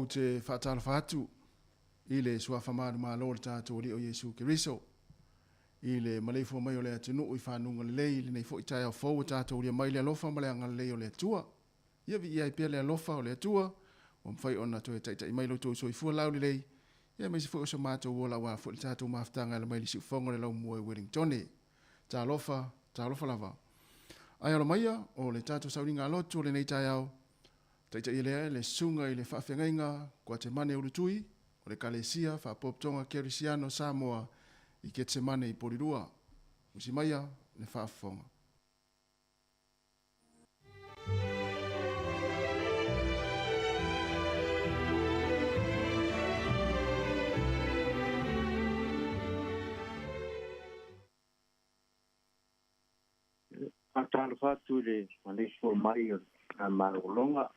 te faatalofa atu i le Suafa manumalo o le tatou Alii o Iesu Keriso i le maleifua mai o le atunuu i fanuga lelei i lenei foi taeao fou ua tatou ulia mai le alofa ma le agalelei o le Atua. Ia viia ai pea le alofa o le Atua ua mafai ona toe taitai mai lo outou soifua laulelei, ia aemaise foi o so matou ola aua foi le tatou mafutaga e ala mai le siufofoga o le laumua i Wellingtone. Talofa, talofa lava. Ae alo maia o le tatou sauniga a lotu o lenei taeao, taitaia lea e le Susuga i le Faafeagaiga Kuatemane Ulutui o le Ekalesia Faapotopotoga Kerisiano Samoa i Ketsemane i Polilua. Usi maia le faafofoga. Faatalofa atu i le maleifua mai o le malologa.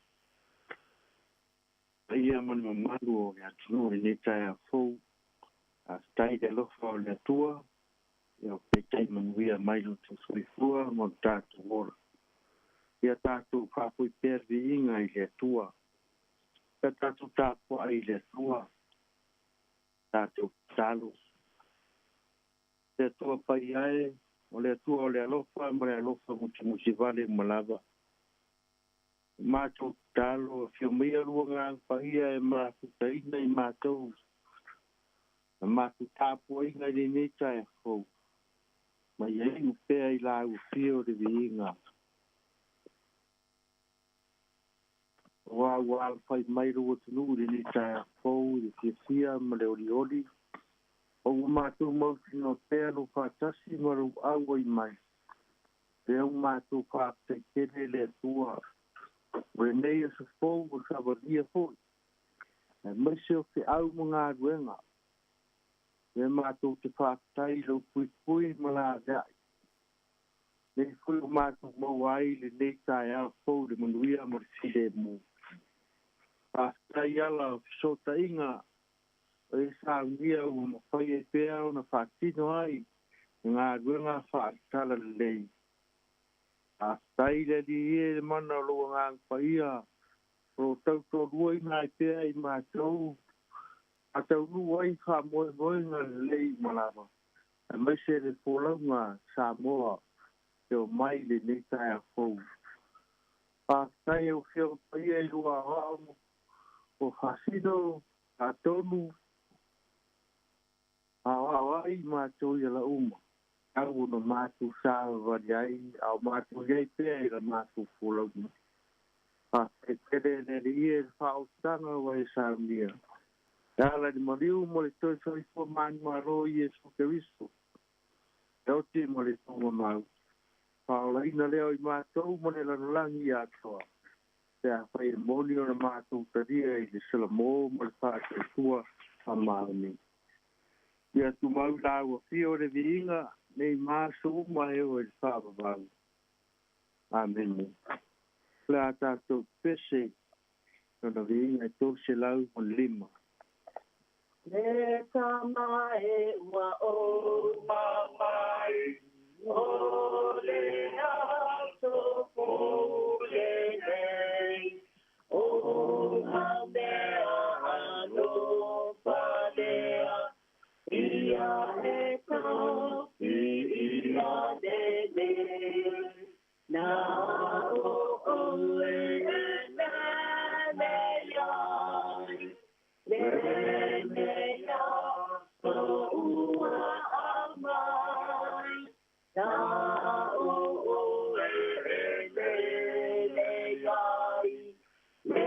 Paia ma le mamalu o le atunuu i lenei taeao fou. Faafetai i le alofa o le Atua, ia taitai manuia mai lo outou soifua ma lo tatou ola. Ia tatou faafoi pea le viiga i le Atua. Ia tatou tapuai i le Atua, tatou tatalo. Le Atua paia e, o le Atua o le alofa ma le alofa musumusi vale uma lava. Matou tatalo, afio maia lua agaga paia e mafutaina i matou na matou tapuaiga i lenei taeao fou. Ma ia iu pea i lau afio le viiga. Aua ua alafai mai lou atunuu i lenei taeao fou i le fiafia ma le olioli. O ua matou mautinoa pea lou faatasi ma lou auai mai. Lea ua matou faafetai tele le Atua. O lenei aso fou ua savalia foi. Aemaise o feau ma galuega. Lea matou te faafetai i lou puipui ma la aveai. Nei foi ua matou maua ai lenei taeao fou le manuia ma le filemu. Faafetai ala o fesootaiga o e saunia ua mafai ai pea ona faatino ai le galuega faale-talalelei. Faafetai le Alii e le mana o lou agaga paia o lo o tautoaluaina ai pea i matou a taunuu ai faamoemoega lelei uma lava, aemaise le folauga Samoa e omai i lenei taeao fou. Faafetai e Afioga Paia i lua aoao o faasino atonu aoao ai matou i ala uma. Au ona matou savavali ai a o matou i ai pea i la matou folauga. Faafetai tele le Alii e le faaotaga ua e saunia. E ala i le maliu ma le toe soifua manumalo i Iesu Keriso. E oti ma le tuumamau. Faaolaina lea o i matou ma le lalolagi atoa. Pe afai e moni ona matou talia i le salamo ma le faatuatua faamaoni. Ia tumau i lau afio le viiga nei ma aso uma e oo i le faavavau. Amene. O le a tatou pese lona viiga e 305. Le tama e ua ou mai, o le aso fou lenei, o ngā mea alofa lea, ia e tafi ia lenei. Na o oe e mele ai, le mea o ua au mai. Na o oe e mele ai, le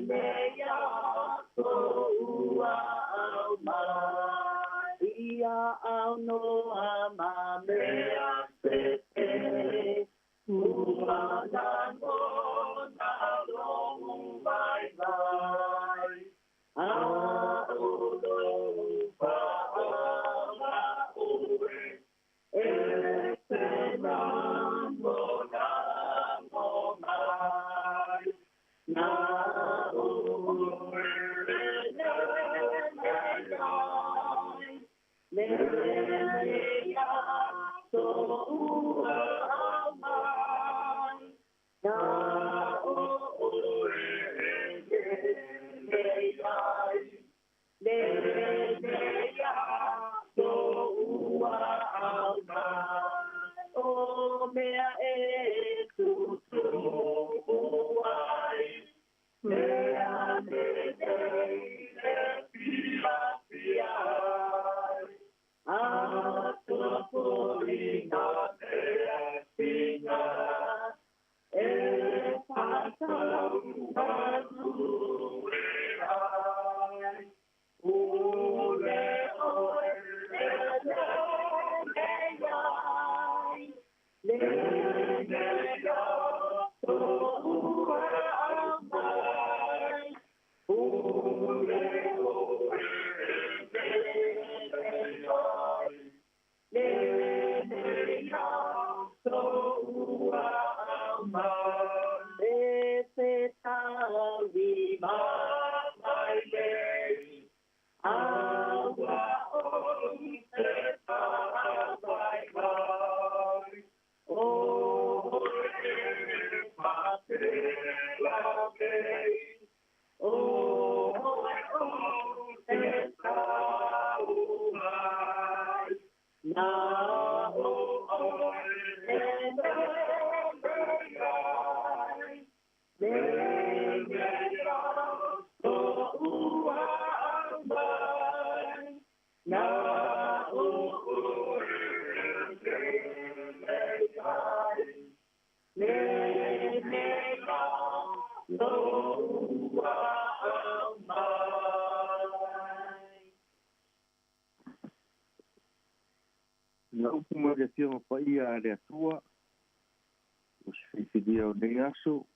mea o ua au mai. Ia au noa ma mea pepe, ua lagona lou vaivai. A o lou faaga oe, e te lagolago mai. Na oe e mele ai, le mea to'u au mai. Na o oe e mele Na upu mai le Afioga Paia a le Atua, o se filifilia o nei aso,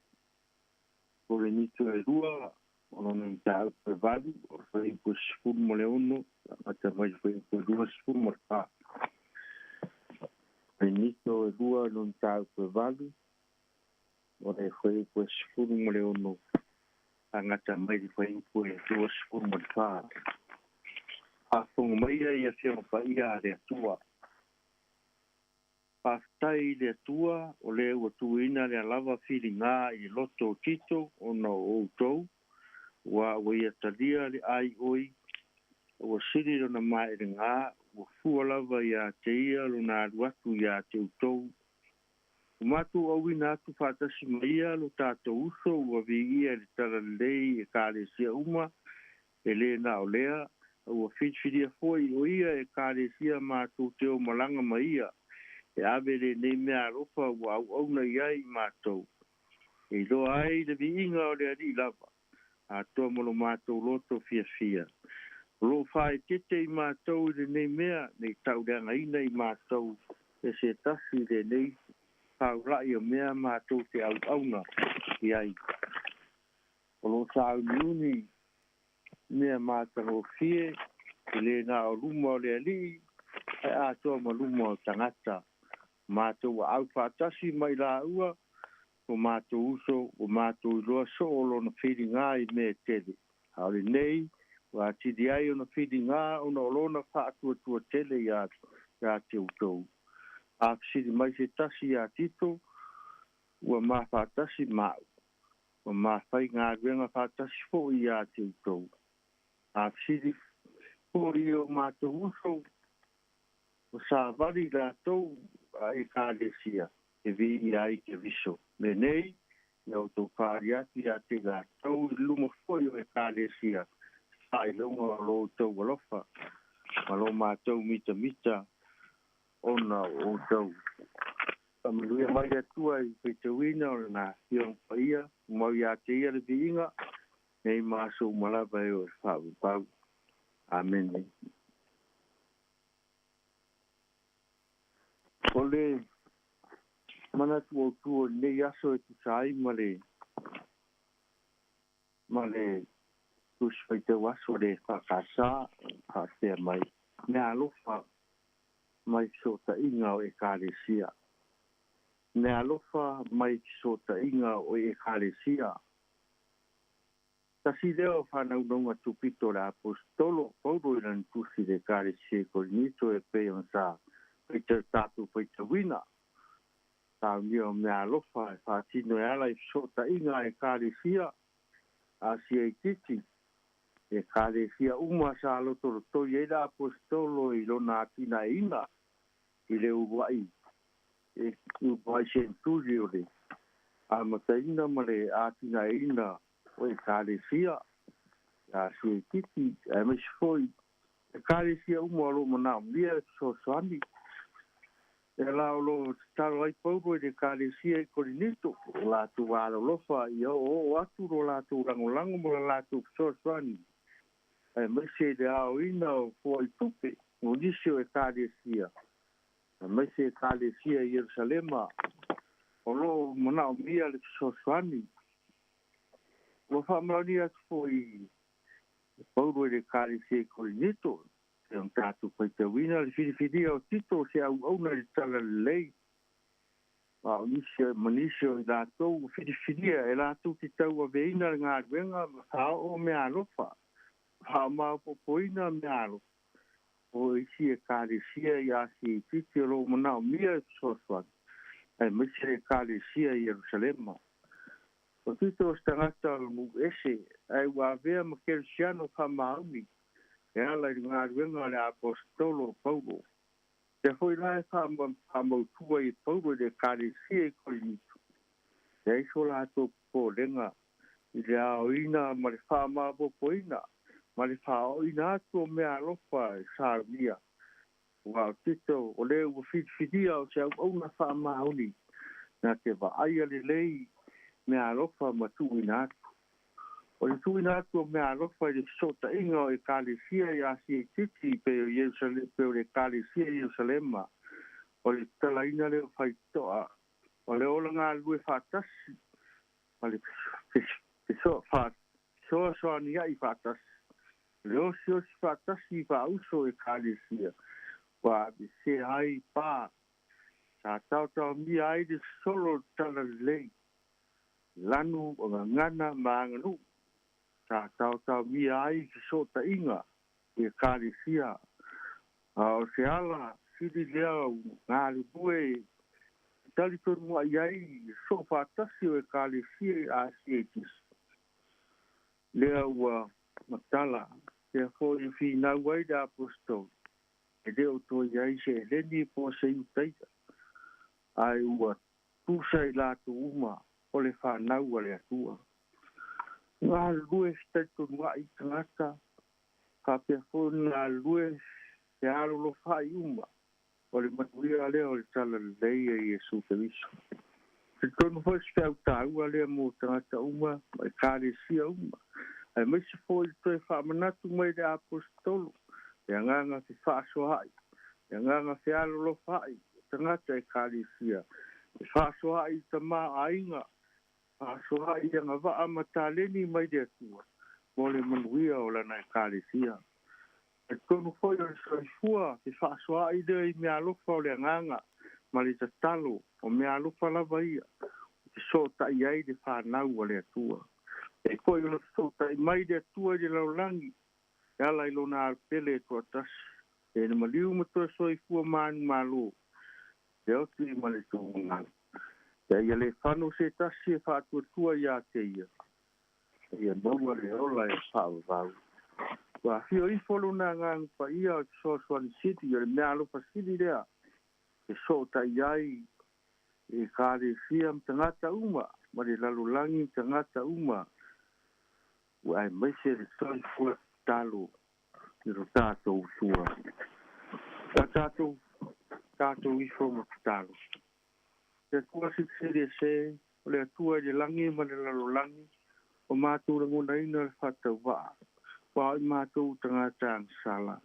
o le nito e lua, o lona mataupu e 8, o le fuaiupu e 16, amata mai le fuaiupu e 24. Le nito e lua lona mataupu e 8, o le fuaiupu e 16, agata mai le fuaiupu e 24. Faafofoga mai ai Afioga Paia a le Atua. Faafetai i le Atua o lea ua tuuina le alava filigā i le loto o Tito ona o outou, ua ua ia talia le ai oi, ua sili lona maelegā, ua fua lava iā te ia lona alu atu iā te outou. Ua matou auina atu faatasi ma ia lo tatou uso ua viia i le talalelei Ekalesia uma, e lē na o lea, ua filifilia foi o ia Ekalesia matou te o malaga ma ia, e ave lenei mea alofa ua auauna i ai i matou. E iloa ai le viiga o le Alii lava, atoa ma lo matou loto fiafia. O loo faaeteete i matou i lenei mea, nei tauleagaina i matou e se tasi lenei faula'i o mea matou te auauna i ai. O loo sauniuni mea matagofie, e lē na o luma o le Alii, ae atoa ma luma o tagata. Matou ua au faatasi mai laua, o matou uso, ua matou iloa soo lona filigā i mea e tele. A o lenei, ua atili ai ona filigā ona o lona faatuatua tele iā te outou. A fesili mai se tasi iā Tito, ua ma faatasi ma'u, ua mafai galuega faatasi fo'i iā te outou. A fesili fo'i o matou uso, o savali latou a Ekalesia e viia ai Keriso. Me nei, ia outou faali atu iā te latou i luma foi o Ekalesia, faailoga o lo outou alofa, ma lo matou mitamita ona o outou. Faamanuia mai le Atua i faitauina o lana Afioga Paia, mau iā te ia le viiga, nei ma aso uma lava e o e faavauvau. Amene. O le manatu autū o lenei aso e tusa ai ma le tusi faitau aso le faakasā faapea mai. Mea alofa mai fesootaiga o Ekalesia. Mea alofa mai fesootaiga o Ekalesia. Tasi lea o whanaunauga tupito le apostolo Paulo i lana tusi le Ekalesia i Korinito e pei ona sa faita tatou faitauina. Saunia o mea alofa e faatino e ala i fesootaiga a Ekalesia Asia itiiti. Ekalesia uma sa lotolotoi ai le apostolo i lona atinaeina i le uluai e uluai senturi o le amataina ma le atinaeina o Ekalesia Asia itiiti aemaise foi Ekalesia uma o loo manaomia le fesoasoani. E la o lo tatalo ai Paulo i le Ekalesia i Korinito, o latou alolofa ia oooo atu lo latou lagolago ma le latou fesoasoani, aemaise i le aoina o foaitupe mo nisi o Ekalesia, aemaise Ekalesia i Ierusalema o lo o manaomia le fesoasoani. Ua faamaonia atu foi e Paulo i le Ekalesia i Korinito, e ona tatou faitauina le filifilia o Tito o se auauna i le talalelei, a o nisi ma nisi o i latou ua filifilia e latou te tauaveina le galuega ma faaoo meaalofa, faamaopoopoina meaalofa o isi Ekalesia i Asia itiiti o lo o manaomia e fesoasoani, aemaise le Ekalesia i Ierusalema. O Tito o se tagata o le nuu ese, ae ua avea ma kerisiano faamaoni e ala i le galuega a le aposetolo o Paulo. Lea foi la e faamautu ai e Paulo i le Ekalesia i Korinito, leai so latou popolega i le aoina ma le faamaopoopoina ma le faaooina atu o meaalofa e saunia. Aua o Tito o le ua filifilia o se auauna faamaoni na te vaaia lelei meaalofa ma tuuina atu. O le tuuina atu o meaalofa i le fesootaiga o Ekalesia i Asia itiiti pei o pei o le Ekalesia i Ierusalema, o le tatalaina lea o faitotoa, o le ola galulue faatasi ma le fesoasoania'i faatasi, o le osiosi faatasi i faauso o Ekalesia, ua aveesea ai pa sa taotaomia ai le sosolo o le talalelei, lanu o gagana ma aganuu sa taotaomia ai fesootaiga i Ekalesia. A o se ala sili lea galulue e talitonua'i ai le soofaatasi o Ekalesia i Asia itiiti lea ua matala. Lea foi e finau ai le aposetolo, e le o toe i ai se Eleni po o se Iutaia, ae ua tusa i latou uma o le fanau a le Atua. Galulue fetalitonua'i tagata, faapea foi ona galulue fealolofa'i uma, o le manuia lea o le talalelei a Iesu Keriso. Talitonu foi o se feau taua lea mo tagata uma ma Ekalesia uma, aemaise foi le toe faamanatu mai le aposetolo, le agaga fefaasoaai, le agaga fealolofa'i o tagata Ekalesia, fefaasoaai i tamaoaiga, faasoaai i agavaa ma taleni mai le Atua mo le manuia o lana Ekalesia. Talitonu foi o le soifua fefaasoaai lea i meaalofa o le agaga ma le tatalo, o meaalofa lava ia e fesootai ai le fanau a le Atua. E pei foi ona fesootai mai le Atua i le lalolagi e ala i lona Alo-Pele e toatasi, e na maliu ma toe soifua manumalo, le oti ma le tugalo. Ia ia le fano se tasi e faatuatua ia te ia, ia maua le ola e faavavau. Ua afio ifo lona Agaga Paia o le fesoasoani sili, o le meaalofa sili lea e sootai ai i Ekalesia ma tagata uma, ma le lalolagi ma tagata uma, ua aemaise le soifua tatalo i lo tatou Atua. Ia tatou tatou ifo ma tatalo. Le Atua Silisili Ese, o le Atua i le lagi ma le lalolagi, ua matou lagonaina le faatauvaa, aua o i matou o tagata agasala.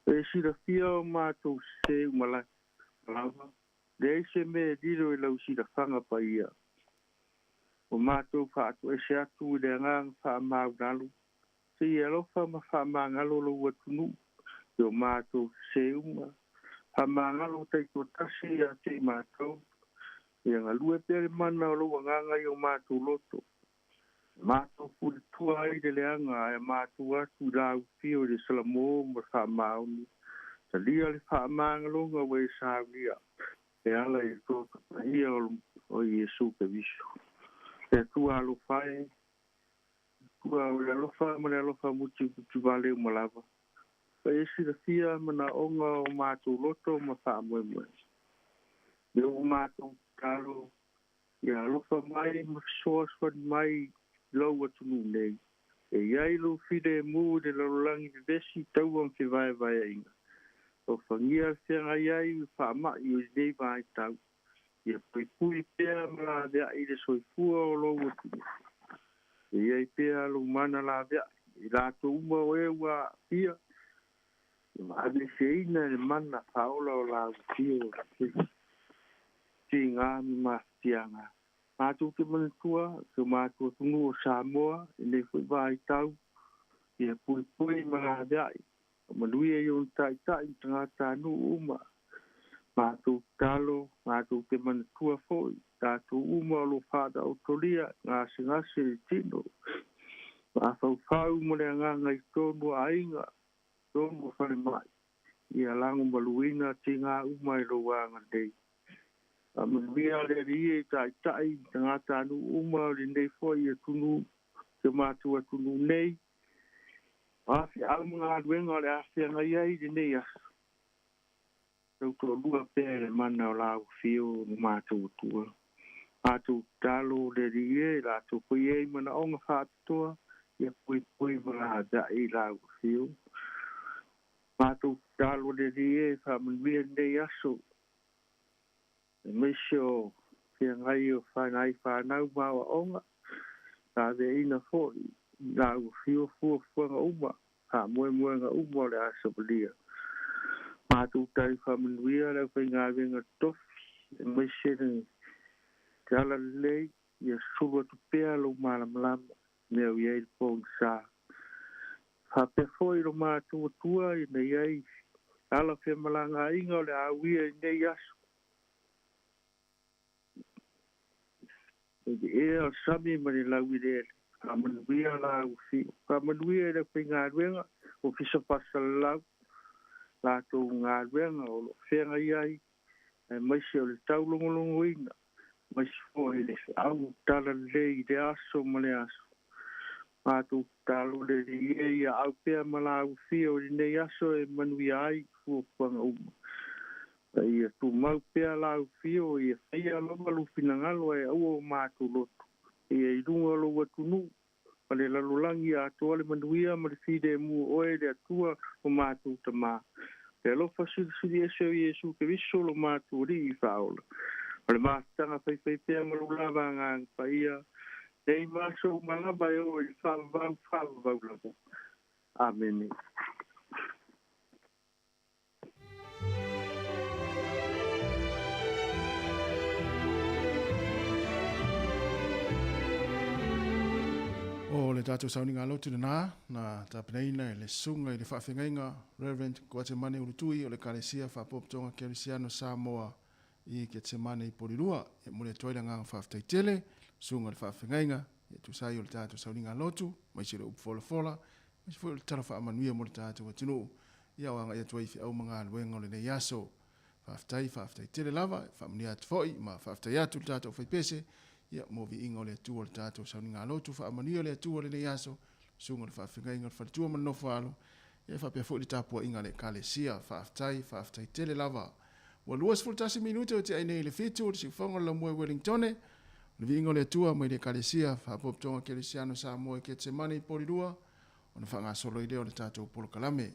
Ua e silafia o matou sese uma lava, leai se mea e lilo i lau silafaga paia. Ua matou faatoese atu i le agaga faamaualalo, se i alofa ma faamagalo lou atunuu i o matou sese uma. Faamagalo taitoatasi ia te i matou, ia galue pea le mana o lou agaga i o matou loto. E matou puletua ai le leaga ae matou atu i laufiu i le salamo ma le faamaoni. Talia le faamagaloga ua e saunia e ala i le toto paia o Iesu Keriso. Le Atua alofa e, le Atua o le alofa ma le alofa mutimutivale uma lava. Ua e silafia manaoga o matou loto ma faamoemoe. Me ua matou tatalo ia alofa mai ma fesoasoani mai i lou atunuu nei. E i ai lou filemu i le lalolagi vevesi, taua ma fevaevaeaiga. Alofagia le feagai ai i faamai o lenei vaitau. Ia puipui pea ma laveai le soifua o lou atunuu. Ia i ai pea lou mana laveai i latou uma o e ua aafia, ia ma aveeseina e le mana faaola o la afio o le tiga ma mafatiaga. Matou te manatua si o matou atunuu o Samoa i lenei foi vaitau, ia puipui ma laveai Faamanuia i ona taitai ma tagatanuu uma. Matou tatalo, matou te manatua foi tatou uma o lo o faataotolia i gasegase i le tino, mafaufau ma le agaga i totonu o aiga, totonu o falemai. Ia lagomaluina tiga uma i lou agalelei. Faamanuia le Alii e i taitai ma tagatanuu uma o lenei foi atunuu, si o matou atunuu nei. O a feau ma galuega o le a feagai ai i lenei aso, tautoalua pea i le mana o la Afio ma matou Atua. Matou tatalo le Alii e, latou foi e i manaoga faapitoa, ia poipoi ma laveai i la Afio. Matou tatalo le Alii e, faamanuia lenei aso, aemaise o feagai o nai fanau ma aoaoga, laveaiina foi i la ua fio fuafuaga uma, faamoemoega uma o le a savalia. Matou tali faamanuia le aufaigaluega totofi, aemaise le talalelei, ia sulu atu pea lou malamalama i mea o i ai le pogisa. Faapea foi lo matou Atua ina i ai ala femalagaaiga o le a uia i lenei aso. I le ea o le sami ma le laueleele, faamanuia la ua Faamanuia i le aufaigaluega, Ofisa Faasalalau, latou galuega o lo o feagai ai, aemaise o le taulogologoina, aemaise foi le feau talalelei i le aso ma le aso. Matou tatalo le Alii e ia au pea ma la ufia o lenei aso e manuia ai fuafuaga uma. Ma ia tumau pea la ufio ia faia lava lou finagalo ae aua o matou loto. Ia i luga o lou atunuu ma le lalolagi atoa le manuia ma le filemu o oe le Atua o matou Tama. Le alofa silisili ese o Iesu Keriso lo matou Alii Faaola. O le mafutaga faifaipea ma lou lava Agaga Paia, nei ma aso uma lava e oo i le faavavau faavavau lava. Amene. O le tatou sauniga lotu lena na tapenaina e le susuga i le faafeagaiga Reverend Koatemane Ulutui o le Ekalesia Faapopotoga Kerisiano Samoa i Ketsemane i Polilua. E momoli atu ai le agaga faafetai tele, susuga i le faafeagaiga, e tusa ai o le tatou sauniga lotu, aemaise le upu folafola, aemaise foi o le tala faamanuia mo le tatou atunuu, ia o agai atu ai i feau ma galuega o lenei aso. Faafetai, faafetai tele lava, e faamanuia atu foi ma faafetai atu i le tatou faipese, ia mo viiga o le Atua o le tatou sauniga lotu, faamanuia le Atua lenei aso, susuga i le faafeagaiga o le faletua ma le nofo-a-alo, ia faapea foi le tapuaiga a le Ekalesia. Faafetai, faafetai tele lava. Ua 21 minute o tea ai nei i le fitu o le siufofoga o le laumua i Wellingtone. O le viiga o le Atua mai le Ekalesia Faapopotoga Kerisiano Samoa i Ketsemane i Polilua, ona faagasolo ai lea o le tatou polokalame.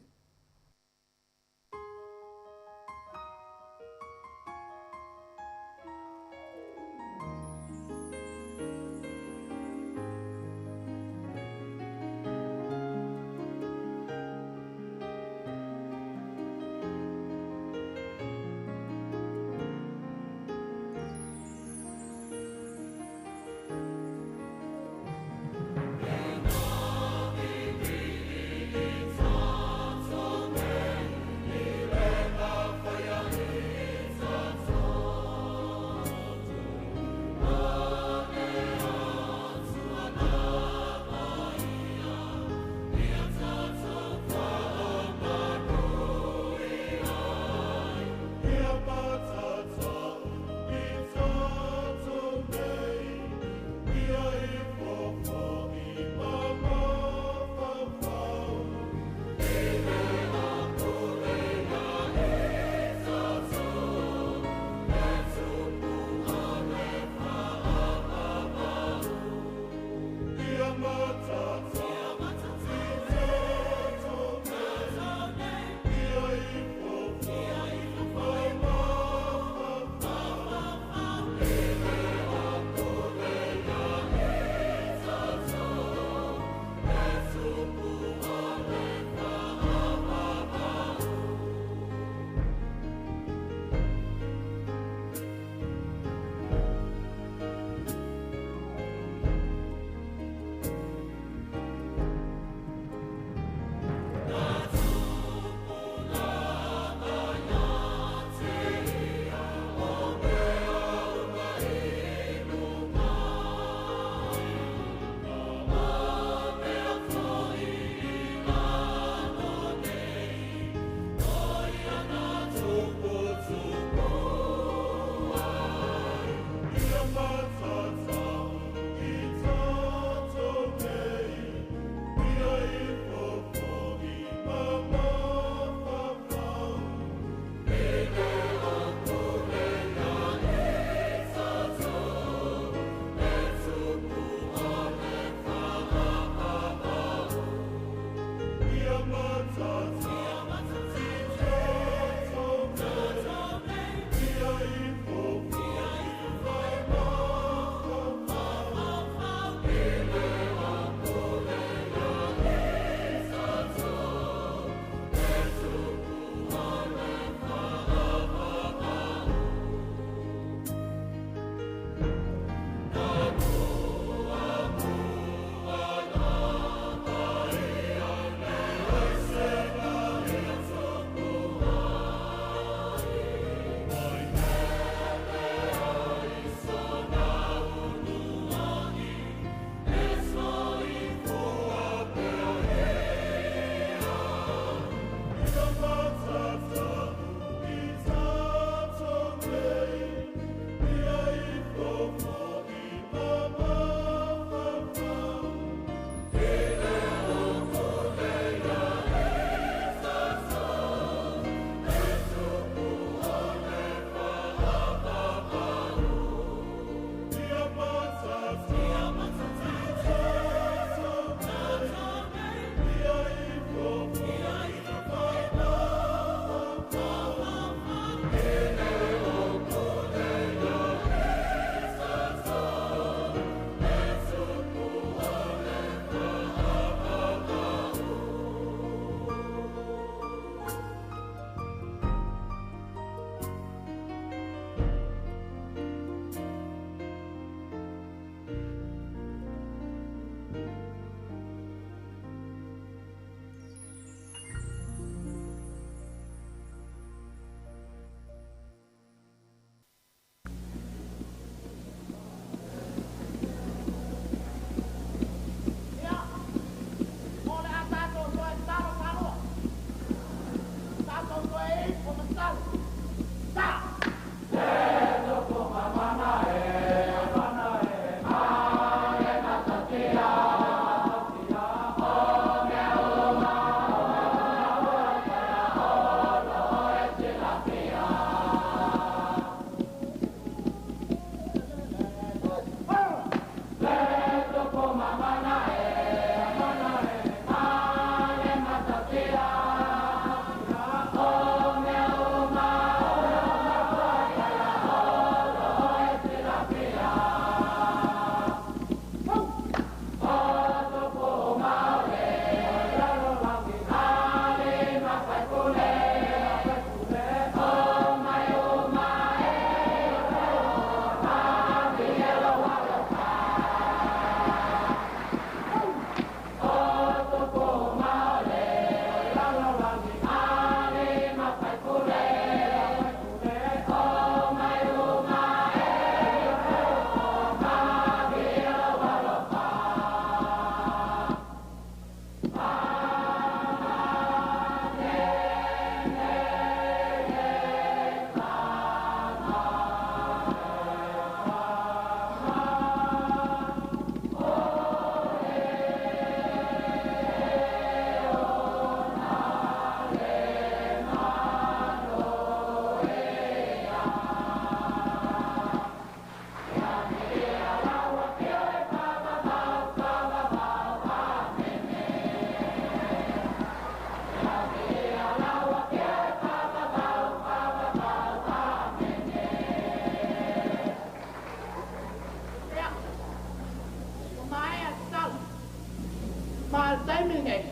Ma o le taimi lenei,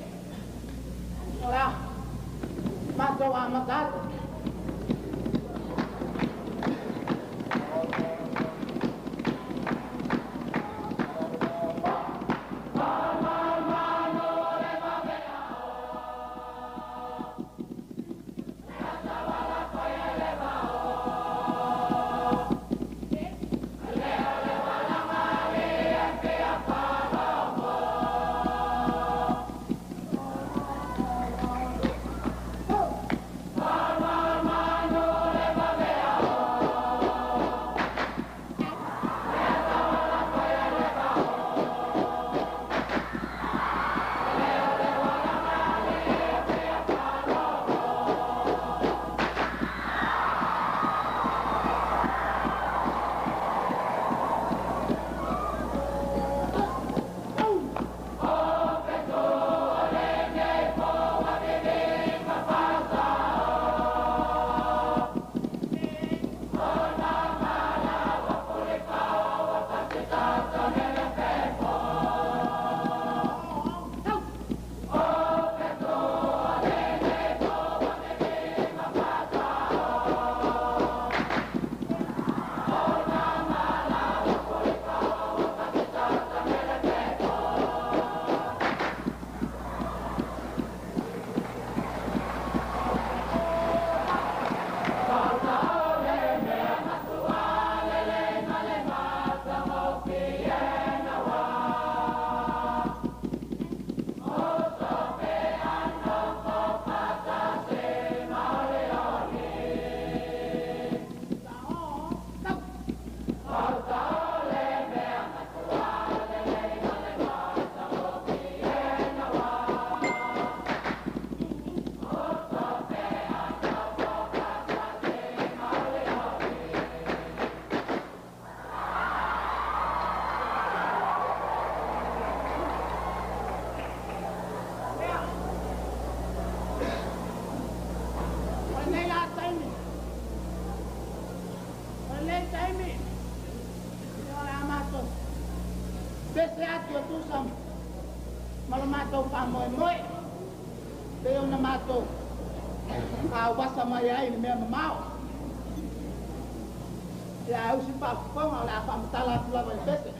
o le a matou amata atu. O lenei la taimi, o lenei taimi, o le a matou pese atu e tusa ma lo matou faamoemoe, pei ona matou auvasa mai ai i le mea mamao. Ia ae usi faafofoga o le a faamatala atu lava i le pese.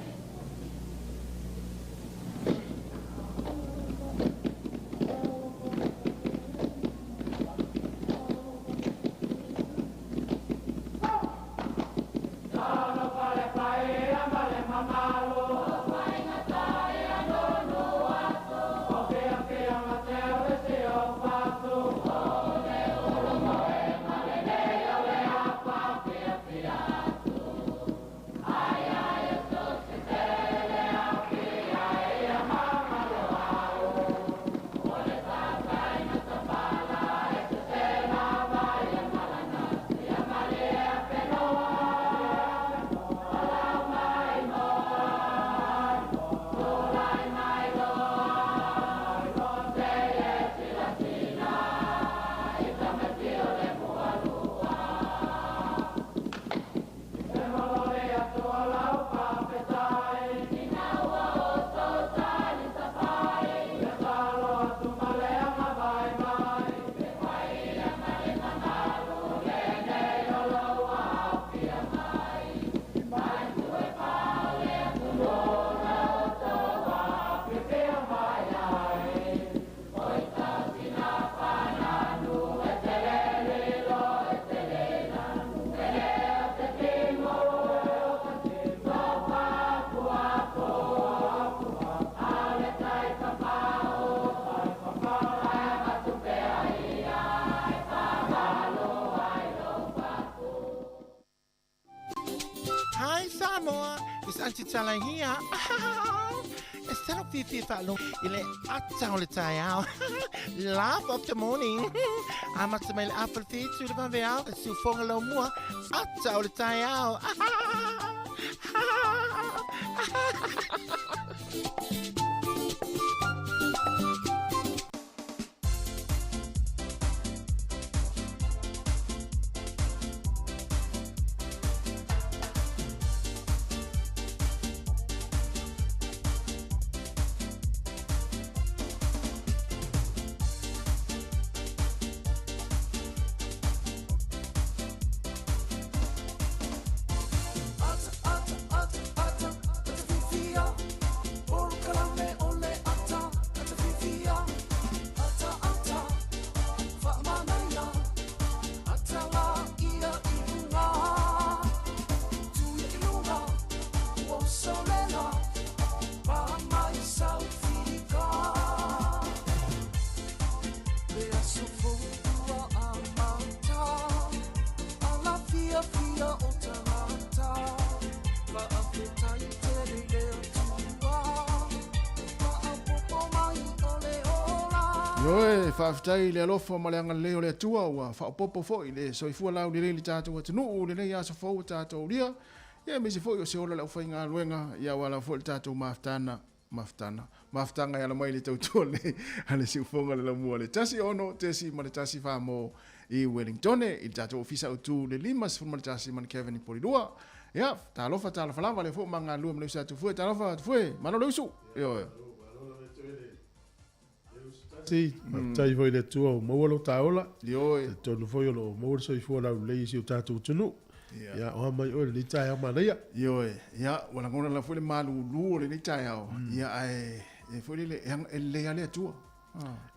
Hi Samoa, it's Auntie Tala here. E salo fiafia faalogo i le ata o le taeao. Laugh of the morning. Amata mai le afa le fitu le vaveao. E siufoga lau mua. Ata o le taeao. Ioe, faafetai i le alofa ma le agalelei o le Atua ua faaopoopo foi le soifua laulelei i le tatou atunuu i lenei aso fou ua tatou aulia, ia aemaise foi o se ola o le aufaigaluega, ia aua lava foi le tatou mafutaga, mafutaga, mafutaga e ala mai i le tautua lelei a le siufofoga o le laumua le 16.14 mo i Wellingtone i le tatou ofisa autu le 51 ma le Kevin i Polilua. Ia, talofa, talofa lava, lea foi ua ma galulue ma le uso ia Tufue, talofa Tufue, malo le usu. Ioe. Tasi, faafetai foi i le Atua ua maua lou taola. Ioe. Talitonu foi o lo o maua le soifua laulelei i si o tatou atunuu. Ia. Ia, o a mai oe i lenei taeao manaia. Ioe. Ia, ua lagona lava foi le malulu o lenei taeao. Ia, ae e foi lele, e lelei lava le Atua.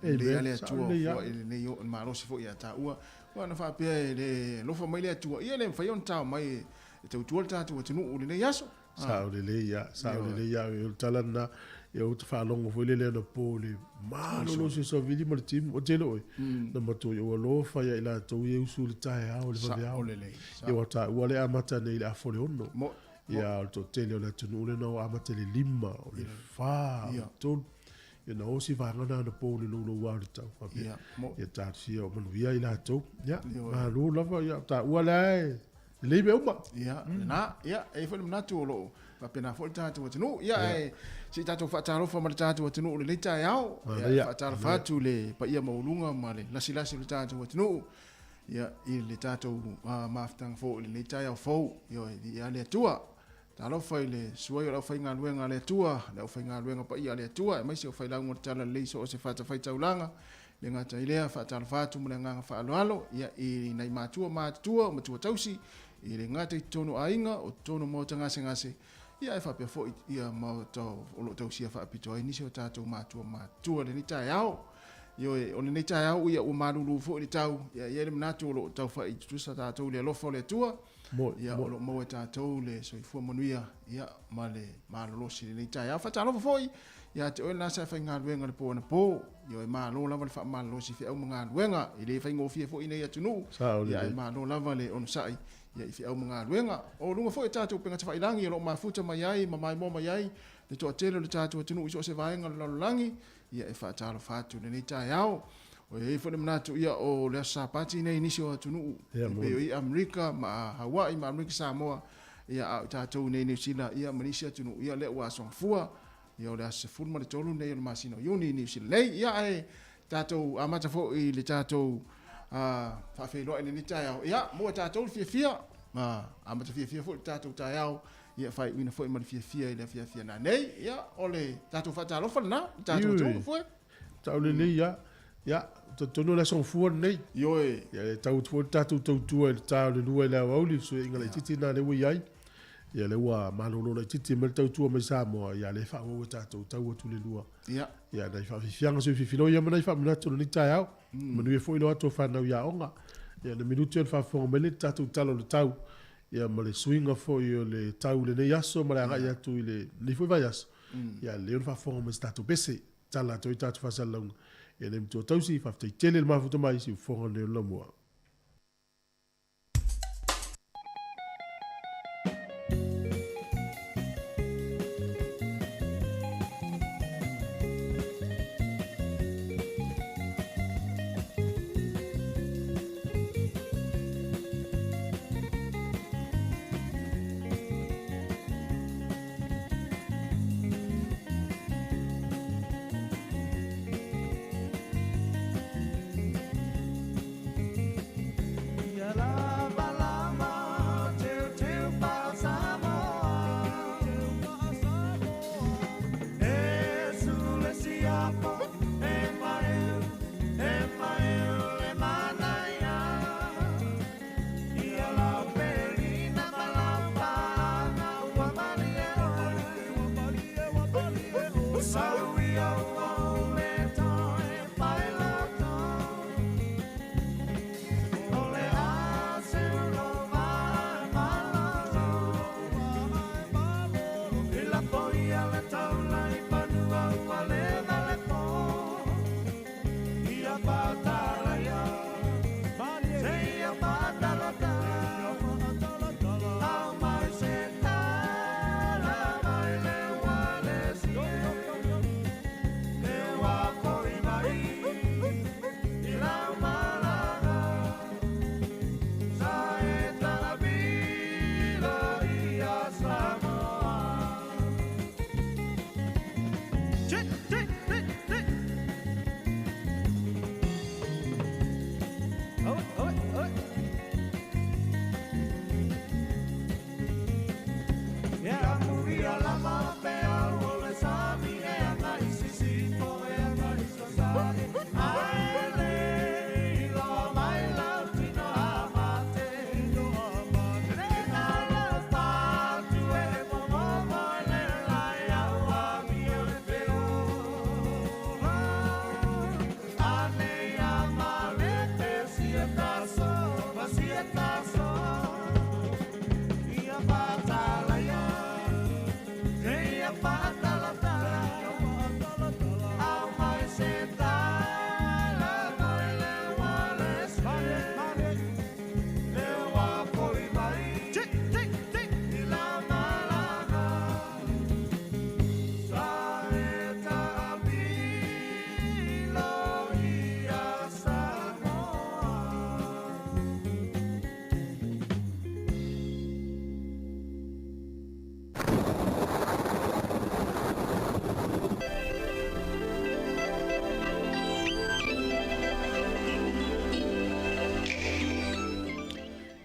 E lelei lava le Atua fua i lenei o, malosi foi ia taua. Aua ana faapea e le alofa mai le Atua, ia e le mafai ona tao mai e tautua le tatou atunuu i lenei aso. Sao lelei lava, sao lelei lava. O le tala lena, ia ou te faalogo foi lele anapo i le malolo o si Savili ma le timu, o tele oe, na matua i ou alofa ia i latou ia e usu i le taeao i le vaveao. Sao lelei. Ia ua taua lea e amata nei i le afa o le 6. Ia o le toatele o le atunuu lena ua amata i le 5, o le 4, o le 3. Ia na o si vaega na anapo i le louloua o le tau. Faapea, ia talosia o manuia i latou. Ia, malo lava, ia taua lea e Lelei mea uma. Ia, lena. Ia, e i ai foi le manatu o lo o faapena foi le tatou atunuu. Ia, ae se i tatou faatalofa ma le tatou atunuu i lenei taeao. Ia, faatalofa atu i le paia maualuga ma le lasilasi o le tatou atunuu. Ia, i le tatou mafutaga fou i lenei taeao fou. Ioe, viia le Atua. Talofa i le suai o le aufaigaluega a le Atua, le aufaigaluega paia a le Atua, aemaise o failauga o le Talalelei i so o se fatafaitaulaga. E le gata i lea, faatalofa atu ma le agaga faaaloalo ia i nai matua matutua, matua tausi, e le gata i totonu o aiga, o totonu o maota gasegase, ia ae faapea foi ia maota o lo o tausia faapitoa ai nisi o tatou matua matutua i lenei taeao. Ioe, o lenei taeao ia ua malulu foi le tau, ia e i ai le manatu o lo o tau fai tutusa tatou i le alofa o le Atua. Ia, o lo o maua e tatou le soifua manuia ia, ma le malolosi i lenei taeao. Faatalofa foi ia te oe lena sa faigaluega i le po anapo. Ioe, malo lava le faamalolosi i feau ma galuega. E le faigofie foi nei atunuu, ia, ae malo lava le onosai ia, i feau ma galuega. O luga foi o tatou upega tafailagi o lo o mafuta mai ai ma maimoa mai ai le toatele o le tatou atunuu i so o se vaega o le lalolagi, ia, e faatalofa atu i lenei taeao. Ua i ai foi le manatu, ia, o le Aso Sapati nei i nisi o atunuu, e pei o i Amerika ma Hawaii ma Amerika Samoa, ia, a o tatou nei i Niu Sila, ia, ma nisi atunuu, ia, lea ua aso gafua, ia, o le aso 13 nei o le masina o Iuni i Niu Sila nei. Ia, ae tatou amata foi i le tatou faafeiloai i lenei taeao, ia, maua e tatou le fiafia, amata fiafia foi le tatou taeao, ia, faaiuina foi ma le fiafia i le afiafi a nanei. Ia, o le tatou faatalofa lena, le tatou atunuu, Fue. Tau lelei lava. Ia, talitonu o le aso gafua lenei. Ioe. Ia, e tau atu foi le tatou tautua i le ta o le 2 i le aoauli, le fesuiaiga laitiiti lena lea ua i ai. Ia, lea ua malolo laitiiti mai le tautua mai Samoa, ia lea e faaauau e tatou, tau atu i le 2. Ia. Ia, nai faafiafiaga sui filoia ma nai faamanatu o lenei taeao. Manuia foi le o atu o fanau i aoga. Ia, na minute o le faafofoga mai lea i le tatou tala o le tau, ia ma le suiga foi o le tau i lenei aso ma le agai atu i lenei foi vaiaso. Ia, lelei ona faafofoga mai i se tatou pese. Tala atu ai tatou faasalalauga. Ia nei matua tausi, faafetai tele le mafuta mai siufofoga lenei o le laumua.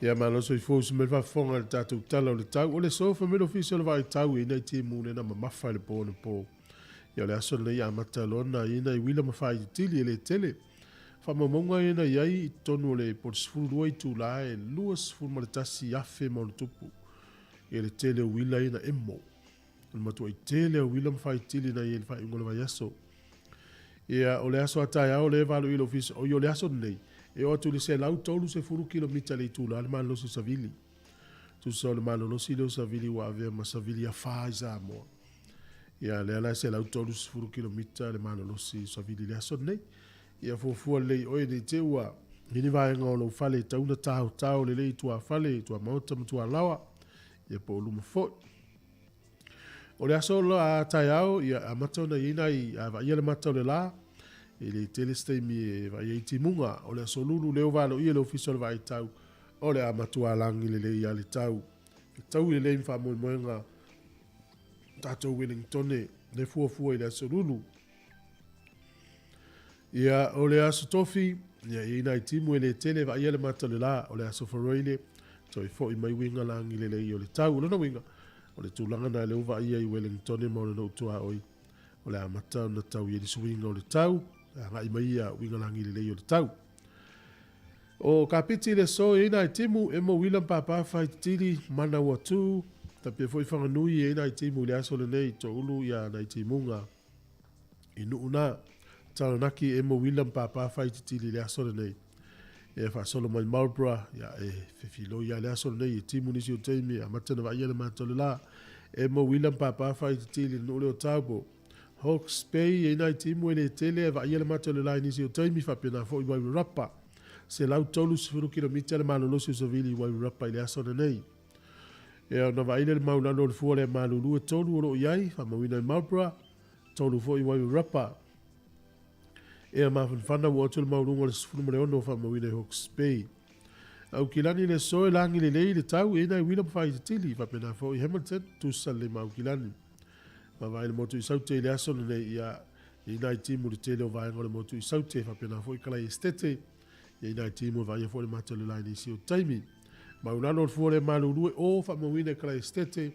Ia malo soifua uso mai le faafofoga i le tatou Tala o le Tau. O le aso fai mai le Ofisa o le Vaai Tau e ina i timu lena mamafa i le po anapo. Ia o le aso lenei amata loa na ina i uila ma faaititili e le tele. Faamaumauga ia na i ai i totonu o le po o le 12 itula e 21,000 ma ona tupu. Ia le tele o uila ia na emo. O le matuai tele o uila ma faaitili na i ai i le faaiuga o le vaiaso. Ia, o le aso a taeao lea e valo i le ofisa, oi o le aso lenei, e oo atu i le 130 kilomita i le itula le malolosi o savili. Tusa o le malolosi lea o savili ua avea ma savili afa i Samoa. Ia, lea la e 130 kilomita le malolosi o savili i le aso lenei. Ia fuafua lelei oe nei te ua i ni vaega o lou fale e tatau ona taotao lelei i tuafale, i tuamaota ma tualaoa, ia po o luma foi. O le aso a taeao, ia amata ona i ai nai a vaaia le mata o le la, e le tele se taimi e vaai ai timuga. O le aso lulu lea ua valoia e le Ofisa o le Vaai Tau, o le a matua lagi lelei lava le tau. E taui lelei ma faamoemoega tatou Wellingtone le fuafua i le aso lulu. Ia, o le aso tofi, ia, e i ai nai timu e le tele e vaaia le mata o le la, o le aso Faraile, toe foi mai uiga lagi lelei o le tau. O lona uiga, o le tulaga na lea ua vaaia i Wellingtone ma ona nuu tuaoi, o le amata ona tau i ai le suiga o le tau, e agai mai ia uiga lagi lelei o le tau. O Kapiti le aso, e i ai nai timu, e mauila ma pāpā whaititili, mana ua tū, tapia foi Whanganui e i ai nai timu i le aso lenei, toulu ia nai timuga. I Nuu na, Taranaki e mauila ma pāpā whaititili i le aso lenei. E faasolo mai Marlborough, ia e fefiloi lava i le aso lenei, e timu nisi o taimi, e amata ona vaaia le mata o le la. E mauila ma pāpā whaititili i le nuu lea o Taupo. Hawke's Bay, e i nai timu e le tele e vaaia le mata o le la i nisi o taimi, faapena foi Wairarapa. 130 kilomita le malolosi o savili i Wairarapa i le aso lenei. Ia ona vaai lea i le maulalo o le fua lea malulu e tolu o lo o i ai, faamauina i Marlborough, tolu foi i Wairarapa. Ea mafanafana ua atu le mauluga o le 16 faamauina i Hawke's Bay. Aukilani le aso e lagi lelei le tau e nai uila ma faaititili, faapena foi Hamilton, tusa lelei ma Aukilani. Vaavaai le motu i Saute i le aso lenei, ia, i nai timu le tele o vaega o le motu i Saute, faapena foi Kalai Esitete, ia i nai timu e vaaia foi le mata o le la i nisi o taimi. Maulalo o le fua le malulu e o faamauina i Kalai Esitete,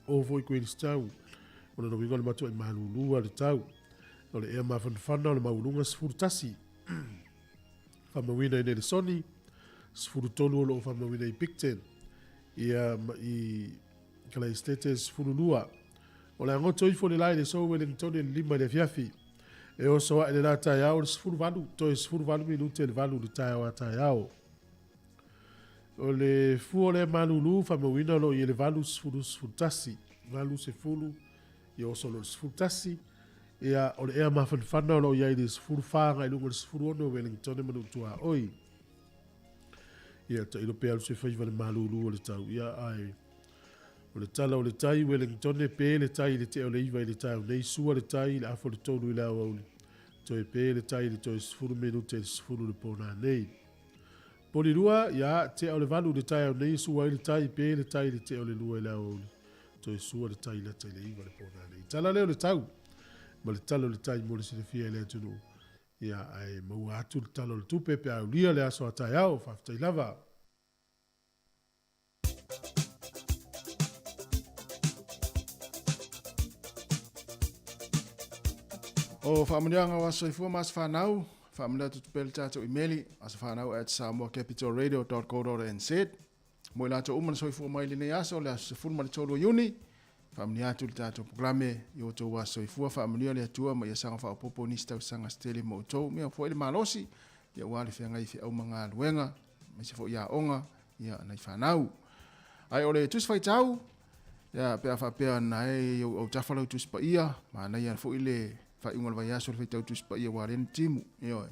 o foi Queenstown. O lona uiga o le matuai malulu lava le tau. O le ea mafanafana o le maualuga 11. Faamauina i Nelesoni, 13 o lo o faamauina i Picton. Ia ma i Kalai Esitete 12. O le agoto ifo le la i le aso Wellingtone i le 5 i le afiafi. E oso ae le la taeao i le 18, toe 18 minute i le 8 i le taeao a taeao. O le fua o lea malulu, faamauina o lo o i ai le 8, 10, 11. 8, 10, ia oso loa i le 11. Ia, o le ea mafanafana o lo o i ai i le 14 agai i luga i le 16 o Wellingtone ma Nuutuaoi. Ia, tailo pe alu se faiva i le malulu o le tau. Ia, ae o le tala o le tai, Wellingtone, pe le tai i le tea o le 9 i le taeao nei, sua le tai i le afa o le 3 i le aoauli, toe pe le tai i le toe 10 minute i le 10 i le po nanei. Polirua, ia, tea o le 8 i le taeao nei, sua ai le tai, pe le tai i le tea o le 2 i le aoauli, toe sua le tai lata i le 9 i le po nanei. Tala lea o le tau, ma le tala o le tai mo le silafia e le atunuu. Ia, ae maua atu le Tala o le Tupe pe a aulia le aso a taeao. Faafetai lava. O faamanuiaga o aso soifua ma aso fanau, faamanuia atu pea le tatou imeli, asofanau@samoacapitalradio.co.nz. Mo i latou uma na soifua mai i lenei aso, le aso 13 o Iuni, faamanuia atu le tatou programe i outou aso soifua, faamanuia le Atua ma ia saga faaopoopo nisi tausaga se tele mo outou. Mea foi le malosi, ia aua le feagai i feau ma galuega, aemaise foi aoga, ia nai fanau. Ae o le Tusi Faitau, ia pe a faapea na e i ou autafa lau Tusi Paia, manaia foi le faaiuga o le vaiaso le faitau Tusi Paia aua lea na timu. Ioe.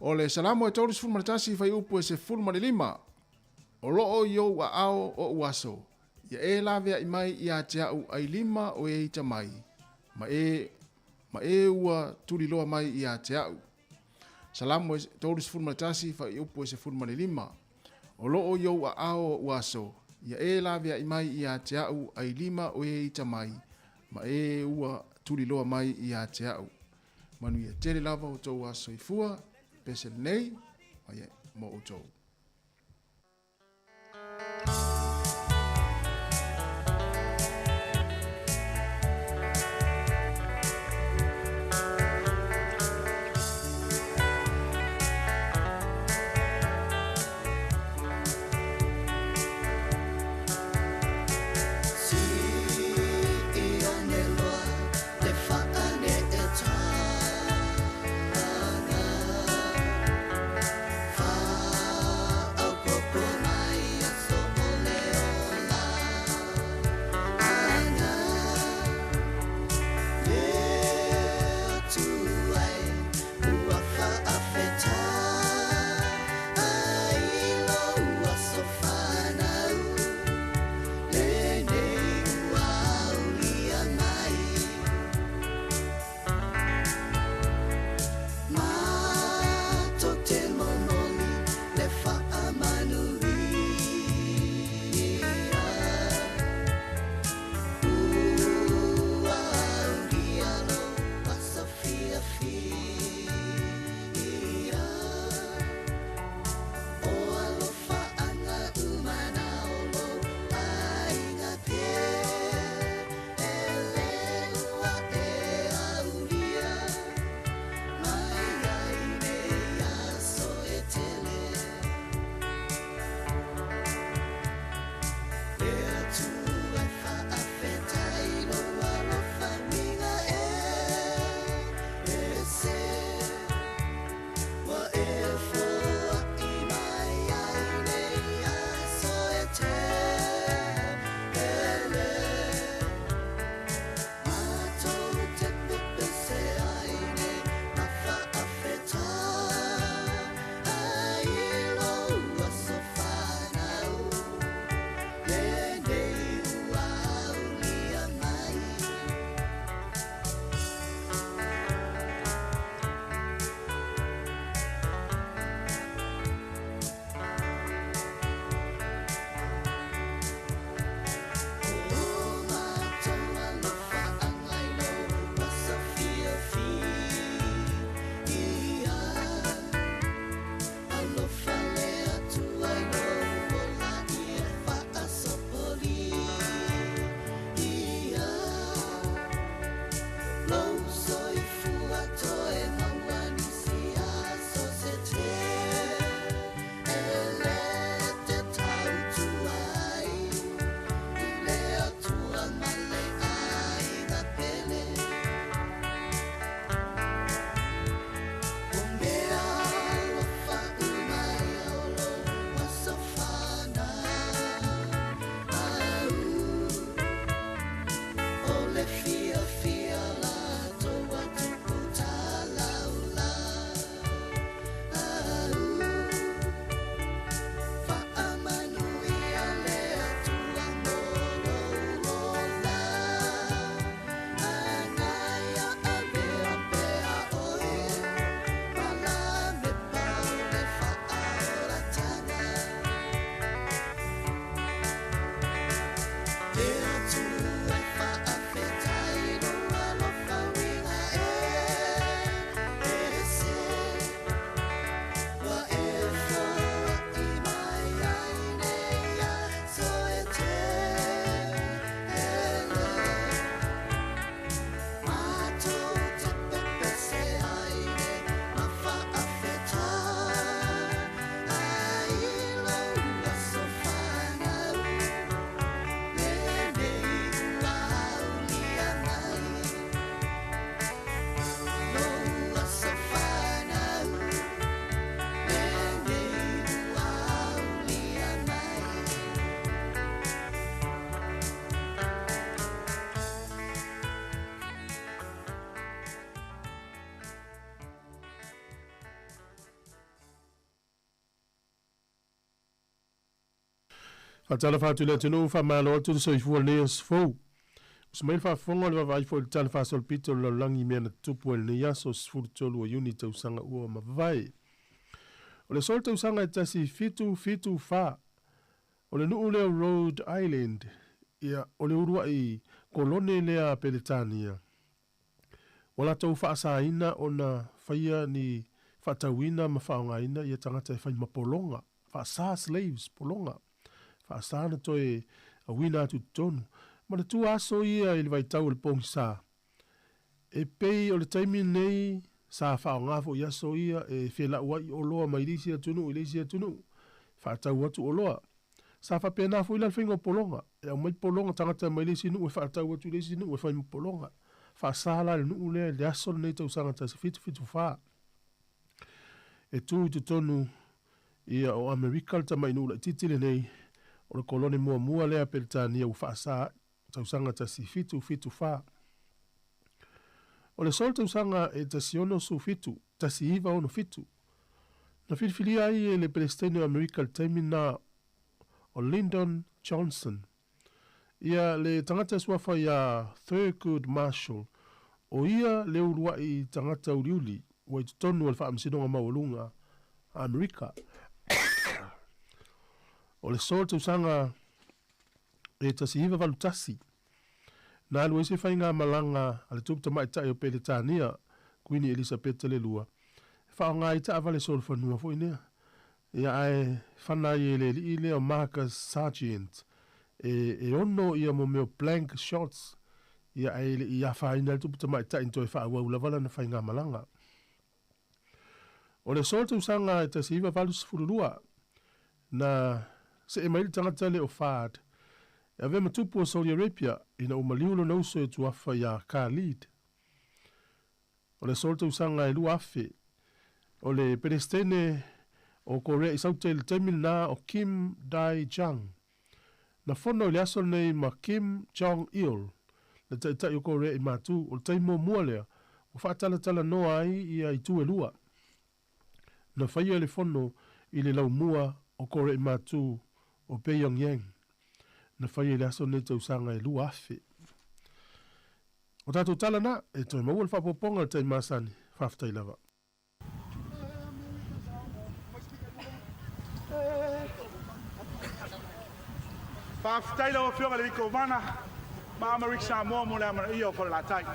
O le Salamo e 31 fuaiupu e 15, O loo i ou aao oʻu aso, ia e laveai mai ia te au ailima o e ita mai, ma e, ma e ua tuliloa mai ia te au. Salamo e 31 fuaiupu e 15, O loo i ou aao oʻu aso, ia e laveai mai ia te au ailima o e ita mai, ma e ua tuliloa mai ia te au. Manuia tele lava outou aso soifua, pese lenei, ma ia mo outou. Faatalofa atu i le atunuu, faamalo atu le soifua i lenei aso fou. Usu mai le faafofoga o le vaavaai foi i le Tala Faasolopito o le Lalolagi i mea na tutupu ai i lenei aso 13 o Iuni tausaga ua mavae. O le aso le tausaga e 1774, o le nuu lea o Rhode Island, ia, o le uluai kolone lea a Peretania, ua latou faasaina ona faia ni faatauina ma faaaogaina ia tagata e fai ma pologa, faasa slaves, pologa, faasa ona toe auina atu i totonu. Manatua aso ia i le vaitau o le pogisa, e pei o le taimi lenei sa faaaoga foi aso ia e felauai oloa mai le isi atunuu i le isi atunuu, faatau atu oloa. Sa faapena foi la le faiga o pologa, e aumai pologa tagata mai le isi nuu e faatau atu i le isi nuu e fai ma pologa. Faasa la le nuu lea i le aso lenei tausaga 1774. E tu i totonu ia o Amerika le tamai nuu laitiiti lenei, o le kolone muamua lea a Peretania ua faasa ai, tausaga 1774. O le aso le tausaga e 16 17, 1967, na filifilia ai e le Peresetene o Amerika i le taimi lena o Lyndon Johnson ia le tagata suafa ia Thurgood Marshall, o ia le uluai tagata uliuli ua i totonu o le Faamasinoga Maualuga a Amerika. O le aso le tausaga e 1981, na alu ai se faigamalaga a le Tupu Tamaitai o Peretania, Kuini Elisapeta le Lua, e faaaoga ai taavale solofanua foi nea. Ia ae fana ai e le alii lea o Marcus Sargent e, e ono ia mo mea o blank shots, ia ae le i afaina ai le Tupu Tamaitai na toe faaauau lava lana faigamalaga. O le aso o le tausaga e 1982, na see mai le tagata lea o Fahd e avea ma tupu o Saudi Arabia ina ua maliu lona uso e tuafa iā Khalid. O le aso o le tausaga e 2000, o le Peresetene o Korea i Sauta i le taimi lena o Kim Dae-jung na fono i le aso lenei ma Kim Jong-il, le taitai o Korea i Matu. O le taimi muamua lea ua faatalatalanoa ai ia itu e lua. Na faia le fono i le laumua o Korea i Matu o Pyongyang. Na faia i le aso lenei tausaga e 2000. O tatou tala na, e toe maua le faaopoopoga i le taimi masani. Faafetai lava. Faafetai lau Afioga i le Kovana ma Amerika Samoa mo le amanaia o Falelatai.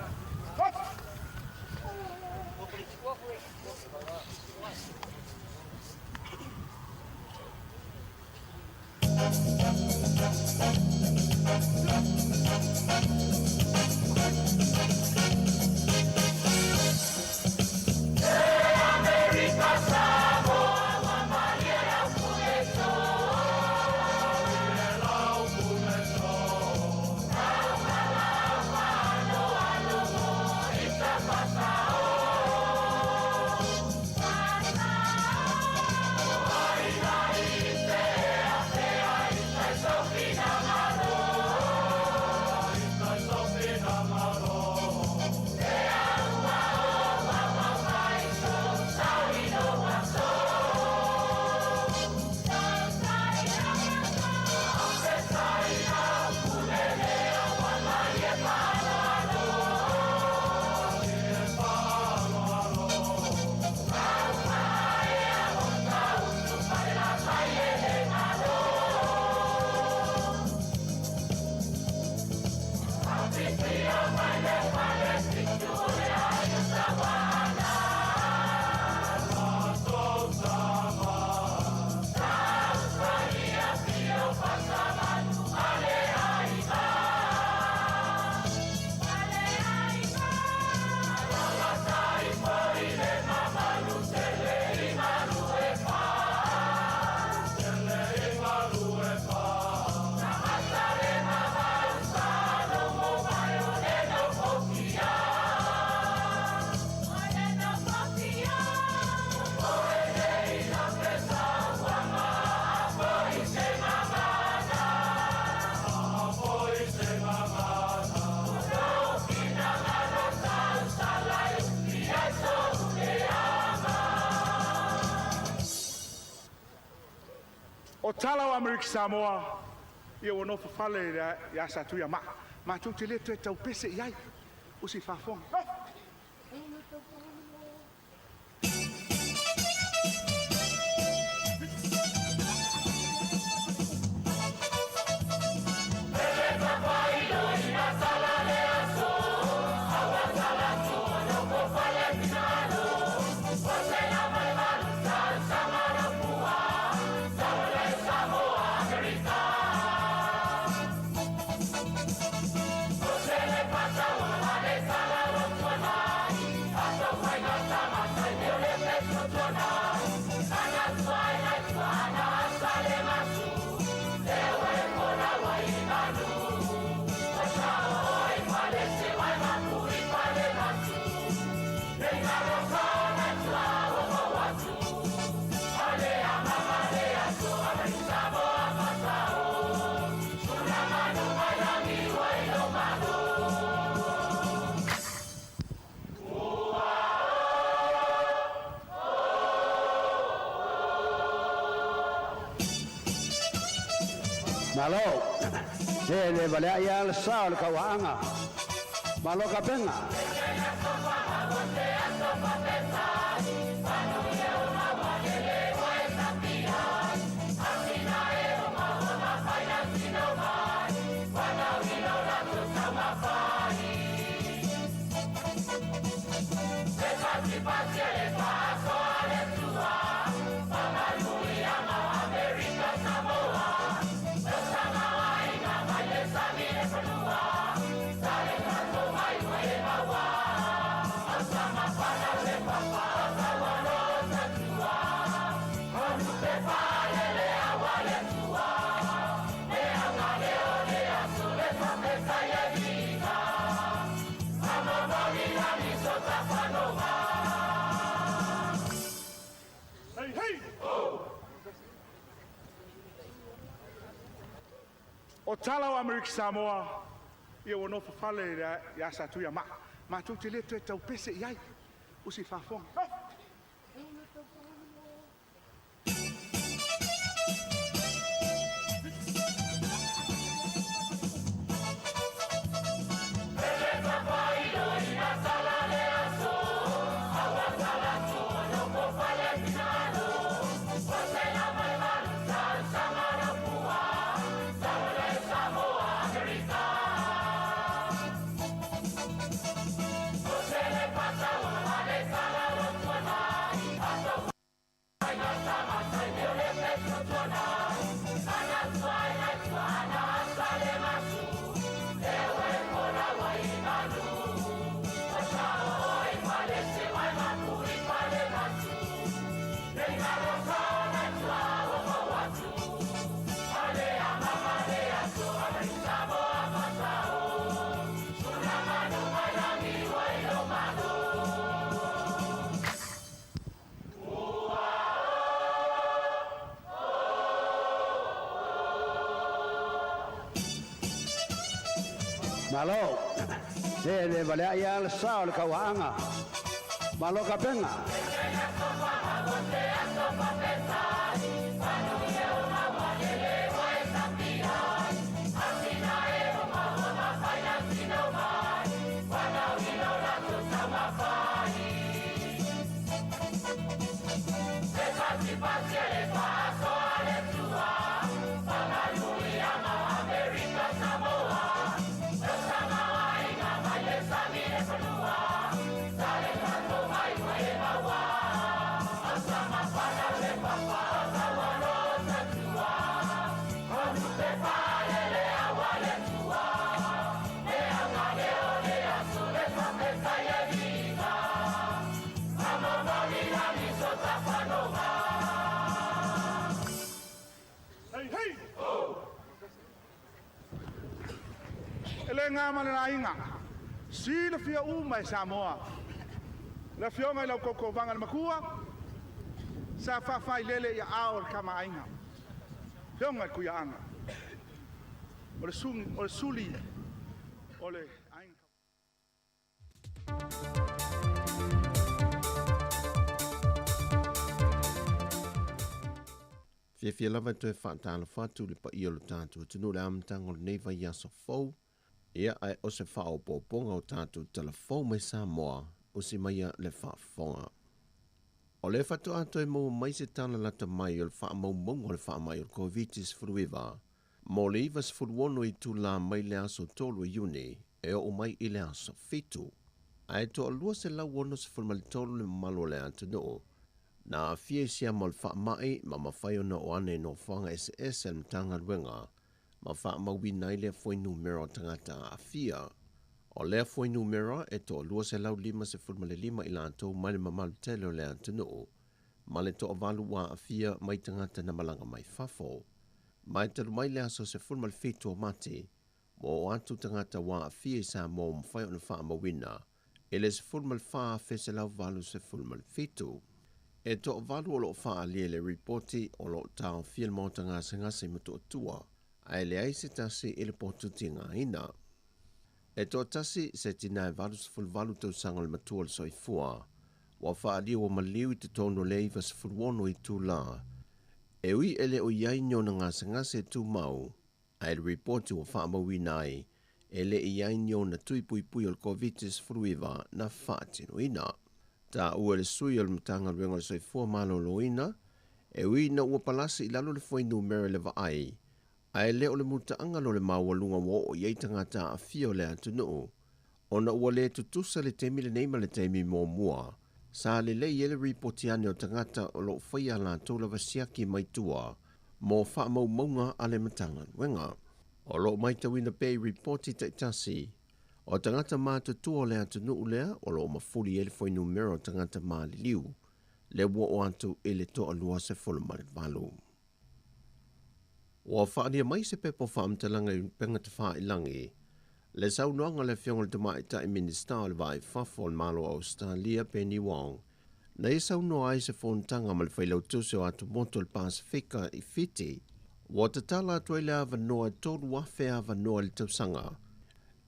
O tala o Amerika Samoa, Ia ua nofo fale ia Satuiamaa, matou te le toe taupese i ai. Usi faafofoga. Malo, e le valea ia le sa o le kauaaga. Malo kapenga. Hey, hey! O tala o Amerika Samoa, ia ua nofo fale ia Satuiamaa, matou te le toe taupese i ai. Usi faafofoga. Malo, e le valea ia le sa o le kauaaga. Malo kapenga. Hey, hey! E le gā ma le laina. Silafia uma e Samoa. Le afioga i lau kaukauvagale makua, sa faafailele i aao o le tamaaiga. Afioga i le Tuiaaga. O le suli, o le suli o le aiga. Fiafia lava e toe faatalofa atu i le paia o le tatou atunuu i le amataga o lenei vaiaso fou. Ia, ae o se faaopoopoga o tatou tala fou mai Samoa, usi maia le faafofoga. O lea faatoa toe maua mai se tala lata mai o le faamaumauga o le faamai o le Koviti-19 mo le 96 itulā mai le aso 3 o Iuni e oo mai i le aso 7, ae toa 263 le mamalu o le atunuu na aafia i siama o le faamai ma mafai ona oo ane i nofoaga eseese a le Matagaluega ma faamauina ai lea fuainumera o tagata aafia. O lea fuainumera e toa 255 i latou mai le mamalu tele o le atunuu ma le toavalu ua aafia mai tagata na malaga mai fafo. Ma e talu mai le aso 17 o Mati, ua oo atu tagata ua aafia i Samoa ua mafai ona faamauina i le 14,187. E toavalu o lo o faaalia i le ripoti o lo o taofia le maota gasegase i Motootua, ae leai se tasi i le potu tigaina. E toatasi se tina e 88 tausaga o le matua o le soifua, ua faaalia ua maliu i totonu o le 96 itulā, e ui e le o i ai ni ona gasegase tumau, ae le ripoti ua faamauina ai e le i ai ni ona tui puipui o le Koviti-19 na faatinoina. Taua e le sui o le Matagaluega o le Soifua Maloloina, e ui ina ua palasi i lalo le fuainumera i le vaai, ae le o le mutaaga lo le maualuga ua oo i ai tagata aafia o le atunuu, ona ua le tutusa le taimi lenei ma le taimi muamua sa lelei ai le ripoti ane o tagata o lo o faia a latou lava siaki mai tua mo faamaumauga a le Matagaluega. O lo o matauina pea i ripoti taitasi o tagata matutua o le atunuu lea o lo o mafuli ai le fuainumera o tagata maliliu lea ua oo atu i le toa 28. Ua faaalia mai se pepa o faamatalaga i upega tafailagi le saunoaga a le Afioga i le Tamaitai Minisita o le Va i Fafo o le Malo o Ausetalia, Penny Wong, na ia saunoa ai i se fonotaga ma le Failautusi o Atumotu o le Pasefika i Fiti, ua tatala atu ai le avanoa e 3,000 avanoa i le tausaga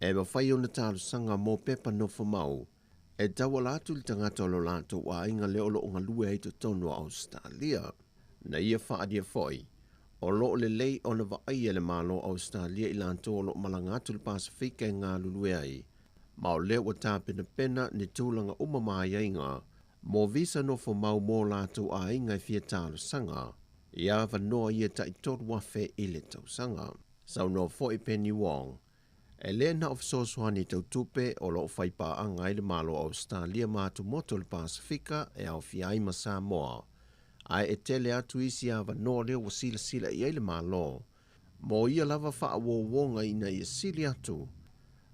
e mafai ona talosaga mo pepa nofomau e tauala atu i le tagata o lo latou aiga lea o lo o galue ai i totonu o Ausetalia. Na ia faaalia foi, o lo o lelei ona vaaia e le Malo o Ausetalia i latou o lo o malaga atu i le Pasefika e galulue ai, ma o lea ua tapenapena ni tulaga uma ma aiaiga mo visa nofomau mo latou aiga e fia talosaga i avanoa ia tai 3,000 i le tausaga. Saunoa foi Penny Wong, e le na o fesoasoani tau tupe o lo o faipaaga ai le Malo o Ausetalia ma atumotu o le Pasefika e aofia ai ma Samoa, ae e tele atu isi avanoa lea ua silasila i ai le Malo mo ia lava faauouoga ina ia sili atu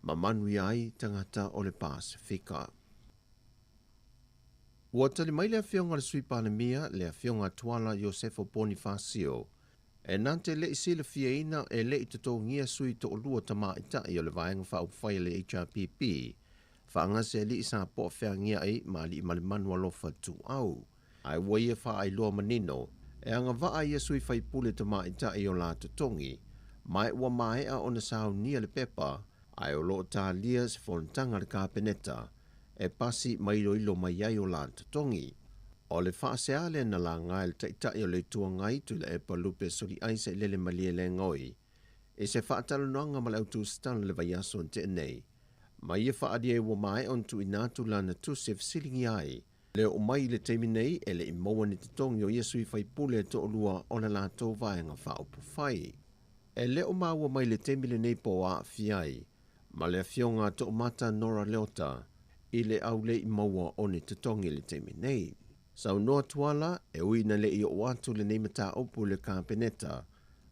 ma manuia ai tagata o le Pasefika. Ua tali mai le Afioga i le Sui Palemia, le Afioga a Tuala Iosefo Ponifasio, e na te le i silafiaina e le i totogia sui toalua tamaitai o le Vaega Faaupufai a le HRPP, faagase alii sa poa feagiai ma alii Malemanu Alofa Tuuau. Ae ua ia faailoa manino, e agavaa ia sui faipule tamaitai o la totogi, ma e ua maea ona saunia le pepa, ae o lo o talia se fonotaga a le Kapeneta e pasi ma iloilo mai ai o la totogi. O le faasea lea na laga e le Taitai o le Itu Agai Tuilaepa Lupe Soliai Sailele Malielegaoi i se faatalanoaga ma le au tusitala i le vaiaso na tea nei, ma ia faaalia ai ua maea ona tuuina atu lana tusi e fesiligia ai le oo mai i le taimi nei e le i maua ni totogi o ia sui faipule e toalua o le latou Vaega Faaupufai. E le o maua mai le taimi lenei po o aafia ai ma le Afioga a Toomata Nora Leota i le aulei maua o ni totogi i le taimi nei. Saunoa Tuala, e ui ina le i oo atu lenei mataupu i le Kapeneta,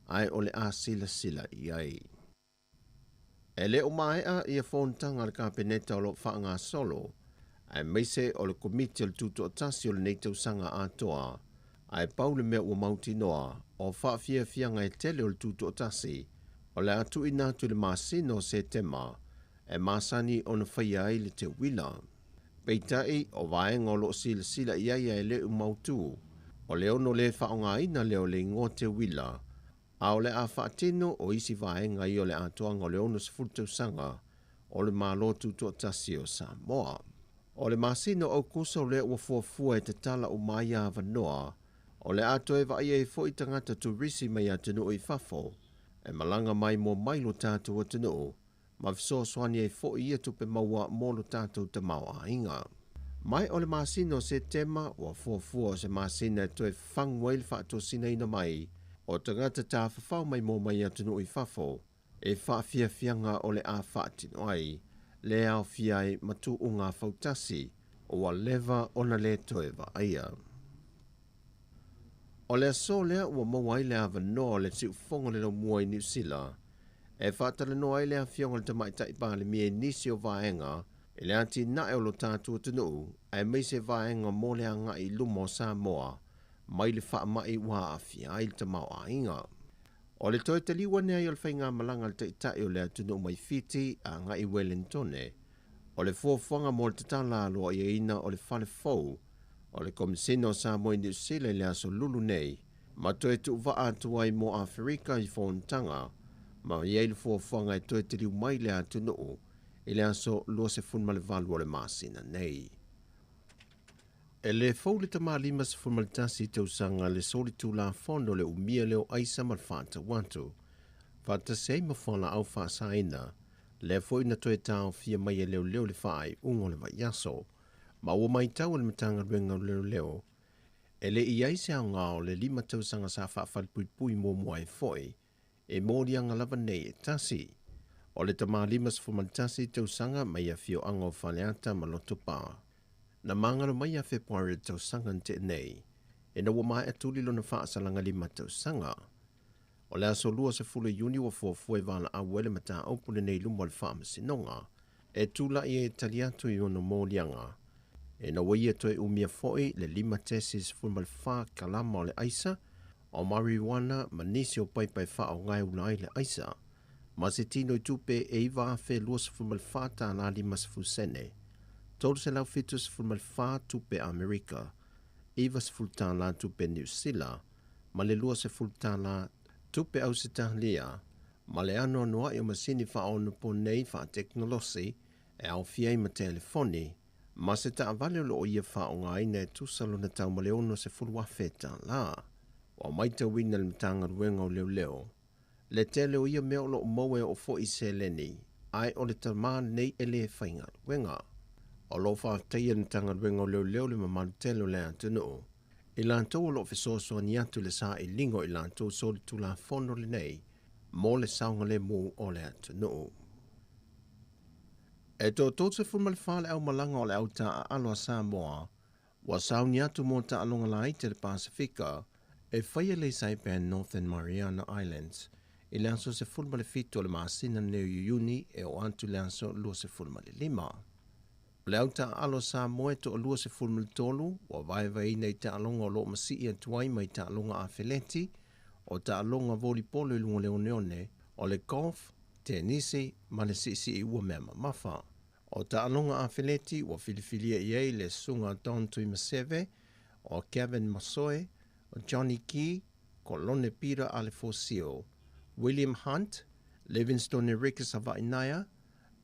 ae o le a silasila i ai. E le o maea ia fonotaga a le Kapeneta o lo o faagasolo, aemaise o le Komiti o le Tutoatasi o lenei tausaga atoa, ae pau le mea ua mautinoa, o faafiafiaga e tele o le Tutoatasi, o le a tuuina atu i le masina o Setema e masani ona faia ai le teuila. Peitai, o vaega o lo o silasila i ai ae le o mautu, o le ono le faaaogaina lea o le igoa teuila, a o le a faatino o isi vaega ia o le atoaga o le 60 tausaga o le Malo Tutoatasi o Samoa. O le masina o Aukuso lea ua fuafua e tatala uma ai avanoa O le a toe vaaia ai foi tagata turisi mai atunuu i fafo e malaga maimoa mai lo tatou atunuu ma fesoasoani ai foi ia tupe maua mo lo tatou tamaoaiga. Mai o le masina o Setema ua fuafua o se masina e toe fafagu ai le faatosinaina mai o tagata tafafao maimoa mai atunuu i fafo e faafiafiaga o le a faatino ai le aofia ai ma tuuga fautasi ua leva ona le toe vaaia. O le aso lea ua maua ai le avanoa o le siufogo le laumua i Niu Sila e faatalanoa ai le Afioga i le Tamaitai Palemia i nisi o vaega i le atinae o lo tatou atunuu aemaise vaega mo le agai i luma o Samoa mai le faamai ua aafia ai le tamaoaiga. O le toe taliu ane ai o le faigamalaga a le Taitai o le atunuu mai Fiti agai i Welentone, o le fuafuaga mo le tatala aloaiaina o le fale fou o le Komesina o Samoa i Niu Sila i le aso Lulu nei, ma toe tuuvaa atu ai mo Aferika i fonotaga, ma i ai le fuafuaga e toe taliu mai le atunuu i le aso 28 o le masina nei. E le fou le tama 51 tausaga le solitulafono le umia lea o aisa ma le faatau atu, faatasi ai ma fualaau faasaina, lea foi na toe taofia mai e leoleo i le faaiuga o le vaiaso, ma ua matau e le Matagaluega o Leoleo, e le i i ai se aoga o le lima tausaga sa faafalepuipui muamua ai foi e moliaga lava nei e tasi. O le tama 51 tausaga mai afioaga o Faleata ma Lotopa, na magalo mai ia Fepuari o le tausaga na tea nei, ina ua maea tuli lona faasalaga lima tausaga. O le aso 20 Iuni ua fuafua e valaau ai le mataupu lenei i luma o le Faamasinoga e tulai ai e tali atu i ona moliaga, ina ua ia toe umia foi le 5.14 kalama o le aisa, o marijuana ma nisi o paipa e faaaoga e ula ai le aisa, ma se tino i tupe e $9,024 tala 50 sene, 374 tupe Amerika, 90 tala tupe Niu Sila, ma le 20 tala tupe Ausetalia, ma le anoanoai o masini faaonaponei faatekonolosi e aofia ai ma telefoni, ma se taavale o lo o ia faaaogaina e tusa lona tau ma le $60,000 tala. Ua matauina e le Matagaluega o Leoleo le tele o ia mea o lo o maua e oo foi i seleni, ae o le tama lenei e le faigaluega. O lo o faafetaia e le Matagaluega o Leoleo le mamalu tele o le atunuu i latou o lo o fesoasoani atu i le sailiga o i latou solitulafono lenei mo le saogalemu o le atunuu. E toa 34 le aumalaga o le au taaalo a Samoa ua sauni atu mo taaloga laiti a le Pasefika e faia i le Saipan Northern Mariana Islands i le aso 17 o le masina nei o Iuni e oo atu i le aso 25. O le au taaalo a Samoa e toa-23 ua vaevaeina i taaloga o lo o masii atu ai mai taaloga afeleti, o taaloga volipolo i luga o le oneone, o le golf, tenisi ma le siisii ua mea mamafa. O taaloga afeleti ua filifilia i ai le susuga Don Tuimaseve, o Gavin Masoe, o Johnny Key, Kolone Peter Alefosio, William Hunt, Livingstone Enriquez Savainaia,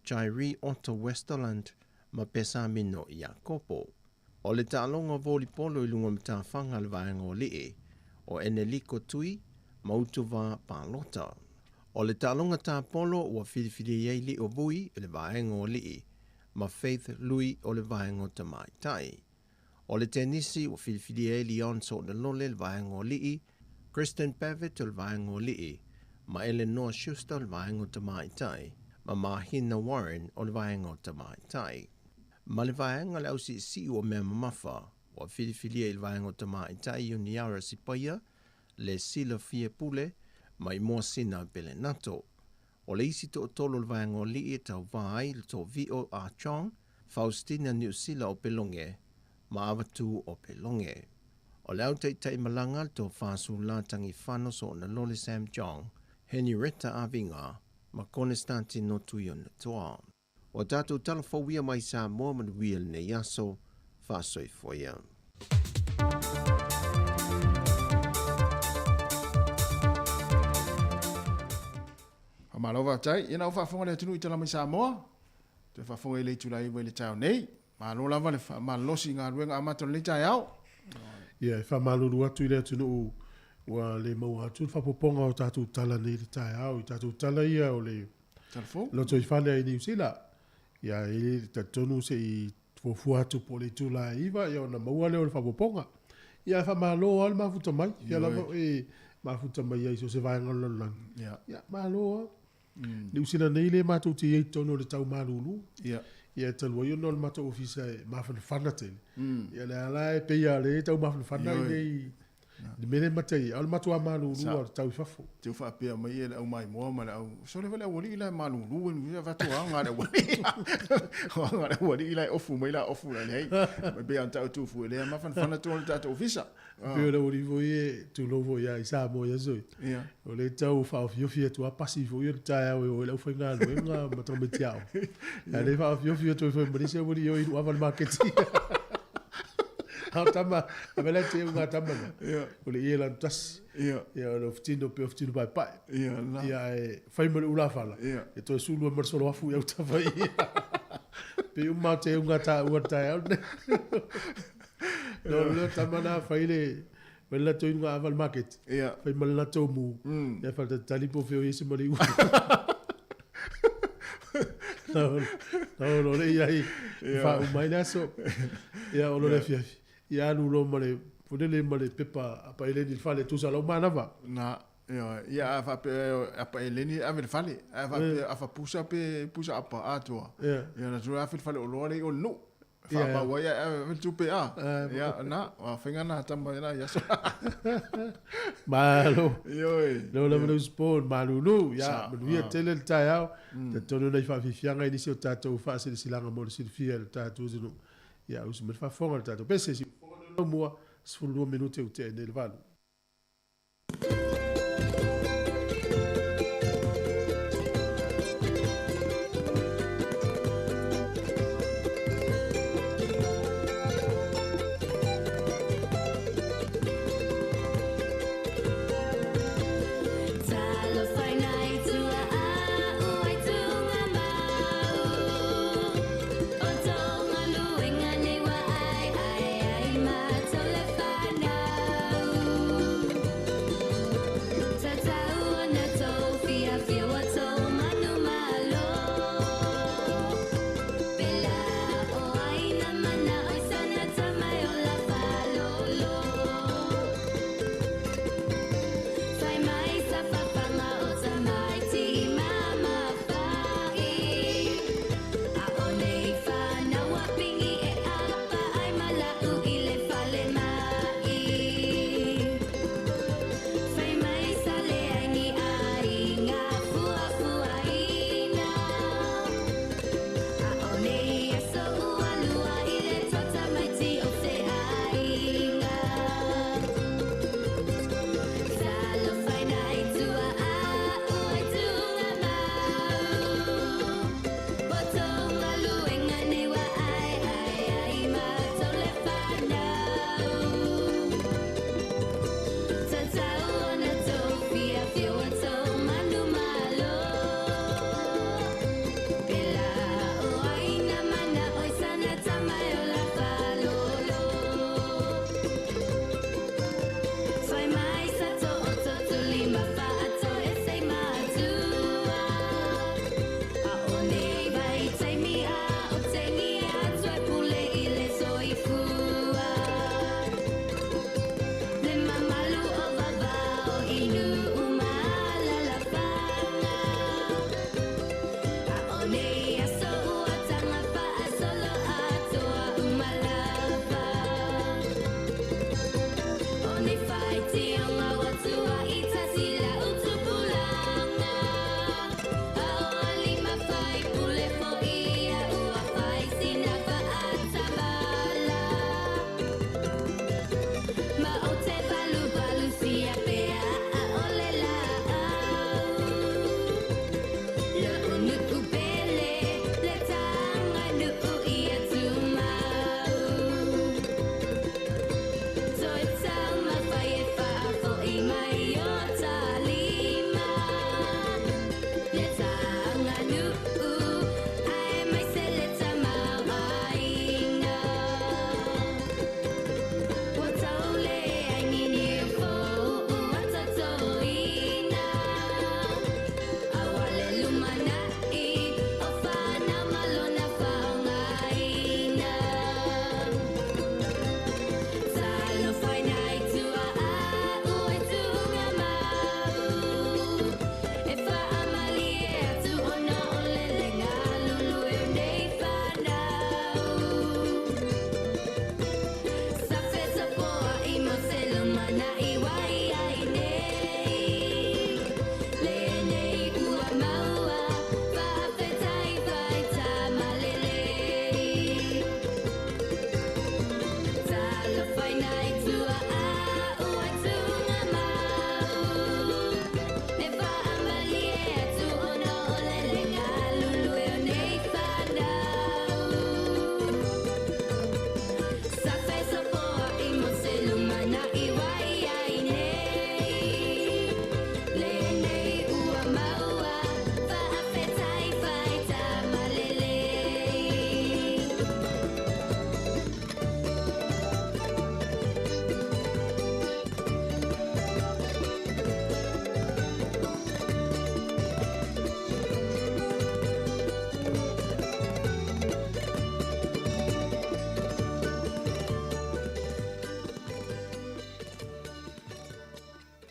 Jairi Otto Westerlund ma Pesamino Iakopo. O le taaloga volipolo i luga o matafaga a le vaega o alii, o Eneliko Tui ma Utuvā Palota. O le taaloga tapolo ua filifilia i ai Lio Vui i le vaega o alii ma Faith Lui o le vaega o tamaitai. O le tenisi ua filifilia i ai Leon Soonalole i le vaega o alii, Kristen Pavitt o le vaega o alii ma Elenoa Schuster o le vaega o tamaitai ma Mahina Warren o le vaega o tamaitai. Ma le vaega le ausiisii o mea mamafa ua filifilia i le vaega o tamaitai Ioniara Sipaia, le Silafia Pule ma Imoasina Pelenato. O le isi toatolu o le vaega o alii e tauvā ai le Toovio Ah Chong, Faustina Niusila o Pelonge ma Avatu o Pelonge. O le au taitai malaga le Tofa Sulā Tagifano Soonalole Sam Chong, Henrietta Aviga ma Konestatino Tuionetoa. Ua tatou tala fou ia mai Samoa manuia lenei aso, faasoifua ia. Faamalo faafetai. Ia na ou faafofoga le atunuu i tala mai Samoa. Toe faafofoga i le itula 9 i le taeao nei. Malo lava le faamalolosi i galuega amata o lenei taeao. Ia, e faamalulu atu i le atunuu ua le maua atu le faaopoopoga o tatou tala nei i le taeao, i tatou tala ia o le Tala fou. lotoifale ai Niu Sila. Ia, e talitonu se i fuafua atu po o le itula e 9 ia ona maua lea o le faaopoopoga. Ia, ae faamalo lava le mafuta mai. Ia lava e mafuta mai ai i so o se vaega o le lalolagi. Ia, malo lava. Niu Sila nei le matou te i ai i totonu o le tau malulu. Ia, e talu ai ona o le matou ofisa e mafanafana tele. Ia, lea la e pei lava o lea e tau mafanafana i nei le mea lea e mata i ai, a o le matua malulu lava o le tau i fafo. Teu faapea mai e le au maimoa ma le au sole foi le aualii la e malulu e nuia avatu aga le aualii. O aga le aualii la e ofu mai la ofu la leai. Mai pei ona tau tufu e lea mafanafana tonu le tatou ofisa. Pei o le aualii foi e tulou foi ia i Samoa i aso ia. O lea e tau faaofiofi atu lava pasi foi o le taeao e o ai le aufaigaluega ma tamaiti aoga. A o lea e faaofiofi atu ai foi ma le isi aualii e o e inu ava i le maketi. A o tama, a mea la e te uga tama na. O le ie lanu tasi. Ia o le ofutino pe ofutino paepae. Ia ae fai ma le ulafala. E toe sulu ai ma le soloafu i autafa i. Pei uma o te uga taua le taeao lenei. No le tama na fai le fai le latou inuga ava i le maketi. Fai ma le latou mu. Ia faatalitali po o fea o i ai se maliu. Na ono le i ai faauma ai le aso. Ia ono le afiafi. Ia alu loa ma le fonele ma le pepa apa eleni i le fale tusa lau manava. Na, ia a faapea apa eleni ave le fale. A faapea afa pusa pe pusa apa atoa. Ia na tua afe le fale oloa le i o le nuu. Faamau ai ae ave le tupe a. Ia na, o faiga na tama na ia aso. Malo. Ioe. Leo lava le usupo malulu. Ia, manuia tele le taeao. Talitonu nai faafiafiaga i nisi o tatou faasilasilaga mo le silafia e le tatou atunuu. Ia, usu mai le faafofoga le tatou pese. Siufofoga le laumua, 12 minute ua tea nei le 8.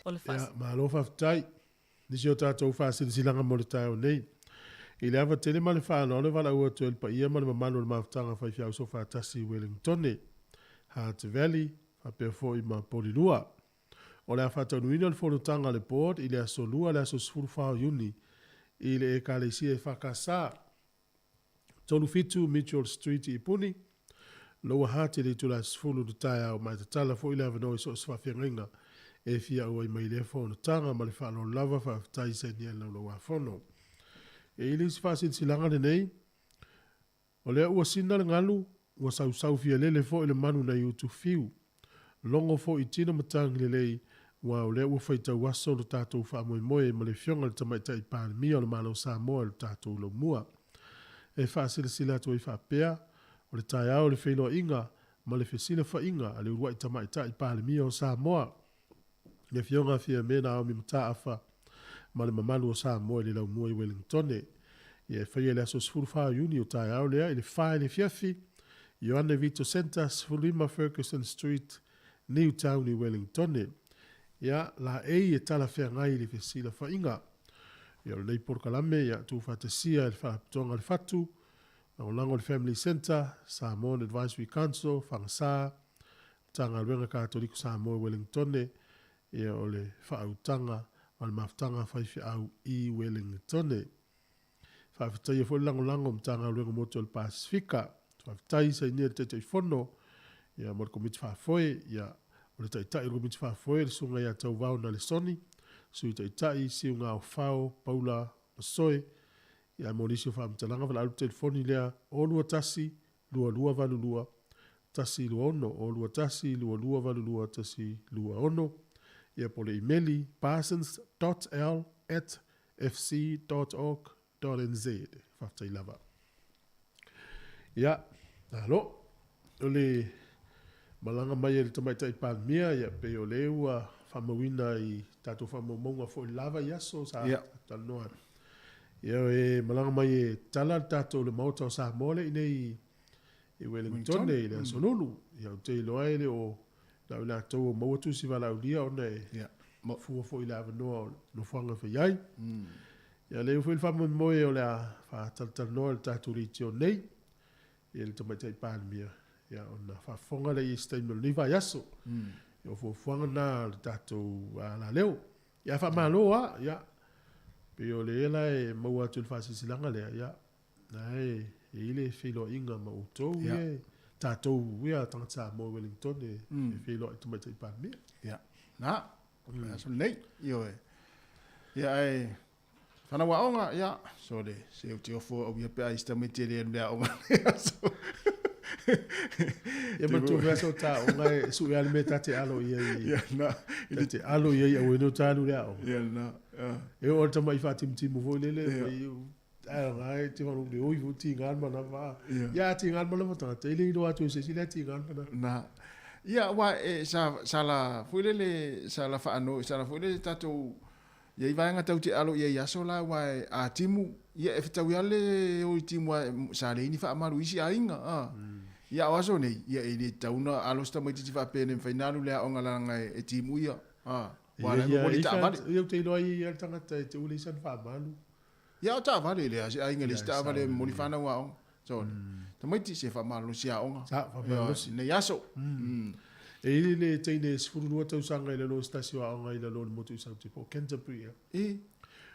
O le Ia, malo faafetai. Nisi o tatou faasilasilaga mo le taeao nei. I le ava tele ma le faaaloalo e valaau atu ai le paia ma le mamalu o le mafutaga faifeau soofaatasi i Wellingtone, Hutt Valley, faapea foi ma Polilua. O le a faataunuuina le fonotaga a le Board i le aso Lua le aso 14 o Iuni i le Ekalesia EFKS, 37 Mitchell Street i Ipuni, Lower Hutt i le itula e 10 i le taeao ma e tatala foi le avanoa i so o se faafeagaiga e fia auai mai i lea fonotaga. Ma le faaaloalo lava, faafetai i sainia le Laulau-a-Fono. E i ai le isi faasilasilaga lenei, O lea ua sina le galu, ua sausau fialele foi le manu nai Utufiu. Logo foi i tino matagi lelei, ua o lea ua faitau aso lo tatou faamoemoe ma le Afioga i le Tamaitai Palemia o le Malo o Samoa i lo tatou laumua. E faasilasila atu ai faapea, o le taeao o le feiloaiga ma le fesilafaiga a le uluai Tamaitai Palemia o Samoa, le Afioga Fiame Naomi Mataafa ma le mamalu o Samoa i le laumua i Wellingtone. Ia e faia i le aso 14 o Iuni o taeao lea i le 4 i le afiafi, Ioane Vito Centre, 15 Fergusson Street, Newtown i Wellingtone. Ia, laei e talafeagai i le fesilafaiga. Ia o lenei polokalame ia tuufaatasia e le Faalapotopotoga a le Fatu, Lagolago le Family Centre, Samoan Advisory Council, Fagasa, Matagaluega Katoliko Samoa i Wellingtone, ia o le faautaga ma le mafutaga faifeau i Wellingtone. Faafetaia foi le lagolago o Matagaluega Motu o le Pasefika. Faafetai sainia le Taitaifono ia mo le Komiti Faafoe, ia o le Taitai o le Komiti Faafoe le Susuga ia Tauvao Nalesoni, Sui Taitai Siugaofao Paula Masoe, ia mo nisi o faamatalaga valaau le telefoni lea 021 2282 126, 021 2282 126, ia po o le imeli parsons dot l at fc dot org dot nz. Faafetai lava. Ia, malo. O le malaga mai a le Tamaitai Palemia, ia, pei o lea ua faamauina i tatou faamaumauga foi i le la vaiaso sa talanoa atu. Ia, e malaga mai e tala le tatou le Maota o Samoa lea i inei i Wellingtone i le Aso Lulu. Ia, ou te iloa e le o na o i latou o maua tusi valaaulia ona e fua foi i le avanoa o le nofoaga e fai ai. Ia, lea foi le faamoemoe o le a faatalatalanoa i le tatou leitio nei i le Tamaitai Palemia, ia, ona faafofoga lea i se taimi o lenei vaiaso. Ia, o fuafuaga na a le tatou alaleo. Ia, faamalo lava, ia, pei o le la e maua atu i le faasilasilaga lea, ia, na e i ai le feiloaiga ma outou, ia, tatou, ia, tagata Samoa i Wellington e feiloai i le Tamaitai Palemia. Ia, na, aso lenei, ioe. Ia, ae, fanau aoga, ia, sole, se ou te ofo au ia pe a i se tamaiti e le alu i le aoga i lenei aso. Ia manatua foi aso o ta aoga e sue lava le mea ta te alo i ai. Ia na. Ta te alo i ai aua ne i o ta alu i le aoga. Ia na. E oo lava i le tamai faatimutimu foi lele, ai e te wharo le oi fo ti ngā mana wā. Ia ti ngā mana wā te le iloa atu e se isi lea ti ngā mana. Na. Ia wa e sa sa la foi lele sa la whaano sa la foi lele tatou ia i vaenga tau te alo ia i aso la wa e a timu ia e whetau ia le o i timu a sa le ini whaamaru isi a inga a. Ia o aso nei ia e le tauna alo sta mai titi whaapene mwhainalu le a onga langa e timu ia a. Wa la mo li taavale. Ia te iloa i al tangata e te ule i san whaamalu. Ia o taavale le ase aiga le isi taavale momoli whanau aoga. So, tamaiti se whaamalosi aoga. Sa, whaamalosi. Nei aso. E i le teine e 12 tausaga i lalo o se tasi o aoga i lalo o le motu i Saute po o Canterbury ea. E.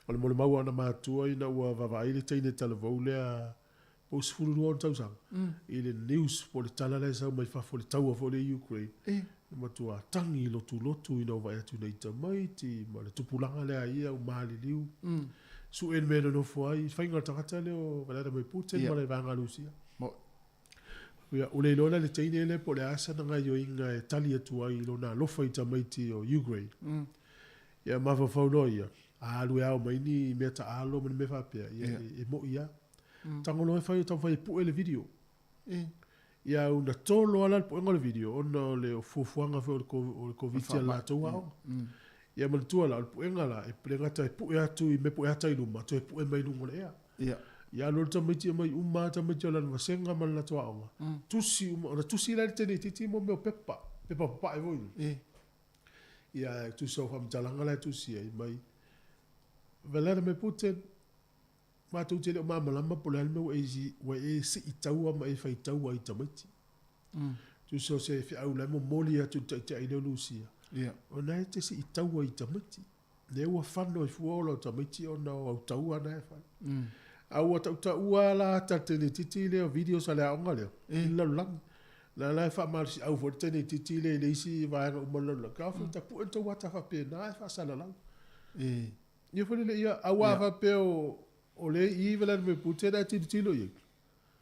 O le molimau a ona matua ina ua vaavaai le teine talavou lea po o 12 ona tausaga i le news po o le tala lea e sau mai fafo i le taua foi lea i Ukraine. E. E matua tangi lotulotu ina ua vaai atu nei tamaiti ma le tupulaga lea a ia ua maliliu. Sue le mea e nonofo ai, faiga o le tagata lea o Vladimir Putin ma le vaega a Lusia. Ia, ua le iloa la le teine lea po o le a sana gaioiga e tali atu ai i lona alofa i tamaiti o Ukraine. Ia mafaufau loa ia, a alu e ao mai ni mea taalo ma ni mea faapea, ia e moi lava. Tago loa e fai o taumafai e pue le video. Ia una tolo lava la le puega o le video ona o le fuafuaga foi o le Koviti a le latou aoga. Ia manatua la, o le puega la, e le gata e pue atu i mea pue ata i luma, toe pue mai luga o le ea. Ia alu le tamaiti aumai uma lava tamaiti o lana vasega ma le latou aoga. Tusi uma, ona tusi la e le teine itiiti mo mea o pepa, pepa papae foi. Ia, e tusa o faamatalaga la e tusi ai mai Vladimir Putin, matou te le o malamalama po o le a le mea ua e, ua e sii taua ma e fai taua ai i tamaiti. Tusa o se feau la e momoli atu i le taitai lea o Lusia, o lena e te sii taua i tamaiti. Lea ua fano ai fua ola o tamaiti ona o au taua na e fai. A ua tautaua lava la ata a le teineitiiti lea o videos a le aoga lea i le lalolagi. La la e faamalosiau foi le teineitiiti lea i le isi vaega uma o le lalolagi. Ka ofi tapue le tou ata faapena ae faasalalau. Ia foi lele ia, aua a faapea o lea e i i Vladimir Putin ae tilotilo i ai,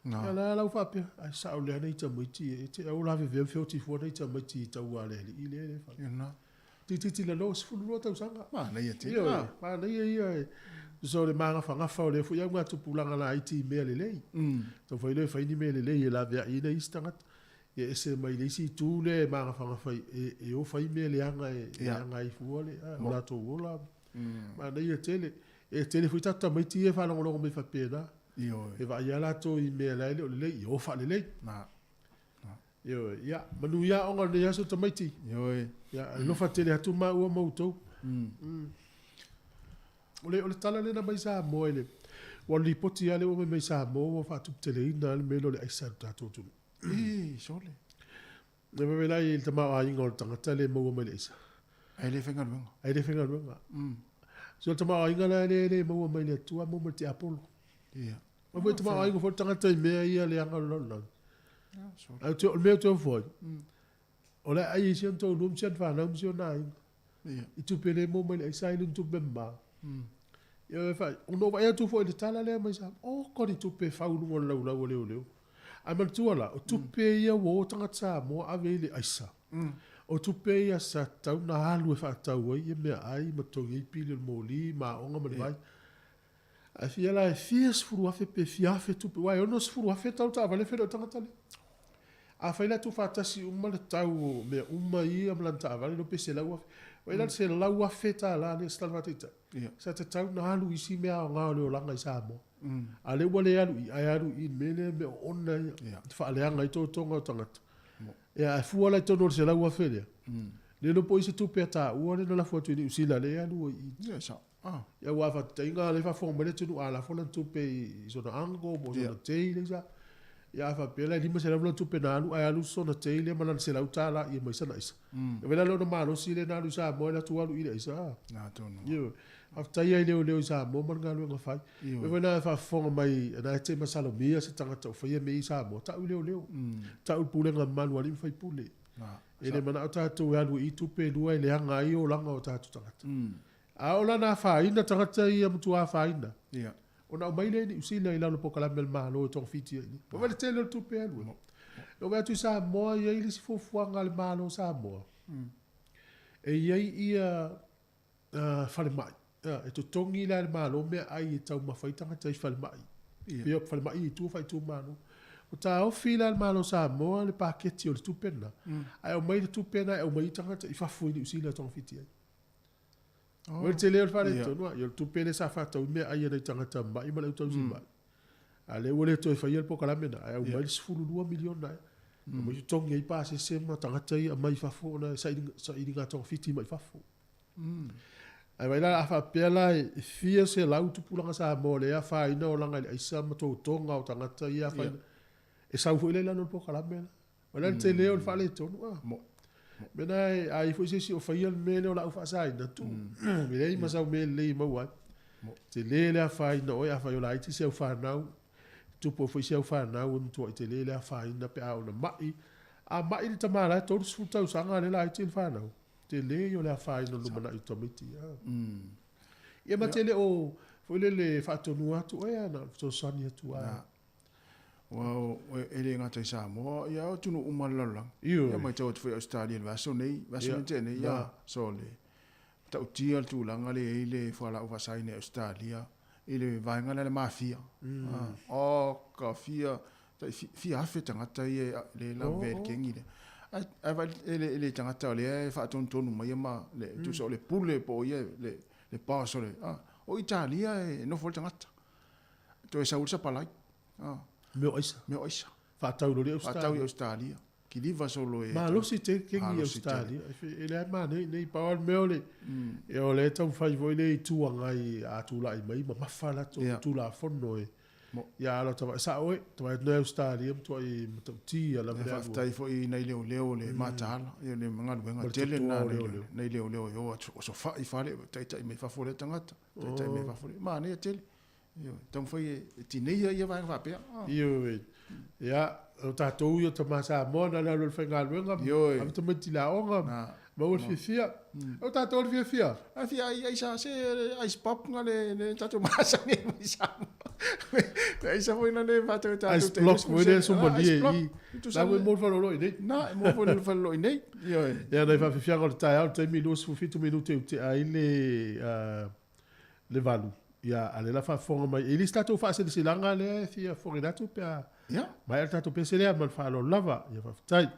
ia la la ua faapea, ae sao lea nai tamaiti e te au lavevea ma feoti fua nai tamaiti i taua a le alii lea e fai. Tititi lalo, 12 tausaga. Manaia tele. Ioe, manaia ia. Tusa o le magafagafa o lea foi augatupulaga laiti i mea lelei. Taumafai loa e fai ni mea lelei e laveai ai nai isi tagata. Ia ese mai le isi itu lea e magafagafa e o fai mea leaga e leaga ai fua le o latou ola. Manaia tele. E tele foi tatou tamaiti ia e faalogologo mai faapena. Ioe. E vaai lava latou i mea la e le o lelei, ia o faalelei. Na. Ioe, ia, manuia aoga o lenei aso tamaiti. Ioe. Ia, alofa tele atu maua ma outou. O le, o le tala lea na aumai Samoa i le, ua o le lipoti lava lea ua aumai mai Samoa ua faatuputeleina lava le mea lea o le aisa i le tatou atunuu. Ii, sole. E vave i le tamaoaiga o le tagata lea e maua mai le aisa. Ae le faigaluega. Ae le faigaluega. So o le tamaoaiga la lea e le maua mai le Atua, maua mai le tiapolo. Ia. Aua foi tamaoaiga foi le tagata i mea ia leaga o le lalolagi. Ae o le mea ou te ofo ai, o le a ai si ona toalua ma si ana fanau ma si ona aiga. I tupe le maua mai le aisa ai le tupe mama. Ia e fai, ona ou vaai atu foi i le tala lea mai Samoa, oka ni tupe e fau i luga o le laulau a leoleo. Ae manatua la, o tupe ia ua o tagata Samoa ave i le aisa. O tupe ia sa tatau ona alu e faatau ai ia meaai ma totogi ai pili o le moli ma aoga ma le vai. Ae fia la e fia 10,000 pe fia afe tupe, aua e 60,000 tau le taavale e feiloai le tagata lea. Afai la tuufaatasi uma le tau o mea uma ia ma lana taavale, iloa pe 100,000. Vaai la le $100,000 lea, se tala faataitai, sa tatau ona alu i isi mea aoga o le olaga i Samoa. A o lea ua le alu i i, ae alu i le mea lea, mea oona ia, e faaleaga ai totoga o tagata. Ia, ae fua la i totonu o le $100,000 lea, le iloa po o ai se tupe a taua lea na lafo atu i Niu Sila lea e alu ai i i. Ia, sao. Ah. Ia, aua a faataitaiga o lea e faafofoga mai le atunuu a lafo lana tupe i sona uncle po o sona tei le isa. Ia a faapea la e 500 lana tupe na alu ae alu sona tei lea ma lana $100 ia mai sana aisa. Ia vaai la lona malosi lea na alu i Samoa e alu atu alu i le aisa a. Na tonu. Ioe. Faafetai lava i leoleo i Samoa ma le galuega fai. Ioe. Foi na e faafofoga mai na e te masalomia se tagata o faia mea i Samoa, tau i leoleo. Tau i le pulega mamalu a alii ma faipule. E le manao tatou e alu i i tupe e lua e leaga ai olaga o tatou tagata. A o lana afaina tagata ia matua afaina. Ia. Ona aumai lea i Niu Sila i lalo o polokalame a le Malo e togafiti ai i i. Ua le tele o le tupe e alu ai. Na ou vaai atu i Samoa e i ai le isi fuafuaga a le Malo o Samoa, e i ai ia falemai, e totogi la e le Malo meaai e taumafa ai tagata i falemai, pei o falemai i tua faaitumalo. Ua taofi la e le Malo o Samoa le paketi o le tupe lena, ae aumai le tupe lena e aumai ai tagata i fafo i Niu Sila e togafiti ai. O le tele o le faaletonu, ia o le tupe lea sa faatau ai meaai a nai tagata mamai ma le au tausi-mai. A o lea ua le toe faia le polokalame lena, ae aumai le $12 miliona ea. Aumai totogi ai pasese ma tagata ia aumai i fafo ona e sailiga togafiti mai fafo. Ae vaai la, a faapea la e fia selau tupulaga Samoa o lea e afaina olaga i le aisa ma totoga o tagata ia e afaina, e sau foi la i lalo o le polokalame lena. O le a le tele o le faaletonu a. Mea na a i ai foi se isi o faia le mea lea o laau faasaina, tuu. E leai ma sau mea lelei e maua ai. Tele le afaina o oe afai o laiti si au fanau, tupu ai foi si au fanau e matuai tele le afaina pe a oo ina mai. A mai le tama la e 30 tausaga a o lea e laiti le fanau, tele ia o le afaina o le lumanai o tamaiti ia. Ia ma te le o foi lele faatonua atu oe a na o le fesoasoani atu lava. Aua e le gata i Samoa, ia o atunuu uma o le lalolagi. Ioe. Ia matau atu foi i Ausetalia i le vaiaso nei, vaiaso Ia, nei tea nei, na. ia, so le matautia le tulaga lea e i ai le fualaau faasaina i Ausetalia i le vaega lea a le Mafia. Oh, ka fia, tai fia afe tagata ia e le lavevea i le kengi lea. Ae, ae vaai e le, le tagata o lea e faatonutonu mai ma le, tusa o le pule po o ia le, le boss o le, o Italia e nofo ai le tagata. Toe sau le sapalai. Mea o aisa. Mea o aisa. Faatau loa i Ausetalia. Faatau i Ausetalia. kiliva solo e Malosi tele kengi i Ausetalia. E leai manaia i inei, pau lava le mea o le, ia o lea e taumafai foi le Itu Agai a tulai mai mamafa latou Tulafono e ia alo tavae sao e tavae atu nei Ausetalia matuai matautia lava le alu. Faafetai foi i nai leoleo le mataala, ia le galuega tele lena nai leoleo e o atu osofai fale taitai mai fafo lea tagata, taitai mai fafo lea, manaia tele. Ioe, taumafai e tineia ia vaega faapea. Ioe. Ia, o tatou ia o tama Samoa na o le alu i le faigaluega, ave tamaiti i le aoga, maua le fiafia. O tatou le fiafia. A fia ai aisa se ice pop nga le le tatou masani ai mai Samoa. Le aisa foi na le faatau e tatou Ice block foi lea sumalie i. La ua mo le faleoloa i nei. Na, e mo foi le faleoloa i nei. Ioe. Ia, nai faafiafiaga o le taeao, le taimi 27 minute e tea ai le le 8, ia, a o lea la faafofoga mai. E le se tatou faasilasilaga lea e fia fofogaina atu pe a maea le tatou pese lea ma le faaaloalo lava. Ia faafetai.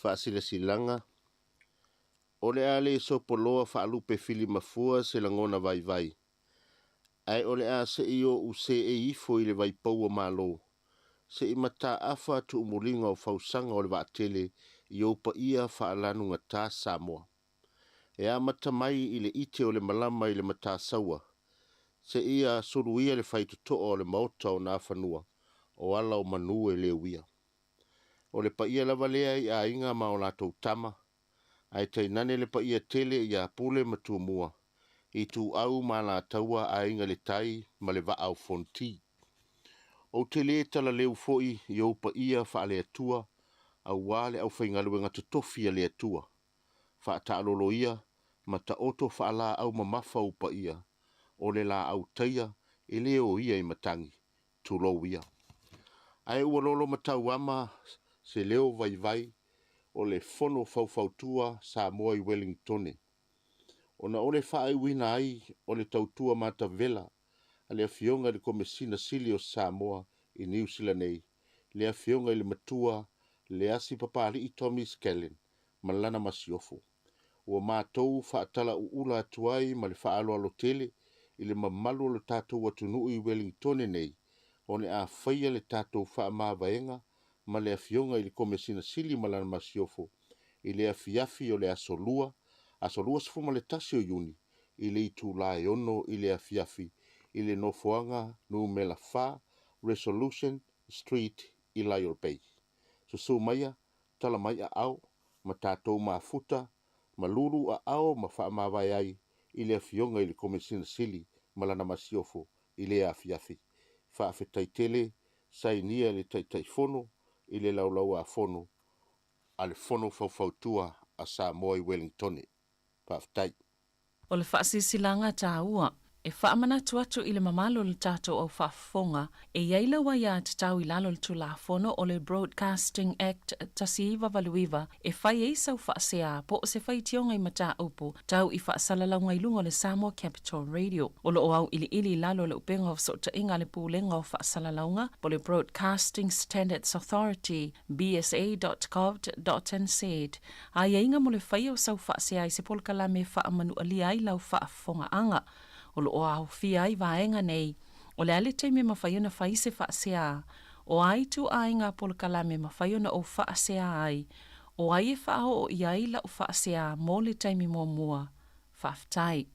Faasilasilaga O le a le sopoloa faalupe filimafua se lagona vaivai, ae o le a se i ou seei ifo i le vaipou o Malo, se i mataafa tuumuliga o fausaga o le vaatele i ou paia faalanugata Samoa. E amata mai i le ite o le malama i le Matasaua, seia suluia le faitotoa o le Maota o Nafanua o ala o manu e le uia. O le paia lava lea i aiga ma o latou tama, ae tainane le paia tele ia Pule ma Tumua, Ituau ma Alataua, Aiga i le Tai ma le Vaa o Fonoti. Ou te le talaleu foi i ou paia faale-Atua aua le aufaigaluega totofi a le Atua. Faataalolo ia ma taoto faalaau mamafa ou paia, o le laau taia e le oia i matagi, tulou ia. Ae ua lolo matauama se leo vaivai o le Fono Faufautua Samoa i Welingtone, ona o le faaiuina ai o le tautua matavela a le Afioga i le Komesina Sili o Samoa i Niu Sila nei, le Afioga i le Matua Leasi Papali'i Tommy Scanlan ma lana masiofo. Ua matou faatalauula atu ai ma le faaaloalo tele i le mamalu o le tatou atunuu i Welingtone nei, o le a faia le tatou faamavaega ma le Afioga i le Komesina Sili ma lana masiofo i le afiafi o le Aso Lua, aso 21 o Iuni, i le itula e 6 i le afiafi i le nofoaga numera 4 Resolution Street i Lyall Bay. Susu maia, tala mai aao, ma tatou mafuta, ma lulu aao ma faamavae ai i le Afioga i le Komesina Sili ma lana masiofo i lea afiafi. Faafetai tele, sainia e le Taitaifono i le Laulau-a-Fono a le Fono Faufautua a Samoa i Welingtone. Faafetai. O le faasilasilaga taua e faamanatu atu i le mamalu o le tatou au faafofoga, e i ai lau aiatatau i lalo o le Tulafono o le Broadcasting Act 1989 e fai ai sau faasea po o se faitioga i mataupu tau i faasalalauga i luga o le Samoa Capital Radio. O lo o auiliili i lalo o le upega o fesootaiga a le Pulega o Faasalalauga po o le Broadcasting Standards Authority, bsa.govt.nz, aiaiga mo le faia o sau faasea i se polokalame e faamanualia ai lau faafofogaaga. O lo o aofia ai vaega nei, o le a le taimi e mafai ona fai se faasea, o a ituaiga polokalame e mafai ona ou faasea ai, o ai e faaoo i ai lau faasea mo le taimi muamua. Faafetai.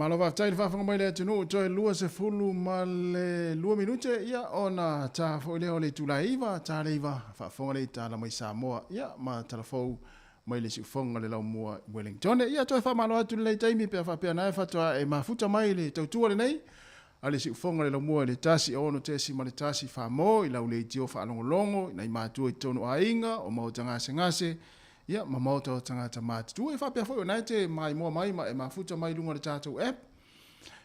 Malo faafetai le faafofoga mai le atunuu toe 22 minute ia ona ta foi lea o le itula e 9, ta le 9 faafofoga le tala mai Samoa ia ma talafou mai le siufoga le laumua i Wellington. Ia toe faamalo atu lenei taimi pe a faapea na e faatoa e mafuta mai le tautua lenei a le siufoga le laumua i le 106.1 Famo i lau leitio faalogologo i nai matua i totonu aiga o maota gasegase Ia, ma maota o tagata matutua. E faapea foi o na e te maimoa mai ma e mafuta mai i luga o le tatou app,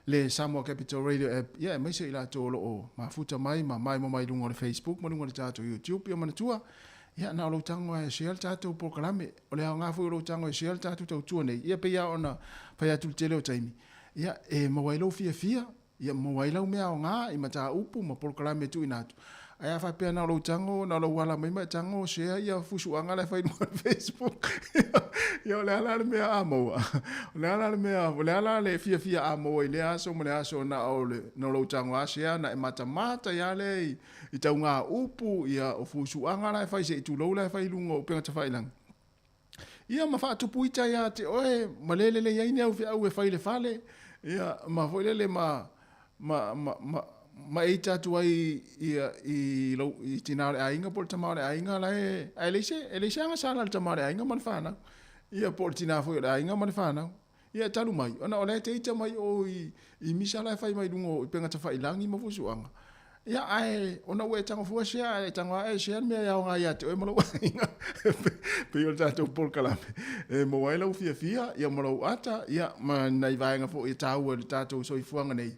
le Samoa Capital Radio app, ia aemaise i latou o lo o mafuta mai ma maimoa mai i luga o le Facebook ma luga o le tatou YouTube. Ia manatua, ia na o lou tago lava e share le tatou polokalame. O le aoga foi o lou tago e share le tatou tautua nei, ia pei lava ona fai atu i le tele o taimi, ia e maua ai lou fiafia, Ia maua ai lau mea aoga i mataupu ma polokalame e tuuina atu. Ae a faapea na o lou tago, na o lou ala mai ma e tago share ia fusuaga la e fai i luga o le Facebook. Ia o le a la le mea a maua? O le a la le mea, o le a la le fiafia a maua i lea aso ma le aso na o le, na o lou tago a share na e matamata ai lava lea i, i tauga upu, ia o fusuaga la e fai se i tulou la e fai i luga o upega tafailagi. Ia ma faatupu ita ia te oe, ma le lelei ai ni au feau e fai i le fale, ia, ma foi lele ma, ma, ma, ma, ma e ita atu ai ia, i, lou, i tina o le aiga po o le tama o le aiga la e, ae leai se, e leai se agasala a le tama o le aiga ma le fanau, ia, po o le tina foi o le aiga ma le fanau. Ia e talu mai, ona o la e te ita mai o i, i misa la e fai mai luga o upega tafailagi ma fusuaga. Ia, ae ona ua e tago fua share, ae e tago lava e share le mea e aoga ia te oe ma lou aiga. Pei o le tatou polokalame e maua ai lau fiafia, ia ma lou ata, ia ma nai vaega foi e taua i le tatou soifuaga nei,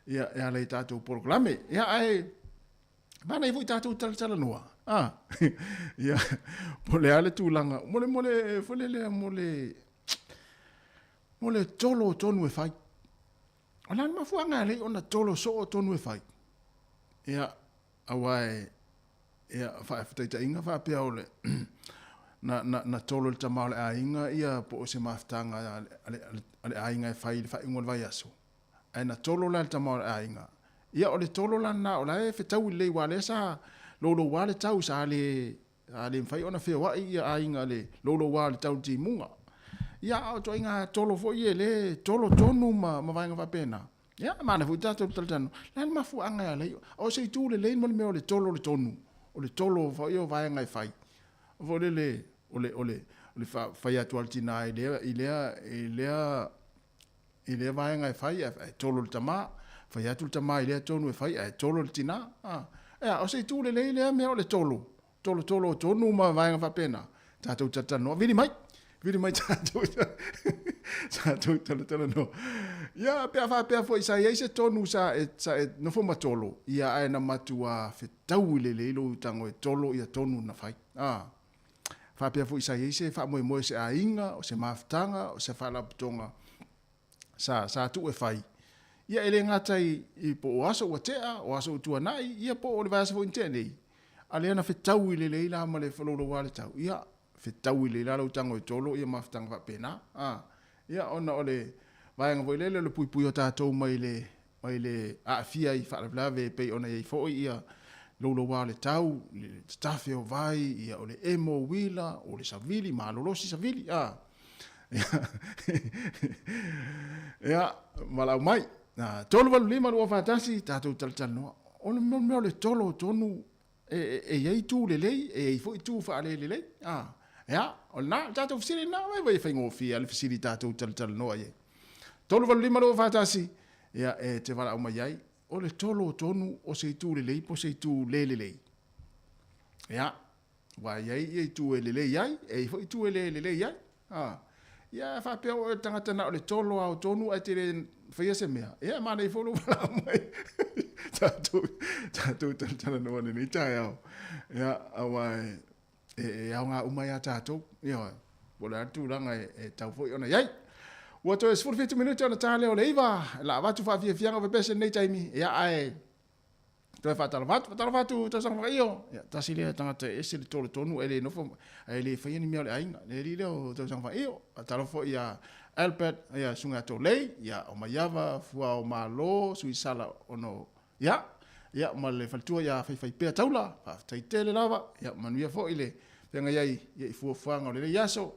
ia e ala i tatou polokalame. Ia, ae manaia foi tatou talatalanoa, a, ia, po o le a le tulaga, mo le, mo le, foi lele, mo le, Mo le tolo o tonu e fai. O le a le mafuaaga e alai ona tolo soo tonu e fai? Ia, aua e, ia, faataitaiga faapea o le, na, na, na tolo e le tama o le aiga ia po o se mafutaga a le, a le, a le aiga e fai i le faaiuga o le vaiaso. Ae na tolo la e le tama o le aiga. Ia, o le tolo la lena, o la e fetaui lelei, aua o lea sa louloua le tau, sa le, A le mafai ona feoai ia aiga le louloua o le tau timuga. Ia, a o ituaiga tolo foi ia e le tolo tonu ma, ma vaega faapena. Ia, e manaia foi tatou talatalanoa. O le a le mafuaaga e ala ai? O se itu lelei mo le mea o le tolo o le tonu, o le tolo foi o vaega e fai. Foi lele, o le, o le, o le fai atu a le tina i lea, i lea, i lea, i lea vaega e fai, ae tolo le tama, fai atu le tama i lea tonu e fai, ae tolo le tina. A, ea, o se itu lelei lea mea o le tolo, tolotolo o tonu ma vaega faapena, tatou talatalanoa, vili mai, vili mai tatou, tatou talatalanoa. Ia, pe a faapea foi sa i ai se tonu sa e, sa e nofo ma tolo, ia ae na matua fetaui lelei lou tago e tolo ia tonu na fai. A, faapea foi sa i ai se faamoemoe o se aiga, o se mafutaga, o se faalapotopotoga sa, sa tuu e fai. Ia e le gata i, i po o aso ua tea, o aso ua tuanai, ia po o le vaiaso foi na tea nei, a lea na fetaui lelei la ma le faloulou le tau, ia, fetaui lelei la lau tago e tolo ia mafutaga faapena. A, ia ona o le vaega foi lele o le puipui o tatou mai le, mai le aafia i faalavelave e pei ona i ai foi ia louloua o le tau, le tatafe o vai, ia o le emo o uila, o le savili, malolosi savili, a. Ia, valaau mai. 385 241, tatou talatalanoa. O le mea o le tolo o tonu e i ai itu lelei, e i ai foi itu faalelelei. A, ia, o lena, le tatou fesili lena, vai vai e faigofie lava le fesili tatou talatalanoa i ai. 385 241, ia, e te valaau mai ai, o le tolo o tonu o se itu lelei po o se itu le lelei. Ia, aua e i ai ia itu e lelei ai, e i ai foi itu e le lelei ai. A, ia a faapea oe o le tagata na o le tolo lava o tonu ae te le faia se mea, ia e manaia foi lou valaau mai. Tatou, tatou talatalanoa i lenei taeao. Ia, aua e, e, e aoga uma ia tatou. Ioe, po o le a le tulaga e, e tatau foi ona i ai. Ua toe 17 minute ona ta lea o le 9, o le a avatu faafiafiaga o pepese i lenei taimi, ia ae Toe faatalofa atu, faatalofa atu tausaga whakaio. Ia, tasi lea tagata e ese le tolo tonu e le nofo, e le whaia ni mea o le aiga. Le alii lea o tausaga whakaio. Faatalofa foi ia Albert, ia Sunga Tolei, ia o Maiava, Fua o Malo, Suisala ono, ia, ia ma le faletua ia Faifaipea Taula, faafetai tele lava, ia manuia foi le feagai ai ia i fuafuaga o lenei aso.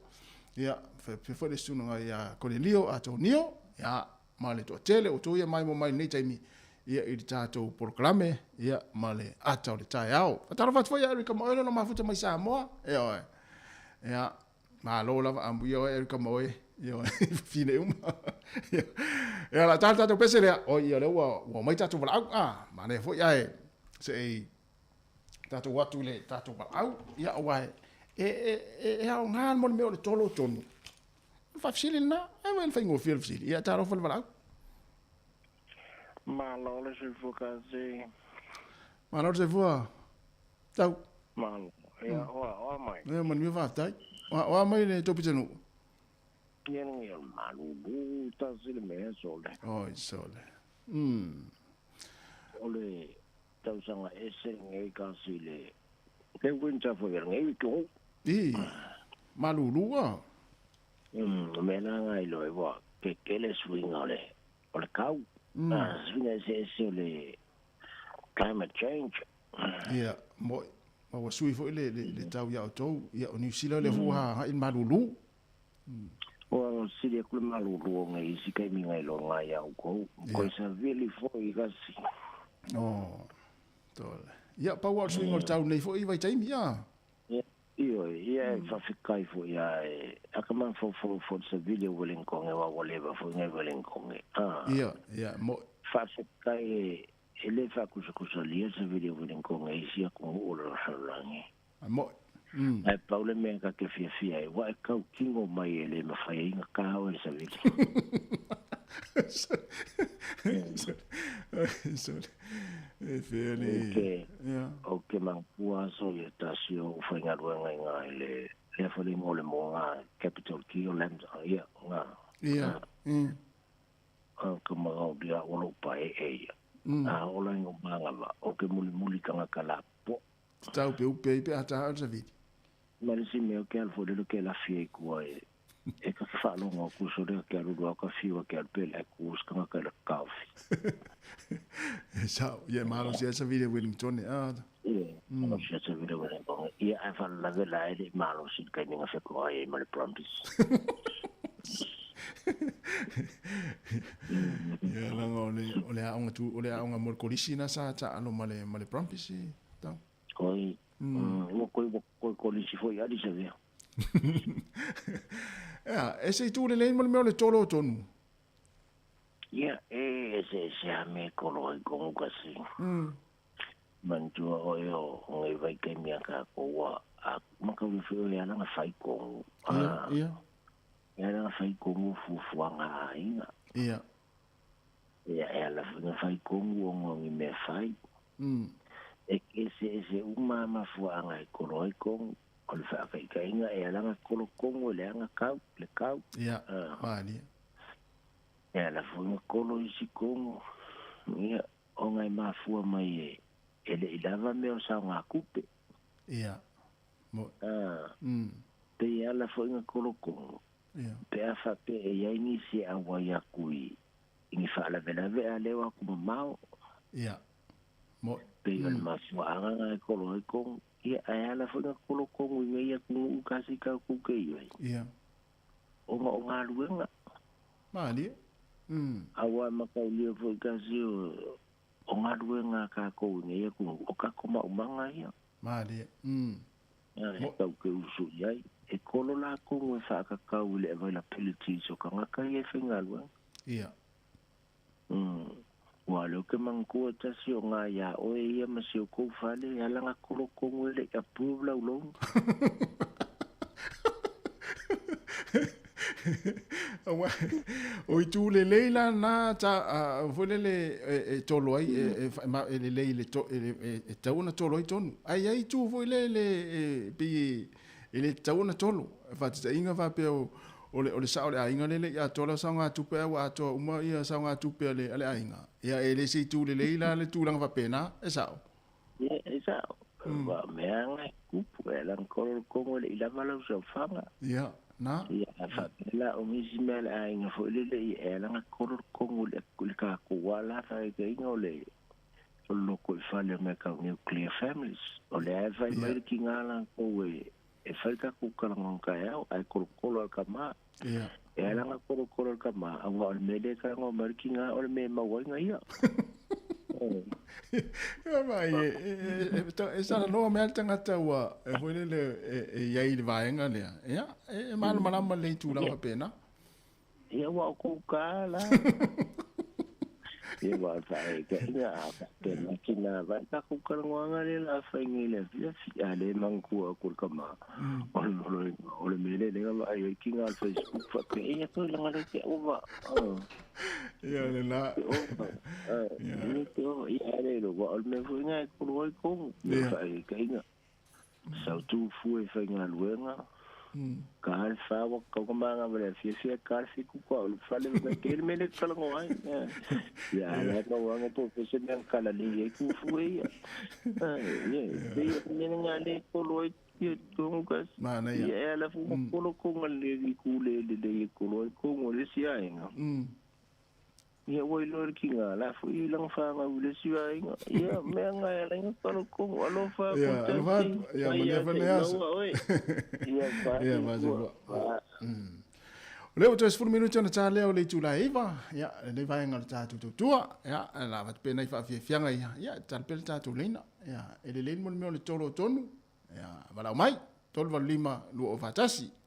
Ia, faapea foi le susuga ia Konelio Atonio, ia. ma le toatele o outou ia maimoa mai i lenei taimi ia i le tatou polokalame ia ma le ata o le taeao. Faatalofa atu foi ia Erika Maoe lona mafuta mai Samoa. Ioe. Ia, malo lava amuia oe Erika Maoe. Ioe, fafine uma. Ia, la tala tatou pese lea. Oi, ia lea ua ua mai tatou valaau. Ah, manaia foi ae se i tatou atu i le tatou valaau. Ia, aua e e e e aoga mo le mea o le tolo tonu. O le faafesili lena, e vai le faigofie le fesili. Ia, talofa le valaau. Malo le soifua kasi. Malo le soifua. Tau. Malo. Ia, oa, oa mai. Ia, manuia faafetai. Oa, oa mai le tou pitonuu. Ia ngi o malulu tasi le mea sole. Oi, sole. O le tausaga ese lenei kasi le le winter foi lenei i tou. I, malulu a. Mea na ngai loa ua ke kele suiga o le o le kau. Suiga eseese o le climate change. Ia, mo ma ua sui foi le le le tau ia outou. Ia, o Niu Sila lea foi ua hahai le malulu. Ua sili aku le malulu o ngai isi taimi ngai loa ngai ia outou. Koe savili foi kasi. Oh, tole. Ia, pau lava o le suiga o le tau nei foi i vaitaimi, ia. Ioe, ia e faafetai foi a e aka mafaufau foi le savili o Wellington aua ua leva foi ngai Wellington a. Ia, ia, mo. Faafetai e e le faakusakusalia le savili o Wellington e isi atunuu o le lalolagi. A mo. Ae pau le mea ta te fiafia ai, ua e tau tino mai e le mafai ai na ta oe le savili. E fea le... Ou te manatua aso ia tasi o ou faigaluega i na i le lea foi le igoa o le moa na Capital Key o Lamb ia na. Ia. Ka magao dia o lou pae'e ia. A oo la i o manava, ou te mulimuli tagata lapopoa. Tau pe upe ai pe a ta le savili. Ma le isi mea o ke alu foi lele ke lafi ai kua e e ka ke faalogo atu so lea ke alu lua ka fiu a ke alu pe le ku se tagata i le kaofi. E sao, ia e malosi ai savili e Wellington e a. Ia, malosi ai savili e Wellington. Ia ae faalavelave la e le i malosi i le taimi na fetoai ai ma le Brumbies. Ia laga o le o le aoga tu o le aoga mo le kolisi na sa taalo ma le ma le Brumbies i tau. Oi, ua koe ua koe kolisi foi ali se vea. Ea, e se itu lelei mo le mea o le tolo o tonu. Ia, e ese ese a me kolo ai kongu kasi. Manatua oe o ngai vaitaimi a kākou ua a makauli foi o le ala na fai kongu. Ia, ia. E ala na fai kongu fuafuaga a aiga. Ia. Ia, e ala foi na fai kongu ona o ni mea fai. E eseese uma a mafuaaga e kolo ai kongu. O le faakaitaiga e ala na kolo kongu e le aga kau, le kau. Ia, malie. E ala foi na kolo isi kongu. Ia, ona e mafua mai e e le i lava mea o saogakupe. Ia. Mo. A. Pei e ala foi na kolo kongu. Ia. Pe a faapea e i ai nisi e auai aku i i ni faalavelave a leo aku mamao. Ia. Mo. Pei o le mafuaaga na e kolo ai kongu. Ia, ae ala foi na kolo kongu i nei atunuu kasi kākou ke i ai. Ia. Ona o galuega. Malie. Aua makaulia foi kasi o o galuega a kākou i nei atunuu, o kākou maumaga ia. Malie. E tau ke usu i ai. E kolo lākou e whaakakau i le availability o tagata ia e faigaluega. Ia. Ua leo ke manatua tasi o ngā iā oe ia ma si o kou fale, e ala nga kolo kongu e le i approve lau loan. Aua, o itu lelei la na ta foi lele e tolo ai e e lelei le to e tau ona tolo ai tonu. Ai ai itu foi lele e pei e le tatau ona tolo. Faataitaiga faapea o o le o le sao o le aiga lele i atoa lau saogatupe ae ua atoa uma ia saogatupe a le a le aiga. Ia e le se itu lelei la le tulaga faapena, e sao? Ia, e sao. Ua mea nga e kupu, e ala na kolo le kongo e le i lava lau saofaga. Ia, na. Ia, a faapea la o nisi mea a le aiga foi lele, ia e ala na kolo le kongo i le i le kākou lava la faataitaiga o le o le lotoifale o mea tau nuclear families. O lea e fai mai le tiga latou e e fai tatou talanoa taeao ae kolokolo a le tama. Ia. E ala na kolokolo le tama, auā o le mea lea e talagoa mai ai le tiga o le mea e maua ai gaia. Ia ma e salanoa mai le tagata ua e foi lele e i ai i le vaega lea. Ia, e malamalama lelei i tulaga faapena. Ia ua o kou ka la. Ia ua faaekaiga a faapea mai tina vai takou talanoaga lea la fai nei le afiafi a le manatua atu le tama o le o le mea lea lea vaai ai tina le Facebook faapea ia toe laga le te ova. Ia le la. Ia te ova ia le lo wa o le mea foi ngai kolo ai kongu. Ia faaekaiga. Sautu fua i faigaluega, ka le fa ua kau ka manga ma le afiafi ka le fiku kua o le fale ma ke le mele talanoa ai. Ia ala ka wanga po pese me kala le ye ku fu ia. Ia ia me nga le kolo ai ia tongu ka. Mana ia. Ia ala fu kolo ko nga le ku le le le kolo ai ko ngo le sia inga. Ia ua iloa le kiga la foi i lana fanau i le isi vaega. Ia, mea na e ala ai ona taloko. Alofa Ia, alofa atu. Ia, manuia foi lenei aso. Ia, Ia, faasifua. O lea ua toe 10 minute ona ta lea o le itula e 9, ia, lenei vaega o le tatou tautua, ia, o le a avatu pea nai faafiafiaga ia, ia, e tatalo pea le tatou laina, ia, e lelei le mo le mea o le tolo o tonu, ia, valaau mai, 385 2041.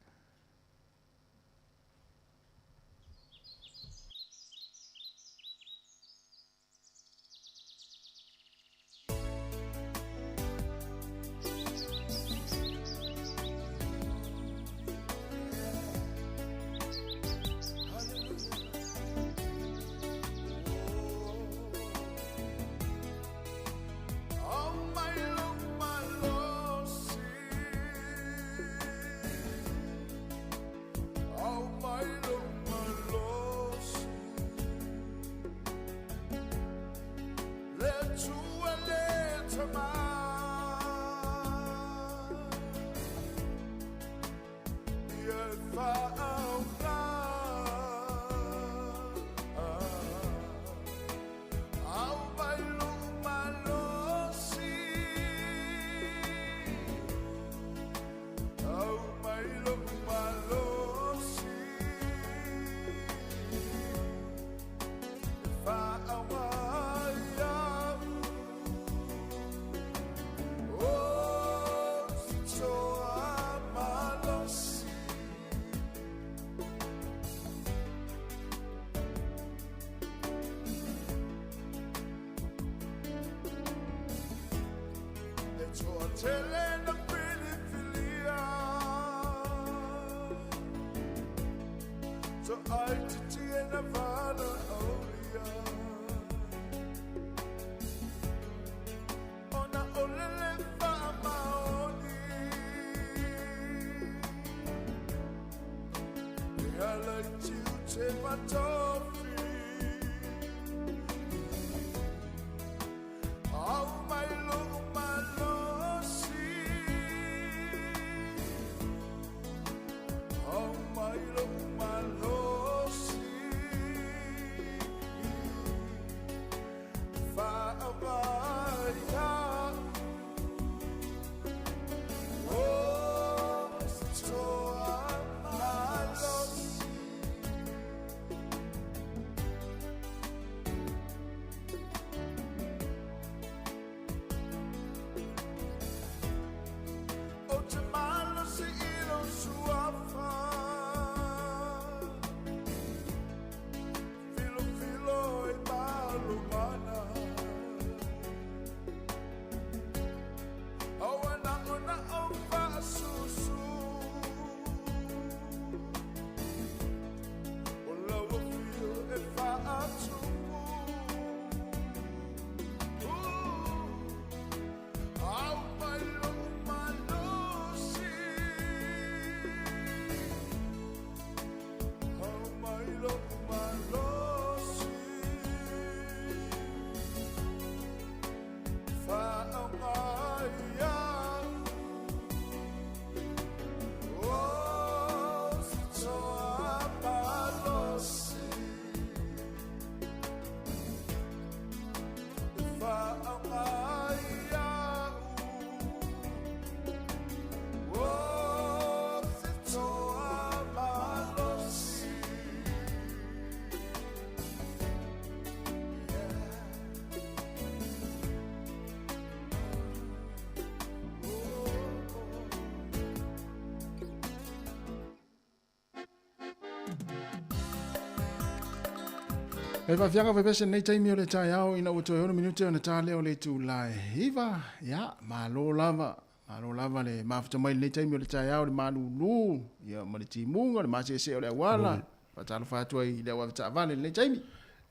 E faafiaga faipese lenei taimi o le taeao ina ua toe 6 minute ona ta lea o le itula e 9. Ia, malo lava, malo lava le mafuta mai i lenei taimi o le taeao i le malūlū, ia, ma le timuga, le maseesee o le auala. Faatalofa atu ai i le au avetaavale i lenei taimi.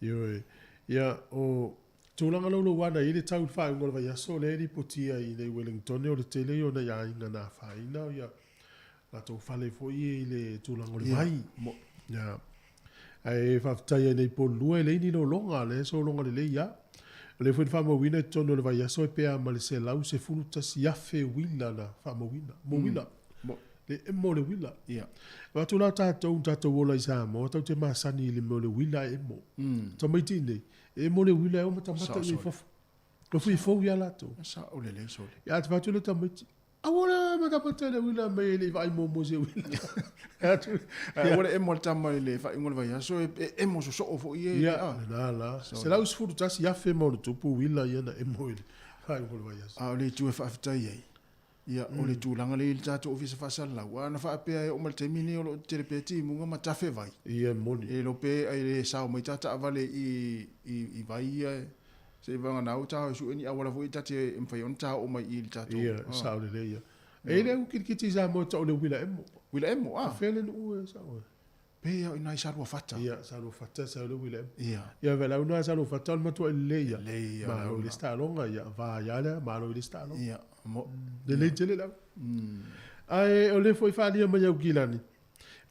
Ioe. Ia, o tulaga loulouana i le tau i le faaiuga o le vaiaso lea e lipotia i le Wellington o le tele ia o nai aiga na afaina, ia latou fale foi ia i le tulaga o le vai. Ia. Ae faafetai ai nei Polulua e leai ni lologa, lea e sologa lelei lava. O lea foi na faamauina i totonu o le vaiaso e pe a ma le 111,000 uila na faamauina. Mo uila. Le emo o le uila. Avatu la tatou, tatou ola i Samoa, tatou te masani i le mea o le uila e emo. Tamaiti nei, e emo le uila e o matamata i fafo. Nofo i fou ia latou. Sao lelei sole. Ia te fatu le tamaiti. Aua le matamata le uila mai e le i vaai muamua i se uila. Atu. Aua le emo a le tama i le faaiuga o le vaiaso e emo sosoo foi e. Ia, lena la. 111,000 ma ona tupu uila ia na emo i le faaiuga o le vaiaso. A o le itu e faafetai ai, ia, o le tulaga lea i le tatou Ofisa Faasalalau, a na faapea e oo mai le taimi lenei o lo o tetele pea timuga ma tafe vai. Ia, e moni. E iloa pe e le sao mai ta taavale i i vai ia se i vagana au ta sue ni auala foi ta te e mafai ona ta oo mai i le tatou. Ia, sao lelei ia. E i le au kilikiti i Samoa tau o le uila emo. Uila emo, a. Fea le nuu e sao e. Pe ia o ina i Saluafata. Ia, Saluafata sao le uila emo. Ia. Ia, vela una Saluafata o le matua i lelei ia. Lelei ia. Malo i le staloga, ia, va ia lea, malo i le staloga. Ia, mo. Lelei tele lau. Ae o le foi faalia mai au kilani,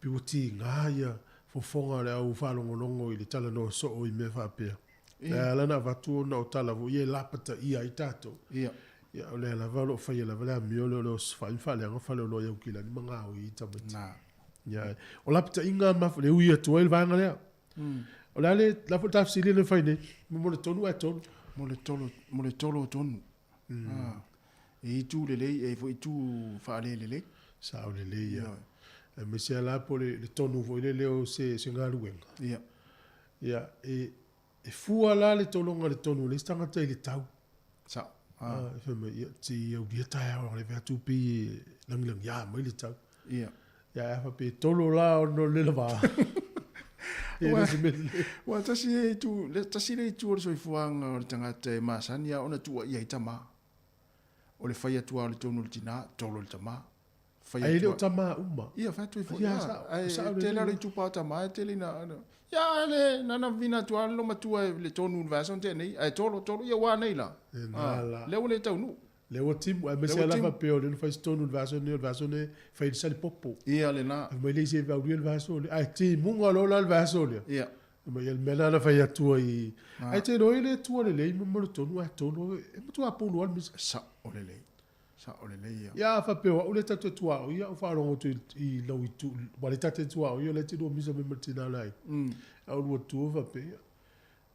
pe ua tiga ia fofoga o le au faalogologo i le talanoa soo i mea faapea. E ala ona avatu ona o tala foi ia e lapataia ai tatou. Ia. Ia, o lea lava o lo o faia lava le amio lea o le osofai ma faaleaga faleoloa i Aukilani ma gaoi i tamaiti. Na. Ia, o lapataiga ma le ui atu ai le vaega lea. O le a le, la foi le ta fesili lea na fai nei, mo le tonu ae tolu. Mo le tolo, mo le tolo o tonu. Ah, e itu lelei, e foi itu faalelelei. Sao lelei ia. Aemaise lava la po o le tonu foi lele o se galuega. Ia. Ia, e E fua la le tologa i le tonu o le isi tagata i le tau. Sao. Ah, e fai mai, ia, ti au lia taeao le vea tupe i langilangi mai le tau. Ia. Ia, e afa pe tolo la ono le lava. Ia, le se mea lelei. Ua tasi le itu, le, tasi le itu o le soifuaga o le tagata e masani a ona tuuaia ai tama. O le fai atu lava o le tonu o le tina, tolo i le tama. Fai atu. Ai le o tama uma. Ia, fai atu ai foi. Ia, ae tele lava le itupa o tama, e tele ina, ia, le, na na vina atu lava le matua le tonu le vaiaso na tea nei, ae tolo, tolo, ia ua nei la. Na la. Lea ua le taunuu. Lea ua timu, aemaise lava faapea o lea na fai se tonu i le vaiaso nei, o le vaiaso nei fai i le salipopo. Ia, lena. Fai mai le isi e vaulia le vaiaso lea, ae timuga loa la le vaiaso lea. Ia. Fai mai, ia le mea lena na fai atu ai. Ae te iloa e le tua lelei ma le tonu ae tolo, e matua pulu lava le misa. Sao lelei. Sao lelei ia. Ia a faapea o au lea tatou te tuaoi, au faalogo atu i lau itu, ua le tate tuaoi, o lea te lua misa mai ma le tina o le aiga. Au lua tua faapea, ia,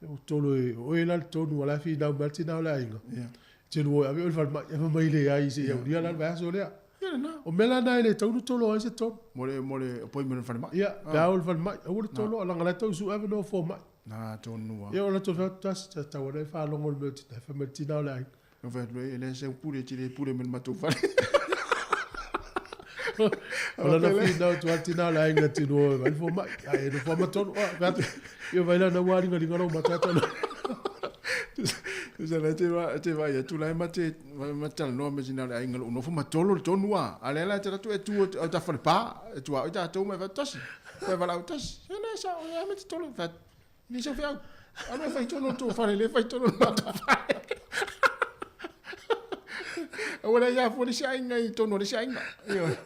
ua tolo e oe la le tonu, o la e finau mai le tina o le aiga. Te lua ave oe i le falemai, e fai mai leai se i aulia la le vaiaso lea. Ia lena. O mea la na e le tatau ona tolo ai se tonu. Mo le, mo le appointment o le falemai. Ia, pe a o le falemai, aua le tolo, leaga la e tau sue avanoa fomai. Na tonu lava. Ia o la tou fai atu tasi, tatau ona e faalogo i le mea o tina, e fai mai le tina o le aiga. Na fai atu ai, e leai sau pule, e te le pule mai le matou fale. O lana finau atu a le tina o le aiga tino e vai le fomai, ae e nofo lava ma tonu, a, fai atu, ia vai la na ua ligaliga lou mata atu ana. Tusa la te va te vai atu la e mate ma talanoa me tina o le aiga lou nofo ma tolo le tonu a. A lea la te alu atu e tu o ta fale pa, e tu a oi tatou ma e fai atu tasi. Fai valaau tasi. E le sao, e a me te tolo. Fai atu, Ni sau feau. Alu e fai tonu le tou fale, le fai tonu le matou fale. Aua le ia fua le isi aiga i tonu o le isi aiga. Ioe.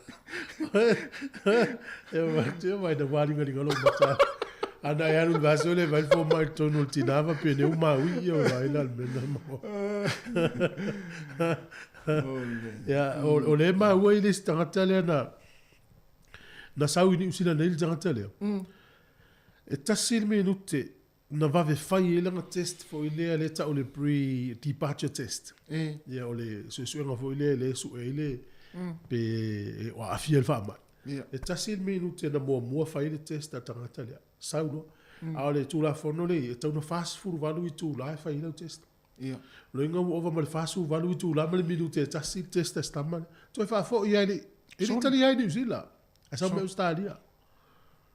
E mai mai na wāringariga lou mata. Ana e alu le vaiaso lea vai le fomai i totonu o le tina faapea nei ua maui ia o vai la le mea lena mo. Ia, o lea e maua i le isi tagata lea na na sau i Niu Sila nei le tagata lea. E tasi le minute na vave fai ai lana test foi lea lea e tau o le pre departure test. Ia o le suesuega foi lea lea e sue ai le pe o aafia i le faamai. E tasi le minute na muamua fai ai le test a le tagata lea, sau loa. A o le Tulafono lea e i ai, e tatau ona 48 itula e fai ai lau test. O lona uiga ua ova ma le 48 itula ma le minute e tasi le test a si tama lea. Toe faafoi lava e le i, e le i talia ai i Niu Sila, ae sau mai Ausetalia.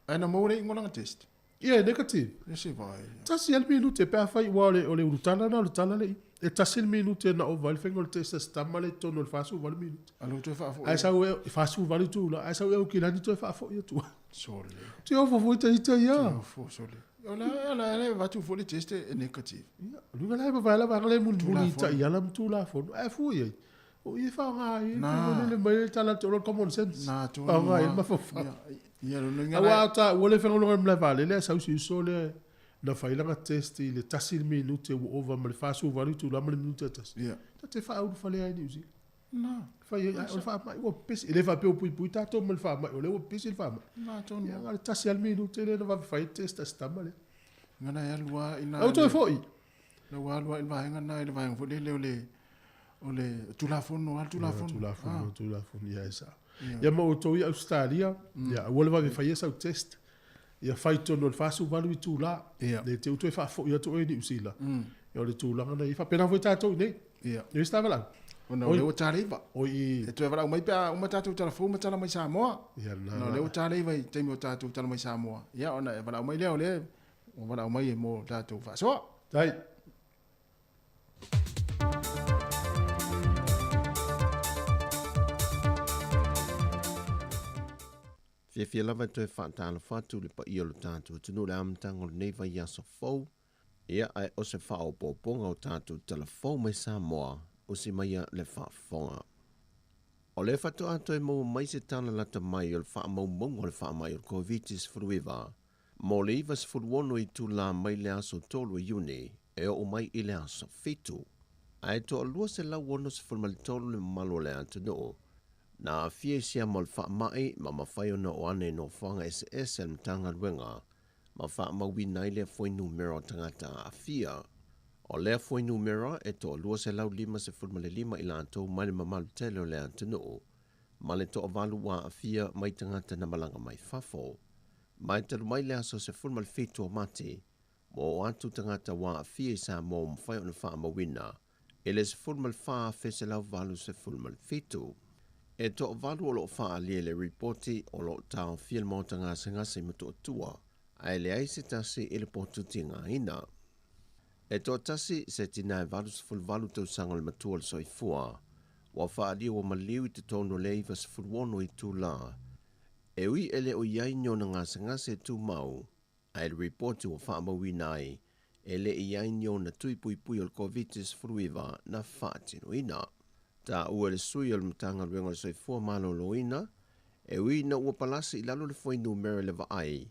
Ae na maua le iuga o lana test? Ia, e negative. Ia se vai. Tasi lava le minute pe afai ua o le, o le ulutala na o le tala le i. E tasi le minute na ova ai le faiga o le test a si tama lea i totonu o le 48 minute. A lea ua toe faafoi. Ae sau e, 48 itula, ae sau e Aukilani toe faafoi atu ai. Sole. Te ofo foi te ita ia. Te ofo, sole. O la, o la, e avatu foi le test e negative. Ia, o luga la e vavae lava le mulimuli i taiala ma tulafono. Ae fua i ai. O i e faaaoga ai, e lele mai le tala o le common sense. Na, tonu. Faaaoga ai le mafaufau. Ia, lona uiga Aua a taua le fegologa i le malae vaalele ae sau si uso lea na fai lana test i le tasi le minute ua ova ma le 48 itula ma le minute e tasi. Ia. Ta te faaulufale ai i Niu Sila. Na. Fai ai, o le faamai ua pepesi. E le faapea ua puipui tatou ma le faamai, o lea ua pepesi le faamai. Na, tonu. Ia, na o le tasi lava le minute lea na vave fai ai le test a si tama lea. Ngana e alu lava i ina. Au toe foi. Na ua alu lava i le vaega lena i le vaega foi lele o le o le Tulafono lava le Tulafono. Tulafono, Tulafono, ia e sao. Ia ma outou i Ausetalia, ia aua le vave faia sau test. Ia fai tonu o le 48 itula. Ne i te i ua toe faafoi atu oe i Niu Sila. Ia o le tulaga lena. Ia faapena foi tatou i inei. Ia. E isi ta valaau. Ona o lea ua ta le 9. Oi i. E toe valaau mai pe a uma tatou tala fou ma tala mai Samoa. Ia lena. Ona o lea ua ta le 9 i taimi o tatou tala mai Samoa. Ia ona e valaau mai lea o lea ua valaau mai e mo tatou faasoa. Tai. Fiafia lava e toe faatalofa atu i le paia o lo tatou atunuu i le amataga o lenei vaiaso fou, ia ae o se faaopoopoga o tatou tala fou mai Samoa, usi maia le faafofoga. O lea faatoa toe maua mai se tala lata mai o le faamaumauga o le faamai o le Koviti-19 mo le 96 itula mai le aso 3 o Iuni e oo mai i le aso 7, ae toa 263 le mamalu o le atunuu na aafia i siama o le faamai ma mafai ona oo ane i nofoaga eseese a le Matagaluega ma faamauina ai lea fuainumera o tagata aafia. O lea fuainumera e toa 255 i latou mai le mamalu tele o le atunuu ma le toavalu ua aafia mai tagata na malaga mai fafo. Mai talu mai le aso 17 o Mati, ua oo atu tagata ua aafia i Samoa ua mafai ona faamauina i le 14,187. E toavalu o lo o faaalia i le ripoti o lo o taofia le maota gasegase i Motootua, ae leai se tasi i le potu tigaina. E toatasi se tina e 88 tausaga o le matua o le soifua, ua faaalia ua maliu i totonu o le 96 itula. E ui e le o i ai ni ona gasegase tumau, ae i le ripoti ua faamauina ai, e le i ai ni ona tui puipui o le Koviti-19 na faatinoina. Taua e le sui o le Matagaluega o le Soifua Maloloina, e ui ina ua palasi i lalo le fuainumera i le vaai,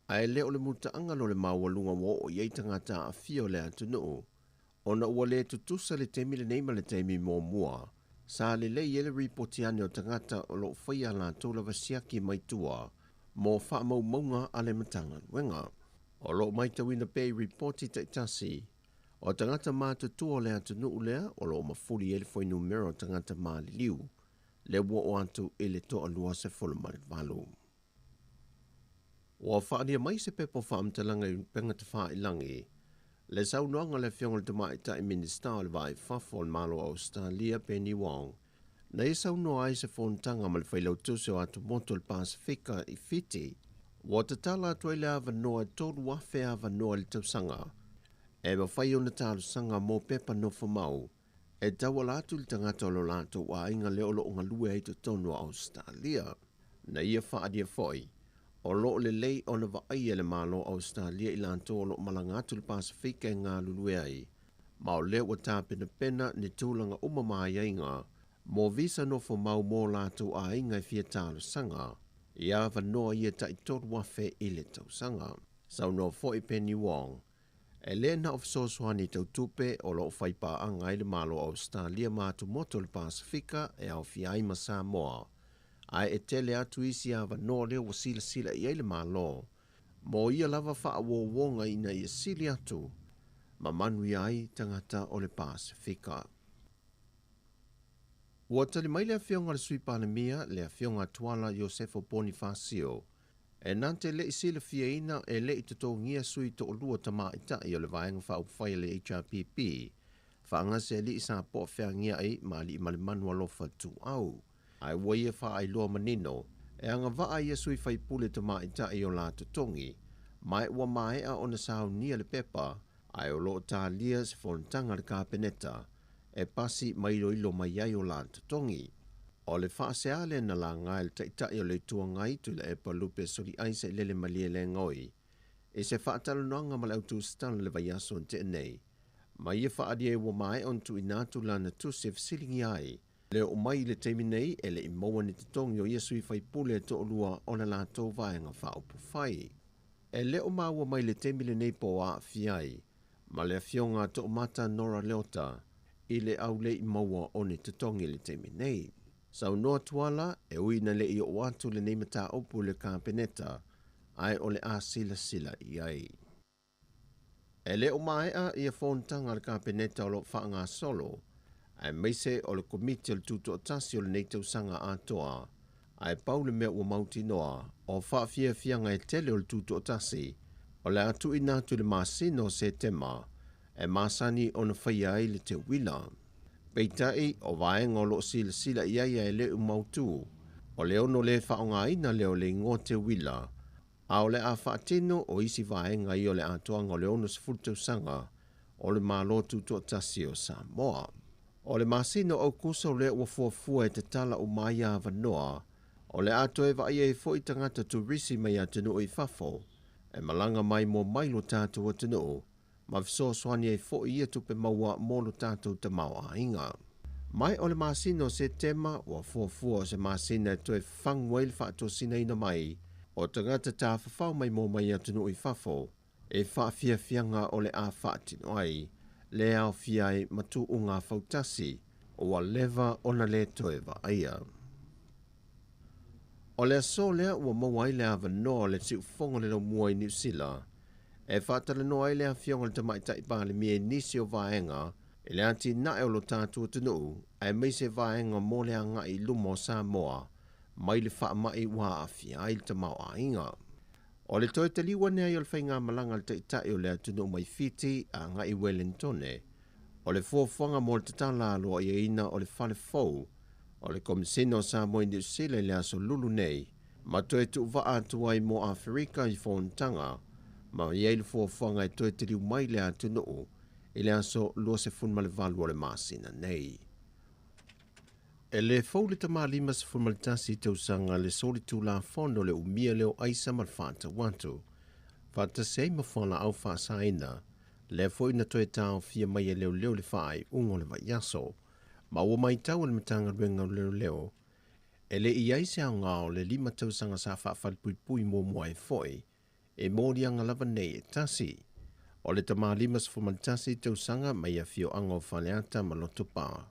ae le o le mutaaga lo le maualuga ua oo i ai tagata aafia o le atunuu, ona ua le tutusa le taimi lenei ma le taimi muamua sa lelei ai le ripoti ane o tagata o lo o faia a latou lava siaki mai tua mo faamaumauga a le Matagaluega. O lo o matauina pea i ripoti taitasi o tagata matutua o le atunuu lea o lo o mafuli ai le fuainumera o tagata maliliu lea ua oo atu i le toa 28. Ua faaalia mai se pepa o faamatalaga i upega tafailangi le saunoaga a le Afioga i le Tamaitai Minisita o le Va i Fafo o le Malo o Ausetalia, Penny Wong, na ia saunoa ai i se fonotaga ma le Failautusi o Atumotu o le Pasefika i Fiti, ua tatala atu ai le avanoa e 3,000 avanoa i le tausaga e mafai ona talosaga mo pepa nofomau e tauala atu i le tagata o lo latou aiga lea o lo o galue ai i totonu o Ausetalia. Na ia faaalia foi, o lo o lelei ona vaaia e le Malo o Ausetalia i latou o lo o malaga atu i le Pasefika e galulue ai, ma o lea ua tapenapena ni tulaga uma ma aiaiga mo visa nofomau mo latou aiga e fia talosaga i avanoa ia tai 3,000 i le tausaga. Saunoa foi Penny Wong, e le na o fesoasoani tau tupe o lo o fai paaga ai le Malo o Ausetalia ma atumotu o le Pasefika e aofia ai ma Samoa, ae e tele atu isi avanoa lea ua silasila i ai le Malo mo ia lava faauouoga ina ia sili atu ma manuia ai tagata o le Pasefika. Ua tali mai le Afioga i le Sui Palemia, le Afioga Tuala Iosefo Ponifasio, e na te le i silafiaina e le i totogia sui toalua tamaitai o le Vaega Faaupufai a le HRPP, faagase alii sa poafeagiai ma alii malemanu alofa tuau. Ae ua ia faailoa manino, e agavaa ia sui faipule tamaitai o la totogi, Ma ua maea ona saunia le pepa, ae o loo talia se fonotaga a le Kapeneta e pasi ma iloilo mai ai o la totogi. O le faasea lea na laga e le Taitai o le Itu Agai Tuilaepa Lupe Soliai Sailele Malielegaoi i se faatalanoaga ma le au tusitala i le vaiaso na tea nei, ma ia faaalia ai ua maea ona tuuina atu lana tusi e fesiligia ai le oo mai i le taimi nei e le i maua ni totogi o ia sui faipule e toalua o le latou vaega faaupufai. E le o maua mai le taimi lenei po o aafia ai ma le afioga a Toomata Nora Leota i le au le i maua o ni totogi i le taimi nei. Saunoa Tuala, e ui ina le i oo atu lenei mataupu i le Kapeneta, ae o le a silasila i ai. E le o maea ia fonotaga a le Kapeneta o lo o faagasolo, aemaise o le Komiti o le Tutoatasi o lenei tausaga atoa, ae pau le mea ua mautinoa, o faafiafiaga e tele o le Tutoatasi, o le a tuuina atu i le masina o Setema e masani ona faia ai le teuila. Peitai, o vaega o lo o silasila i ai ae le o mautu, o le ono le faaaogaina lea o le igoa teuila, a o le a faatino o isi vaega ia o le atoaga o le 60 tausaga o le Malo Tutoatasi o Samoa. O le masina o Aukuso lea ua fuafua e tatala uma ai avanoa, o le a toe vaaia ai foi tagata turisi mai atunuu i fafo e malaga mai moa mai lo tatou atunuu ma fesoasoani ai foi ia tupe maua mo lo tatou tamaoaiga. Mai o le masina o Setema ua fuafua o se masina e toe fafagu ai le faatosinaina mai o tagata tafafao maimoa mai atunuu i fafo e faafiafiaga o le a faatino ai le aofia ai ma tuuga fautasi ua leva ona le toe vaaia. O le aso lea ua maua ai le avanoa o le siufofoga o le laumua i Niu Sila e faatalanoa ai le afioga i le Tamaitai Palemia i nisi o vaega i le atinae o lo tatou atunuu aemaise vaega mo le agai i luma o Samoa mai le faamai ua aafia ai le tamaoaiga. O le toe taliu ane ai o le faigamalaga a le Taitai o le atunuu mai Fiti agai i Welentone, o le fuafuaga mo le tatala aloaiaina o le fale fou o le Komesina o Samoa i Niu Sila i le aso Lulu nei, ma toe tuuvaa atu ai mo Aferika i fonotaga, ma i ai le fuafuaga e toe taliu mai le atunuu i le aso 28 o le masina nei. E le fou le tama 51 tausaga le solitulafono le umia lea o aisa ma le faatau atu, faatasi ai ma fualaau faasaina, lea foi na toe taofia mai e leoleo i le faaiuga o le vaiaso. Ma ua matau e le Matagaluega o Leoleo, e le i i ai se aoga o le lima tausaga sa faafalepuipui muamua ai foi e moliaga lava nei e tasi. O le tama 51 tausaga mai afioaga o Faleata ma Lotopa,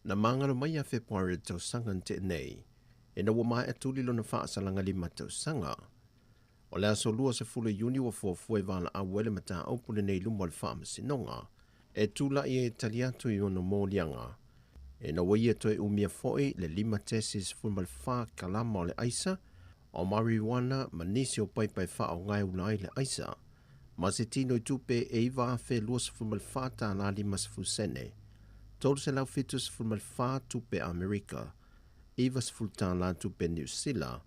na magalo mai ia Fepuari o le tausaga na tea nei, ina ua maea tuli lona faasalaga lima tausaga. O le aso 20 Iuni ua fuafua e valaau ai le mataupu lenei i luma o le Faamasinoga e tulai ai e tali atu i ona moliaga, ina ua ia toe umia foi le 5.14 kalama o le aisa, o marijuana ma nisi o paipa e faaaoga e ula ai le aisa, ma se tino i tupe e $9,024 50 sene, 374 tupe Amerika, $90 tupe Niu Sila,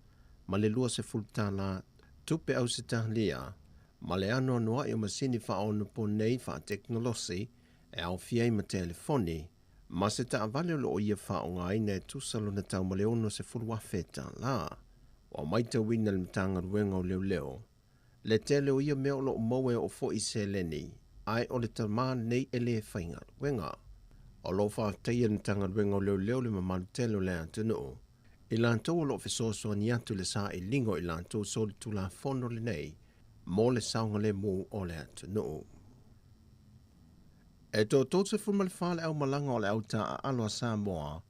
ma le $20 tupe Ausetalia, ma le anoanoai o masini faaonaponei faatekonolosi e aofia ai ma telefoni, ma se taavale o lo o ia faaaogaina e tusa lona tau ma le $60,000. Ua matauina e le Matagaluega o Leoleo le tele o ia mea o lo o maua e oo foi i seleni, ae o le tama lenei e le faigaluega. O lo o faafetaia e le Matagaluega o Leoleo le mamalu tele o le atunuu i latou o lo o fesoasoani atu i le sailiga o i latou solitulafono lenei mo le saogalemu o le atunuu. E toa 34 le aumalaga o le au taaalo a Samoa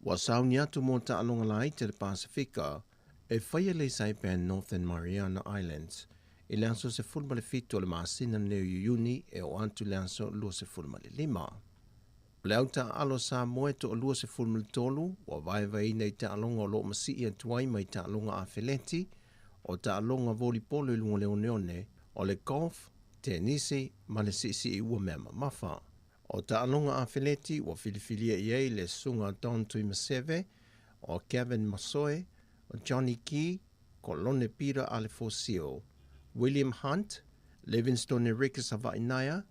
ua sauni atu mo taaloga laiti a le Pasefika e faia i le Saipan Northern Mariana Islands i le aso 17 o le masina lenei o Iuni e oo atu i le aso 25. O le au taaalo a Samoa e toa-23 ua vaevaeina i taaloga o lo o masii atu ai mai taaloga afeleti, o taaloga volipolo i luga o le oneone, o le golf, tenisi ma le siisii ua mea mamafa. O taaloga afeleti ua filifilia i ai le susuga a Don Tuimaseve, o Gavin Masoe, o Johnny Key, Kolone Peter Alefosio, William Hunt, Livingstone Enrique Sava'inaia,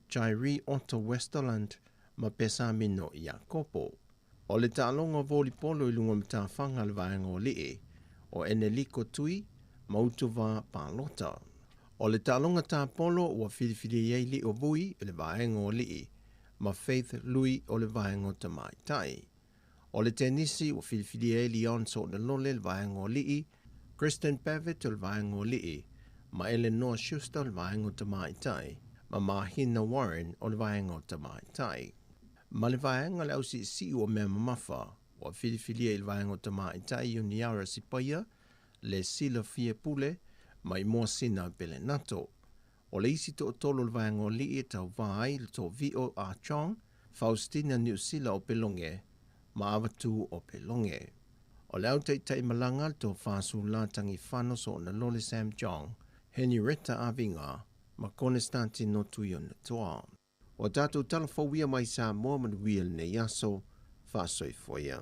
Jairi Otto Westerlund ma Pesamino Iakopo. O le taaloga volipolo i luga o matafaga a le vaega o alii, o Eneliko Tui ma Utuvā Palota. O le taaloga tapolo ua filifilia i ai Lio Vui i le vaega o alii ma Faith Lui o le vaega o tamaitai. O le tenisi ua filifilia ai Leon Soonalole i le vaega o alii, Kristen Pavitt o le vaega o alii, ma Elenoa Schuster o le vaega o tamaitai, ma Mahina Warren o le vaega o tamaitai. Ma le vaega o le ausiisiu o mea mamafa, ua filifilia i le vaega o tamaitai Ioniara Sipaia, le Silafia Pule, ma Imoasina Pelenato. O le isi toatolu o le vaega o alii e tauvā ai le Toovio Ah Chong, Faustina Niusila o Peloge, ma Avatū o Peloge. O le au taitaimalaga le Tofa Sulā Tagifano Soonalole Sam Chong, Henireta Aviga, ma Konestatino Tuionetoa. O tatou tala fou ia mai Samoa manuia lenei aso, faasoifua ia.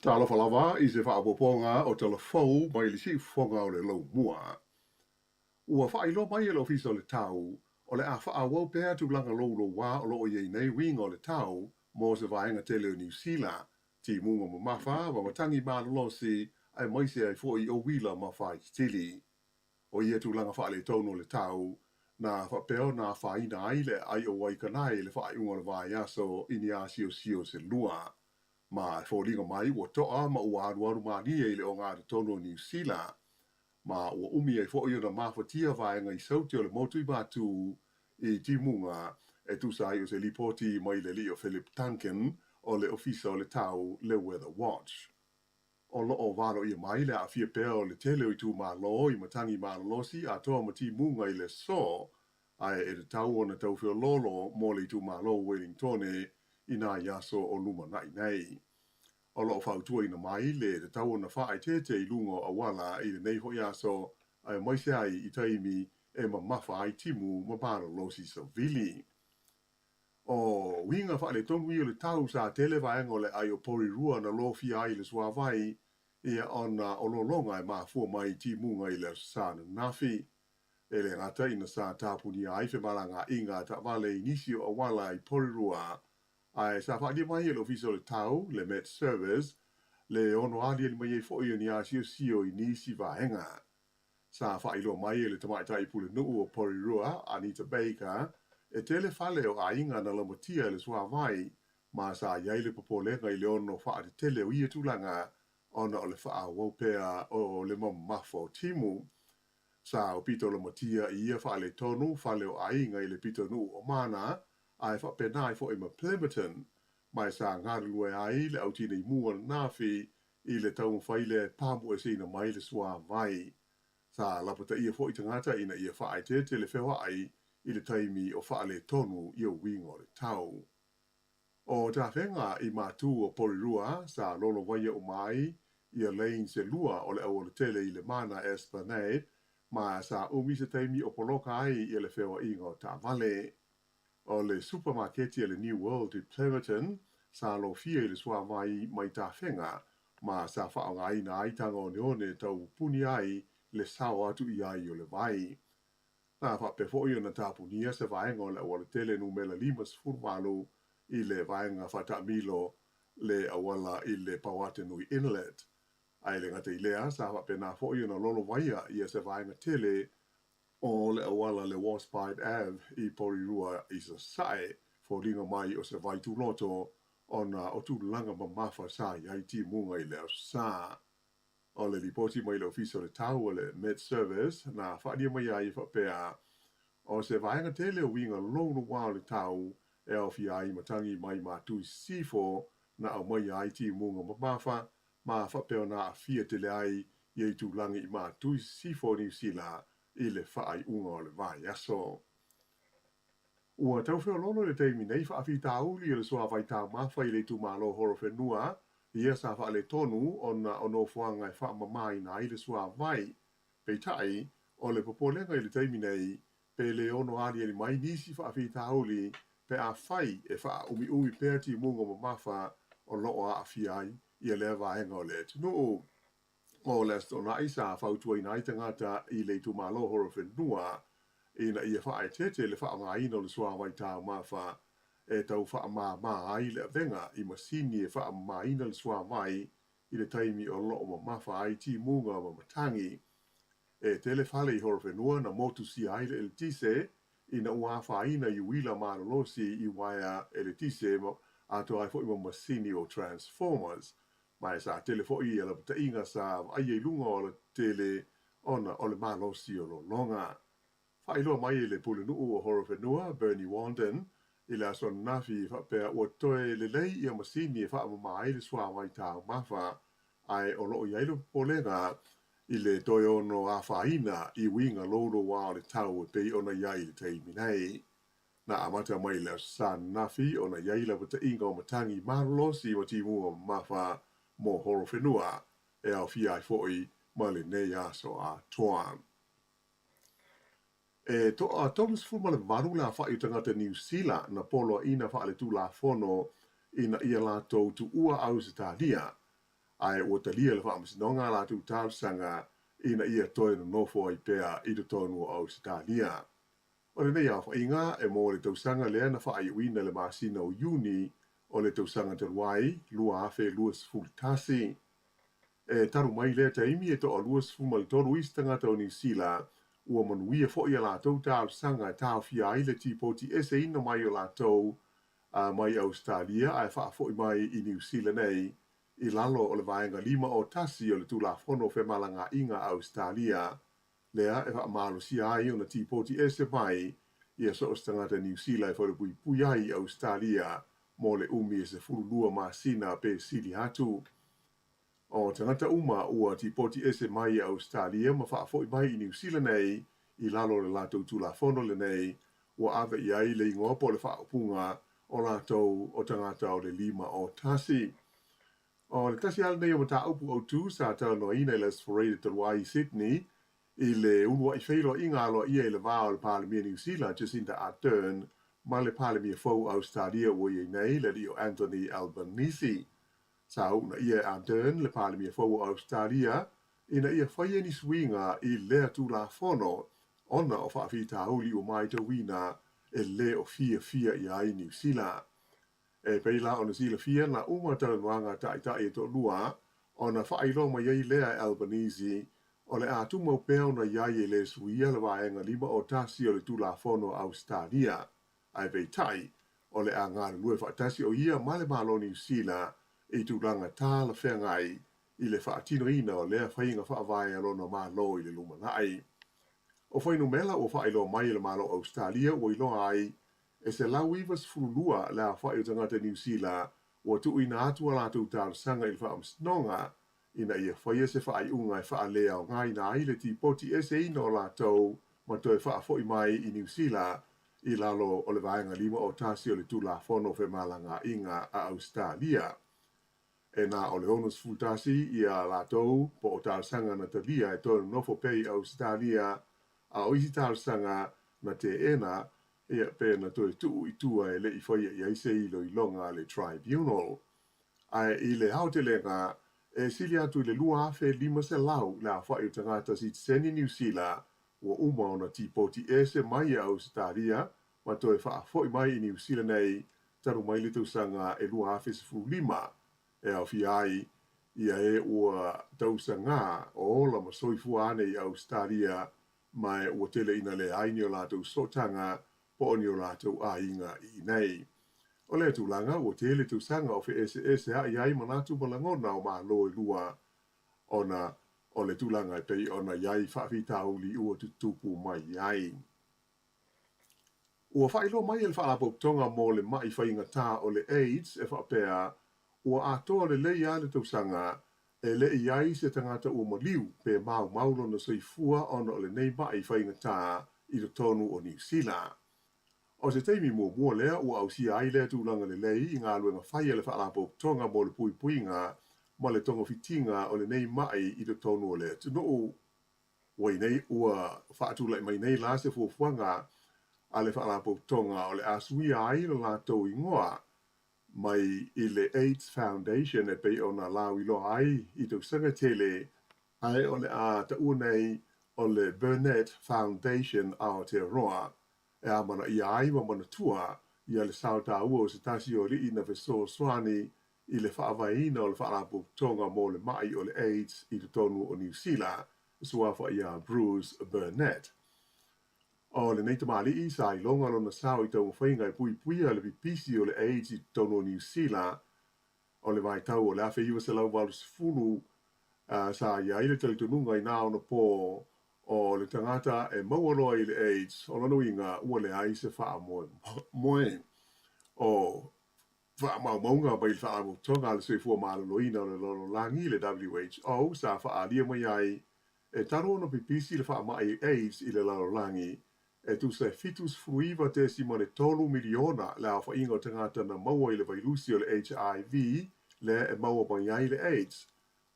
Talofa lava i se faaopoopoga o tala fou mai le siufofoga o le Laumua. Ua faailoa mai e le Ofisa o le Tau, o le a faaauau pea tulaga loulouā o lo o i ai nei uiga o le tau mo se vaega tele o Niu Sila, timuga mamafa ma matagi malolosi aemaise ai foi o uila ma faitili. O ia tulaga faaletonu o le tau, na faapea ona afaina ai le aai o Waikanae i le faaiuga o le vaiaso i ni asiosio se lua. Ma e foliga mai ua toa ma ua alualu malie i le ogatotonu o Niu Sila. Ma ua umi ai foi ona mafatia vaega i saute o le motu i Matū i timuga e tusa ai o se lipoti mai le alii o Philip Duncan o le Ofisa o le Tau le Weather Watch. O lo o valoia mai le aafia pea o le tele o itumalo i matagi malolosi atoa ma timuga i le aso, ae e tatau ona tau feoloolo mo le itumalo o Wellingtone i nai aso o lumanai nei. O lo o fautuaina mai le tatau ona faaeteete i luga o auala i lenei foi aso aemaise ai i taimi e mamafa ai timu ma malolosi savili. O uiga faaletonu ia o le tau sa tele vaega o le aai o Porirua na lofia ai i le suavai ia ona o lologa e mafua mai i timuga i le Aso Sa ananafi. E le gata ina sa tapunia ai femalagaaiga a taavale i nisi o auala i Porirua, ae sa faaalia mai e le Ofisa o le Tau, le Met Service, le ono aliali mai ai foi o ni asiosio i nisi vaega. Sa faailoa mai e le tamaitai pulenuu o Porirua, Anita Baker, e tele fale o aiga na laumatia e le suavai, ma sa i ai le popolega i le ono faatetele o ia tulaga ona o le faaauau pea o le mamafa o timu. Sa aupito laumatia i ia faaletonu fale o aiga i le pitonuu o Mana, ae faapena ai foi ma Plimmerton, ma e sa galulue ai le au tinei mu ananafi i le taumafai lea e pamueseina mai le suavai. Sa lapataia foi tagata ina ia faaeteete le feoai i le taimi o faaletonu i uiga o le tau. O tafega i Matū o Porirua sa lolovaia uma ai ia lanes e lua o le aualatele i le Mana Esplanade ma sa umi se taimi o poloka ai ia le feoaiga o taavale. O le supamaketi a le New World i Plimmerton sa lofia i le suavai mai tafega ma sa faaaogaina ai taga oneone e tau pupuni ai le sao atu i ai o le vai. Na faapea foi ona tapunia se vaega o le aualatele numera 58 i le vaega faataamilo le auala i le Pauatenui Inlet. Ae le gata i lea, sa faapena foi ona lolovaia ia se vaega tele o le auala le Warspite Ave i Porirua i Sasae, foliga mai o se vai tuloto ona o tulaga mamafa sa i ai timuga i le Aso Sa. O le lipoti mai le Ofisa o le Tau o le Met Service na faaalia mai ai e faapea, o se vaega tele o uiga loulouā o le tau e aofia ai matagi mai Matui Sisifo na aumaia ai timuga mamafa ma faapea ona aafia tele ai ia itulagi i Matui Sisifo o Niu Sila i le faaiuga o le vaiaso. Ua tau feoloolo i le taimi nei faafitauli o le suavai taumafa i le itumalo o Horowhenua, ia sa faaletonu ona o nofoaga e faamamaina ai le suavai. Peitai, o le popolega i le taimi nei, pe le ono aliali mai nisi faafitauli pe afai e faaumiumi pea timuga mamafa o lo o aafia ai ia lea vaega o le atunuu. O le Aso Toonai sa fautuaina ai tagata i le itumalo Horowhenua ina ia faaeteete le faaaogaina o le suavai taumafa e tau faamama ai le avega i masini e faamamaina le suavai i le taimi o lo o mamafa ai timuga ma matagi. E tele fale i Horowhenua na motusia ai le eletise ina ua afaina i uila malolosi i uaea eletise atoa ai foi ma masini o transformers. Ma e sa tele foi ia lapataiga sa vaaia i luga o alatetele ona o le malosi o lologa. Faailoa mai e le Pulenuu o Horowhenua, Bernie Wanden, i le aso ananafi faapea ua toe lelei ia masini e faamama ai le suavai taumafa, ae o lo o i ai le popolega i le toe ono afaina i uiga louloua o le tau e pei ona i ai i le taimi nei. Na amata mai i le Aso Sa ananafi ona i ai lapataiga o matagi malolosi ma timuga mamafa mo Horowhenua e aofia ai foi ma lenei aso atoa. E toa 38 le aofai o tagata Niu Sila na poloaiina faaletulafono ina ia latou tuua Ausetalia, ae ua talia le faamasinoga a latou talosaga ina ia toe nonofo ai pea i totonu o Ausetalia. O lenei aofaiga e mo le tausaga lea na faaiuina i le masina o Iuni o le tausaga talu ai, 2021. E talu mai lea taimi e toa 23 isi tagata o Niu Sila ua manuia foi a latou talosaga e taofia ai le tipoti eseina mai o latou mai Ausetalia ae faafoi mai i Niu Sila nei i lalo o le Vaega 51 o le Tulafono o Femalagaaiga a Ausetalia lea e faamalosia ai ona tipoti ese mai ia so o se tagata Niu Sila e falepuipui ai i Ausetalia mo le umi e 12 masina pe sili atu. O tagata uma ua tipoti ese mai i Ausetalia ma faafoi mai i Niu Sila nei i lalo o le latou Tulafono lenei, ua ave i ai le igoa po o le faaupuga o latou o tagata o le 51. O le tasi lava lenei o mataupu autu sa talanoaina i le Aso Faraile talu ai i Sydney i le uluai feiloaiga aloaia i le va o le Palemia Niu Sila Jacinda Ardern ma le Palemia fou o Ausetalia ua i ai nei, le alii o Anthony Albanese. Sa uunaia e Ardern le Palemia fou o Ausetalia ina ia faia ni suiga i lea Tulafono ona o faafitauli ua matauina e le o fiafia i ai Niu Sila. E pei la ona silafia na uma talanoaga a taitai e toalua ona faailoa mai ai lea e Albanese o le a tumau pea ona i ai e le suia le Vaega 51 o le Tulafono a Ausetalia. Ae peitai, o le a galulue faatasi o ia ma le Malo o Niu Sila i tulaga talafeagai i le faatinoina o lea faiga faavae a lona Malo i le lumanai. O fuainumera ua faailoa mai e le Malo o Ausetalia ua iloa ai E 192 le aofai o tagata Niu Sila ua tuuina atu a latou talosaga i le faamasinoga ina ia faia se faaiuga e faaleaogaina ai le tipoti eseina o latou ma toe faafoi mai i Niu Sila i lalo o le Vaega 51 o le Tulafono o Femalagaaiga a Ausetalia. E na o le 61 ia latou po o talosaga na talia e toe nonofo pea i Ausetalia, a o isi talosaga na teena Ia, pe na toe tuu i tua e le i faia i ai se iloiloga a le Tribunal. Ae i le aotelega, e sili atu i le 2,500 le aofai o tagata sitiseni Niu Sila ua uma ona tipoti ese mai e Ausetalia ma toe faafoi mai i Niu Sila nei talu mai le tausaga e 2015, e aofia ai ia e ua tausagā o ola ma soifua ane i Ausetalia Ma ua tele ina leai ni o latou sootaga po o ni o latou aiga i inei. O lea tulaga, ua tele tausaga o feeseeseaʻi ai manatu ma lagona o Malo e lua, ona o le tulaga e pei ona i ai faafitauli ua tutupu mai ai. Ua faailoa mai e le Faalapotopotoga mo le Maʻi Faigata o le AIDS e faapea, ua atoa lelei lava le tausaga E le i ai se tagata ua maliu pe maumau lona soifua ona o lenei maʻi faigata i totonu o Niu Sila. O se taimi muamua lea ua ausia ai lea tulaga lelei i galuega fai a le Faalapotopotoga mo le Puipuiga ma le Togafitiga o lenei ma'i i totonu o le atunuu. Ua i nei ua faatulai mai nei la se fuafuaga a le Faalapotopotoga o le a suia ai lo latou igoa mai i le AIDS Foundation e pei ona lauiloa ai i tausaga tele, ae o le a taua nei o le Burnett Foundation Aotearoa e amanaia ai ma manatua ia le sao taua o se tasi o alii na fesoasoani i le faavaeina o le Faalapotopotoga mo le Ma'i o le AIDS i totonu o Niu Sila, suafa ia Bruce Burnett. O lenei tamalii sa iloga lona sao i taumafaiga e puipuia le pipisi o le AIDS i totonu o Niu Sila. O le vaitau o le 1980 sa i ai le talitonuga i nā ona pō o le tagata e maua loa i le AIDS, o lona uiga ua leai se faamoemoe. O faamaumauga mai le Faalapotopotoga a le Soifua Maloloina o le Lalolagi, le WHO, sa faaalia mai ai e talu ona pipisi le faamai AIDS i le lalolagi, e tusa e 79.3 miliona le aofaiga o tagata na maua i le vailusi o le HIV lea e maua mai ai le AIDS,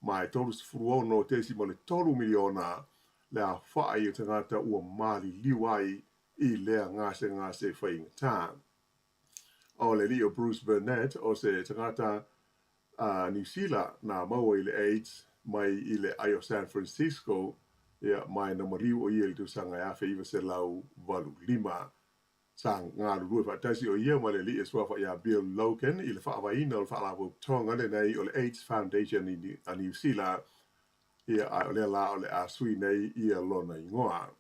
ma e 36.3 miliona le aofai o tagata ua maliliu ai i lea gasegase faigata. O le alii o Bruce Burnett, o se tagata a Niu Sila na maua i le AIDS mai i le ai o San Francisco, ia, ma na maliu o ia i le tausaga e 1985. Sa galulue faatasi o ia ma le alii e suafa ia Bill Logan i le faavaeina o le faalapotopotoga lenei o le AIDS Foundation a Niu Sila, ia, a o lea la o le a sui nei ia lona igoa.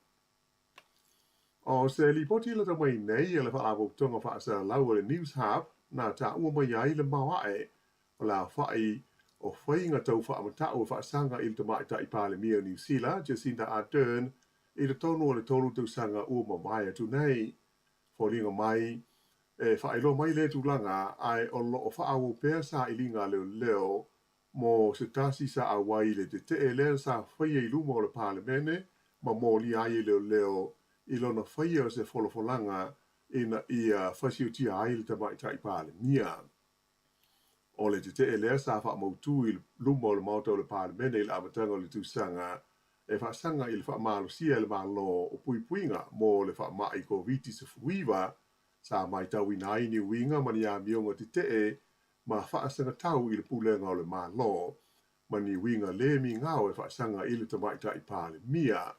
O se lipoti lata mai nei a le Faalapotopotoga Faasalalau o le Newshub na taua mai ai le maoae o le aofa'i o faiga tau faamata'u e faasaga i le Tamaitai Palemia o Niu Sila, Jacinda Ardern, i totonu o le tolu tausaga ua mavae atu nei. Foliga mai, e faailoa mai lea tulaga ae o lo o faaauau pea sailiga a leoleo mo se tasi sa auai i le tetee lea sa faia i luma o le Palemene ma molia ai e leoleo i lona faia o se folafolaga ina ia fasiotia ai le Tamaitai Palemia. O le tetee lea sa faamautu i luma o le Maota o le Palemene i le amataga o le tausaga e faasaga i le faamalosia e le Malo o puipuiga mo le faamai Koviti-19 sa matauina ai ni uiga ma ni amioga tetee ma faasagatau i le pulega o le Malo, ma ni uiga le migao e faasaga i le Tamaitai Palemia.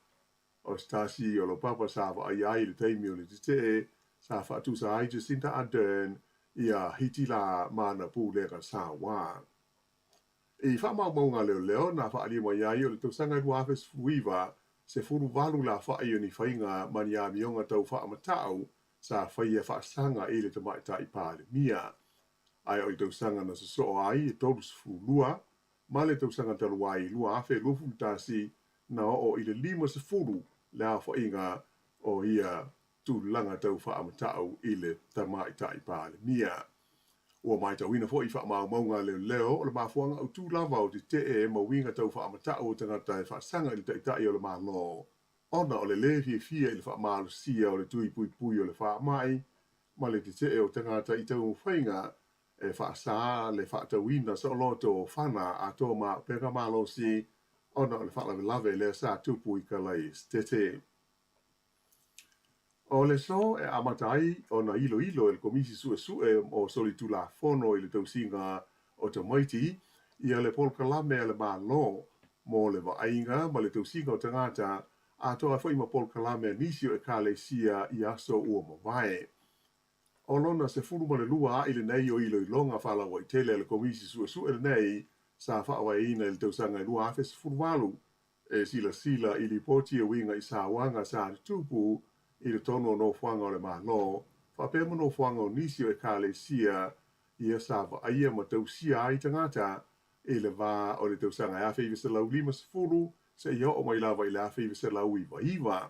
O se tasi o laupapa sa vaaia ai i le taimi o le tetee sa faatusa ai Jacinda Ardern iā Hitila ma ana pulega sauā. I faamaumauga leoleo na faaalia mai ai o le tausaga e 2019, 18 le afa'i o ni faiga ma ni amioga tau faamata'u sa faia faasaga i le Tamaitai Palemia. Ae o le tausaga na sosoo ai e 32, ma le tausaga talu ai 2021 na oo i le 50 le aofaiga o ia tulaga tau faamata'u i le Tamaitai Palemia. Ua matauina foi i faamaumauga a leoleo o le mafuaaga autū lava o tetee ma uiga tau faamata'u o tagata e faasaga i le Taitai o le Malo ona o le lē fiafia i le faamalosia o le tui puipui o le faamai ma le tetee o tagata i taumafaiga e faasā le faatauina saoloto o fana atoa ma auupega malosi ona o le faalavelave lea sa tupu i Kalaesetete. O le aso e amata ai ona iloilo e le Komisi Suesue o Solitulafono i le Tausiga o Tamaiti ia le polokalame a le Malo mo le vaaiga ma le tausiga o tagata atoa ai foi ma polokalame a nisi o Ekalesia i aso ua mavae. O lona 12 a'i lenei o iloiloga faalauaitele a le Komisi Suesue lenei sa faavaeina i le tausaga e 2018 e silasila i lipoti e uiga i sauaga sa tutupu i totonu o nofoaga o le Malo faapea ma nofoaga o nisi o Ekalesia ia sa vaaia ma tausia ai tagata i le va o le tausaga e 1950 seia oo mai lava i le 1999.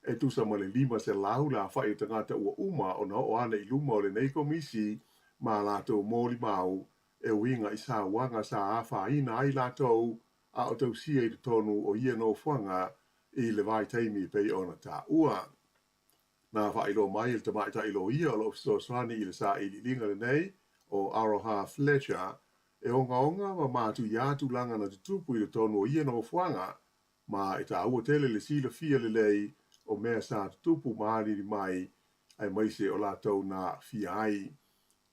E tusa ma le 500 le afa'i o tagata ua uma ona oo ane i luma o lenei komisi ma latou molimau e uiga i sauaga sa afaina ai latou a o tausia i totonu o ia nofoaga i le vaitaimi e pei ona taua. Na faailoa mai e le tamaitai loia o lo o fesoasoani i le sailiiliga lenei, o Aroha Fletcher, e ogaoga ma matuia tulaga na tutupu i totonu o ia nofoaga, ma e taua tele le silafia lelei o mea sa tutupu ma alili mai, aemaise o latou na aafia ai.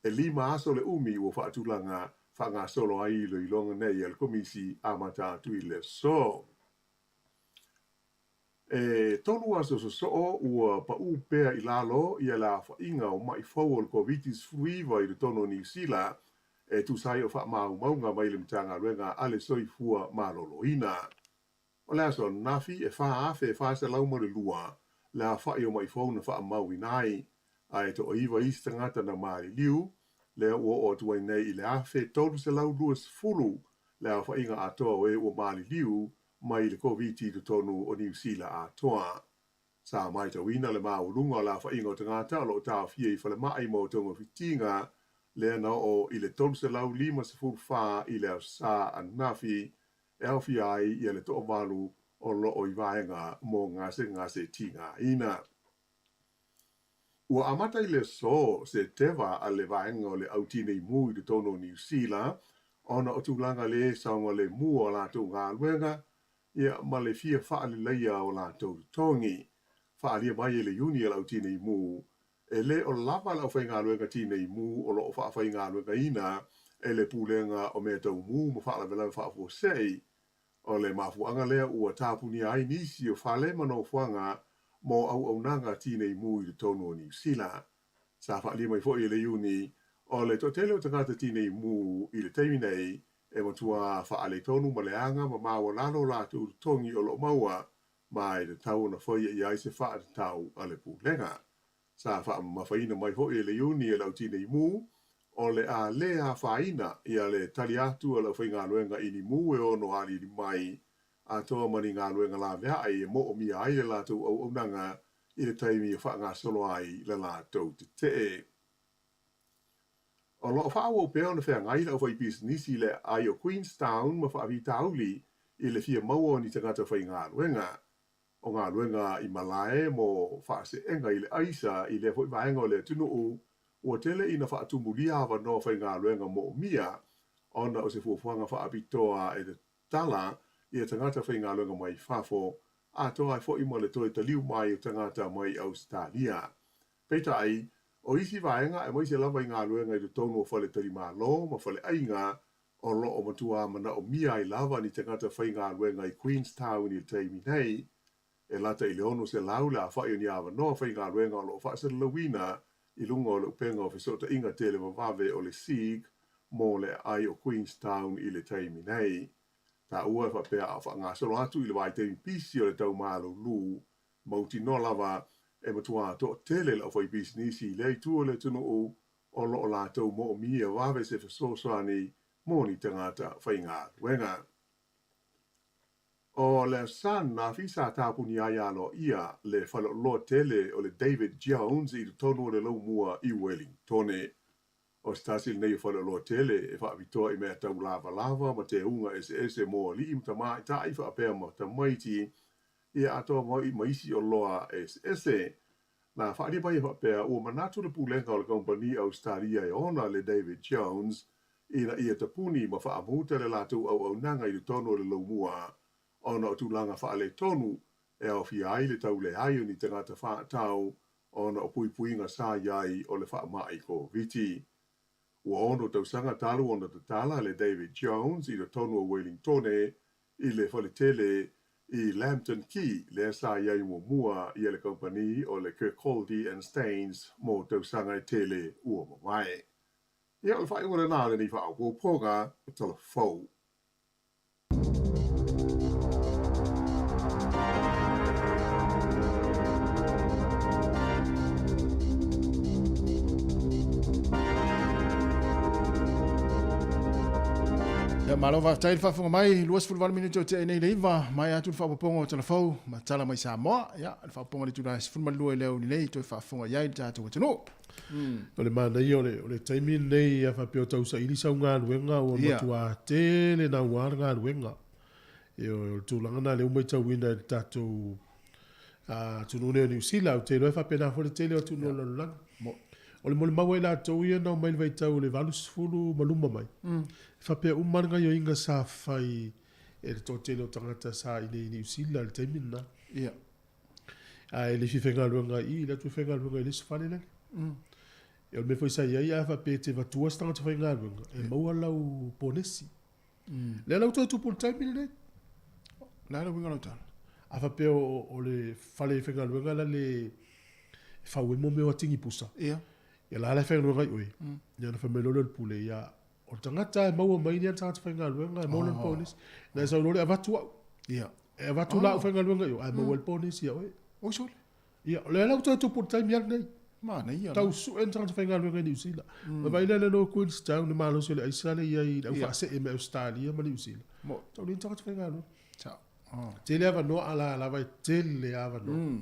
E lima aso le umi ua faatulaga faagasolo ai iloiloga nei a le Komisi amata atu i le aso. E tolu aso sosoo ua paʻū pea i lalo ia le aofaiga o maʻi fou o le Koviti-19 i totonu o Niu Sila e tusa ai o faamaumauga mai le Matagaluega a le Soifua Maloloina. O le aso ananafi, e 4,402 le aofai o maʻi fou na faamauina ai, a e toaiva isi tagata na maliliu, lea ua oo atu ai nei i le 1,320 le aofaiga atoa o e ua maliliu mai le Koviti i totonu o Niu Sila atoa. Sa matauina le maualuga o le aofaiga o tagata o lo o taofia i falemai mo togafitiga, lea na oo i le 354 i le Aso Sa ananafi, e aofia ai ia le toavalu o lo o i vaega mo gasegase tigaina. Ua amata i le aso Seteva a le vaega o le Au Tinei Mu i totonu o Niu Sila ona o tulaga le saogalemu o a latou galuega ia ma le fia faaleleia o latou totogi. Faaalia mai e le Iuni a le Au Tinei Mu, e le o lava le aufaigaluega tinei mu o lo o faafaigaluegaina e le Pulega o Mea Tau Mu ma Faalavelave Faafuasei. O le mafuaaga lea ua tapunia ai nisi o fale ma nofoaga mo auaunaga tinei mu i totonu o Niu Sila. Sa faaalia mai foi e le Iuni, o le toatele o tagata tinei mu i le taimi nei e matua faaletonu ma leaga ma maualalo latou totogi o lo o maua, ma e tatau ona faia i ai se faatatau a le Pulega. Sa faamamafaina mai foi e le Iuni e le Au Tinei Mu, o le a le afaina ia le tali atu a le aufaigaluega i ni mu e ono aliali mai, atoa ma ni galuega laveai e moomia ai le latou auaunaga i le taimi e faagasolo ai le latou tetee. O lo o faaauau pea ona feagai le aufaipisinisi i le aai o Queenstown ma faafitauli i le fia maua o ni tagata faigaluega. O galuega i malae mo faaseega i le aisa i lea foi vaega o le atunuu, ua tele ina faatumulia avanoa faigaluega moomia ona o se fuafuaga faapitoa e tatala ia tagata faigaluega mai fafo, atoa ai foi ma le toe taliu mai o tagata mai Ausetalia. Peitai, o isi vaega aemaise lava i galuega i totonu o faletalimalo ma faleaiga o lo o matuā manaomia ai lava ni tagata faigaluega i Queenstown i le taimi nei, e lata i le 600 le aofai o ni avanoa faigaluega o lo o faasalalauina i luga o le upega o fesootaiga televavave o le Seek mo le aai o Queenstown i le taimi nei. Taua e faapea a o faagasolo atu i le vaitaimi pisi o le tau malulu Mautinoa lava e matuā toatele le aufaipisinisi i lea itu o le atunuu o lo o latou moomia vave se fesoasoani mo ni tagata faigaluega. O le Aso Sa ananafi sa tapunia ai aloaia le faleoloa tele o le David Jones i totonu o le laumua i Wellingtone. O se tasi lenei o faleoloa tele e faapitoa i mea tau lavalava ma teuga eseese mo alii ma tamaitai faapea ma tamaiti, ia atoa mai ma isi oloa eseese. Na faaalia mai e faapea ua manatu le pulega o le kamupani Ausetalia e ona le David Jones ina ia tapuni ma faamuta le latou auaunaga i totonu o le laumua ona o tulaga faaletonu e aofia ai le tau leai o ni tagata faatau ona o puipuiga sa i ai o le faamai Koviti. Ua ono tausaga talu ona tatala le David Jones i totonu o Wellingtone i le faletele i Lambton Quay lea sa i ai muamua ia le kamupani o le Kirkcaldy and Staines mo tausaga e tele ua mavae. Ia o le faaiuga lena o lenei faaopoopoga o Tala Fou. Ia, malo faafetai le faafofoga mai, 28 minute o tea nei le iva, mai atu le faaopoopoga o Talafou ma tala mai Samoa. Ia, le faaopoopoga o le itula e 12 i le aoauli nei, toe faafofoga i ai le tatou atunuu. O le manaia o le, o le taimi lenei a faapea o tausaili sau galuega ua matua tele naua le galuega. Ioe, o le tulaga lena lea ua matauina i le tatou atunuu nei o Niu Sila, ou te iloa e faapena foi le tele o atunuu o le lalolagi. O le molimau a i latou ia na omai i le vaitau o le 80 ma luma mai, e faapea uma lava le gaoioiga sa fai e le toatele o tagata sa i inei i Niu Sila i le taimi lena. Ae le fia faigaluega i i, i le atu e faigaluega i le isi fale lale. O le mea foi sa i ai, a faapea e te avatua se tagata faigaluega, e maua lau ponesi. Lea la ua toe tupu i le taimi lenei. O le a le uiga o lau tala? A faapea o le fale faigaluega la le e fau ai mea o atigi pusa. Ia. Ia la la e faigaluega ai oe. Ia ona fai mai loa lea o le pule, ia, o le tagata e maua mai lea tagata faigaluega e maua lona ponesi. Na e sau loa lea avatu au. Ia. E avatu la au faigaluega i o, ae maua ai le ponesi ia oe. Oi sole. Ia, o lea la ua toe tupu i le taimi lava lenei. Manaia. Tau sue ni tagata faigaluega i Niu Sila. Mm. Vaai lea le Queenstown, le malosi o le aisa lea i ai i le aufaasee mai Ausetalia ma Niu Sila. Mo. Tau leai ni tagata faigaluega. Sao. Oh. Tele avanoa a la lava e tele avanoa.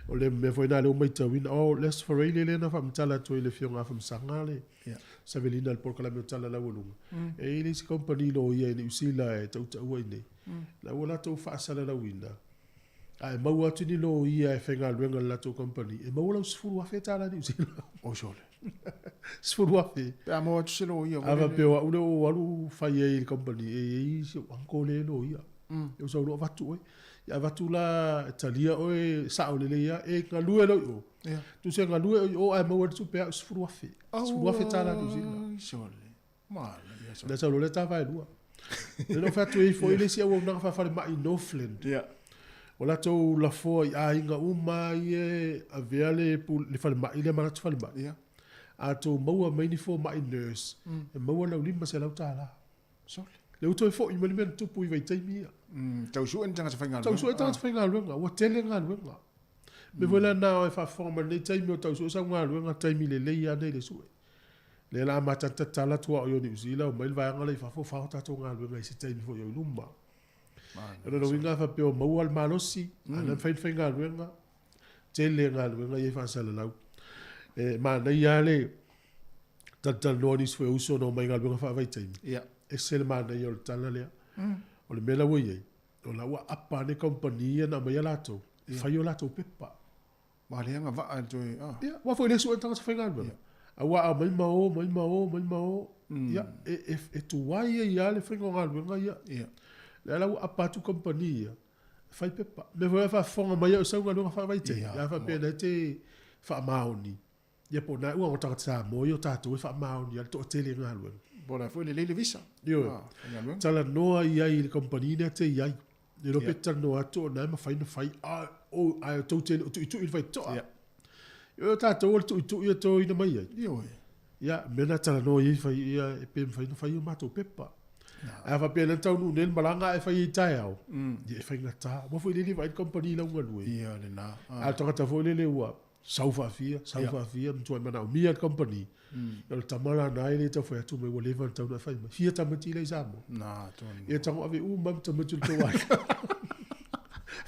O le mea foi lena lea ua matauina, oh, le Aso Faraile lea na faamatala atu ai i le Afioga Afamasaga le yeah. Savelina le polokalame o Tala Laualuga. E i ai le isi company loia i Niu Sila e tautaua i nei. La ua latou faasalalauina A e maua atu ni loia e faigaluega i le latou kamupani, e maua lau $10,000 Niu Sila. Oi sole. $10,000. Pe a maua atu se loia foi lele. A faapea o au lea ua ou alu fai ai i le kamupani, e i ai si ou uncle lea e loia. Ia ou sau loa avatu oe. Ia avatu la e talia oe sao lelei lava, e galue loa i o. Ia. Tusa e galue oe i o ae maua ai le tupe au $10,000. $10,000 Niu Sila. Auai sole. Manaia sole. Na sau loa lea ta vaelua. Lea na ou fai atu ai foi le isi auaunaga faafalemai i Northland. Ia. Ua latou lafoa i aiga uma ia e avea le le falemai lea ma latou falemai. Ia. A outou maua mai ni fomai nurse, e maua lau $500. Sole. Lea ua toe foi mai le mea na tupu i vaitaimi ia. Tau sue ni tagata faigaluega. Tau sue tagata faigaluega, ua tele galuega. Mea foi la na e faafofoga mai lenei taimi o tau sue sau galuega, taimi lelei lava nei le sue. Lea la amata atu tatala atu au i Niu Sila, omai le vaega la i fafo fao tatou galuega i se taimi foi o i luma. O lona uiga a faapea o maua le malosi, a na mafai ona faigaluega, tele galuega ia e faasalalau. E manaia lava le talatalanoa o nisi foi o uso na omai i galuega faavaitaimi. Ia. Ese le manaia o le tala lea. O le mea la ua i ai, o la ua apa ane kamupani ia na aumaia latou, e fai o latou pepa. Ua le agavaa i le toe, ah. Ia, aua foi e le sue le tagata faigaluega. Aua a omai ma o, omai ma o, omai ma o, ia, e tuai ai lava le faiga o galuega ia. Ia. Lea la ua apa atu kamupani ia, e fai pepa. O le mea foi la e faafofoga mai au i sau galuega faavaitaimi, a faapea o lena e te faamaoni, Ia po o na ua o tagata Samoa ia o tatou e faamaoni ai le toatele i galuega. Po o le a foi lelei le visa. Ioe. Talanoa i ai i le kamupani lea te i ai. Le iloa pe talanoa atu o na e mafai ona fai a o ae tou te le o tuitui i le faitotoa. Ia. Ioe o tatou o le tuitui e toina mai ai. Ioe. Ia, mea na talanoa i ai fai ia e pe mafai ona fai o matou pepa. Ae a faapea na taunuu nei le malaga ae fai ai taeao, ia e faigata. Aua foi lele vaai le kamupani i lau galue. Ia lena. A o le tagata foi lele ua sau faafia, sau faafia, matuai manaomia e le kamupani. O le tama la na e le tau fai atu mai ua leva ona tatau ona e fai mai. Fia tamaiti la i Samoa. Na, tonu. Ia tago ave uma ma tamaiti o le tou aiga.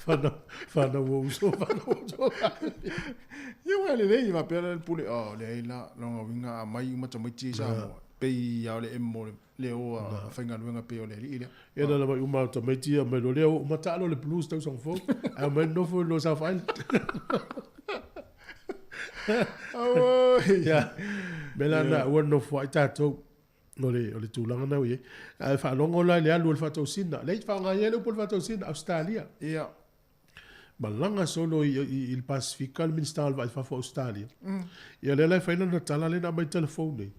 Whanau, whanau o uso, whanau o uso. Ia ua lelei faapea le pule, oh, leai la, lona uiga a mai uma tamaiti i Samoa. Pei lava o le emo le o a faigaluega pei o le alii lea. Ia na mai uma o tamaiti ia mai loa lea ua uma taalo le Blues tausaga fou. Ae omai nofo i lo South Island. Auoi. Ia. Mea la na ua nofo ai tatou. O le, o le tulaga na ua i ai. Ae faalogo la i le alu o le faatosina. Lea i faaaoga ai le upu o le faatosina, Ausetalia. Ia. Malaga solo i, i, i le Pasifika le Minisita o le Vaa i Fafo o Ausetalia. Ia lea la e fai lana tala lea na aumai i telefon nei.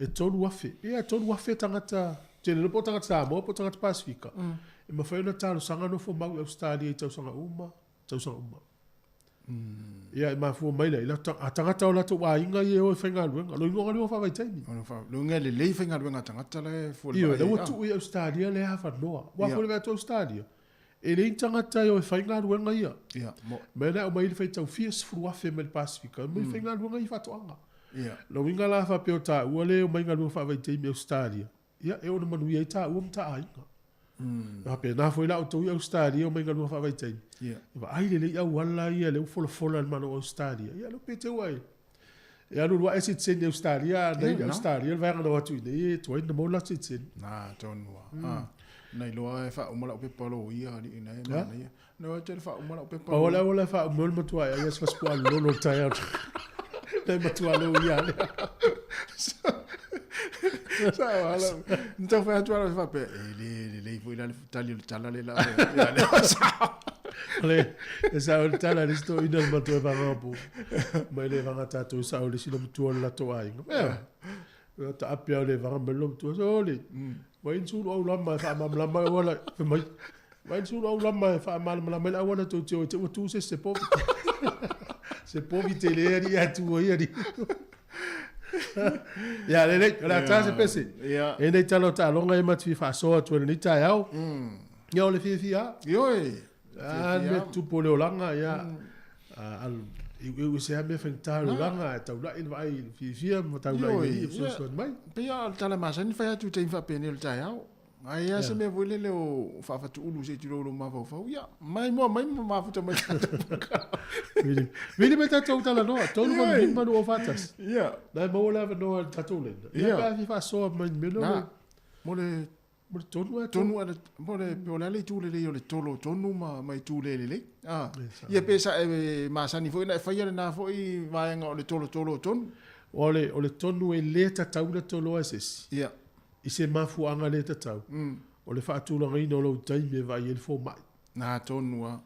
E 3,000. Ia e 3,000 tagata, ou te le iloa po o tagata Samoa po o tagata Pasifika, e mafai ona talosaga nofo mau i Ausetalia i tausaga uma, tausaga uma. Ia e mafua mai lea, i latou, a tagata o latou aiga ia e o e faigaluega, loiga o galuega faavaitaimi. Loiga e lelei faigaluega a tagata la e fua i le Ioe, vaai la ai, ua ah. tuu i Ausetalia le avanoa. Aua foi le vaai atu Ausetalia, E leai ni tagata e o e fai galuega ia. Ia, mo. Mea la e aumai ai le faitau fia 10,000 mai le Pasifika, e omai fai galuega ia i faatoaga. Ia. Lona uiga la faapea o taua lea e omai galuega faavaitaimi i Ausetalia, ia e ono manuia ai taua ma ta aiga. E faapena foi la outou i Ausetalia e omai galuega faavaitaimi, Ia. e vaai lelei auala ia lea ua folafola e le Malo o Ausetalia, ia lea pe te ua e e alu alu ae sitiseni i Ausetalia, a nei i Ausetalia le vaega na o atu i inei e tuai ona maua le latou sitiseni. Na, tonu lava. Na iloa e faauma lau pepa loia alii na e manaia. Na iloa tele faauma lau pepa. Pau o le auala e faauma ai le matua ai se fasipuaa lolo o le taeao. Na e matua loia lea. Sao ala. Na tau fai atu ala faapea, e le lelei foi la le tali o le tala le la. Ia le sao. Le, e sao le tala le isi toeaina le matou e vagapo. Mai le vaga tatou e sao le isi matua o le latou aiga. Ea. Ia taape au le vaga mai le matua. Sole. Vai ni sulu au lama e faamalamalama ai auala. Fai mai. Vai ni sulu au lama e faamalamalama ai le auala tou te o te ua tu se se povi. Se povi tele ali ia tu ai ali. Ia lelei, o le a ta se pese. Ia. E nei tala o taaloga ia ma te fia faasoa atu ai lenei taeao. Ia o le fiafia. Ioe. A le mea tupu o le olaga, ia, iuiu ese lava mea faigata o le olaga, ae taulai le vaai i le fiafia ma taulai i le alii e fesoasoani mai. Pei lava o le tala masani na fai atu i taimi faapenei o le taeao. Ae i ai se mea foi lele o faafatuulu se i tulou lou mafaufau, ia, maimoa mai ma mafuta mai tatou Vili, vili mai tatou talanoa, 385 241. Ia. Na e maua le avanoa i le tatou laina. Ia, pe a fia faasoa mai i le mea lea. Mo le Mo le tonu e tonu a mo le po le a le itu lelei o le tolo tonu ma ma itu le lelei. Ah. Ia pe sa e masani foi na e faia lena foi vaega o le tolo tolo tonu. O le o le tonu e le tatau ona toloa e se isi. Ia. I se mafuaaga le tatau. O le faatulagaina o lou taimi e vaai ai le fomai. Na tonu a.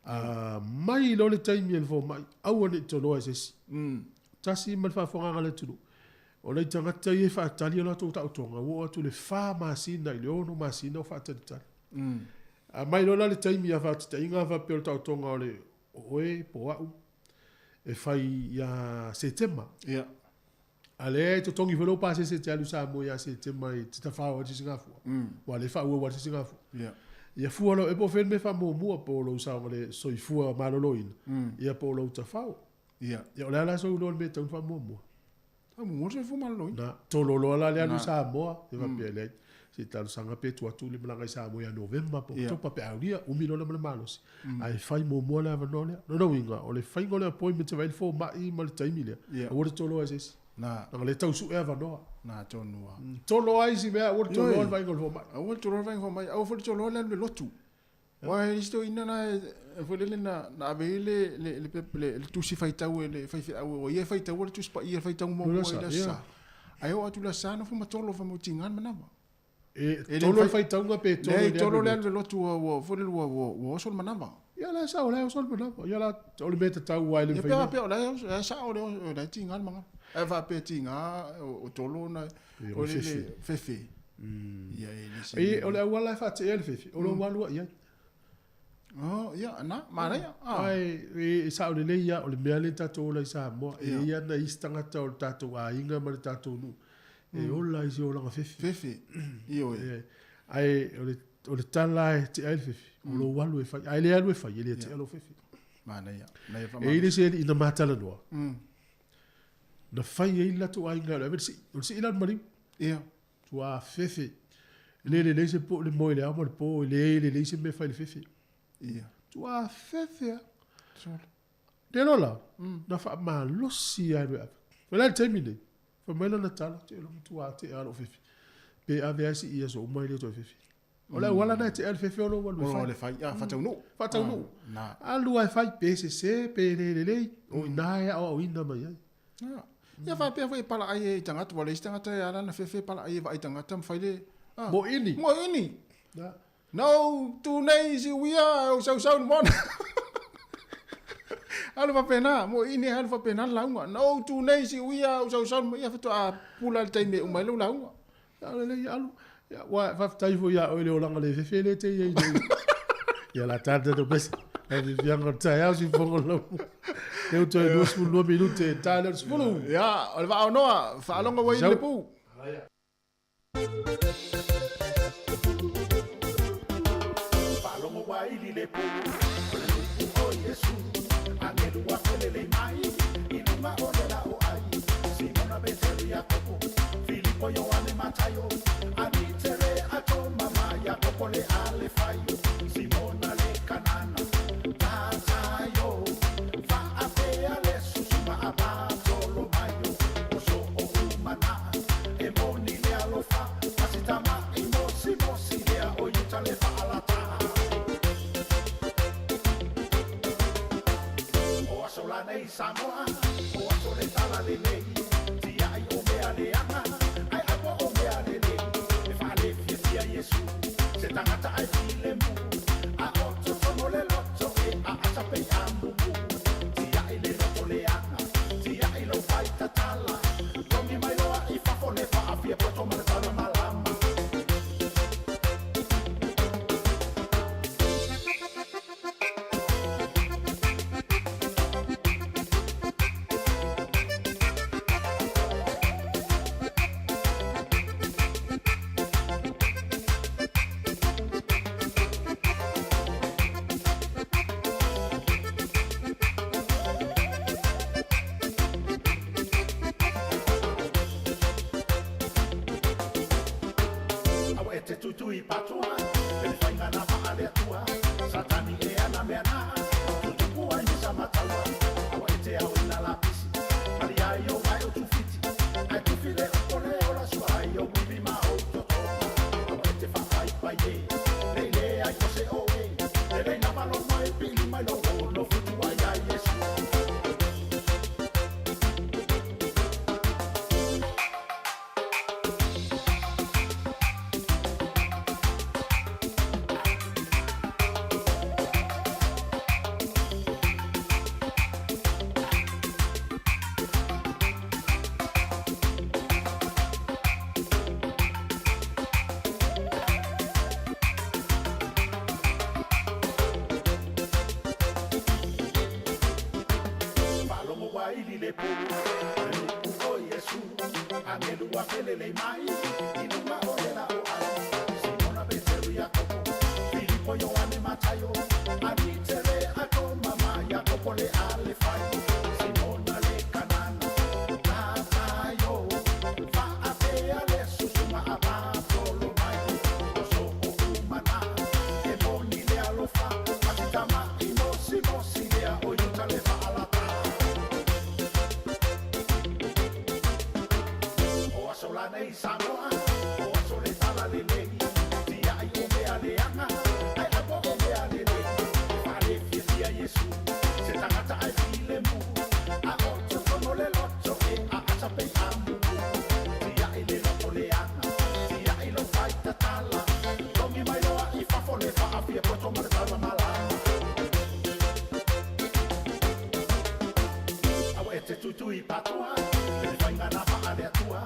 A mai loa le taimi e le fomai, aua ne i toloa e se isi. Tasi ma le faafofogaaga a le atunuu, o nai tagata ia e faatali o latou taotoga, ua oo atu i le fa masina i le ono masina o faatalitali. A mai loa la le taimi a faataitaiga a faapea o le taotoga o le o oe po o au e fai ia Setema. Ia. A lea e totogi foi lou pasese e te alu i Samoa ia Setema e te tafao ai le sisigafua. Aua o lea e faaauau lava le sisigafua. Ia. Ia fua loa, e po o fea le mea faamuamua, po o lou saogale soifua maloloina, ia po o lou tafao. Ia. Ia o le a la sou iloa i le mea e tatau ona faamuamua? Faamuamua le soifua maloloina. Na, tolo loa la le alu i Samoa, ia faapea leai, se i talosaga pe tuu atu le malaga i Samoa ia Novema po o Oketopa pe a aulia, umi loa lea ma le malosi. Ae fai muamua le avanoa lea. Lona uiga, o le faiga o le appointment e vaai le fomai ma le taimi lea, aua le toloa e se isi. Leaga o lea e tau sue avanoa. Na tonu lava. Tolo ai isi mea, aua le toloa le vaaiga o le fomai. Aua le toloa le vaaiga o le fomai, aua foi le toloa le alu i le lotu. Aua e le isi toeaina na e foi lele na ave ai le le le le le tusi faitau e le faifeau o ia e faitaua le Tusi Paia faitau muamua i le Aso Sa. Ae oo atu i le Aso Sa nofo ma tolo fai mai ua tiga le manava. E tolo le faitauga pe tolo le alu i le lotu? Leai, tolo le alu i le lotu ua foi lele ua oso le manava. Ia la e sao, o la e oso le manava. Ia la, o le mea tatau aua e le mafai ona. Ia pe o la e sao o la e tiga le manava. Ae faapea tiga o tolo ona o le fefe. Ia e le se. E, o le auala e faateea le fefe, o lou alu i ai. Oh, ia, na, manaia. Ae, e sao lelei lava, o le mea lea tatou ola i Samoa, e i ai lava nai isi tagata o le tatou aiga ma le tatou nuu, e ola i se olaga fefe. Fefe, ioe. Ae o le, o le tala e tea ai le fefe, o lou alu e fai. A e le alu e fai, e le tea lou fefe. Manaia. E i ai le isi alii na ma talanoa, na fai ai le latou aiga, o le ave le sii, o le sii la o le maliu. Ia. Tua fefe. E le lelei se po, le moe i le ao ma le po, e le lelei se mea e fai i le fefe. Ia. Tua fefe lava. Sole. Le loa la, na faamalosi lava e le ave. O le a le taimi lenei? Fai mai lana tala, te iloa matua tea lava lou fefe. Pe ave lava sii i aso uma e le toe fefe. O le auala lena e tea ai le fefe o lou alu e fai. O le fai, ah, faataunuu. Faataunuu. Na. Alu lava e fai, pe sese, pe le lelei, o i ina e aoaoina mai ai. Ia faapea foi e palaai ai i tagata, ua leai se tagata e ala ana fefe e palaai e vaai tagata ma fai le... Ah, Moini. Moini. Na. Na ou tu nei i Siuia, ae ou sausau i le moana. Alu faapena, moini alu faapena le lauga. Na ou tu nei i Siuia, ae ou sausau i le moana. Ia faatoa pula le taimi e uma ai lau lauga. Ia lelei alu. Ia, ua faafetai foi ia oe le olaga le fefe lea te i ai nei. Ia la tata tatou pese. Ai fiafiaga o le taeao si fofoga o le lau. Lea ua toe 22 minute e ta lea o le 10. Ia, o le vaa o Noa, faalogo ua i le pu. Faalogo ua ili le pu, o le lupu o Iesu. Agelu ua felelei mai, i luga o le laoai. Simona, Peteru, Iakopo, Filipo, Ioane, Mataio, Anitere, a Toma ma Iakopo le Alefaio, Simona le Kanana, Mataio, faapea le Susu ma Apatolomaio, o so o umana, e moni le alofa, ma si tama i mosimosi lea o Iuta. Samoa, o aso le tala lelei, tiai o mea leaga, ae apo o mea lelei, e faalefiafia Iesu, se tagata ae filemu, a o totonu le loto e aata pei a mumu, tiai le loto leaga, tiai lou faitatala, togi mai loa i fafo le faafia poto ma le tala malama. Aua e te tuitui patua, e le faiga na faaleatua, Satani e ana mea na, tutupu ai ni samataua, aua e te ao ina lapisi, mali ai o ai o tufiti, ai tufi le o le ola sua ai o wivi ma o totoga, aua e te faapaipai e, le le ai o se oe, le le lava lo mai pili mai lo o no futu ai ai Yesu. Faalogo waili le pu, le nu'u o Iesu, agelu afelelei mai, i luga o le la'o ai, Simona Peteru Iakopo, Filipo Ioane Mataio, Anitere Atoma ma Iakopo le Alefai, Simona le Kanana, Mataio, fa'apea le susuga a Patolomai, o so'o umana, e moni le alofa, matitama'i mosimosi lea o Iuta le fa'alata. O aso lanei Samoa, o aso le tala lelei, tiai o mea leaga, ae apo o mea lelei, e faalefiafia Iesu, se tagata ae filemu, a o totonu le loto e aata pei a mumu, tiai le loto leaga, tiai lou faitatala, togi mai loa i fafo le faafia poto ma le tala malama. Aua e te tuitui patua, le faiga na faaleatua,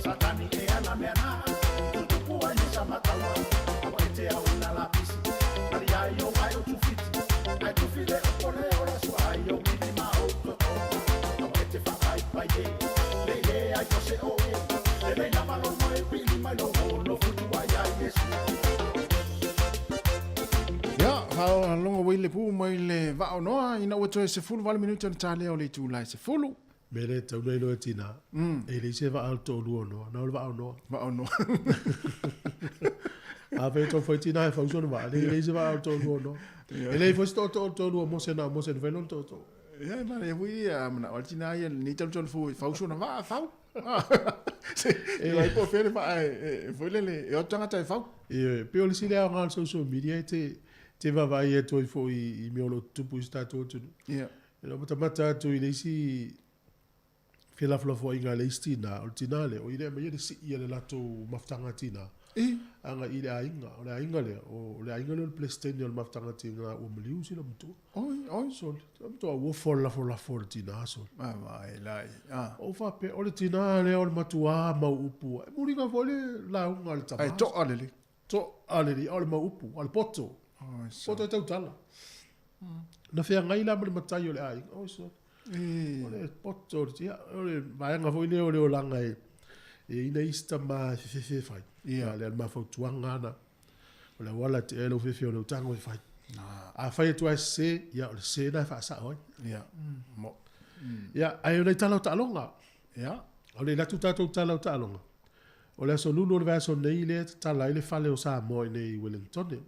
Satani e ana mea na, tutupu ai ni samataua, aua e te ao ina lapisi, mali ai o ai o tufiti, ai tufi le o le ola sua ai o wivi ma o totoga, aua e te faapaipai e, le le ai o se oe, le le lava lo mai pili mai lo o no futu ai ai Yesu. Ia, faalogo ua i le pu mai le vaa o Noa ina ua toe 18 minute ona talea o le itula e 10. Me le tau nei loa tina. E leai se vaa o le toalua o Noa, na o le vaa o Noa. Vaa o Noa. A fai tau fai tina e fauso na vaa, e leai se vaa o le toalua o Noa. E leai foi se tootoo o le toalua o Mose na o Mose na fai lona tootoo. Ia, e manaia foi ia, manao le tina ia lenei talutalu fou e fauso na vaa, fau. Se, e po o fea le vaa e foi lele, e o atu tagata e fau. Ioe, pei o le isi lea aoga o le social media e te vaavaai atu ai foi i mea o lo o tutupu i si o tatou atunuu. Ia. E le o matamata atu i le isi felafolafoaiga a le isi tina, o le tina lea, o ia le aumaia le sii a le latou mafutaga tina, agai i le aiga. O le aiga lea, o le aiga lea o le Peresetene o le mafutaga tina ua maliu sina matua. Oi, oi. Sole, te matua uofo le lafolafo o le tina, sole. Vaai lai, ah. Ou faapea, o le tina lea o le matua mau upu, e muliga foi le lauga a le tama. Ae to'a lelei. To'a lelei, a o le mau upu, a o le poto. Oi, sole. Poto e tautala. Na feagai la ma le matai o le aiga. Oi, sole. O le poto o le tia, o le vaega foi lea o le olaga e i ai nai isi tama e fefefe e fai. Ia. A le mafautuaga lena. O le auala e tea ai lou fefe o le utago e fai. A fai atu lava e sese, ia o le sese lena e faasao ai. Ia. Mo. Ia, ae o nai tala o taaloga. Ia. O le i alu atu tatou tala o taaloga. O le aso Lulu o le vaiaso nei lea e tatala ai le fale o Samoa i nei i Wellingtone.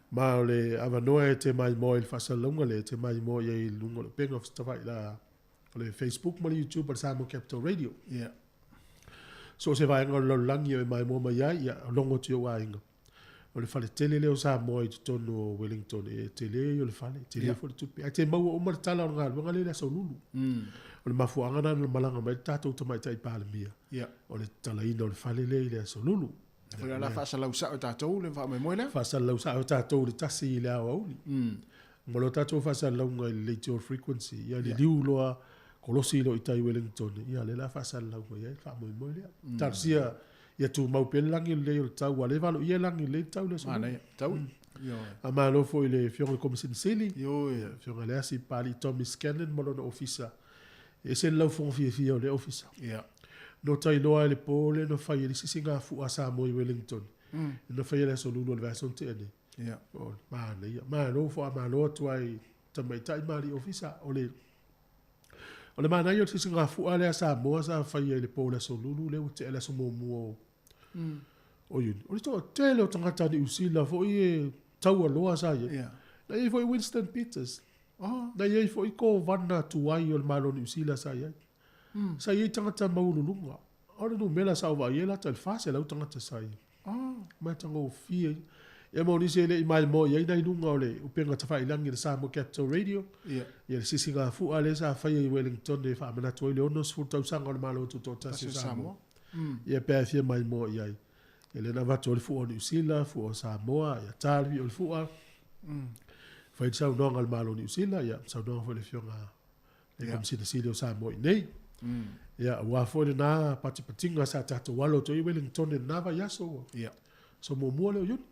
Ma o le avanoa e te maimoa i le faasalalauga lea, e te maimoa i ai i luga o le upega fesootaiga la o le Facebook ma le YouTube a le Samoa Capital Radio. Ia. So o se vaega o le lalolagi e maimoa mai ai, ia logo atu i ou aiga. O le fale tele lea o Samoa i totonu o Wellington, e tele ia o le fale, tele foi le tupe. Ae te maua uma le tala o le galuega lea i le Aso Lulu. O le mafuaaga lena na malaga mai ai le tatou Tamaitai Palemia, o le tatalaina o le fale lea i le Aso Lulu. Foi o le a faasalalau sao e tatou le faamoemoe lea. Faasalalau sao e tatou i le 1 i le aoauli. Ma lo tatou faasalalauga i le leitio frequency, ia liliu loa kolosi loa i tai Wellington, ia lea o le a faasalalau mai ai le faamoemoe lea. Talosia ia tumau pea le lagi lelei o le tau, aua o lea e valoia e lagi lelei le tau i le aso Lua. Manaia, tau. Faamalo foi i le Afioga i le Komesina Sili, le Afioga ia Leasi Papalii Tommy Scanlan ma lona Ofisa. E ese le laufoga fiafia o lea Ofisa. No tai loa i le po lea na fai ai le isi sigafua a Samoa i Wellington, na fai ai le Aso Lulu o le vaiaso na tea nei. O le manaia. Malo faamalo atu ai i tamaitai ma alii Ofisa. O le O le manaia o le sisigafua lea a Samoa sa faia i le po o le Aso Lulu lea ua tea le aso muamua o o Iuni. O le toatele o tagata Niu Sila foi e taualoa sa i ai. Na i ai foi Winston Peters. Na i ai foi Kovana tuai o le Malo o Niu Sila sa i ai. Sa i ai tagata maualuluga. O le numera sa ou vaai ai lata i le 400 tagata sa i ai. Matagofie ia. Ia ma o nisi e le i maimoa i ai nai luga o le upega tafailagi le Samoa Capital Radio. Ia le sisigafua lea sa faia i Wellington e faamanatu ai le 60 tausaga o le Malo Tutoatasi o Samoa. Ia pe a e fia maimoa i ai. Ia lea na avatu ai le fua o Niu Sila, fua o Samoa, ia ta le pio o le fua. Fai le saunoaga a le Malo o Niu Sila, ia saunoaga foi le Afioga le Komesina Sili o Samoa i nei. Ia, aua foi lena patipatiga sa tatou alo atu ai i Wellington i lena vaiaso ua. Aso muamua lea o Iuni.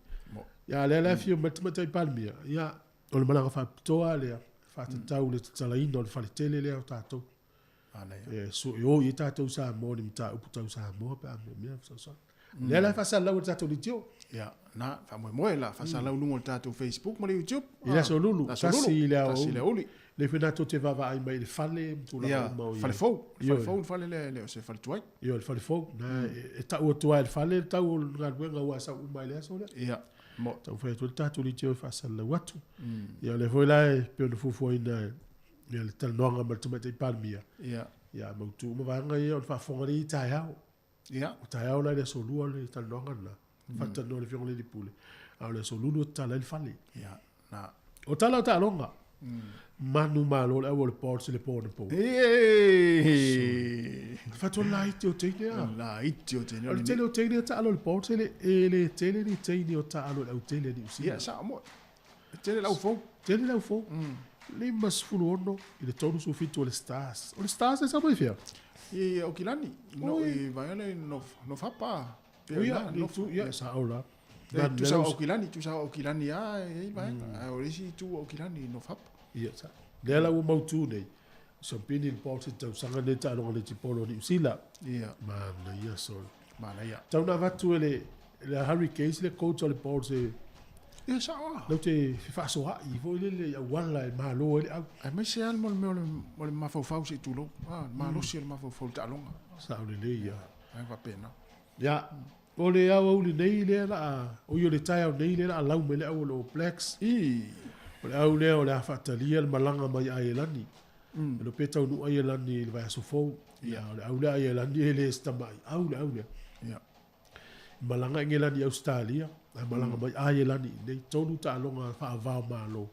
Ia, a o lea la e afio mai le Tamaitai Palemia, ia, o le malaga faapitoa lava lea, faatatau i le tatalaina o le fale tele lea o tatou. E e o i ai tatou Samoa i ni mataupu tau Samoa pe a mea fesoasoani. Lea la e faasalalau e le tatou leitio. Ia, na, faamoemoe la, faasalalau i luga o le tatou Facebook ma le YouTube. I le Aso Lulu, tasi i le aoauli. Lea foi tatou te vaavaai mai i le fale ma tulaga uma o i ai. Fale fou, le fale fou le fale lea e le o se fale tuai. Ioe, le fale fou. Na, e tau atu lava e le fale le tau o le galuega aua e sau uma i le aso lea. Ia, mo. Taumafai atu ai le tatou leitio e faasalalau atu. Ia, o lea foi la e pei ona fuafuaina e le talanoaga ma le Tamaitai Palemia. Ia. Ia, mautu uma vaega ia o le faafofoga lea i taeao. Ia. O taeao la i le aso Lua le talanoaga lena. Faatalanoa i le Afioga i le Alii Pule. A o le aso Lulu e tatala ai le fale. Ia, na. O tala o taaloga. Manumalo le au o le Bolts i le po anapo. Fatu laiti o teine a. Laiti o teine. O le tele o teine e taalo i le Bolts e le, e le tele ni teine o taalo i le au tele a Niu Sila. Ia, sao moe. E tele le au fou. Tele le au fou. 56 i le 37 o le Stars. O le Stars e sau mai fea? I Aukilani, no i vaega lea i North Harbour. Ia, le itu, ia, sao la. Tusa o Aukilani, tusa o Aukilani lava e i ai vaega. Ae o le isi itu o Aukilani i North Harbour. Ia, sao. Lea la ua mautu nei, siampiani le Bolts i le tausaga lenei taaloga netibolo a Niu Sila. Ia. Manaia solo. Manaia. Tau na avatu e le, le Hurricanes le coach o le Bolts e Ia sao lava. Lau te fefaasoa'i foi lele i auala e malo ai le au. Aemaise lava mo le mea o le mafaufau se i tulou. A, le malosi o le mafaufau i le taaloga. Sao lelei ia. Vaega faapena. Ia, o le aoauli nei lea la a, oi o le taeao nei lea la a lau mai le au o le All Blacks. I. O le au lea o le a faatalia le malaga mai Aielani. E iloa pe taunuu Aielani i le vaiaso fou. Ia, o le au lea Aielani e le se tamai au le au lea. Ia. Malaga Engelani i Ausetalia, ae malaga mai Aielani i inei, tolu taaloga faava-o-Malo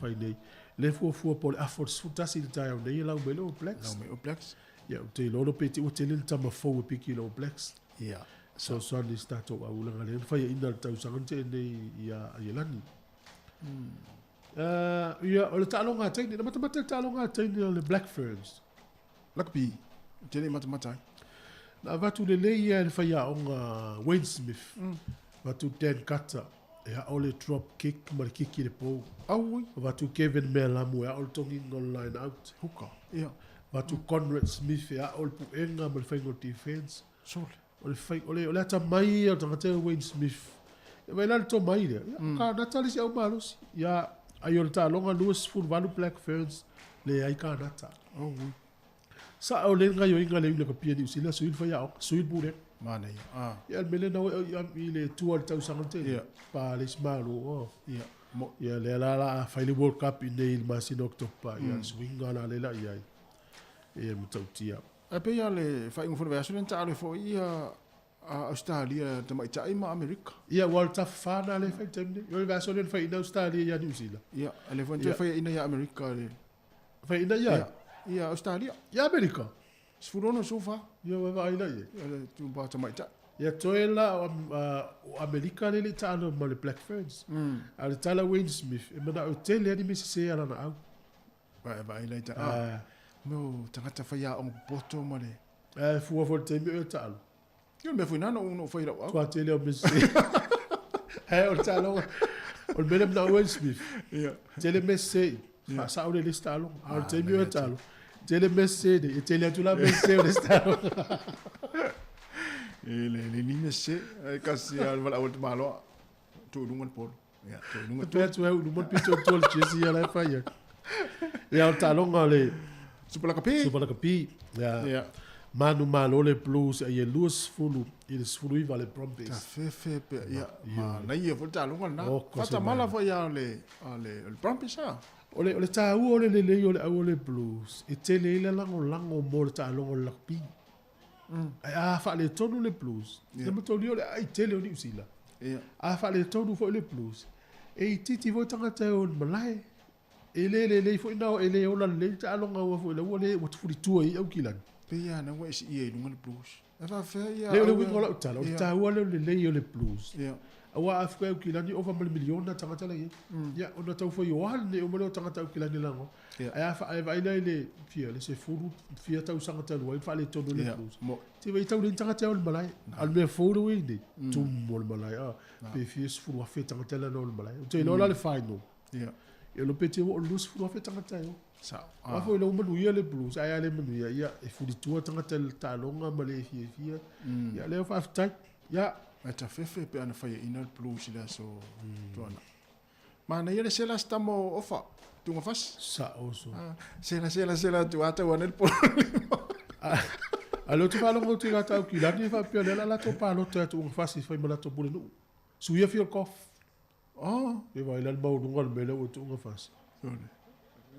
fai nei. Le fuafua po o le afa o le 11 i le taeao nei e lau mai le All Blacks. Lau mai All Blacks. Ia, ou te iloa pe te i ua tele le tama fou e piki i le All Blacks. Ia. Fesoasoani i se tatou au leaga lea na faiaina le tausaga na tea nei ia Aielani. Ia, o le taaloga a teine, na matamata le taaloga a teine o le Black Ferns. Rugby, ou te le i matamata ai. Na avatu lelei ia e le faiaoga Wayne Smith, avatu Dan Carter e ao le drop kick ma le kiki i le pou. Auoi. Avatu Kevin Mealamu e ao le togiga o le line out. Huka, ia. Avatu Conrad Smith e ao le puega ma le faiga o le defence. Sole. O le fai, o le, o le atamai ia o le tagata ia o Wayne Smith. Ia mai la le tomai lea. Ia, ka nata le isi au malosi. Ia, ai o le taaloga 28 Black Ferns, leai ka nata. Auoi. Sao le gaioiga le ula kapia Niu Sila, sui le faiaoga, sui le pulega. Manaia, ah. Ia, le mea lea na o i le tua i le tausaga tele. Ia. Pa le isi malo, oh. Ia, mo. Ia, lea la la a fai le World Cup i nei i le masina o Oketopa, ia, le suiga la lea la i ai. Ia, matautia. Ae pei lava le faaiuga foi o le vaiaso lea na taalo ai foi ia Australia tamaitai ma Amerika. Ia, ua o le tafafa lena lea e fai i le taimi nei. O le vaiaso lea na faiaina Australia ia Niu Sila. Ia, a lea foi na toe faiaina ia Amerika le. Faiaina ia ai? Ia Australia. Ia Amerika? 16 14. Ia, ua e vaai la i ai. Ia, le tumpa tamaitai. Ia toe la o Amerika lea e le i taalo ma le Black Ferns. A o le tala a Wayne Smith, e manao e tele lava ni mea sese a lana au. Vaai vaai la i ta a. Mea o tagata faiaoga popoto ma le. Ae fua foi i le taimi o e taalo. Ia o le mea foi na na ou fai i lau au. Tua tele o mea sese. Ae o le taaloga, o le mea lea manao Wayne Smith. Ia. Tele mea sese i, faasao lea i le isi taaloga. A o le taimi o e taalo, tele mea sese nei, e tele atu la mea sese o le isi taaloga. E le le ni mea sese, ai kasi a le valaau a le tamaloa, tuu i luga le polo. Ia, tuu i luga. Pe atu ai ulu mo le pito tua le jersey ia la e fai atu. Ia o le taaloga o le Super Lakapi. Super Lakapi. Ia. Ia. Manu malo le Blues a ia 20 i le 19 le Brumbies. Ta fefe pe ia manaia foi le taaloga lena. Oh, ko se Faatamala foi a le a le o le Brumbies a. O le taua o le lelei o le au o le Blues, e tele ai le lagolago mo le taaloga o le lakapi. Ae a faaletonu le Blues, Ia. le mataulia o le aai tele o Niu Sila. Ia. A faaletonu foi le Blues, e itiiti foi tagata e o i le malae. E le lelei foi na e le ola lelei le taaloga aua foi la ua le ua fulitua ai Aukilani. Pei lava na ua e siia i luga le Blues. E faafefea ia Le o le au uiga ia- o lau tala, o le Ia. taua lea o le lelei o le Blues. Ia. Aua a fua e Aukilani ova ma le miliona tagata la i ai. Ia, ona tau fai o a lenei uma lea o tagata Aukilani lago. Ia. Ae a fa- ae vaai la i le fia, le 10 fia tausaga talu ai faaletonu le Ia, Blues. mo- Te vai tau le tagata o le malae. A o le mea fou le ua i nei, tumu o le malae. A, pe fia 10,000 tagata la o le malae. Ou te iloa la le final. Ia. Ia lo pe te o 20,000 tagata e o. Sao. A foi le manuia le Blues, ae a le manuia, ia, e fulitua tagata i le taaloga ma le fiafia. Ia, lea faafetai. Ia. Ae tafefe pe ana faiaina le Blues i le aso tuana. Manaia le sela se tama o Ofa, Tugafasi. Sao so. Ah, sela sela sela atu a tau ana le polo lima. A lea ou te faalogo atu i gata Aukilani e faapea o lea o le a latou palota ia Tuugafasi e fai ma latou pulenuu. Suia fia o le golf. Oh. E vaai la le maualuga o le mea lea ua Tuugafasi. Sole.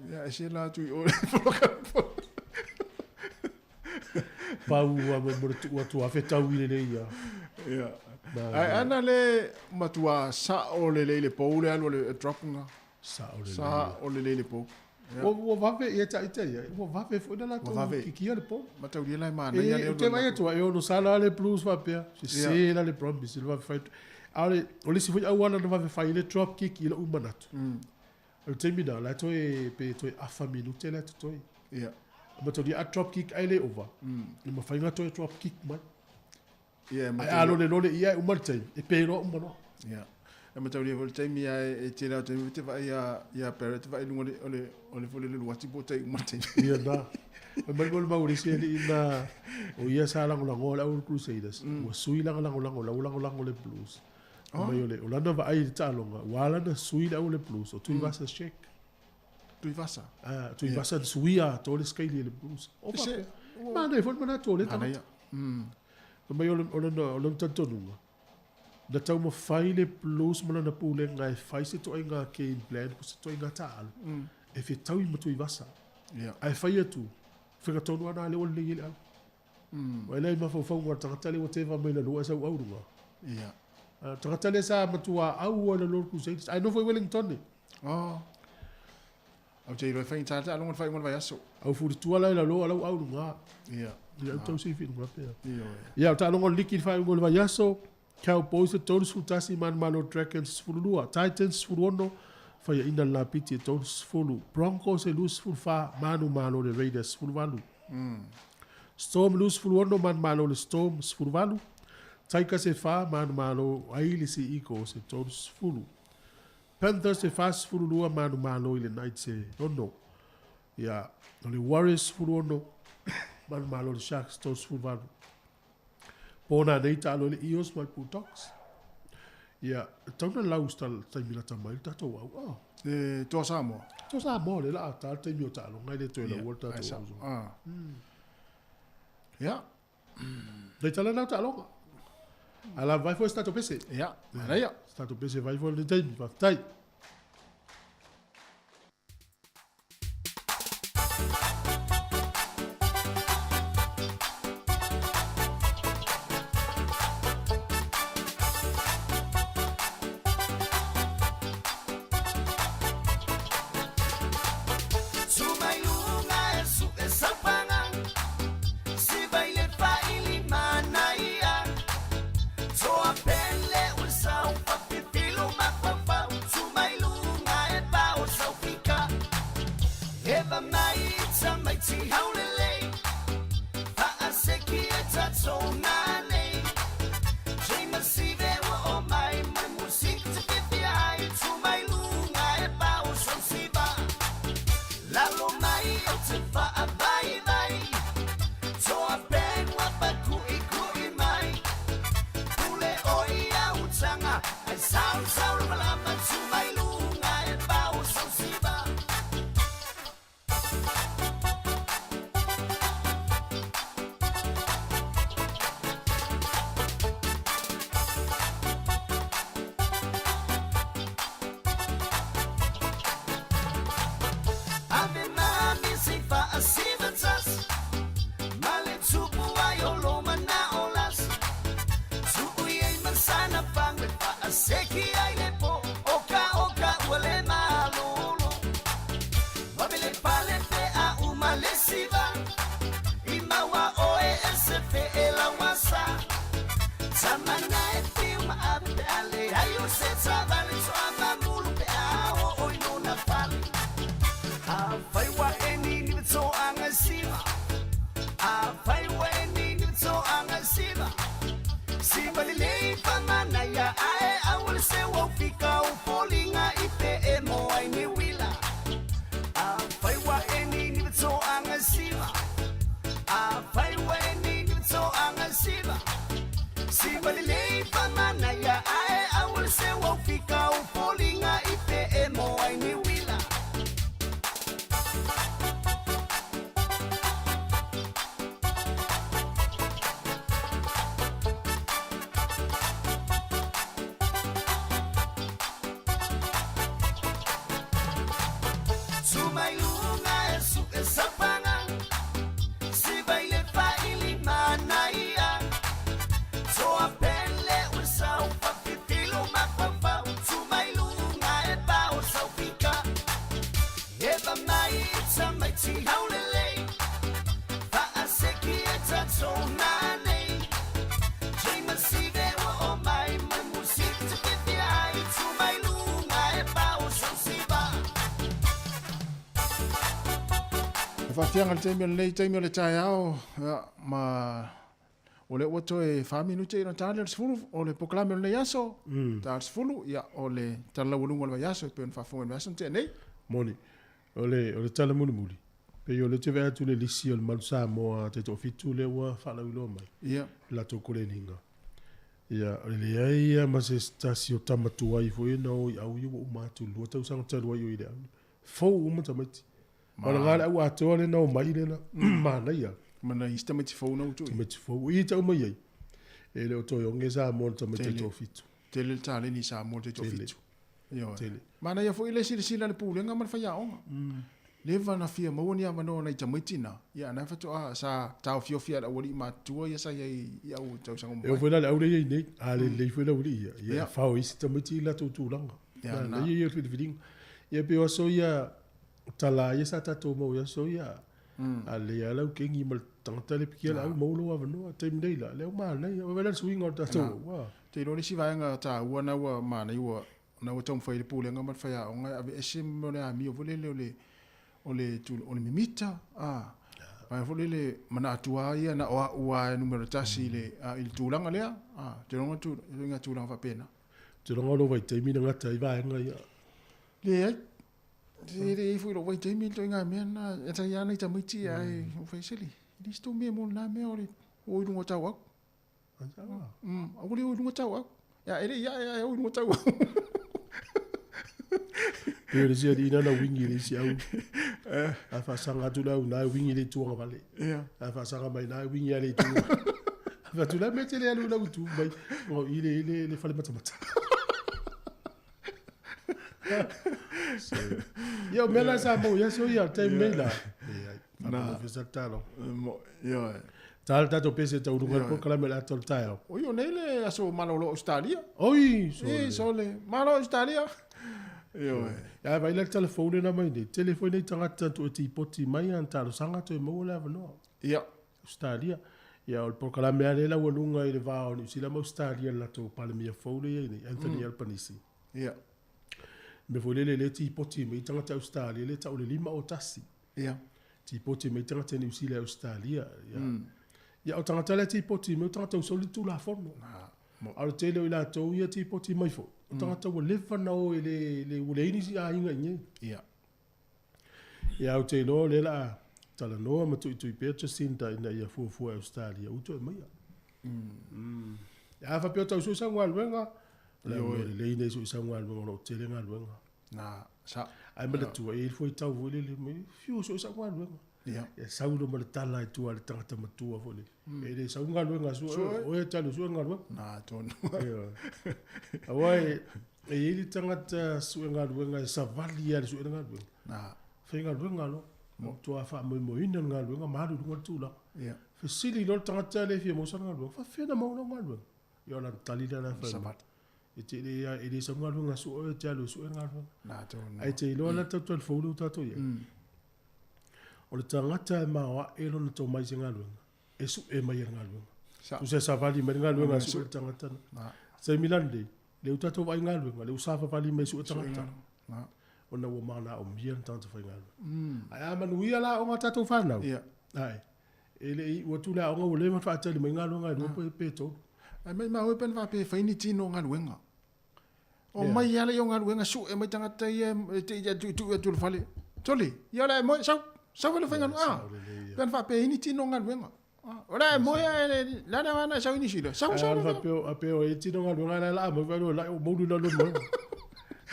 Ia e sela atu i o le polo ka polo. Pau a mo le tuu atu a fetau i lelei ia. Ia. Ma- Ae ana le matua sao lelei le pou le alu o le drop nga. Sao lelei. Sao lelei le pou. Ia. Ua vave ia ita ia. Ua vave foi na latou Ua vave. kikia le pou. Mataulia la e manaia E, le ou te vaai atu ai, e ono sala le Blues faapea. Sese la le Brumbies i le vave fai. A o le, o le isi foi auala na vave fai ai le drop kick i lou manatu. O le taimi na, la e toe, pe toe afa minute la e totoe. Ia. Mataulia a drop kick ai le ova. E mafai ona toe drop kick mai. Ia, e Ae mataulia. a lolelole ia e uma le taimi, e pe loa uma loa. Ia. E mataulia foi le taimi a e tele lava o taimi te vaai ia ia Barrett te vaai i luga o le o le o le foi le luati po o tai uma le taimi. Ia na. Fai mai mo le mau le isi alii na o ia sa lagolagoa le au Crusaders. Ua sui lana lagolago la ua lagolago le Blues. Oh. Mai o le o lana vaai i le taaloga, ua ala ona sui le au le Blues o Tuivasa Sheck. Tuivasa. Ah, Tuivasa na suia atoa le skeili e le Blues. O Se- faapea. Manaia foi le manatu o lea Manaia. tagata. Fai mai o le o lona o lona talitonuga. Na taumafai le Blues ma lana pulega e fai se toaiga game plan po o se toaiga taaalo. E fetaui ma Tuivasa. Ia. Ae fai atu, faiga tonu ana lea ua lelei ai le au. Ua elea i mafaufauga o le tagata lea ua teva mai le lua e sau au luga. Ia. Ah, tagata lea sa matua au ai le Lord Crusaders. Ae nofo i Wellington e. Oh. Au te iloa e faigata le taaloga i le faaiuga o le vaiaso. Au fulitua la i lalo a lau au luga. Ia. Ia au tau se whiringa pea. Ia. Ia, o taaloga o le liki i le faaiuga o le vaiaso. Cowboys e 31, Manumalo Dragons 12, Titans 16, faiaina le lapiti e 30, Broncos e 24, Manumalo le Raiders 18. Storm 26, Manumalo le Storm 18, Tigers e 4, Manumalo ai le Sea Eagles e 30. Panthers e 42, Manumalo i le Knights e 6. Ia, o le Warriors 16, Manumalo le Sharks 38. Po na nei taalo le Eels ma le Bulldogs. Ia, tau na lau se taimi lata mai le tatou au. Oh. E, toa Samoa. Toa Samoa le la a ta le taimi o taaloga e le toe Ia, laua le ai tatou sa. au. Ah. Ia. Nei tala nau taaloga. A la vai foi se tatou pese. Ia, manaia. Se tatou pese vai foi le taimi, faafetai. Faafiaga le taimi o lenei taimi o le taeao, ia, ma o lea ua toe 4 minute ina ta le 10 o le polokalame o lenei aso, ta le 10, ia, o le tala laualuga o le vaiaso e pei ona faafofoga i le vaiaso na tea nei. Moni, o le, o le tala mulimuli, pei o lea ou te vaai atu i le lisi o le Malu Samoa taitoafitu lea ua faalauiloa mai, le latou koleniga. Ia, o le leai lava ma se tasi o tama tuai foi na o i au ia ua uma atu i le 2 tausaga talu ai o i le au. Fou uma tamaiti. Ma o le au atoa le na o mai le na manaia. Ma na isi tamaiti fou na utu. Tamaiti fou. I tau mai ai. E le o toe onge Samoa le tamaiti taitoafitu. Tele le taleni i Samoa le taitoafitu. Ioe. Tele. Manaia foi le silasila a le Pulega ma le faiaoga. Leva na fia maua ni avanoa o nai tamaiti na, ia na faatoa sa taofiofi lava e le aualii matutua ia sa i ai i au tausaga ua mavae. E oo foi la i le au lea e i ai nei, a lelei foi le aualii ia, ia e fao ai isi tamaiti i latou tulaga. Manaia ia o le filifiliga. Ia pei o aso ia, tala ia sa tatou maua i aso ia, a lelei lava lau kegi ma le tagata lea e pikia le au, maua lou avanoa. Taimi nei la, lea ua manaia, vaai la le suiga o le tatou, ua. Te iloa le isi vaega taua na ua manaia ua na ua taumafai ai le Pulega ma le faiaoga e aveese ma le amio foi lele o le o le o le mimita a vaega foi lele manatu lava ia na o au lava e numera tasi i le i le tulaga lea a te iloa tu ituaiga tulaga faapena. Ou te iloa o lou vaitaimi na gata ai vaega ia. Leai. E leai foi i lou vaitaimi le ituaiga mea lena e sa i ai nai tamaiti ae ua fai sili. E le o se tou mea mo lena mea o le o i luga o tauau. Aua le o i luga tau au. Ia, e le i ae ae o i luga tau au. Pei o le isi alii na wingi i le isi au. A faasaga atu le au ina e wingi i le itu agavale. A faasaga mai ina e wingi lava i le itu. A fai atu, o le a le mea e te le alu i lau itu mai i le, le fale matamata. So, ia o mea la sa maua i aso ia, taimi nei la. Leai, faamagofie sa le talo. Ioe. Ta le tatou pese tau luga le polokalame o le ata o le taeao. Oi, o nei le aso malolo o Ausetalia. Oi, sole. Sole, malo Ausetalia. Ioe. Ia, vaai la le tala fou lena mai nei. Tele foi nei tagata toe tipoti mai a na talosaga toe maua le avanoa. Ia. Ausetalia. Ia, o le polokalame lava lea e laualuga i le va o Niu Sila ma Ausetalia i le latou Palemia fou lea e i ai nei, Anthony Albanese. Ia. Mea foi lele lea e tipoti mai ai tagata Ausetalia lea e tau o le 5 o 1. Tipoti mai ai tagata Niu Sila i Ausetalia. Ia. Ia, o tagata la e tipoti mai o tagata ua soli le Tulafono. A o le tele o i latou ia e tipoti mai foi, o tagata ua leva ona o e le, le, ua leai nisi aiga i inei. Ia, ou te iloa o lea o le a talanoa ma tuitui pea Jacinda ina ia fuafua e Ausetalia ua toe aumaia. Ia, a faapea o tau sue sau galuega, o le avanoa lelei lenei sue sau galuega o lo o tele galuega. Na, sa. Ae manatua, e i ai le fuaitau foi lele, mai fiu e sue sau galuega. Ia sau loa ma le tala i tua a le tagata matua foi lele. E le sau galuega a sue oe, o oe e te alu e sue le galuega. Na, tonu. Ioe. Aua e i ai le tagata sue galuega e savali lava i le sue galuega. Na. Faigaluega loa. Matua faamoemoeina le galuega ma alu i luga le tulaga. Fesili loa le tagata lea e fia maua sana galuega, faafefea ona maua lau galuega? Ia o lana tali lea la e fai mai. E te le, e le sau galuega a sue oe, e te alu e sue le galuega. Ae te iloa la le tau fou lea ua tatou i ai. O le tagata e maoae lona tomai i se galuega, e sue mai e le galuega. Tusa e savali mai le galuega e sue le tagata na. Taimi la lenei, lea ua tatou vaai i galuega, lea ua savavali mai e sue tagata. Ona ua manaomia le tagata faigaluega. Ae a manuia la aoga a tatou fanau, ae, e le i iu atu le aoga ua leva ona faatali mai galuega e lua pe tolu. Ae maimau e pe na faapea e fai ni tino galuega. Omai lava lea o galuega sue mai tagata ia e te i tuitui atu i le fale. Sole, ia o le a e moe, sau, sau e le faigaluega. Ah, pe na faapea e i ai ni tino galuega. O le a e moe ae le a le aoga na e sau i Niu Sila. Sau, sau. A faapea o e tino galuega la e laa mai vai loa o moulu i lalo o le moega.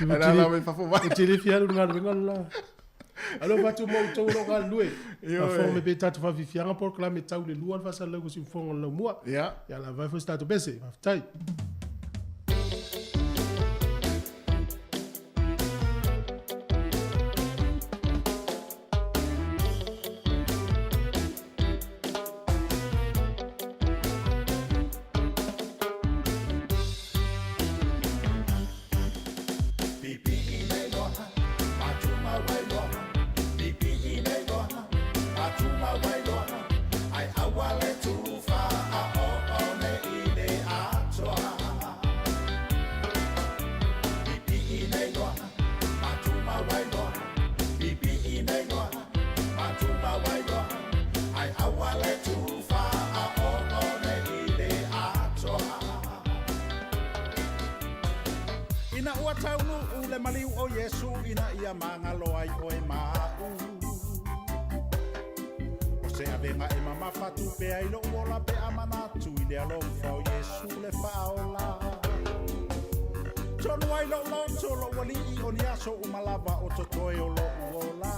Ae la la mai fafo mai. Ou te le fia alu i le galuega le la. Alofa atu ma outou o lo o galulue. Faafofoga mai pea i tatou faafiafiaga polokalame tau le lua le faasalalau o siufofoga o le laumua. Ia lava ai foi se tatou pese. Faafetai. Ua taunu'u le maliu o Iesu ina ia magalo ai oe ma a'u. O se avega e mamafa tupe ai lo'u ola pe a manatu i le alofa o Iesu le fa'aola. Tonu ai lo'u loto lo'u ali'i o ni aso uma lava o totoe o lo'u ola.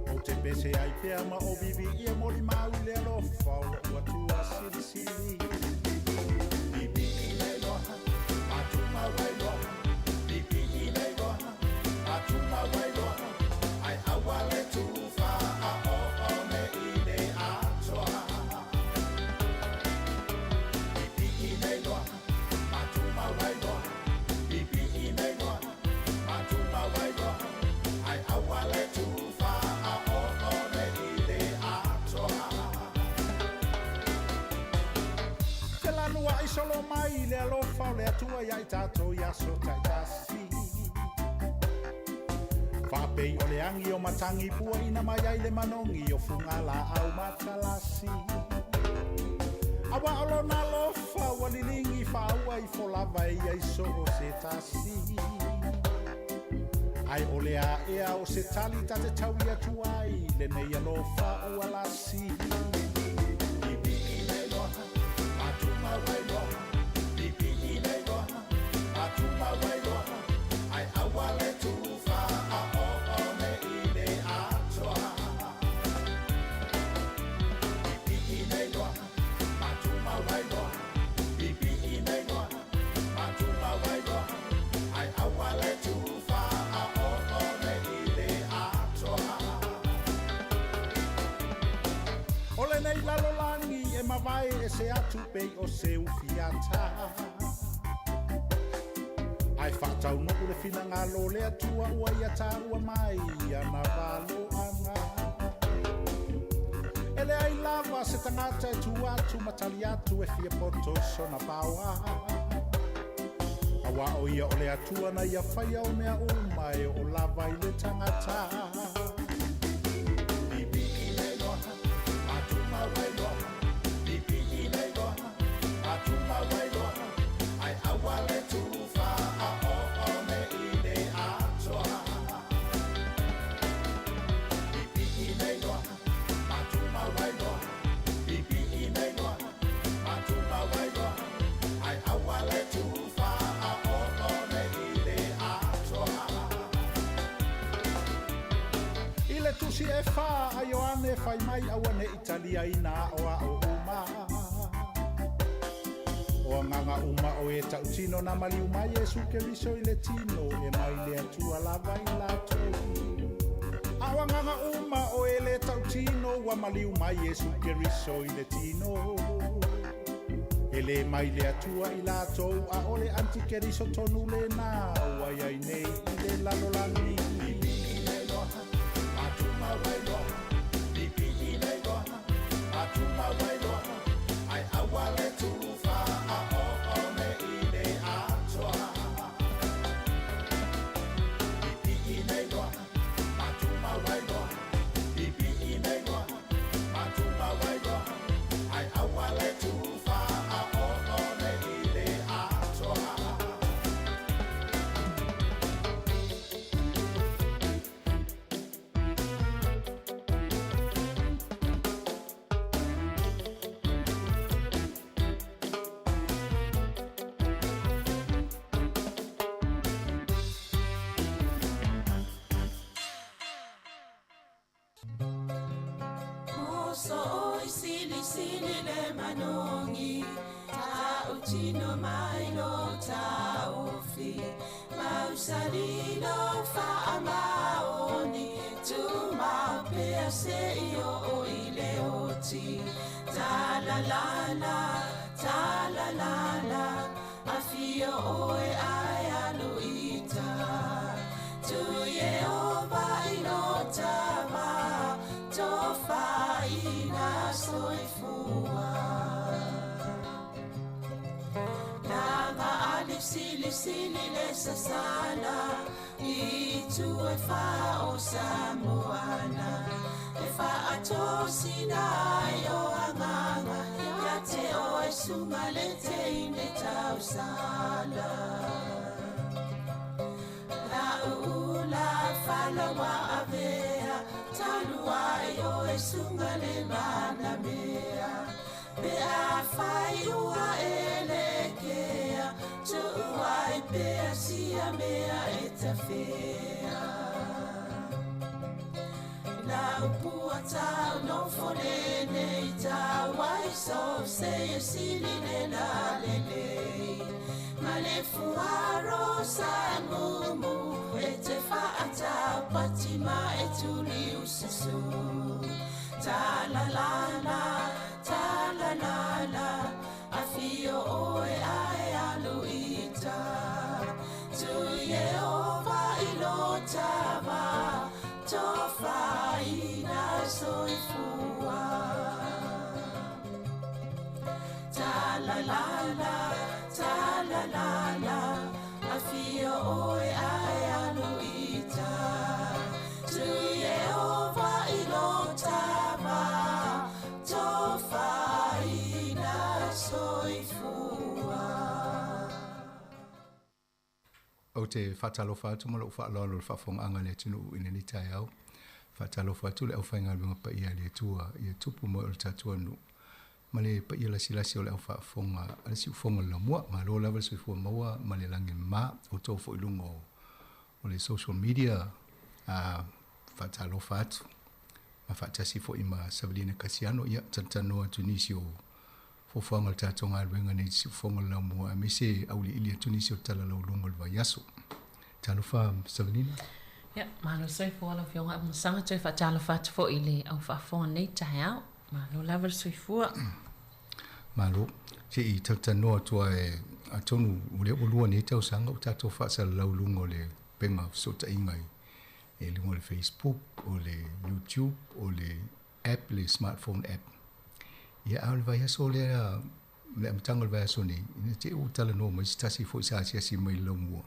Ou te pese ai pea ma o vivi'ia molimau i le alofa o lo'u Atua silisili. Pipi'i nei loa, atumau ai loa. Pipi'i nei loa, atumau ai loa. Ai aua le tufa a o one i le atoa. Pipi'i nei loa, atumau ai loa. Pipi'i nei loa, atumau ai loa. Ai aua le tufa a o one i le atoa. Felanua'i solo mai le alofa o le Atua ia i tatou i aso ta'itasi. Fa'apei o le agi o matagi pua'ina mai ai le manogi o fugala'au matalasi. Auā o lona alofa ua liligi fa'aua ifo lava e ia i so o se tasi. Ae o le a'ea o se tali ta te taui atu ai lenei alofa ua lasi. Pipi'i nei loa, atumau ai loa. Pipi'i nei loa, atumau ai loa. Ai aua le tufa a o one i le atoa. Pipi'i nei loa, atumau ai loa. Pipi'i nei loa, atumau ai loa. Ai aua le tufa a o one i le atoa. O lenei lalolagi e mavae e se atu pei o se ufiata. Ae fa'ataunu'u le finagalo o le Atua ua ia tāua mai ana valo'aga. E leai lava se tagata e tu atu ma tali atu e fia poto i sona paoa. Auā o ia o le Atua na ia faia o mea uma e oo lava i le tagata. Pipi'i nei loa, atumau ai loa. Pipi'i nei loa, atumau ai loa. Ai aua le tufa a o one i le atoa. Pipi'i nei loa, atumau ai loa. Pipi'i nei loa, atumau ai loa. Ai aua le tufa a o one i le atoa. I le tusi e fā a Ioane fai mai aua ne'i taliaina a'oa'o uma. O agaga uma o e ta'utino na maliu mai Iesu Keriso i le tino e mai le Atua lava i latou. A o agaga uma o e lē ta'utino ua maliu mai Iesu Keriso i le tino. E lē mai le Atua i latou a o le anitikeriso tonu lenā ua iai nei i le lalolagi. Pipi'i nei loa, atumau ai loa. Pipi'i nei loa, atumau ai loa. Ai aua le tufa a o one i le atoa. Pipi'i nei loa, atumau ai loa. Pipi'i nei loa, atumau ai loa. Ai aua le tufa a o one i le atoa. Moso oi sili sili le manogi Ta'utino mai lo ta'ofi Mausali lo fa'amaoni Tumau pea se'i o'o i le oti Ta la la la, ta la la la Afio oe ae alu ita Tu Iehova i lo tama Tofaina soifua Lama ali sili sili le sasala I tu e fa o Samoana E fa'atosina ai o agaga Ia te oe suga le teine tausala. ala wa avea talu ai o e sunga le mana mea pe a fai ua ele kea tuuai pea sia mea e tafea Na upua tau no fone nei tau ai so se e sili le la lele Ma le fuaro sa mumu e te whaatau patima e tuli ususu Ta la la la, ta la la la Afio oe ae alu ita Tu Yehova ilo tava Tofaina soifua Ta la la la, ta la la la Afio oe ae alu ita Tu Yehova ilo tava Tofaina soifua Ou te faatalofa atu ma lou faaaloalo i le faafofogaaga a le atunuu i lenei taeao. Faatalofa atu le aufaigaluega paia a le Atua ia tupu moe o le tatou atunuu ma le paia lasilasi o le aufaafofoga a le siufofoga o le laumua. Malo lava le soifua maua ma le lagi mama. Outou foi i luga o le social media, a faatalofa atu ma faatasi foi ma Savalina Kasiano, ia talatalanoa atu i nisi o fuafuaga o le tatou galuega nei i le siufofoga o le laumua aemaise auiliili atu nisi o tala lauluga o le vaiaso. Talofa Savalina. Ia, malo soifua lau Afioga Afamasaga, toe faatalofa atu foi i le au faafofoga nei taeao. Malo lava le soifua. Malo. Se i talatalanoa atu lava e atonu o lea ua lua nei tausaga ua tatou faasalalau i luga o le upega o fesootaiga i luga o le Facebook, o le YouTube, o le app, le smartphone app. Ia, a o le vaiaso lea, le amataga o le vaiaso nei, ina te i ua talanoa mai se tasi foi sa asiasi mai i le laumua,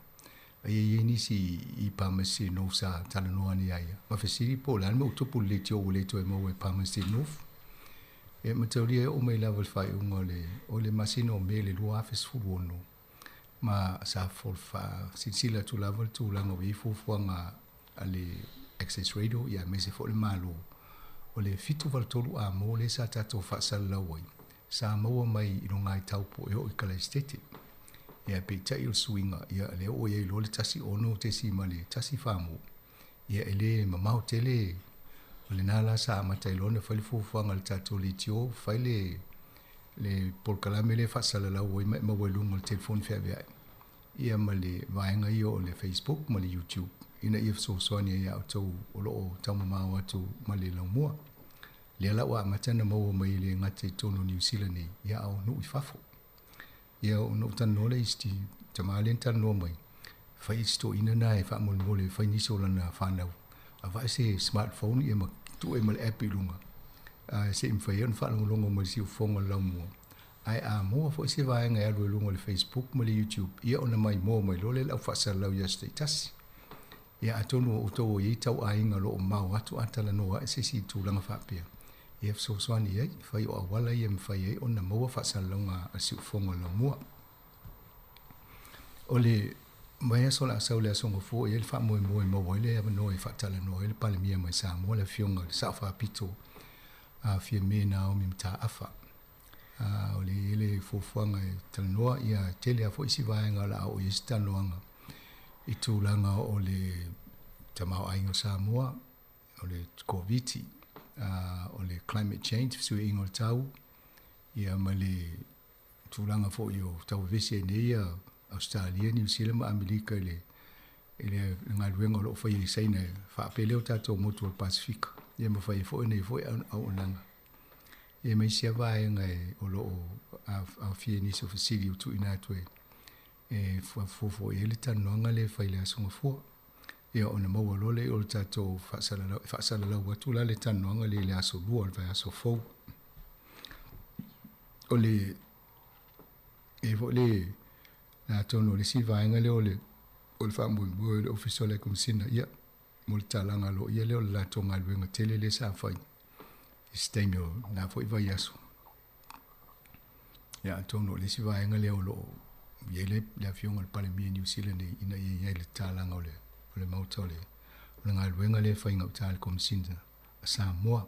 a ia i ai nisi i Palmerston North sa talanoa ane ia ia, ma fesili po o le a le mea ua tupu i le leitio ua le toe maua e Palmerston North. E mataulia e oo mai lava i le faaiuga o le, o le masina o Me le 2016, ma sa faasilasila atu lava le tulaga ua i ai fuafuaga a le Access Radio ia aemaise foi le Malo. O le 783 A mo lea sa tatou faasalalau ai, sa maua mai i luga i Taupo e oo i Kalaesetete. Ia peitai o le suiga, ia lea ua i ai loa le 16.1 mo. Ia e le mamao tele o lena la sa amata ai loa ona fai le fuafuaga a le tatou leitio, fai le le polokalame lea e faasalalau ai ma e maua i luga o le telefoni feaveai, ia ma le vaega ia o le Facebook ma le YouTube ina ia fesoasoani ai ia outou o lo o taumamao atu ma le laumua. Lea la ua amata ona maua mai e le gata i totonu o Niu Sila nei, ia a o nuu i fafo. Ia ona ou talanoa lea i si tama lea na talanoa mai, fai i si toeaina na e faamolemole e fai nisi o lana fanau, avae se smartphone ia ma tuu ai ma le app i luga, a se i mafai ai ona faalogologo mai i le siufofoga o le laumua. Ae a maua foi se vaega e alu ai i luga o le Facebook ma le YouTube, ia ona maimoa mai loa lea i le au faasalalau i aso taitasi. Ia atonu o outou o i ai tau aiga o lo o mao atu a talanoa ae se isi tulaga faapea, ia fesoasoani i ai, fai o auala ia e mafai ai ona maua faasalalauga a le siufofoga o le laumua. O le vaiaso o le a sau i le Aso Gafua e i ai le faamoemoe e maua ai le avanoa e faatalanoa ai le Palemia mai Samoa, le Afioga i le Sao Faapito a Fiame Naomi Mataafa. O le i ai le fuafuaga e talanoa, ia tele lava foi isi vaega o le a oo i ai se talanoaga i tulaga o le tamaoaiga o Samoa, o le Koviti, o le climate change, fesuiaiga o le tau, ia ma le tulaga foi o tauavese ai nei ia Ausetalia, Niu Sila ma Amerika i le i le galuega o lo o faia i Saina e faapea lea o tatou motu o le Pasefika, ia ma fai ai foi nei foi auaunaga. Ia ma isi lava vaega o lo o aofia i nisi o fesili ua tuuina atu e e fuafua i ai le talanoaga lea e fai i le Aso Gafua. Ia ona maua loa lea o le tatou faasalalau, e faasalalau atu la le talanoaga lea i le aso 2 o le vaiaso fou. O le e foi le atonu o le isi vaega lea o le o le faamoemoe o le Ofisa o le Komesina, ia, mo le talaga aloaia lea o le latou galuega tele lea sa fai i se taimi o lena foi vaiaso. Ia, atonu o le isi vaega lea o lo o i ai le Afioga i le Palemia i Niu Sila nei ina ia i ai le tatalaga o le Maota o le o le galuega lea e fai i gauta i le Komesina a Samoa.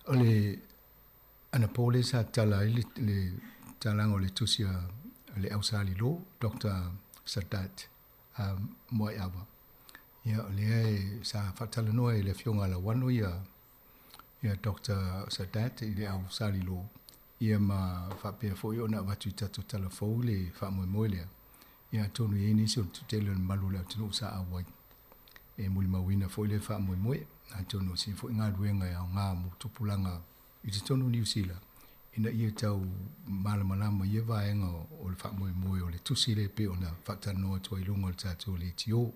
O le anapo lea sa tatala ai le le tatalaga o le tusi a le Ausalilo, Doctor Sadat Moaiava, ia o lea e sa faatalanoa e le Afioga a Lauano ia ia Doctor Sadat i le Ausalilo, ia ma faapea foi ona avatu i tatou tala fou le faamoemoe lea, ia atonu e i ai nisi o le toatele o le mamalu o le atunuu sa auai e molimauina foi lea faamoemoe. Atonu o se foi galuega e aoga mo tupulaga i totonu o Niu Sila ina ia tau malamalama i ia vaega o le faamoemoe o le tusi lea e pei ona faatalanoa atu ai i luga o le tatou leitio.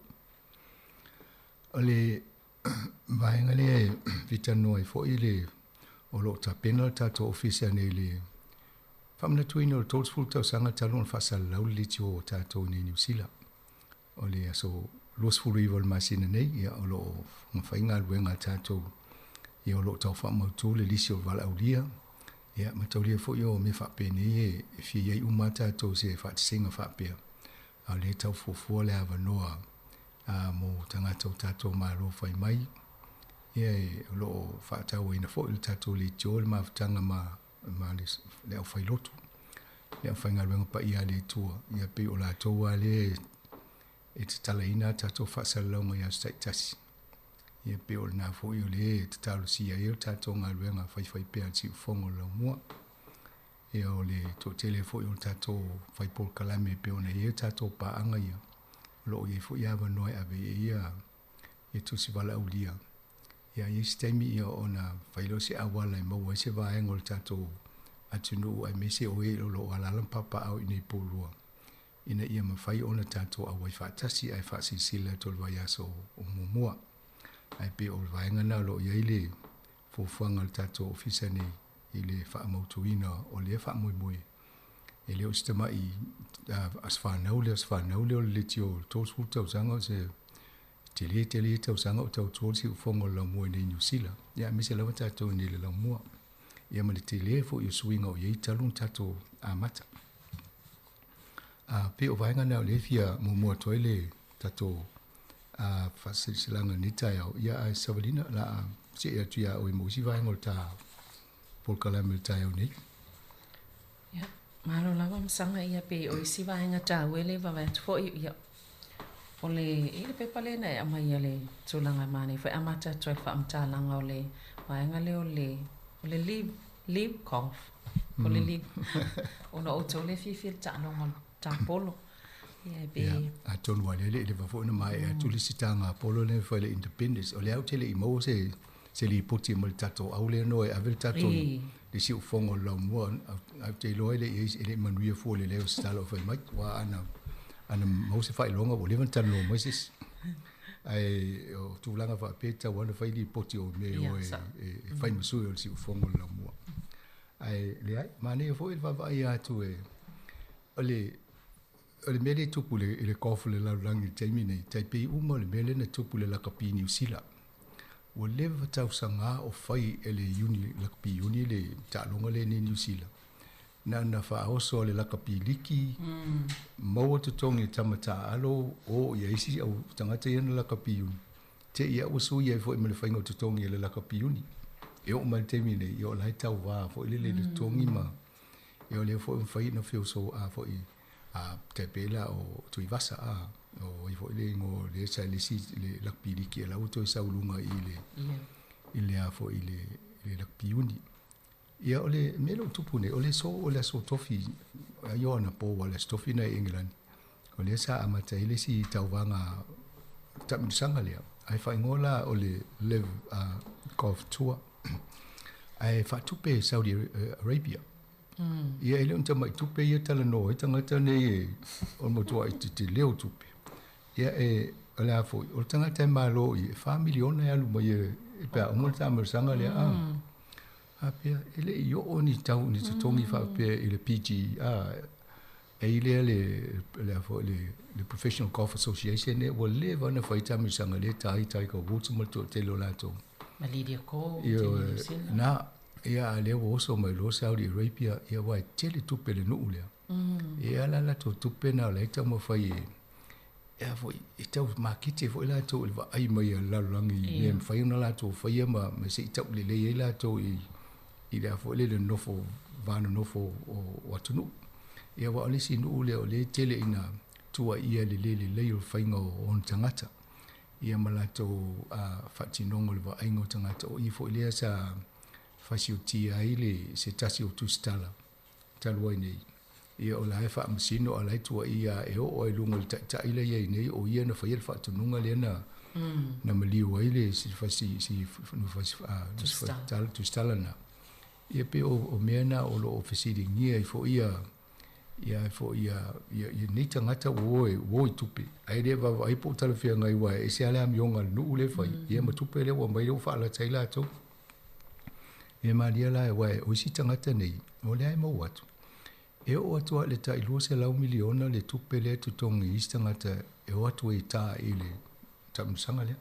O le vaega lea e fia talanoa ai foi le o lo o tapena le tatou ofisa nei i le faamanatuina o le 30 tausaga talu ona faasalalau le leitio o tatou i nei Niu Sila. O le aso 29 o le masina nei, ia, o lo o mafai galuega a tatou, ia, o lo o tau faamautu le lisi o valaaulia, ia, ma taulia foi o mea faapenei e fia i ai uma lava tatou i se faatasiga faapea, a o lea e tau fuafua le avanoa a mo tagata o tatou Malo fai mai, ia, o lo o faatauaina foi le tatou leitio i le mafutaga ma ma le aufailotu, le aufaigaluega paia a le Atua, ia pei o latou lava lea e tatalaina a tatou faasalalauga i aso taitasi. Ia pei o lena foi o lea e tatalosia ai le tatou galuega faifaipea a le Siufofoga o le Laumua. Ia o le toatele foi o le tatou fai polokalame pei ona i ai tatou paaga ia, o lo o i ai foi avanoa e ave i ai ia tusi valaaulia. Ia i ai se taimi ia ona fai lea o se auala e maua ai se vaega o le tatou atunuu aemaise o e o lo o alaala ma papaaao i inei i Poulua ina ia mafai ona tatou auai faatasi ae faasilasila atu o le vaiaso o muamua. Ae pei o le vaega lena o lo o i ai le fuafuaga a le tatou ofisa nei i le faamautuina o lea faamoemoe. E le o se tamai aso fanau lea, aso fanau lea o le leitio o le 30 tausaga o se tele tele tausaga o tautua le siufofoga o le laumua i nei Niu Sila. Ia aemaise lava tatou i nei i le laumua. Ia ma le tele foi o suiga o i ai talu ona tatou amata. A pei o vaega na o lea e fia muamua atu ai le tatou faasilasilaga i lenei taeao. Ia ae Savalina, o le a see atu ia oe mo isi vaega o le ta polokalame i le taeao nei. Ia, malo lava Masaga, ia pei o isi vaega taua e le vavae atu foi, ia, o le, i le pepa lea na e aumaia le tulaga e manaia foi amata atu ai le faamatalaga o le vaega lea o le, o le live, live golf, po o le live, ona o outou lea e fiafia i le taaloga o le tapolo. Ia, e pei. Ia, atonu ua lele i leva foi ona maea atu le isi taga polo lea na fai i le Independence. O lea ou te le i maua se se lipoti mai le tatou au lea no e ave le tatou le siufofoga o le laumua. Ae ou te iloa e le i ai e le i manuia fua i le leo o se tala o fai mai, aua ana ana maua se faailoga ua leva ona talanoa mai se isi. Ae o tulaga faapea e tatau lava ona fai lipoti o mea e o e fai ma sui o le siufofoga o le laumua. Ae leai, manaia foi le vaavaai atu e o le O le mea lea e tupu i le golf o le lalolagi i le taimi nei, tai pei uma o le mea lea na tupu i le lakapi i Niu Sila. Ua leva tausaga o fai e le uni, lakapi uni le taaloga lea nei i Niu Sila. Na ona faaoso a le lakapi liki, maua totogi e tama taaalo, o i ai isi au tagata ia na lakapi uni. Te i ua sui ai foi ma le faiga o totogi e le lakapi uni. E oo mai i le taimi nei, ia o la e tauva foi lele i le totogi ma ia o lea foi ua mafai ona feoso a foi a tai pei la o Tuivasa a o ai foi le igoa o le sa le isi le lakapi liki la ua toe sau i luga i le i le a foi i le i le lakapi uni. Ia o le mea lea ua tupu nei, o le aso o le aso tofi ai o anapo aua o le aso tofi lena i Engelani, o lea sa amata ai le isi tauvaga taamilosaga lea, ae faaigoa la o le LIV Golf Tour, ae faatupe e Saudi Arabia. Ia e le o ni tamai tupe ia e talanoa ai tagata nei e o le matuai tetele o tupe. Ia e o le a foi, o le tagata e malo i e $4 miliona e alu mai e pe a uma le taamilosaga lea a. Faapea, e le i oo ni tau ni totogi faapea i le PGA, e i lea le le a foi le le Professional Golf Association lea ua leva ona fai taamilosaga lea e ta ai Tiger Woods ma le toatele o latou. Ma Lydia Ko, Ia, Tele New Zealand. na, ia a lea ua oso mai loa Saudi Arabia, ia aua e tele tupe a le nuu lea. E ala latou tupe na o la e taumafai e e a foi e tau maketi ai foi latou i le vaai mai a le lalolagi i mea e mafai ona latou faia ma ma se i taulelei ai latou i i le a foi le nonofo va nonofo o atunuu. Ia aua o le isi nuu lea o lea e tele ina tuuaia i le le lelei o le faiga o ona tagata ia ma latou faatinoga o le vaaiga o tagata. O i foi lea sa fasiotia ai le se tasi o tusitala talu ai nei, ia o la e faamasino a o la e tuuaia e oo lava i luga o le taitai la e i ai nei o ia na faia le faatonuga lea na na maliu ai le si fasi si tusitala tusitala na. Ia pei o mea na o lo o fesiligia ai foi ia ia foi ia ia ia nei tagata ua o e ua o i tupe ae le vaavaai po o talafeagai aua e ese lava le amioga a le nuu lea e fai ia ma tupe lea ua aumai lea ua faalata ai latou. E malia la aua o isi tagata nei o lea e maua atu e oo atu lava i le tai 200 miliona le tupe lea e totogi i isi tagata e o atu ai e ta i le taamilosaga lea.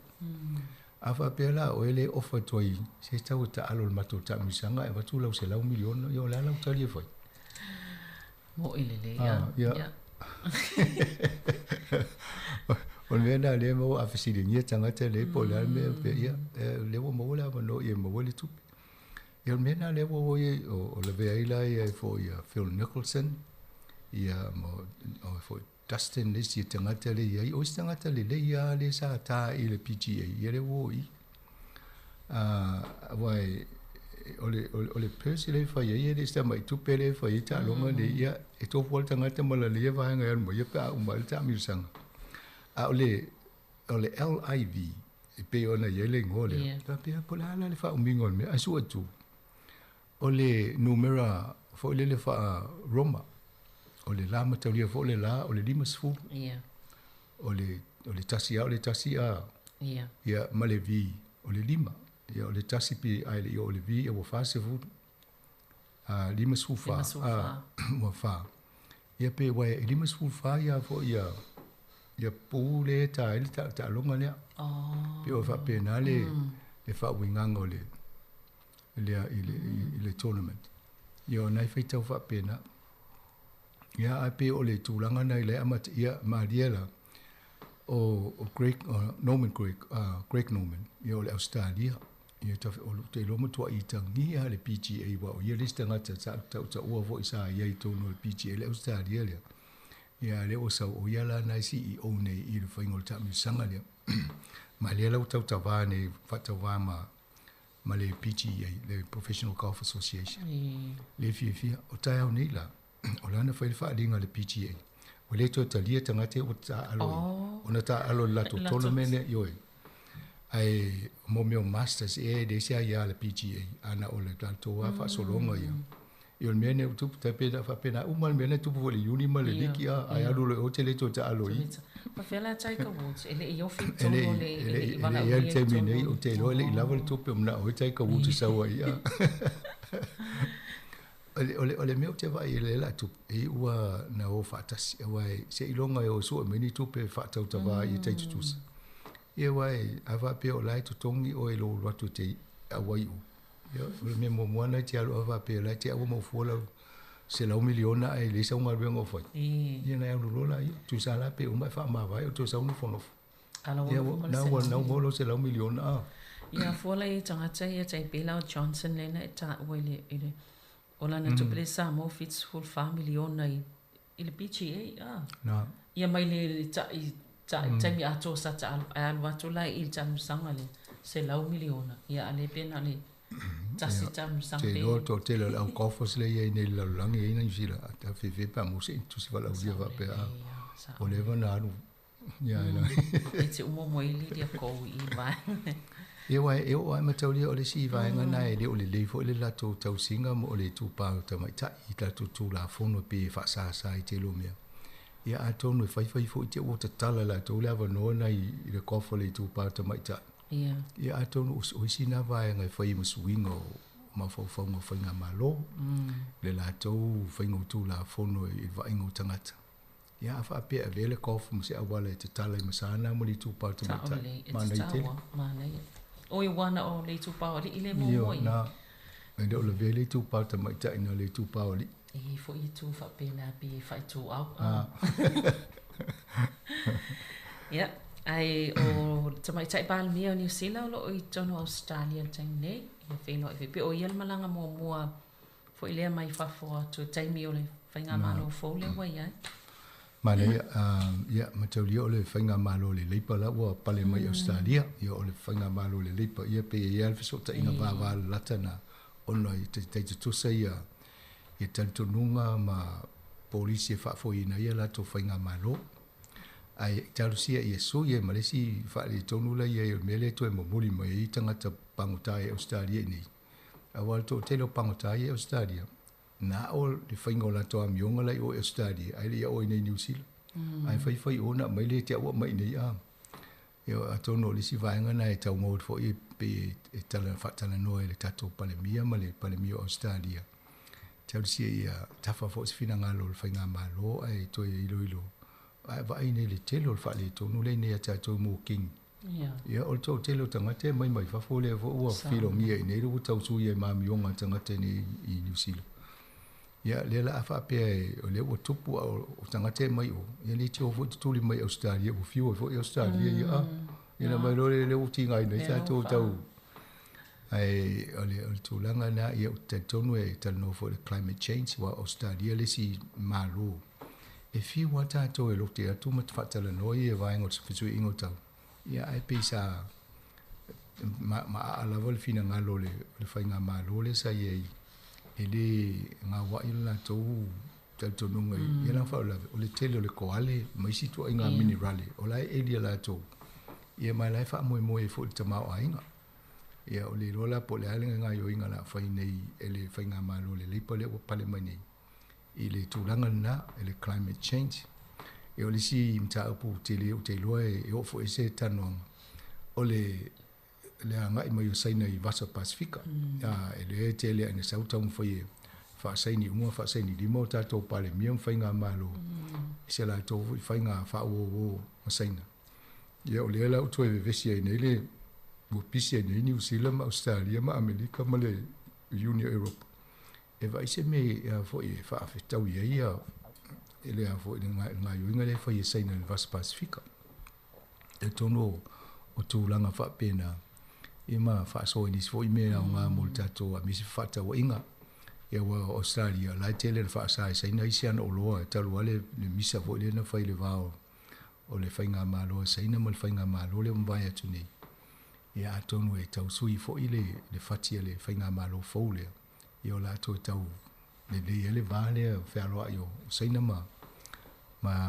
A faapea la o oe lea e ofa atu ai se tau e taalo i le matou taamilosaga e avatu lau 100 miliona, ia o le a lau tali e fai? Moʻi lelei a. Ia. O le mea lena lea e maua a fesiligia tagata lea po o le a le mea pe ia lea ua maua le avanoa ia maua le tupe. Ia o le mea lena lea ua o ai o lavea ai la ia foi ia Phil Nicholson ia ma o foi Dustin le isi tagata lea e i ai. O isi tagata lelei lava lea sa ta i le PGA, ia lea ua o i i. Aua o le, o le purse lea e fai ai, e le o se tamai tupe lea e fai ai taaloga nei, ia, e tofu lava le tagata ma lana ia vaega e alu mai ai pe a uma ai le taamilosaga. A o le, o le LIV, e pei ona i ai le igoa lea, yeah. faapea po o le a la le faaumiga o le mea, ae sue atu, o le numera foi lele faa-Roma, o le la mataulia foi le la, o le 50. Yeah. O le, o le tasi a o le tasi a. Yeah. Ia, ma le V, o le lima. Ia, o le tasi pe ae le i oo i le V, ia ua 40. A, 54. A, ua fa. Ia pe aua e 54 ia foi ia, ia pu lea e ta ai le taaloga lea. Oh. Pe o faapena le, le faauigaga o le, lea i le, i le tournament. Ia o nai faitau faapena. Ia ae pei o le tulaga na i le amata ia malie la o, o Greg, o Norman Greg, Greg Norman, ia o le Australia. Ia ta o te iloa matuai itagia le PGA aua o ia le isi tagata sa tautaua foi sa i ai i totonu o le PGA le Australia lea. Ia lea ua sau o ia la na e CEO nei i le faiga o le taamilosaga lea. Ma lea la ua tautavā nei faatauvā ma ma le PGA, le Professional Golf Association. Le fiafia, o taeao nei la, o lana fai le faaaliga a le PGA. Ua le toe talia tagata ia ua taaalo i, Oh. ona taaalo i le latou tournament lea, ioe. Ae mo mea o Masters ea e leai se aia a le PGA, a na o le latou lava faasologa ia. Ia o le mea lenei ua tupu, tai pei na faapena uma le mea lena e tupu foi i le Uni ma le Liki, a, ae alu loa i o te le toe taaalo i i. Faafefea la Tiger Woods, e le i ofi i E totonu le o i, le, e e le le i, i e le i valaaulia ai le i taimi totonu nei, o ou te iloa e le i lava le tupe o manao ai Tiger Woods e sau ai, a. O le, o le, o le mea ou te vaai i le la tupe, e iu lava na o faatasi, aua e, seiloga e o e sue mai ni tupe e faatautavā i tai tutusa. Ia aua e, a faapea o la e totogi oe i lou alu atu e te auai i o, ia, o le mea muamua lena e te alu a faapea o la e te aua maufua lau 100 miliona ae leai sau galuega o fai. Ia ona e alu loa laia, tusa la pe uma e faamavae o toe sau nofonofo. Ia ua, na ua, na ua maua lau 100 miliona a. Ia fua la i tagata ia tai pei la o Johnson lena e taua i le i le o lana tupe le Samoa 74 miliona i i le PGA a. Na. Ia mai le le ta'i ta'i taimi atoa sa ta alu ae alu atu la i le taamilosaga le 100 miliona. Ia a le pe na o le tasi taamilosaga Te pe. iloa le toatele o le au golfers lea e i ai nei i le lalolagi e i ai nai Niu Sila, a fefe pe a maua se tusi valaaulia faapea a ua leva ona alu. Ia ela. E te umo mo i Lydia Ko i vaega. Ia aua e oo lava mataulia o le isi vaega lena e le o lelei foi le latou tausiga mo le itupa o tamaitai i latou Tulafono pei e faasasa ai tele o mea. Ia atonu e faifai foi te ua tatala e latou le avanoa lena i le golf o le itupa o tamaitai. Ia. Ia atonu o isi na vaega e fai ma suiga o mafaufauga o faigamalo, le latou faiga o Tulafono i le vaaiga o tagata. Ia a faapea e avea le golf ma se auala e tatala ai ma sana mo le itupa o tamaitai, manaia tele. Manaia. Oi ua na o le itupa o alii le muamua ia. Na. E le o lavea le itupa o tamaitai na o le itupa o alii. E i ai foi itu faapena pe e faaituau. Ia, ae o le Tamaitai Palemia o Niu Sila o lo o i totonu o Ausetalia i le taimi nei, ia feiloai foi pei o ia le malaga muamua foi lea mai fafo atu i taimi o le faigamalo fou lea ua i ai. Manaia, ia, mataulia o le faigamalo a le Leipa la ua pale mai i Ausetalia, ia o le faigamalo a le Leipa, ia pei e i ai lava le fesootaiga vava lalata na ona e tai tutusa ia ia talitonuga ma polisi e faafoeina ai a latou faigamalo. Ae talosia ia sui ai ma le isi faaletonu la i ai o le mea lea e toe momoli mai ai tagata pagota i Ausetalia i nei, aua o le toatele o pagota ia i Ausetalia, na o le faiga o latou amioga la i o i Ausetalia, ae le i aoina i Niu Sila. Ae fai fai o na aumai lea te au aumai i nei a. Ia, atonu o le isi vaega na e tau maua foi pei e tala faatalanoa e le tatou Palemia ma le Palemia o Ausetalia. Talosia ia tafa foi se finagalo o le faigamalo ae toe iloilo ae vaai nei i le tele o le faaletonu lea i nei a tatou mokini. Ia, o le toatele o tagata e mai mai fafo lea foi ua filogia i nei ua tau sui ai ma amioga a tagata i nei i Niu Sila. Ia, lea la a faapea e, o lea ua tupu a o tagata e mai o, ia le tio foi tutuli mai Ausetalia, ua fiu ai foi Ausetalia ia a. Ia na mai loa lea ua tigaina ai tatou tau. Ae o le tulaga lena, ia ou te talitonu e talanoa foi i le climate change, aua o Ausetalia le isi Malo e fiu lava tatou e lote atu ma faatalanoa ia vaega o le fesuiaiga o tau, ia ae pei sa maaa lava le finagalo o le faigamalo lea sa i ai, e le gauai le latou talitonuga i ia faalavelave, o le tele o le koale ma isi ituaiga minerale o la e eli e latou, ia ma o la e faamoemoe ai foi i le tamaoaiga. Ia o le iloa la po o le a le gaoioiga o le a fai nei e le faigamalo a le Leipa lea ua pale mai nei i le tulaga lena, i le climate change. Ia o le isi mataupu tele ou te iloa e oo foi i ai se talanoaga, o le le agai mai o Saina i Vasa Pasefika. E le tele ina sau taumafai e faasaini uma, faasaini lima o tatou Palemia ma faigamalo i se latou foi faiga faauouo ma Saina. Ia o lea la ua toe vevesi ai nei le ua pisi ai nei Niu Sila ma Ausetalia ma Amerika ma le Union Europe e vaai se mea foi e faafetaui ai ia le a foi le gaoioiga lea e fai e Saina i le Vasa Pasefika. Talitonu o tulaga faapena ia ma faasoa i nisi foi mea aoga mo le tatou aemaise fefaatauaiga. Ia aua o Australia la e tele ina faasa e Saina isi ana oloa talu lava le misa foi lea na fai i le va o le faigamalo a Saina ma le faigamalo lea ua mavae atu nei. Ia atonu e tau sui foi le fati a le faigamalo fou lea, ia o le a toe tau lelei ai le va lea o fealoai o Saina ma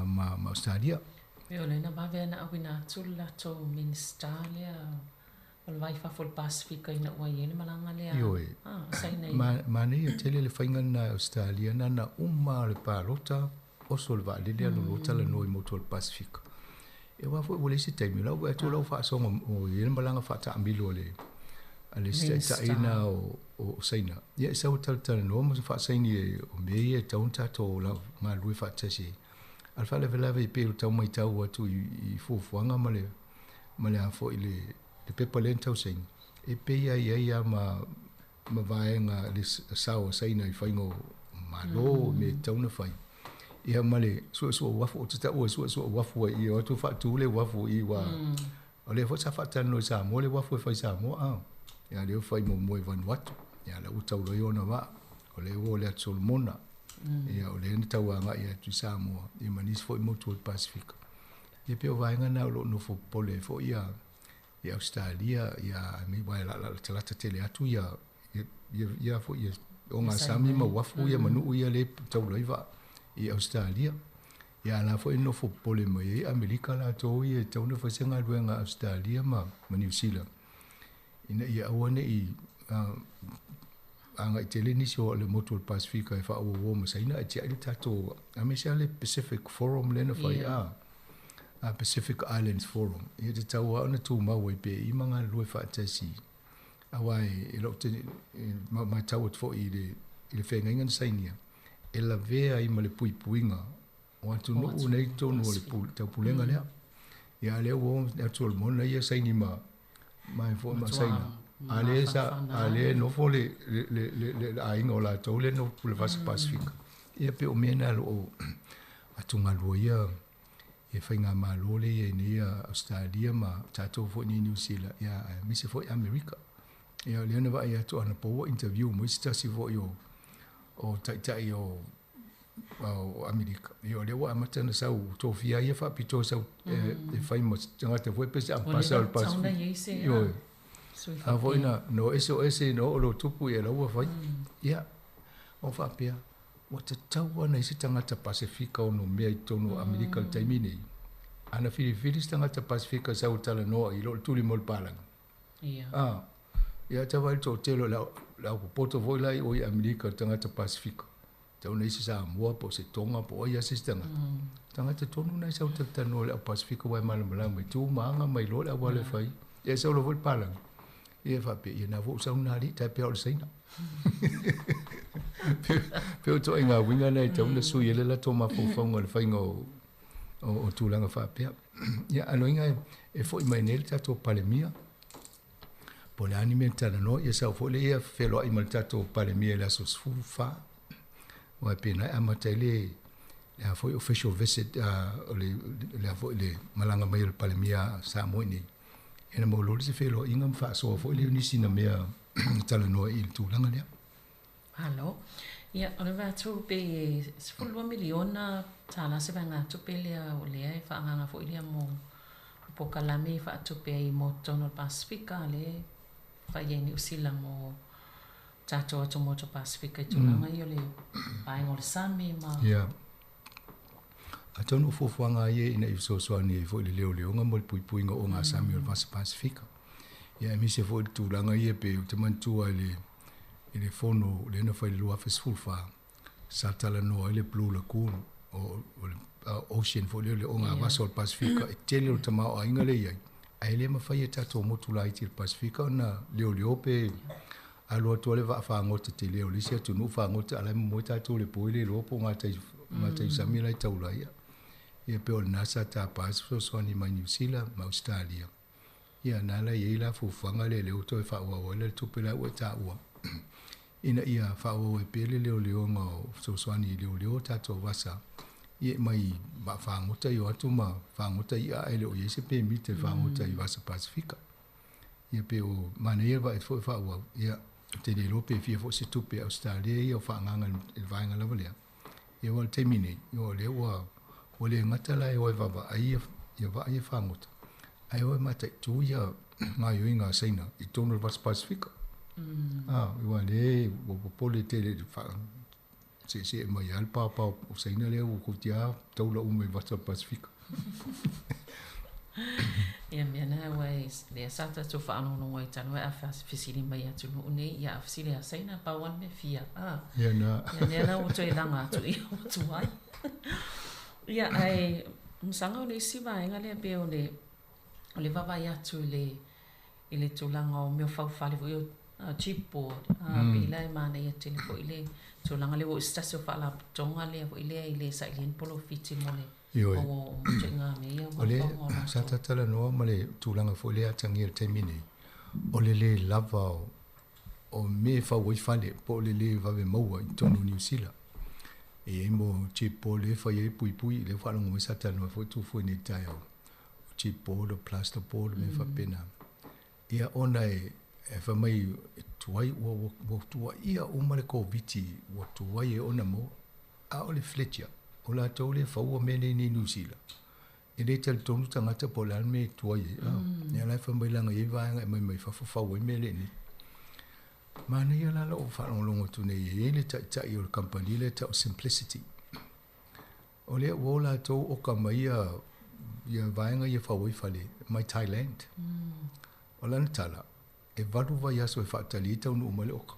ma Ausetalia. Ia o lea na vave lava ona auina atu le latou Minisita lea o le Va i Fafo o le Pasefika ina ua i ai le malaga lea Ioe. a Saina i. Manaia tele le faiga lena e Ausetalia na ona uma lava o le palota oso le vaalele alu loa talanoa i motu o le Pasefika. Ia aua foi ua leai se taimi, o la ua vaai atu o la ua faasoga o i ai le malaga faataamilo a le a le isi taitai lena o o Saina. Ia e sau e talatalanoa ma faasaini e o mea ia e tatau ona tatou galulue faatasi ai. A o le faalavelave pei o le tau maitau atu i fuafuaga ma le ma le a foi le le pepa lea na tau saini, e pei lava e i ai lava ma ma vaega le sao a Saina i faiga o Malo, mea e tatau ona fai. Ia ma le suesue uafu, ou te taua e suesue uafu ai i, e o atu faatu le uafu i i, aua o lea foi sa faatalanoa i Samoa le uafu e fai i Samoa, a. Ia lea ua fai muamua i Vanuatu, ia la ua tau loa ona vaa, o lea ua o le Atu Solomona, ia o lea na tau agai atu i Samoa, ia ma nisi foi motu o le Pasefika. Ia pei o vaega na o lo o nofo popole ai foi ia i Ausetalia, ia aua e latalata tele atu ia ia ia foi ia ogasami ma uafu ia ma nuu ia lea e taula ai vaa i Ausetalia. Ia a la foi e nofo popole mai ai Amerika latou ia e tatau ona fai se galuega a Ausetalia ma Niu Sila ina ia aua ne i agai tele nisi o le motu o le Pasefika e faaauauo ma Saina ae tiai le tatou aemaise lava le Pacific Forum lea na fai a Pacific Islands Forum ia tatau lava ona tumau ai pea i ma galulue faatasi aua e lou matau atu foi i le feagaiga na sainia e lavea ai ma le puipuiga o atunuu nei i totonu o le taupulega lea. Ia a lea ua o atu Solomona ia saini ma ma foi ma Saina. A lea sa a lea nofo le le le le aiga o latou lea nofo le Vasa Pasefika. Ia pei o mea na o lo o atugalu ai ia Ia faigamalo lea e i ai nei a Ausetalia ma tatou foi nei i Niu Sila, ia aemaise foi Amerika. Ia o lea na vaai atu anapo ua interview mai se tasi foi o o taitai o o Amerika. Ia o lea ua amata ona sau tofia ai ia faapitoa sau e fai ma tagata foi pe se ambassador o le Pasifika. Ioe. A foi na no ese o ese no o lo tupu ia la ua fai. Ia o faapea ua tatau ana i se tagata Pasifika ono mea i totonu o Amerika i le taimi nei. Ana filifili se tagata Pasifika sau e talanoa i lo le tuli mo le palagi. Ia. A, ia ta vaai i le toatele o le au, le au popoto foi la i o i Amerika o tagata Pasifika. Tau na i se Samoa po o se Tonga po o ai lava se isi tagata. Tagata tonu na e sau talatalanoa i le au Pasifika aua e malamalama i tu ma aga ma iloa le auala e fai. Ia e sau loa foi le palagi. Ia e faapea, ia na foi ua sau lena alii tai pea o le Saina. Pei o ituaiga uiga na e tatau ona sui ai le latou mafaufauga i le faiga o o tulaga faapea. Ia, a loiga e foi mai nei le tatou Palemia, po o le a ni mea na talanoa, ia sau foi lea ia feloai ma le tatou Palemia i le aso 14, aua e pei na e amata ai le le a foi official visit o le le a foi le malaga mai o le Palemia a Samoa i inei. Ia na maua loa le se feloaiga ma faasoa foi lea o nisi na mea na talanoa i le tulaga lea. Malo. Ia, o le vaeatu pe 12 miliona tala se vaegatupe lea o lea e faaagaaga foi lea mo polokalame e faatupe ai mo totonu o le Pasefika lea e fai ai i Niu Sila mo tatou atumotu Pasefika i tulaga ia o le vaega o le sami ma Ia. Atonu o fuafuaga ia ina ia fesoasoani ai foi i le leoleoga mo le puipuiga o ogasami o le Vasa Pasefika. Ia aemaise foi i le tulaga ia pei ou te manatua i le i le fono lea na fai i le 2014, sa talanoa ai le Blue Lagoon, o le ocean foi lea o le ogavasa o le Pasefika, e tele o le tamaoaiga lea e i ai, ae le mafai e tatou motu laiti i le Pasefika ona leoleo pe alu atu lava le vaa fagota tele o le isi atunuu fagota a o la e momoe tatou i le po e le iloa po o gatai gatai sami la e taula ai. Ia pei o lena sa tapa ai se fesoasoani mai Niu Sila ma Ausetalia. Ia na la i ai la fuafuaga lea lea ua toe faaauau ai le tupe la ua e taua ina ia faaauau ai pea le leoleoga o fesoasoani i leoleo o tatou vasa ia e mai vaa fagota i o atu ma fagota i'a ae le o i ai se pemita e fagota i vasa Pasefika. Ia pe o manaia le vaai atu foi o faaauau, ia ou te le iloa pe fia foi se tupe a Ausetalia ia o faaagaaga i le vaega lava lea. Ia aua o le taimi nei, ia o lea ua ua le gata la e o e vaavaai ia vaa ia fagota, ae o e mataitu ia gaoioiga a Saina i totonu o le Vasa Pasefika. A, aua o lea ua popole tele i le faa seesee mai lava le paopao o Saina lea ua toeitiiti taula uma i Vasa o le Pasefika. Ia mea na aua e lea sa tatou faalogologo ai talu ai a fesili mai atunuu nei ia a fesili a Saina pau lava le mea fia a Ia na. Ia lea la ua toe laga atu ia ua tuai. Ia ae masaga o le isi vaega lea pei o le o le vaavaai atu i le i le tulaga o mea o faufale foi o chipboard a pei la e manaia tele foi le tulaga lea ua oo i se tasi o faalapotopotoga lea foi lea i le sailia ni polofiti mo le Ioe. o ituaiga mea ia O le sa talatalanoa ma le tulaga foi lea e atagia i le taimi nei, o le lē lava o mea e fau ai fale po o le lē vave maua i totonu o Niu Sila. E i ai mo chipboard lea e fai ai puipui, lea ua faalogo mai sa talanoa ai foi Tufue i nei taeao, o chipboard o plasterboard mea faapena. Ia ona e fai mai e tuai ua tuaia uma le Koviti ua tuai ai ona maua. A o le Fletcher, o latou lea e faua mea nei nei i Niu Sila, e le talitonu tagata po o le a le mea e tuai ai. Ia la e fai mai leaga e i ai vaega e aumai mai fafo fau ai mea lenei. Manaia la lou faalogologo atu nei e i ai le taitai o le kamupani lea e tau o Simplicity. O lea ua o latou oka mai ia vaega ia e fau ai fale mai Thailand. O lana tala, e 8 vaiaso e faatali ai taunuu mai le oka.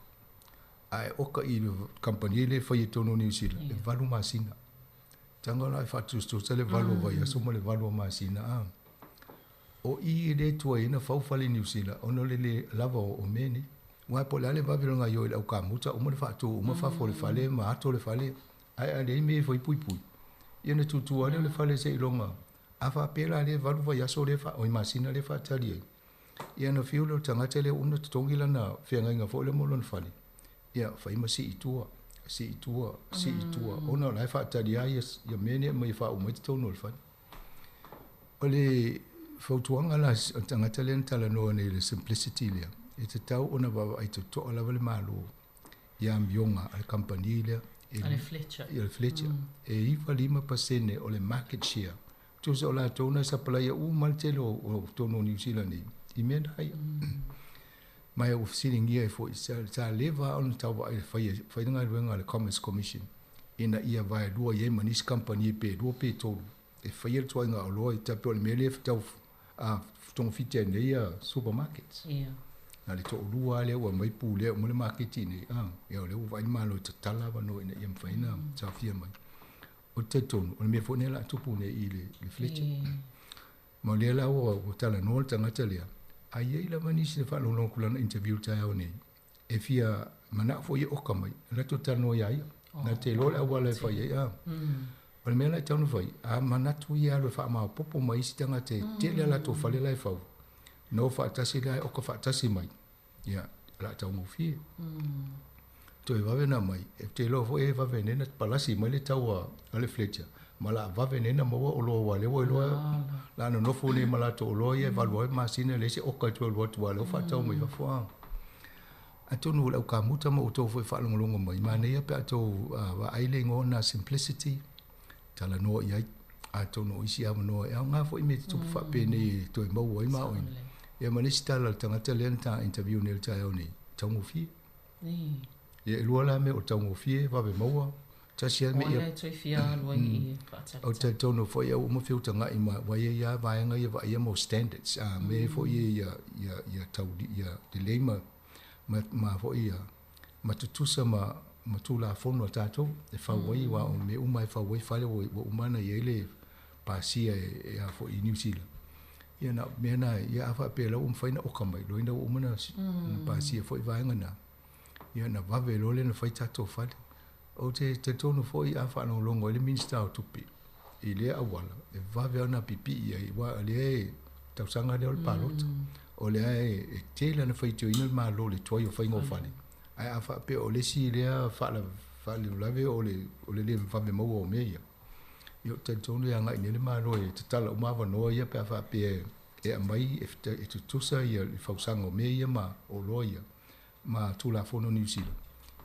A e oka i le kamupani lea e fai i totonu o Niu Sila, e 8 masina. Tago la e faatusatusa le 8 o vaiaso ma le 8 o masina a. O i e le tuai ai ona fau fale i Niu Sila ona o le le lava o mea nei. Aua po o le a le vave o le gaoioi i le aukamuta, uma le faatu uma fafo o le fale ma ato le fale, ae a leai mea e fai puipui, ia ona tutu lava lea o le fale seiloga. A faapea la lea e 8 vaiaso lea, oi masina lea e faatali ai, Ia ona fiu lea o le tagata lea ua uma ona totogi lana feagaiga foi lea mo lona fale, ia fai ma sii i tua, sii i tua, sii i tua, ona o la e faatali lava ia mea nei e aumai e faauma ai totonu o le fale. O le fautuaga la o le tagata lea na talanoa nei i le simplicity lea, e tatau ona vaavaai totoa lava le Malo i amioga a le kamupani lea. A le Fletcher. I a le Fletcher. E 95% o le market share. Tusa o latou na sapalaia uma le tele o totonu o Niu Sila nei i mea na ia. Ma ua fesiligia ai foi, sa leva lava ona tau vaai e fai le galuega a le Commerce Commission ina ia vaelua i ai ma nisi kamupani pe lua pe tolu e faia le tuaiga oloa i tai pei o le mea lea e tau togafiti ai nei supermarkets. Na le toalua lava lea ua aumai pulea uma le maketi i inei, ia o lea ua vaai le Malo e tatala avanoa ina ia mafai ona saofia mai. Ou te talitonu, o le mea foi lea o le a tupu nei i le Fletcher. Ma o lea la ua talanoa le tagata lea, a i ai lava nisi na faalogologo atu i lana interview i le taeao nei, e fia manao foi e oka mai, e latou talanoa iā ia. Na te iloa le auala e fai ai, a. O le mea la e tatau ona fai, a manatu ia e alu e faamaopoopo mai isi tagata e tele a latou fale la e fau, na o faatasi la e oka faatasi mai, ia, o le a taugofie. Toe vave ona aumai, ou te iloa foi e vave nei ona palasi mai le tau a le Fletcher, ma o le a vave nei ona maua oloa aua o lea ua iloa o le a nonofo nei ma latou oloa ia e 8 ai masina e leai se oka e toe alu atu aua o lea ua faatau mai fafo. A. Atonu o le au kamuta ma outou foi e faalogologo mai, manaia pe a outou vaai le igoa lena Simplicity, talanoa i ai. Atonu o isi avanoa e aoga foi mea tutupu faapenei e toe maua ai maoina. Ia ma le isi tala a le tagata lea na ta interview nei i le taeao nei, taugofie. Ia e lua la mea o le taugofie, vave maua, tasi lava mea ia. Ou te talitonu foi au uma feutagai ma ua i ai lava vaega ia vaaia mo standards, a mea foi ia ia tau ia lelei ma ma foi ia ma tutusa ma ma Tulafono a tatou e fau ai, aua o mea uma e fau ai fale ua uma ona i ai le pasia e a foi i Niu Sila. Ia na o mea na, ia a faapea la ua mafai ona oka mai, loina ua uma ona pasia foi vaega na, ia ona vave loa lea ona fai tatou fale. Ou te talitonu foi a faalogologo ai le Minisita o Tupe i lea auala, e vave lava ona pipii ai, aua o lea e tausaga lea o le palota. O lea e tele ona faitioina le Malo i le tuai o faiga o fale, ae a faapea o le isi lea faalavelave o le le vave maua o mea ia, ia ou te talitonu e agai nei le Malo e tatala uma avanoa ia pe a faapea e aumai e tutusa ia le fausaga o mea ia ma oloa ia ma Tulafono Niu Sila,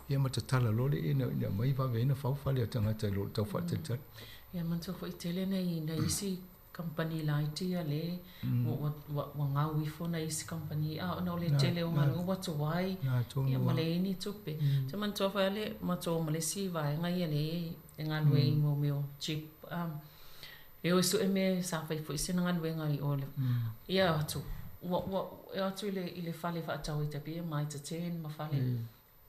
ia ma tatala loa le ina ina aumai vave ai ona fau fale a tagata i lo le tau faatalitali. Ia manatua foi tele nai nai isi kamupani laiti ia le ua ua ua gau ifo nai isi kamupani a ona o le tele o galuega ua tuai ia ma leai ni tupe. Ou te manatua foi le matou ma le isi vaega ia le e galue i mo mea o chip e o e sue mea sa fai foi sina galuega i o le ia atu ua ua e o atu i le i le fale faatau ai tai pei o Mitre 10 ma fale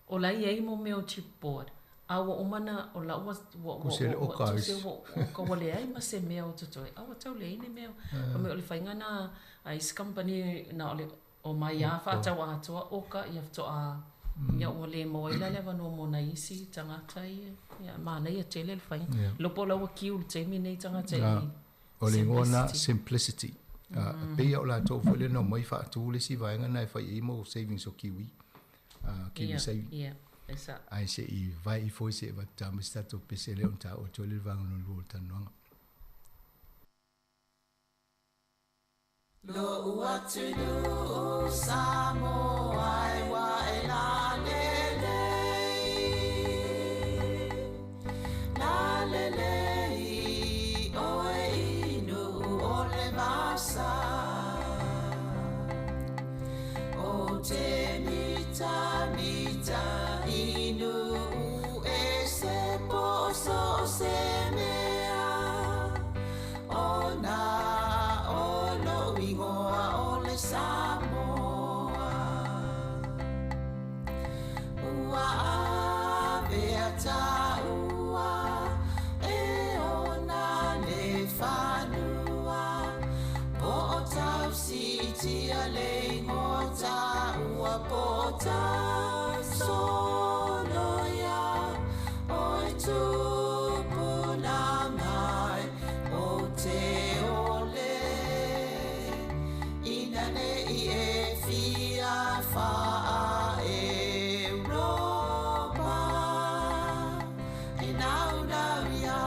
o la e i ai mo mea o chipboard a ua uma na o la ua ua ua ua ua ua oka ua leai ma se mea o totoe a ua tau leai ni mea o mea o le faiga na a isi kamupani na o le omai a faatau atoa oka ia faatoa ia ua le maua ai la le avanoa mo nai isi tagata ia ia manaia tele le faiga iloa po o la ua kiu i le taimi nei tagata i O le igoa lena Simplicity. E pei lava o latou foi lea na omai faatu le isi vaega lena e fai ai mo savings o Kiwi, Kiwi Saving. Ae se i vae ifo ai se i avatu mai se tatou pese lea ona taua atu ai lea i le vaega lona lua o le talanoaga. Lo'u atunuu Samoa e ua e lalelei, lalelei oe i Nu'u o le vasa. O te mitamita i Nu'u e se po so o se mea. Ona o lo'u igoa o le Samoa. Ua avea tāua e ona le fanua. Po o tausitia le igoa tāua po o tausoloia. Oi tupulaga e o te ole. Ina nei e fia faa Europa. E naunau ia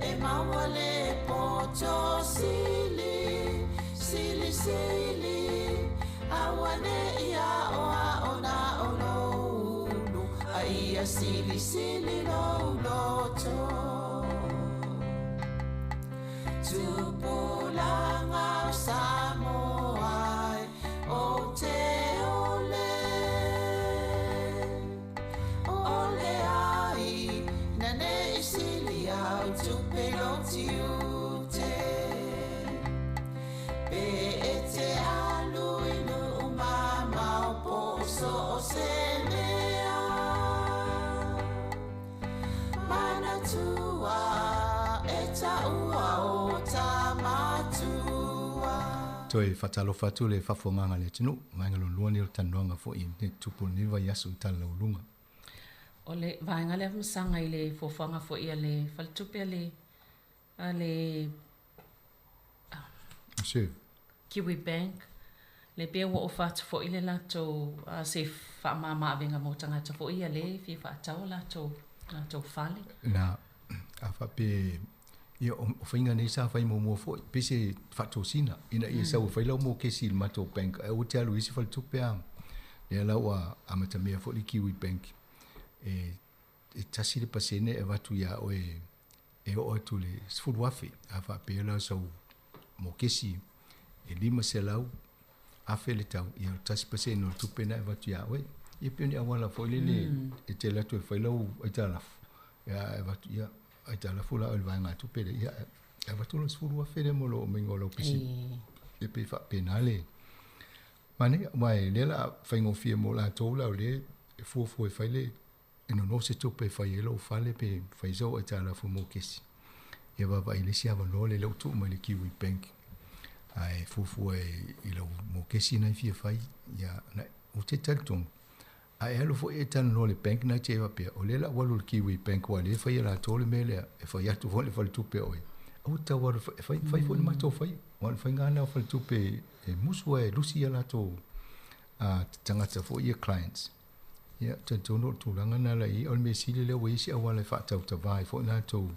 e maua le poto sili. silisili auaneʻi aʻoaʻo na o lou ulu a ia silisili lou loto. Tupulaga o Samoa e ou te ole ole ai na neʻi sili au tupe lou tiute. Pe e te alu i nuʻu mamao po o so o se mea. Manatua e taua o tamatua. Toe faatalofa atu le faafofogaga a le atunuu, vaega lona lua lenei o le talanoaga foi e tupu i lenei vaiaso i Tala Laualuga. O le vaega lea masaga i le fuafuaga foi a le faletupe a le a le Reserve. Kiwi Bank, le pei ua ofa atu foi le latou se faamama-avega mo tagata foi ia lea e fia faatau latou latou fale. Na, a faapea ia o faiga nei sa fai muamua foi, pei se faatosina ina ia sau e fai lau mokesi i le matou bank ae aua te alu i isi faletupe a. Lea la ua amatamea foi le Kiwi Bank e e tasi le pasene e avatu iā oe e oo atu i le 10,000. A faapea la o sau mokesi e 500,000 le tau, ia o le 1% o le tupe lena e avatu iā oe. Ia pei o ni auala foi lele e te alu atu e fai lau aitalafu, ia ae avatu ia aitalafu la oe i le vaegatupe lea, ia e avatu lou 10,000 lea mo lou aumaiga o lau pisinisi. Ia pei e faapena le manaia, aua o lea o le a faigofie mo latou la o lea e fuafua e fai le e nono se tupe e fai ai lou fale pe fai sau aitalafu mokesi. Ia vaavaai i le isi avanoa lea ua tuu mai le Kiwi Bank ae fuafua i lau mokesi na e fia fai, ia na ou te talitonu a e alu foi e talanoa i le bank na te faapea o lea la ua alu i le Kiwi Bank aua o lea e fai e latou le mea lea e fai atu foi le faletupe o oe. Aua tau alu e fai, fai foi le matou fai. Aua o le faiga lena o faletupe e musu ai e lusi ia latou tagata foi ia clients. Ia, talitonu o le tulaga lena la i ai. O le mea sili lea ua i ai se auala e faatautava ai foi latou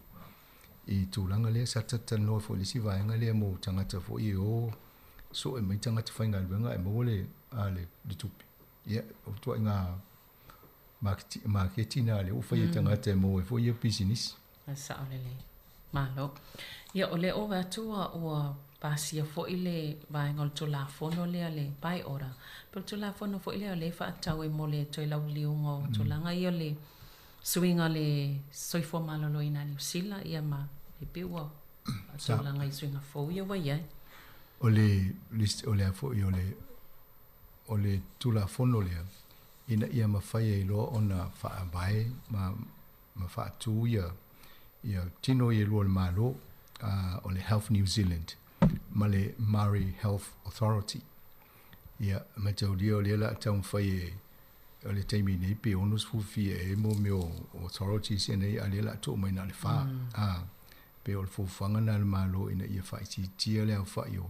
i tulaga lea. Sa talatalanoa foi i le isi vaega lea mo tagata foi e o sue mai tagata faigaluega ae maua le, a, le, le tupe. Ia, o ituaiga maketi na lea ua fai e tagata e maua ai foi ia pisinisi. E sao lelei. Malo. Ia, o lea ua atu ua, ua pasia foi le vaega o le Tulafono lea le Buy Order. Po o le Tulafono foi lea o lea e faatatau ai mo le toe lauiliuga o tulaga ia o le suiga o le soifua maloloina a Niu Sila, ia ma e pei ua faatulaga i suiga fou ia ua i ai. O le list, o le a foi o le o le Tulafono lea ina ia mafai ai loa ona faavae ma ma faatu ia ia tino i e lua o le Malo, o le Health New Zealand ma le Māori Health Authority. Ia, mataulia o lea o le a taumafai e, o le taimi nei pe 60 fia ea mo mea o authorities ia nei, a o lea o le a tuu mai na o le fa. A, pe o le fuafuaga lena a le Malo ina ia faaitiitia le aofai o,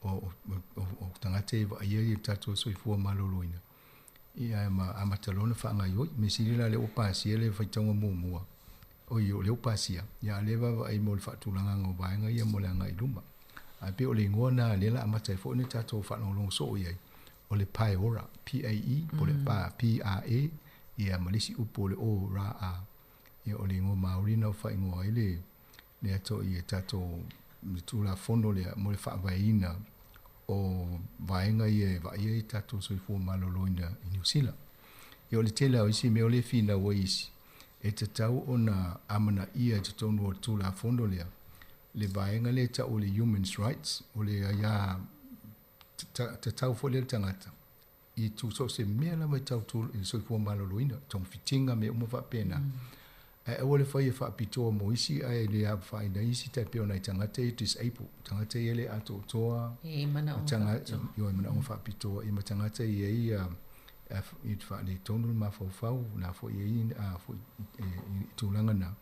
o, o, o, o tagata e vaaia ia tatou soifua maloloina. Ia, ma amata loa ona faagaoioi. Mea sili la lea ua pasia le faitauga muamua, oi, o lea ua pasia, ia a o lea e vaavaai mo le faatulagaga o vaega ia mo le agai i luma. Ae pei o le igoa lena lea o le a amata ai foi ona tatou faalogologo soo i ai, o le Paeora, P-A-E, po o le Pa, P-A-E, ia ma le isi upu o le O-R-A. Ia o le igoa Māori lena ua faaigoa ai le, le ato i tatou le Tulafono lea mo le faavaeina o vaega ia e vaaia ai tatou soifua maloloina i Niu Sila. Ia o le tele lava o isi mea o lea e finau ai isi, e tatau ona amanaia i totonu o le Tulafono lea le vaega lea e tau o le Humans Rights, o le aia tatau foi lea i le tagata i tu so o se mea lava e tau i le soifua maloloina, togafitiga, mea uma faapena. Ae aua le fai e faapitoa mo isi ae le afaina ai isi tai pei o nai tagata ia disable, tagata ia e le atoatoa, E i manaoga faapitoa. Ioe, manaoga faapitoa, ia ma tagata e i ai i faaletonu le mafaufau, na foi e i ai foi i tulaga na.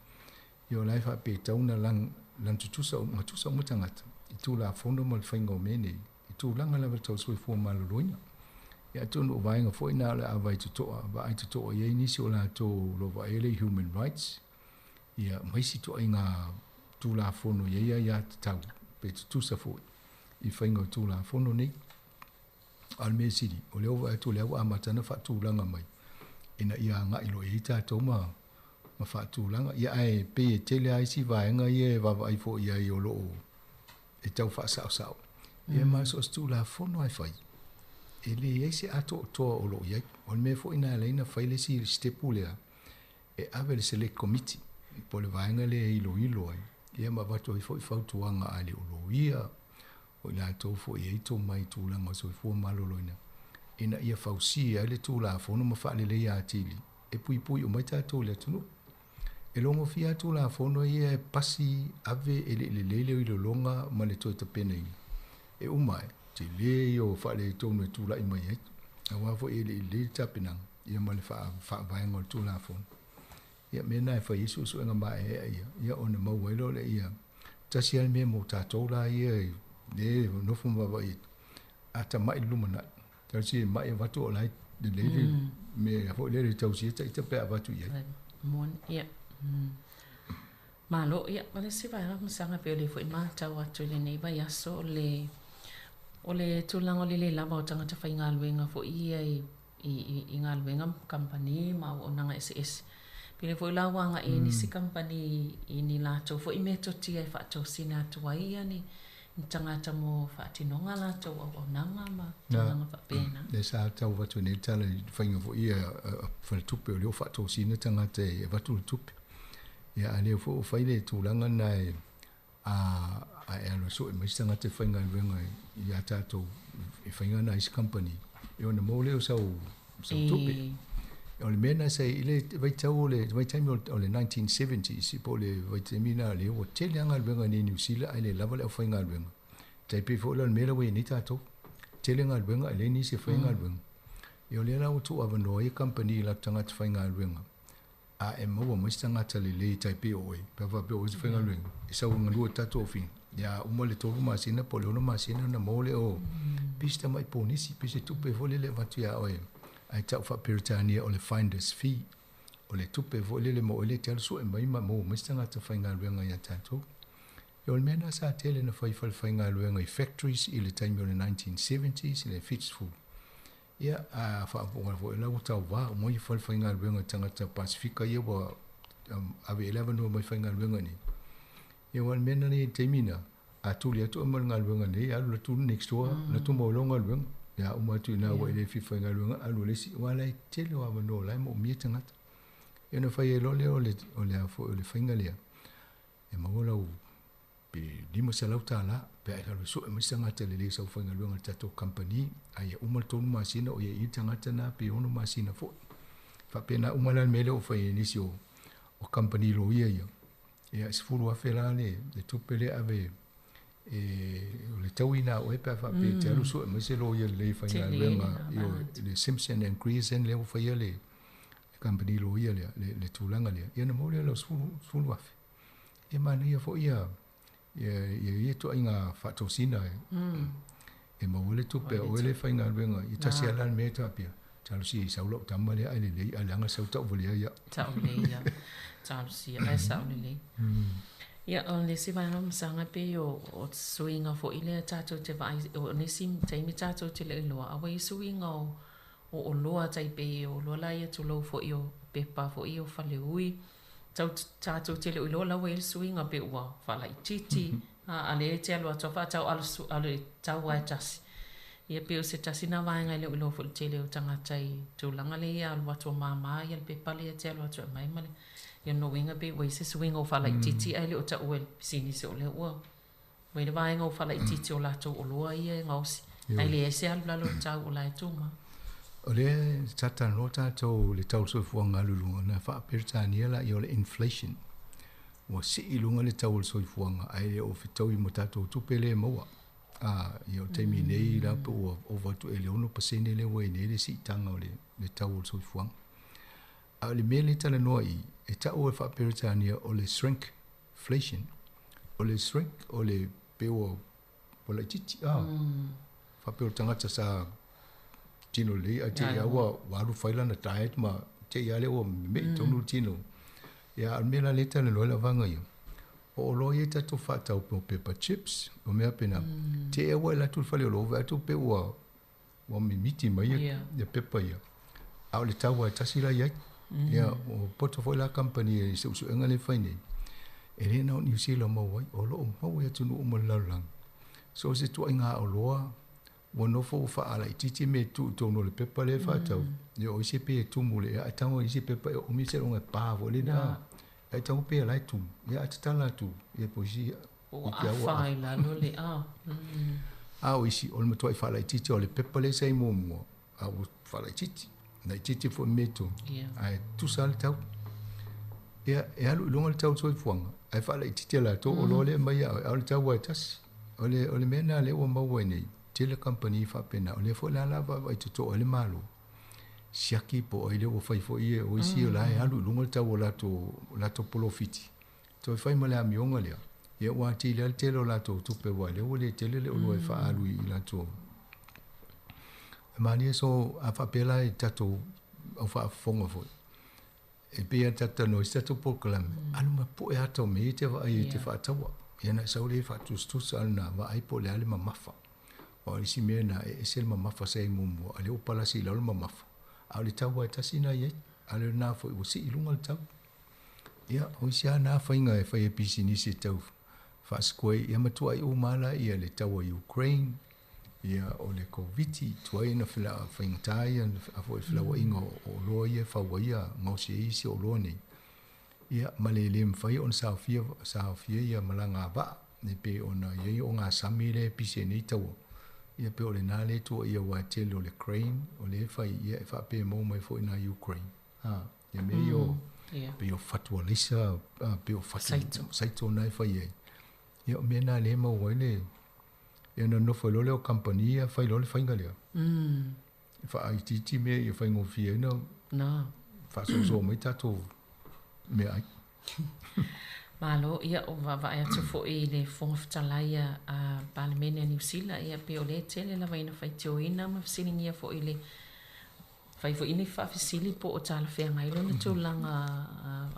Ia o la e faapea e tatau ona lagatutusa gatusa uma tagata i Tulafono ma le faiga o mea nei, i tulaga lava tau soifua maloloina. Ia atonu o vaega foi na o le a vaai totoa, vaai totoa i ai nisi o latou o lo o vaaia le human rights, ia ma isi ituaiga Tulafono e i ai aiatatau pe tutusa foi. i faiga o Tulafono nei. A o le mea sili, o lea ua vaai atu o lea ua amata ona faatulaga mai ina ia agai loa i ai tatou ma ma faatulaga. Ia ae pei e tele lava isi vaega ia e vaavaai foi i ai o lo o e tau faasaosao. Ia ma so o se Tulafono lava e fai, e leai se atoatoa o lo o i ai. O le mea foi lena e ala ai ona fai le isi sitepu lea, e ave i le Select Committee po o le vaega lea e iloilo ai, ia ma avatu ai foi fautuaga a le loia, o i latou foi e i ai tomai i tulaga o le soifua maloloina, ina ia fausia ai le Tulafono ma faaleleia atili e puipui uma ai tatou i le atunuu. E logofia lava Tulafono ia e pasi ave e le i lelei le iloiloga ma le toe tapenaina, e uma ae, tele ia o faaletonu e tulai mai ai, aua foi e le i lelei le tapenaga ia ma le faavaega o le Tulafono. Ia, mea na e fai ai suesuega maeaea ia, ia ona maua ai loa lea ia, tasi lava le mea mo tatou la ia lea e nofo ma vaavaai atu, a tamai le lumanai, talosia e mai avatu o la e lelei le mea foi lele e tausia ita pe a avatu i ai. Moni, ia. Malo, ia, o le isi vaega masaga pei o lea foi e matau atu i lenei vaiaso, o le, o le tulaga o le le lava o tagata faigaluega foi ia i i galuega ma kamupani ma auaunaga eseese. Pei lea foi la ua agai ai nisi kamupani i ni latou foi metotia e faatosina atu ai ia ni tagata mo faatinoga a latou auaunaga ma tulaga faapena. Lea sa tau avatu nei le tala i le faiga foi ia a faletupe o lea ua faatosina tagata e avatu le tupe. Ia a lea foi ua fai le tulaga lena e a a e alu e sue mai se tagata e faigaluega ia tatou i faiga na a isi kamupani, ia ona maua lea o sau sau tupe. O le mea lena sa i le vaitau o le vaitaimi o le 1970s po o le vaitaimi lena lea ua tele lava galuega i Niu Sila ae le lava le aufaigaluega. Tai pei foi la o le mea lea ua i ai nei tatou. Tele galuega ae leai nisi e faigaluega. Ia o lea la ua tuuavanoa ai kamupani i latou tagata faigaluega a e maua mai se tagata lelei tai pei o oe, pe a faapea o oe se faigaluega, e sau e galue i le tatou ofisa, ia uma le 3 masina po o le 6 masina ona maua lea o pei se tamai ponisi, pei se tupe foi lele e avatu ia oe, ae tau faa-Peretania o le finder's fee, o le tupe foi lele mo oe lea e te alu sue mai ma maua mai se tagata faigaluega ia tatou. Ia o le mea lena sa tele na fai i falefaigaluega i factories i le taimi o le 1970s i le 70. Ia, a faafofoga foi la ua tauva uma ia falefaigaluega i tagata Pasefika ia ua ave i ai le avanoa mai faigaluega nei. Ia aua o le mea lena i le taimi lena, a tuli atu oe ma le galuega nei, alu la tu next door, la tu maua lau galuega. Ia uma atu i ina ua e le fia faigaluega, alu i le isi, aua la e tele o avanoa o la e moomia tagata. Ia ona fai ai loa lea o le, o le a foi o le faiga lea, e maua lau pe $500 pe a e alu e sue mai se tagata lelei e sau faigaluega i le tatou kamupani, a ia uma le 3 masina o i ai i le tagata lena pe 6 masina foi. E faapena uma la le mea lea ua fai e nisi o o kamupani loia ia. Ia e $10,000 la le le tupe lea e ave e o le taui na oe pe a faapea e te alu sue mai se loia lelei e faigaluega i le Simpson and Grierson lea ua faia le kamupani loia lea le tulaga lea, ia ona maua lea o lau $10,000. E manaia foi ia ia ia ia ituaiga faatosina e e maua le tupe a oe le faigaluega i tasi lava la le mea e tapia talosia i sau lau tama lea ae lelei ae leaga sau tauvalea ia. Tau lelei ia. Talosia ae sao lelei. Ia o le isi vaega masaga pei o o suiga foi lea tatou te vaai o nisi taimi tatou te le iloa a ua i ai suiga o o oloa tai pei o oloa la ia tulou foi o pepa foi ia o faleui tau tatou te le o iloa la ua i ai le suiga pe ua faalaitiiti a lea e te alu atu a faatau alu alu e tau lava e tasi. Ia pei o se tasi na vaega e le o iloa foi i le tele o tagata i tulaga lea ia alu atu o mama ia le pepa lea e te alu atu e aumai ma le ia lona uiga pei ua i ai se suiga ua faalaitiiti ae le o taua e le pisinisi o lea ua ua i ai le vaega ua faalaitiiti o latou oloa ia e gaosi ae leai se alu i lalo o le tau o la e tumau. O lea sa talanoa tatou i le tau o le soifuaga alu i luga, na faa-Peretania laia o le inflation. Ua sii i luga le tau o le soifuaga ae le o fetaui ma tatou tupe lea e maua. A, ia o le taimi nei la pe ua ova atu ea i le 6% lea ua i ai nei le siitaga o le, le tau o le soifuaga. A o le mea lea e talanoa i i, e tau e faa-Peretania o le shrinkflation. O le shrink o le pe ua ua laitiiti a. Faapea o le tagata sa tino lelei ae te i lava ua ua alu fai lana diet ma te i lava lea ua meme'i tonu le tino. Ia a o le mea la lea e talanoa ai lau vaega ia, O oloa ia e tatou faatau po o pepa chips, o mea faapena. Te i ua e alu atu i le faleoloa ua vaai atu pe ua ua mimiti mai ia ia pepa ia. A o le tau lava e tasi la e i ai. Ia ua poto foi la kamupani i suesuega lea e fai nei, e le na o Niu Sila o maua ai, o lo o maua i atunuu uma o le lalolagi. So o se ituaiga oloa ua nofo ua faalaitiiti mea e tuu i totonu o le pepa lea e faatau, ia o isi e pei e tumu i le ea, ae tago i isi pepa e oomi seiloga e pa foi lele, ae tago pei o la e tumu, ia ae tatala atu, ia po o isi Ua afa i lalo le a. A o isi, o le matuai faalaitiiti o le pepa lea sa i muamua, a ua faalaitiiti, laitiiti foi mea i totonu, ae tutusa lava le tau. Ia, e alu i luga le tau o le soifuaga, ae faalaitiiti e latou oloa lea e aumai ia oe, a o le tau lava e tasi. O le, o le mea lena lea ua maua ai nei, tele kamupani faapena, o lea foi la o le a vaavaai totoa ai le Malo, siaki po o ai lea ua fai foi ia, o isi o la e alu i luga le tau o latou, latou polofiti, toe fai ma le amioga lea, ia ua atili ai le tele o latou tupe aua o lea ua le tele le oloa e faaalu i latou. E malie so a faapea la i tatou au faafofoga foi, e pei lava tatou talanoa i isi tatou polokalame, alu ma pue ata o mea ia e te vaai ai e te faataua. Ia ona e sau lea e faatusatusa alu na vaai po o le a le mamafa. Aua o le isi mea lena, e ese le mamafa sa i ai muamua, a o lea ua palasi i lalo le mamafa, a o le tau lava e tasi lena e i ai. A o lena foi ua sii i luga le tau. Ia, o isi lava na faiga e fai e pisinisi e tau faasikuai, ia matuai uma lava la le taua i Ukraine, ia o le Koviti, tuai ona faigata ia foi felauaiga o oloa ia e fau ai ia gaosi ai isi oloa nei, ia ma le le mafai ona saofia saofia ia malaga a vaa, e pei ona i ai ogasami lea e pisi ai nei taua, ia pei o lena lea e tuuaia aua e tele o le crane o lea e fai, ia e faapea e maua mai foi i na Ukraine. Ia mea ia o, pei o fatu alaisa, pei o fatu saito, saito na e fai ai. Ia o mea na lea e maua ai le, ia ona nofo ai loa lea o kamupani ia fai loa le faiga lea. E faaitiiti mea ia faigofie ai ona faasoasoa mai tatou meaai. Malo, ia o vaavaai atu foi i le Fofoga Fetalai a Palemene a Niu Sila, ia pei o lea e tele lava ina faitioina ma fesiligia foi i le Fai foi ni faafesili po o talafeagai lona tulaga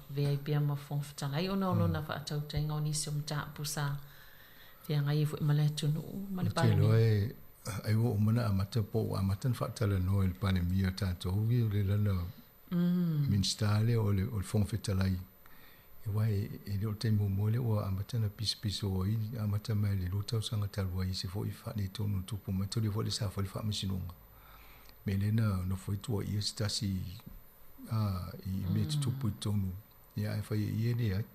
avea ai pea ma Fofoga Fetalai ona o lona faatautaiga o nisi o mataupu sa feagai ai foi ma le atunuu ma le Palemene. Ou te iloa ai ua uma ona amata po ua amata ona faatalanoa e le Palemia o tatou ia le lana Minisita lea o le Fofoga Fetalai aua e le o le taimi muamua lea ua amata ona pisopiso ai, amata mai le 2 tausaga talu ai i se foi faaletonu na tupu mai, mataulia foi lea sa fai le faamasinoga. Mea lea na nofo ai tuuaia se tasi i mea tutupu i totonu, ia ae fai e ia e leai.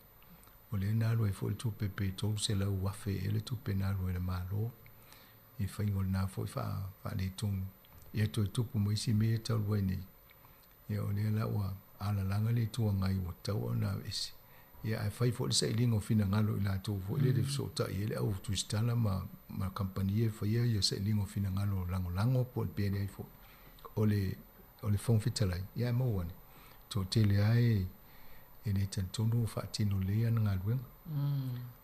O lea na alu ai foi le tupe pe $300,000 ea le tupe na alu ai i le Malo i faiga o lena foi faaletonu. Ia toe tupu ma isi mea ia talu ai nei. Ia o lea la ua alalaga le Itu Agai ua tatau ona aveese. Ia ae fai foi le sailiga o finagalo i latou foi lele e fesootai ai le au tusitala ma ma kamupani ia e faia ia sailiga o finagalo lagolago po o le pea leai foi. O le o le Fofoga Fetalai, ia ae maua ane, toatele lava e e le talitonu o faatino lelei ana galuega.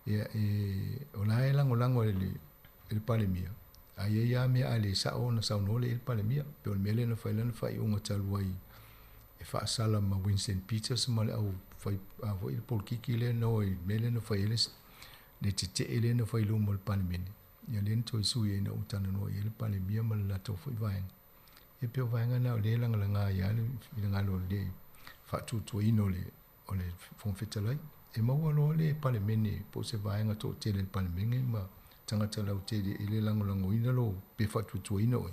Ia e o la e lagolago e le e le Palemia, a i ai lava mea a le sao ona saunoa lea i ai le Palemia. Pei o le mea lea na fai lana faaiuga talu ai e faasala ma Winston Peters ma le au fai a foi le polokiki lea na o i le mea lea na fai ai le le tetee lea na fai i luma o le Palemene. Ia lea na toe sui ai ina ua talanoa i ai le Palemia ma le latou foi vaega. Ia pei o vaega na o lea e lagalaga ai lava le finagalo o le faatuatuaina o le o le Fofoga Fetalai. E maua loa le Palemene po o se vaega toatele i le Palemene ma tagata lautele e le lagolagoina lou pe faatuatuaina oe,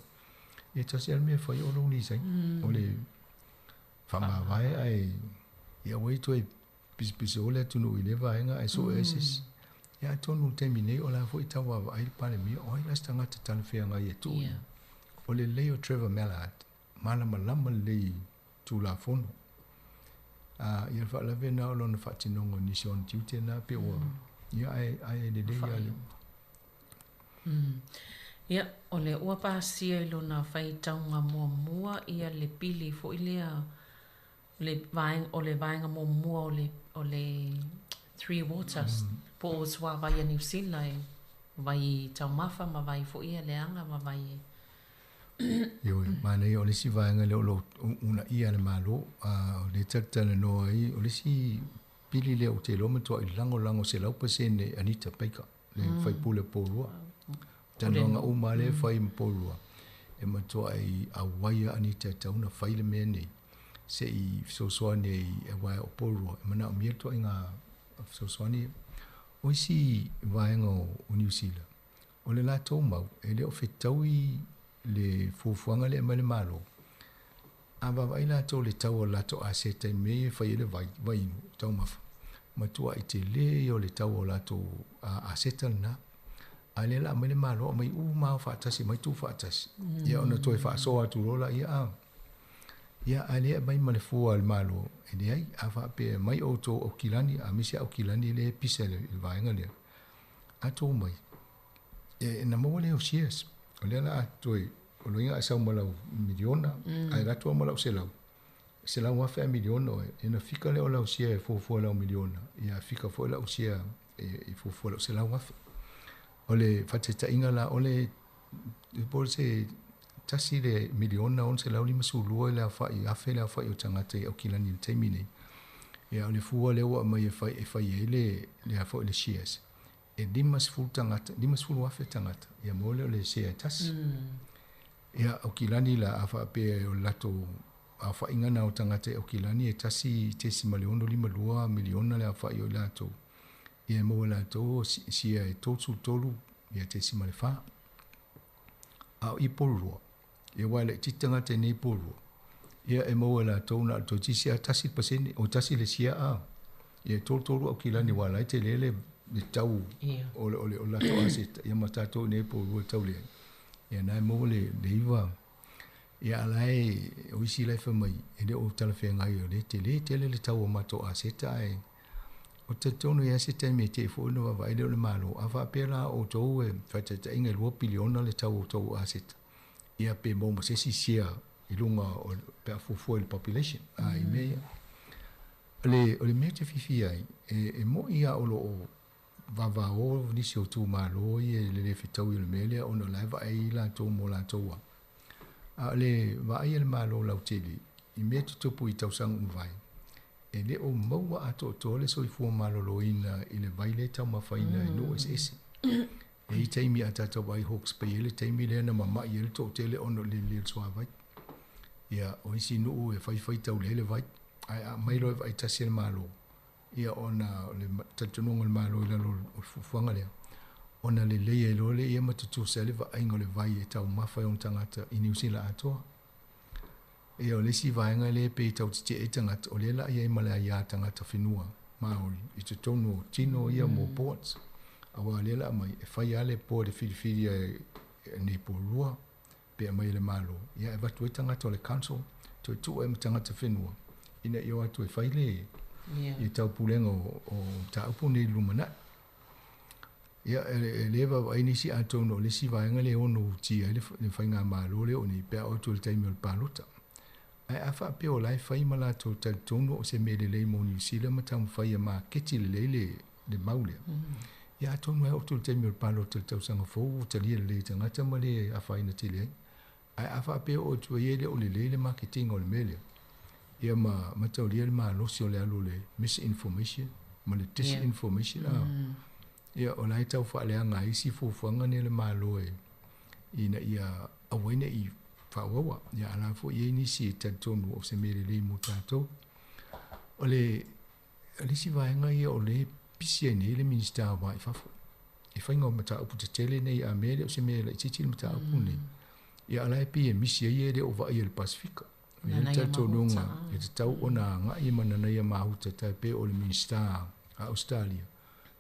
ia tasi lava le mea e fai o lou resign. O le faamavae ae ia aua i toe pisopiso le atunuu i lea vaega ae sue ai se isi. Ia atonu i le taimi nei o la foi e tau vaavaai le Palemia, o ai la se tagata talafeagai e tuu i ai. O le lelei o Trevor Mallard, malamalama lelei i Tulafono. A, ia le faalave lena o lona faatinoga o nisi o ona tiute na pe ua, ia ae, ae lelei lava le. Ia, o lea ua pasia i lona faitauga muamua ia le pili foi lea, le vaega, o le vaega muamua o le, o le Three Waters, po o suavai a Niu Sila e vai taumafa ma vai foi ia leaga ma vai e Ioe, manaia o le isi vaega lea o lo o uunaia e le Malo, a o lea e talatalanoa ai, o le isi. pili lea ou te iloa matua'i lagolago 100% e Anita Baker le faipule o Porirua. Talanoaga uma lava lea e fai ma Porirua e matua'i auai a Anita e tatau ona fai le mea nei se i fesoasoani ai aua o Porirua e manaomia le ituaiga fesoasoani ia. O isi vaega o Niu Sila, o le latou mau e le o fetaui le fuafuaga lea e aumai le Malo, a vaavaai latou i le tau o le latou aseta i mea ia e fai ai le vai, vaiinu, taumafa, matuai tele ia o le tau o latou aseta lena. A o lea o le a aumai le Malo aumai uma lava faatasi, aumai tuufaatasi, ia ona toe faasoa atu loa laia a. Ia, a le aumai ma le fua a le Malo, e leai, a faapea e aumai outou Aukilani, aemaise Aukilani lea e pisa i le vaega lea, a tou omai, e, na maua lea o shares. O lea la a toe, o loiga a sau ma lau miliona, ae alu atu au ma lau selau, 100,000 ae miliona oe, ia ona fika lea o lau share e fuafua i lau miliona, ia fika foi lau share e fuafua i lau 100,000. O le faataitaiga la, o le po o se $1,000,652 le aofai, afe le aofai o tagata i Aukilani i le taimi nei. Ia o le fua lea ua aumai e fai, e fai ai le, le a foi le shares, e 50 tagata, 50,000 tagata, ia maua lea o le share e tasi. Ia, Aukilani la, a faapea o le latou aofaiga na o tagata i Aukilani e 1.652 miliona le aofai o i latou, ia e maua e latou share e 33 ia 0.4. A o i Porirua, ia aua e laitiiti tagata i nei Porirua, ia e maua e latou na o le toeitiiti lava 1%, o tasi le share a, ia e 33 Aukilani aua o la e tele le le tau o le o le o le latou aseta, ia ma tatou i nei Porirua e tau leai. Ia na e maua le le iva ia a la e o isi la e fai mai e le o talafeagai o lea e tele tele le tau o matou aseta ae Ou te talitonu e i ai se taimi e te'i foi ona vaavaai lea o le Malo. A faapea la outou e faataitaiga e lua piliona le tau o tou aseta, ia pe maua ma se isi share i luga o pe a fuafua i le population a i mea ia. O le, o le mea ou te fiafia ai, e, e moni lava o lo o vavao nisi o itumalo ia i le le fetaui o le mea lea ona o la e vaai latou mo latou lava. A o le vaai a le Malo lautele i mea tutupu i tausaga ua mavae, E le o maua atoatoa le soifua maloloina i le vai lea e taumafaina i nuu eseese. E i ai taimi a tatou vaai Hawke's Bay e i ai le taimi lea na mama'i ai le toatele ona o le lelei o le suavai. Ia, o isi nuu e faifai taulē le vai, ae a aumai loa e vaai tasi e le Malo, ia ona o le talitonuga o le Malo i lalo o le fuafuaga lea, ona lelei ai loa lea ia ma tutusa ai le vaaiga o le vai e taumafa e ona tagata i Niu Sila atoa. Ia o le isi vaega lea pei e tau tetee ai tagata, o lea la i ai ma le aia tagata whenua Māori i totonu o tino ia mō boards. Aua o lea la aumai, e fai lava le board e whiriwhiria e nei Porirua, pe aumai e le Malo, ia e avatu ai tagata o le council, toe tuu ai ma tagata whenua, ina ia o atu e fai le ia taupulega o mataupu nei i le lumanai. Ia, e le vaavaai nisi atonu o le isi vaega lea e ono utia ai le faigamalo lea o nei pe a oo atu i le taimi o le palota. Ae a faapea o la e fai ma latou talitonu o se mea lelei mo Niu Sila ma taumafai e maketi lelei le, le mau lea, ia atonu e oo atu i le taimi o le palota i le tausaga fou ua talia lelei e tagata ma le afaina tele ai. Ae a faapea o atu ai e le o lelei le maketiga o le mea lea, ia ma mataulia le malosi o le alu o le misinformation ma le disinformation, a, ia o la e tau faaleaga ai isi fuafuaga nei a le Malo e ina ia aua ai ne i faaauaua. Ia a la foi e i ai nisi e talitonu o se mea lelei mo tatou. O le O le isi vaega ia o lea e pisi ai nei le Minisita o Va i Fafo i faiga o mataupu tetele nei a mea e le o se mea laitiiti le mataupu nei. Ia a la e pei e misi ai e le o vaaia i le Pasefika. E i ai le talitonuga e tatau ona agai ma Nanaia Mahuta tai pei o le Minisita a Ausetalia.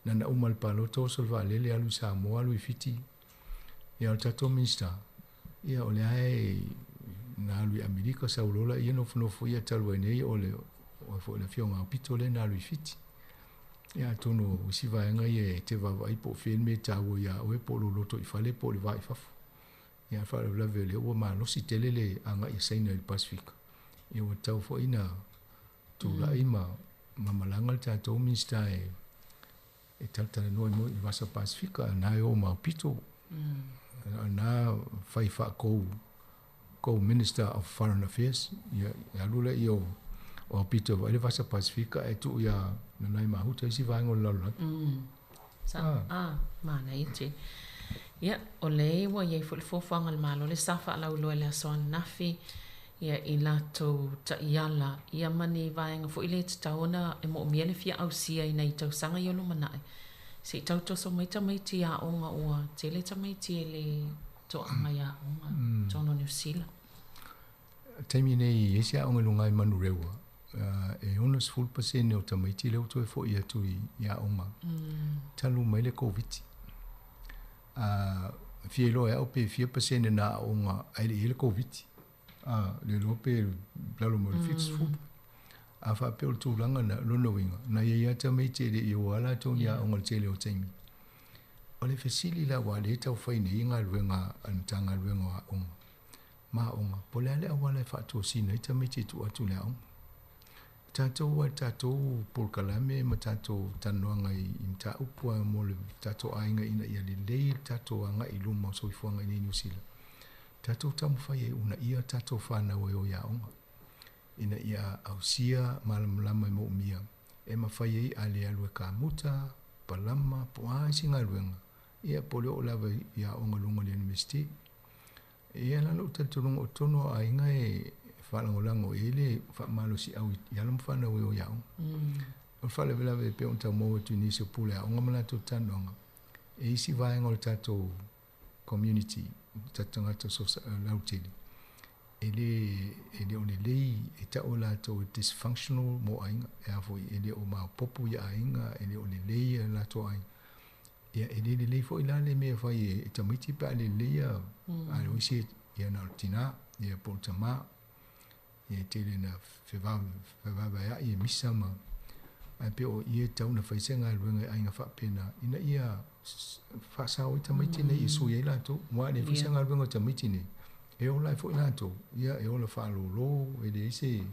Nana uma le palota oso le vaalele alu i Samoa alu i Fiti. Ia o le tatou Minisita, ia o lea e na alu i Amerika sau loa laia nofonofo ia talu ai nei o le o foi le afioga Aupito lea na alu i Fiti. Ia atonu o isi vaega ia e te vaavaai po o fea le mea e taua iā oe po o lou loto i fale po o le va i fafo. Ia a faalavelave o lea ua malosi tele le agai a Saina i le Pasefika, ia ua tatau foi na tulai ma ma malaga le tatou Minisita e e talatalanoa i le Vasa Pasefika, na e oo ma Aupito. Na fai faakou kou Minister of Foreign Affairs, ia e alu lea o O aupito e vaai le Vasa Pasifika ae tuu iā Nanai Mahuta isi vaega o le lalolagi. Sa, ah, manaia tele. Ia, o lea ua i ai foi le fuafuaga a le Malo le sa faalauiloa i le aso ananafi, ia, i latou taiala, ia ma ni vaega foi lea e tatau ona e moomia le fia ausia i nai tausaga ia o lumanai, se i tau toso mai tamaiti i aoga ua tele tamaiti e le toaga i aoga i totonu o Niu Sila. Taimi nei i isi aoga i luga i Manurewa, e 60% o tamaiti lea ua toe fo'i atu i aoga talu mai le Koviti. E fia iloa e au pe fia pasene na aoga ae le i ai le Koviti. Le iloa pe lalo mai o le 70. A faapea o le tulaga na, lona uiga, na i ai lava tamaiti e le i o lava latou ni aoga i le tele o taimi. O le fesili la aua o lea e tau fai nei galuega a le Matagaluega o Aoga, ma aoga, po o le a le auala e faatosina ai tamaiti e tuu atu i le aoga. O tatou lava i le tatou polokalame ma tatou talanoaga i mataupu lava mo le tatou aiga ina ia lelei le tatou agai i luma o soifuaga i inei i Niu Sila, tatou taumafai e uunaia tatou fanau e o i aoga ina ia ausia malamalama e moomia e mafai ai a le alu e kamuta, palama, po o a isi galuega, ia po o le oo lava i aoga i luga o le Iunivesite. E i ai la lou talitonuga o totonu o aiga e faalagolago i ai le faamalosiau i alo ma fanau e o i aoga. O le faalavelave e pei ona tau maua atu i nisi o pule aoga ma latou talanoaga, e isi vaega o le tatou community, tatou tagata lautele, e le, e le o lelei, e tau e latou e dysfunctional mo aiga, e a foi, e le o maopoopo i aiga, e le o lelei a latou aiga. Ia, e le lelei foi la le mea e fai e tamaiti pe a le lelei ia, a o isi ia na o le tinā, ia po o le tamā. Ia e tele ina fevaevaea'i e misa ma, ae pei o i e tatau ona fai se galuega i aiga faapena ina ia faasao ai tamaiti nei e sui ai latou. Aua a le fai se galuega a tamaiti nei, e ola ai foi latou, ia e ola faalōlō, e leai se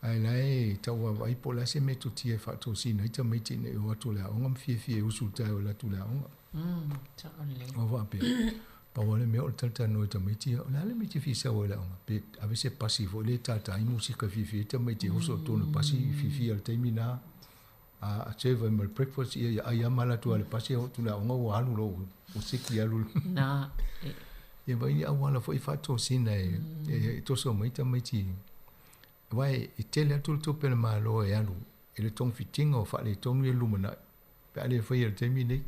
Ae la e tau vaavaai po o le a se metotia e faatosina ai tamaiti ina ia o atu i le aoga ma fiafia e usu i le taeao e alu atu i le aoga. Ua faapea, pau lava le mea o le talatalanoa i tamaiti ia, o le a le mea e te fia sau ai i le aoga? Pe ave se pasi foi lea e tata ai musika e fiafia ai tamaiti e oso i totonu o le pasi e fiafia i le taimi lena. A serve ai ma le breakfast, ia, ia ai lava ma alu atu lava i le pasi e oo atu i le aoga ua alu loa ua siki alu. Na. Ia vaai ni auala foi e faatosina e toso mai tamaiti. Aua e tele atu le tupe a le Malo e alu i le togafitiga o faaletonu ia i le lumanai pe a le faia i le taimi lenei.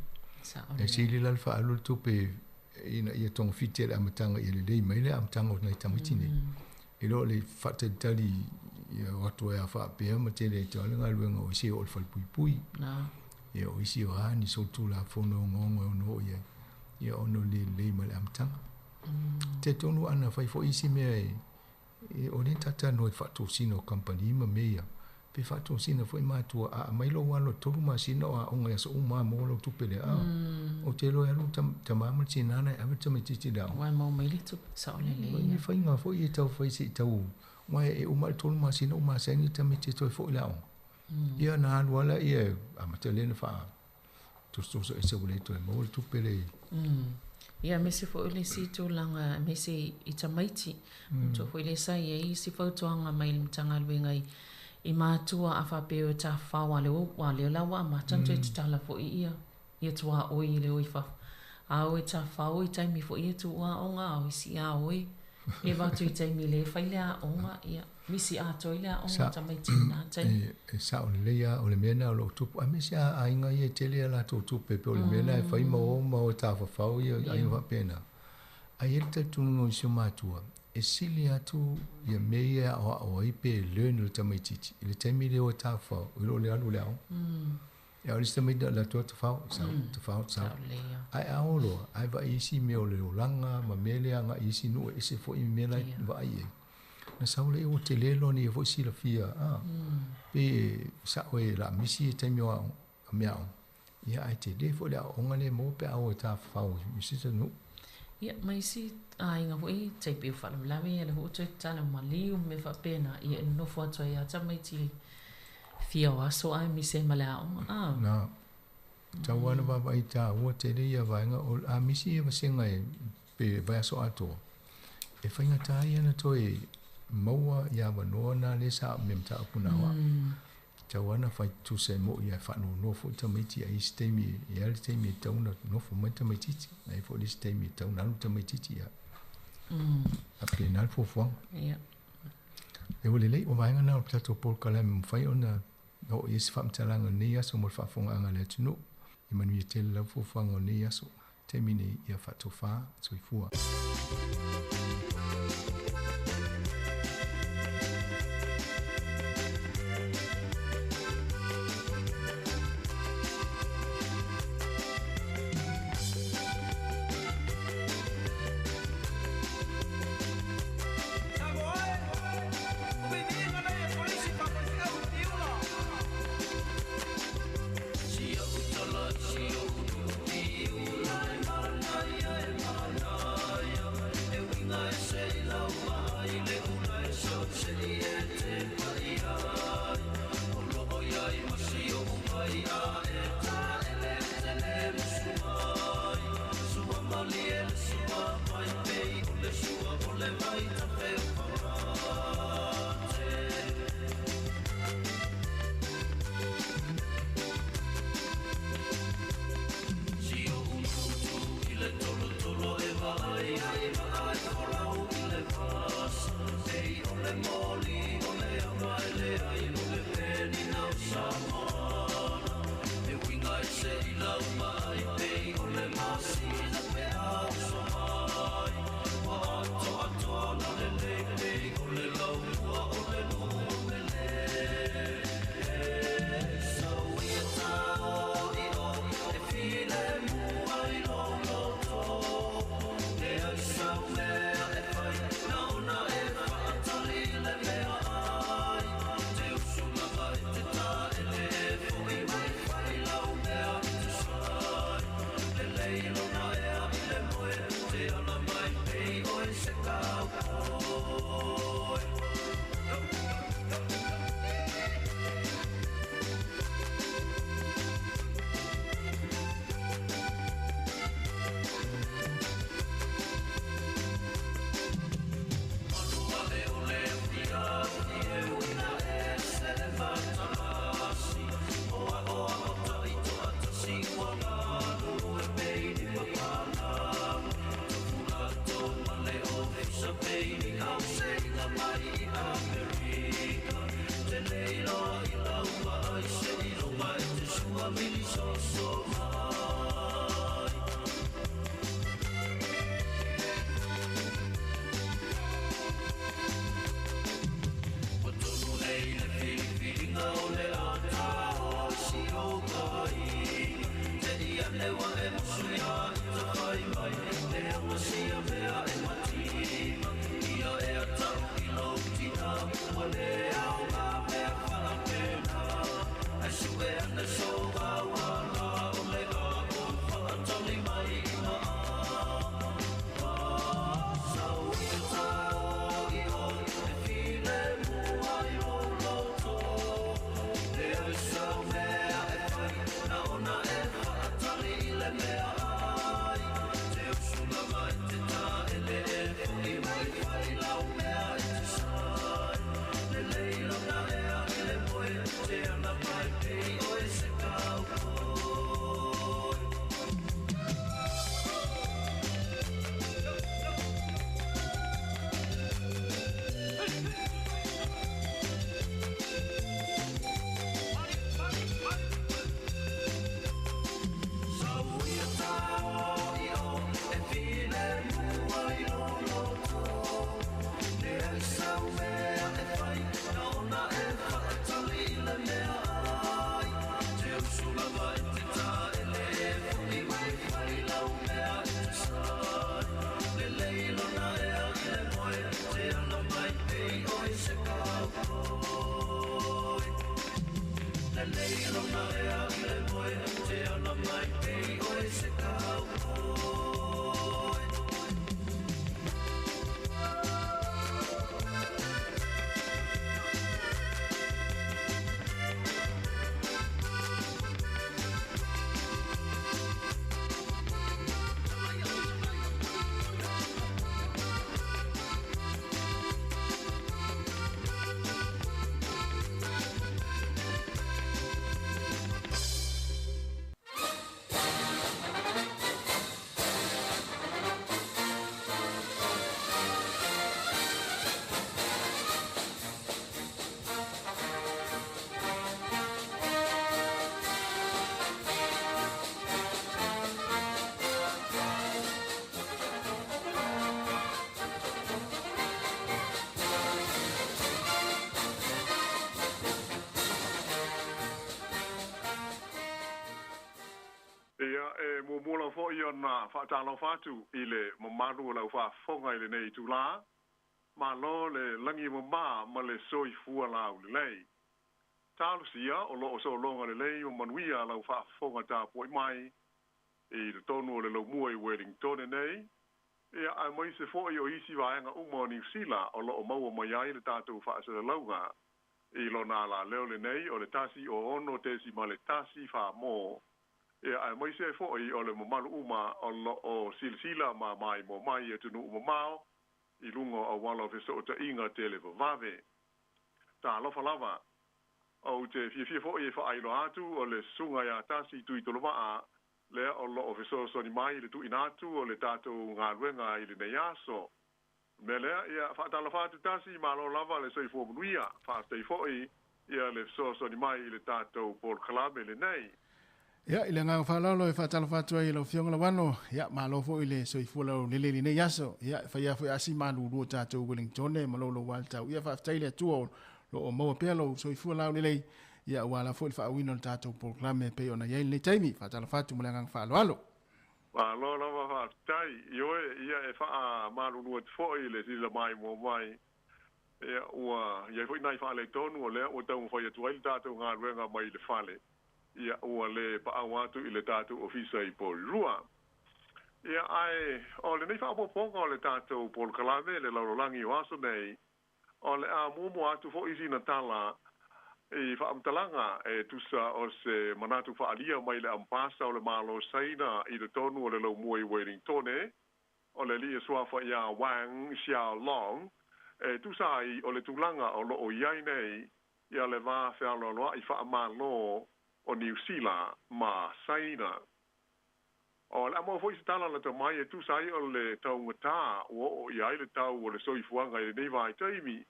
E sili la le faaalu le tupe ina ia togafiti i le amataga ia lelei mai le amataga o nai tamaiti nei. I lo le faatalitali ia o atu ai a faapea ma tele ai le galuega o isi e oo i le falepuipui. Ia o isi o a ni solitulafono ogaoga e ono oo i ai ia ono le lelei mai le amataga. Talitonu ana fai foi isi mea e E o lea talatalanoa i faatosina o kamupani ma mea ia, pe faatosina foi matua a aumai lou alo e 3 masina o aoga i aso uma lava maua lau tupe lea. A, ou te iloa e alu le tama ma le tina na e ave le tamaitiiti i le aoga. Aua e maua mai le tupe, sao lelei ia. Ni faiga foi ia tau fai se i tau, aua e uma le 3 masina ua masani le tamaiti e toe foi i le aoga. Ia ona alu lava lea e amata lea ona faa tosotoso ese ua le toe maua le tupe le. Ia aemaise foi o le isi tulaga aemaise i tamaiti. Manatua foi lea sa i ai isi fautuaga mai le Matagaluega i i matua a faapea o tafafao a lea ua lea la ua amata ona toe tatala foi ia ia tuaoi i le o i fafo. A o e tafafao i taimi foi ia tuu aoga a o isi a o e eva atu i taimi le fai le aoga ia misi atoa ai le aoga a tamaiti i lena taimi. E sao lelei lava, o le mea lena o lo o tupu, aemaise lava aiga ia e tele a latou tupe, pei o le mea lena e fai ma o ma o e tafafao ia aiga faapena. Ae i ai le talitonuga o nisi o matua, e sili atu ia mea ia e aoao ai pe learn e le tamaitiiti i le taimi lea o e tafafao i lo le alu i le aoga. E ao le isi tamaiti na alu atu tafao, sau, tafao, sau. Ae a o loa, ae vaai isi mea o le olaga ma mea lea agai i isi nuu e ese foi ma mea la e vaai i ai. Na sau lea ua tele lona ia foi silafia, a, pe sao e la misi i taimi o aoga, mea aoga. Ia ae tele foi le aoaoga lea e maua pe a o e tafafao i se nuu. Ia, ma isi aiga foi, tai pei o faalavelave ia, lea foi ua toe tatala maliu ma mea faapena, ia e nonofo atu ai lava tamaiti i fia o aso ae misi ai ma le aoga. A. Na, tau lava na vaavaai taua tele ia vaega, o a misi ia vasega e, pe vaiaso atoa, e faigata ai ona toe maua ia avanoa na lea sa aumia mataupu na aoao. Tatau lava ona fai tutusa e mo'i ae faanoanoa foi tamaiti a i ai se taimi e i ai le taimi e tatau ona nofo mai tamaitiiti, a i ai foi le isi taimi e tatau ona alu tamaitiiti, ia. Faapena le fuafuaga. Ia ua lelei, o vaega na o le tatou polokalame e mafai ona oo i ai se faamatalaga i lenei aso mo le faafofogaaga a le atunuu. Ia manuia tele lau fuafuaga o lenei aso. Taimi nei, ia faatofa, soifua. e muamua lava fo'i ona fa'atalofa atu i le mamalu o le aufa'afofoga i lenei itulā, malo le lagi e mamā ma le soifua laulelei. Talosia o lo'o sologa lelei ma manuia lau fa'afofoga tapua'i mai i totonu o le laumua i Wellingtone nei, ia aemaise fo'i o isi vaega uma o Niusila o lo'o maua mai ai le tatou fa'asalalauga i lona alaleo lenei o le 106.1 mō, ia aemaise ai fo'i o le mamalu uma o lo'o silasila ma maimoa mai i atunuu mamao i luga o auala o feso'ota'iga televavave. Talofa lava. Ou te fiafia fo'i e fa'ailoa atu o le susuga iā Tasi Tuitolova'a lea o lo'o fesoasoani mai i le tu'uina atu o le tatou galuega i lenei aso. O le mea lea, ia fa'atalofa atu Tasi, malo lava le soifua manuia, fa'afetai fo'i ia le fesoasoani mai i le tatou polokalame lenei. Ia, i le agaga faaaloalo e faatalofa atu ai i lau Afioga Lauano, ia, malo foi i le soifua laulelei i lenei aso. Ia, e fai lava foi asi malulu o tatou Wellingtone ma lou louā i le tau. Ia, faafetai i le Atua o lo o maua pea lou soifua laulelei, ia, aua lava foi le faaauauina o le tatou polokalame e pei ona i ai lenei taimi. Faatalofa atu ma le agaga faaaloalo. Malo lava faafetai. Ioe, ia e faamalulu atu foi i le silasila maimoa mai. Ia, ua i ai foi nai faaletonu o lea ua taumafai atu ai le tatou galuega mai le fale. Ia, ua le paau atu i le tatou ofisa i Porirua. Ia, ae o lenei faaopoopoga o le tatou polokalame le lalolagi o aso nei, o le a muamua atu fo'i sina tala i fa'amatalaga e tusa o se manatu fa'alia mai le ampasa o le Malo Saina i totonu o le laumua i Wellingtone, o le ali'i e suafa iā Wang Xiaolong, e tusa ai o le tulaga o lo'o i ai nei ia le va fealoaloa'i fa'amālō o Niusila ma Saina. O le a maua fo'i se tala lata mai e tusa ai o le taugatā ua oo i ai le tau o le soifuaga i lenei vaitaimi,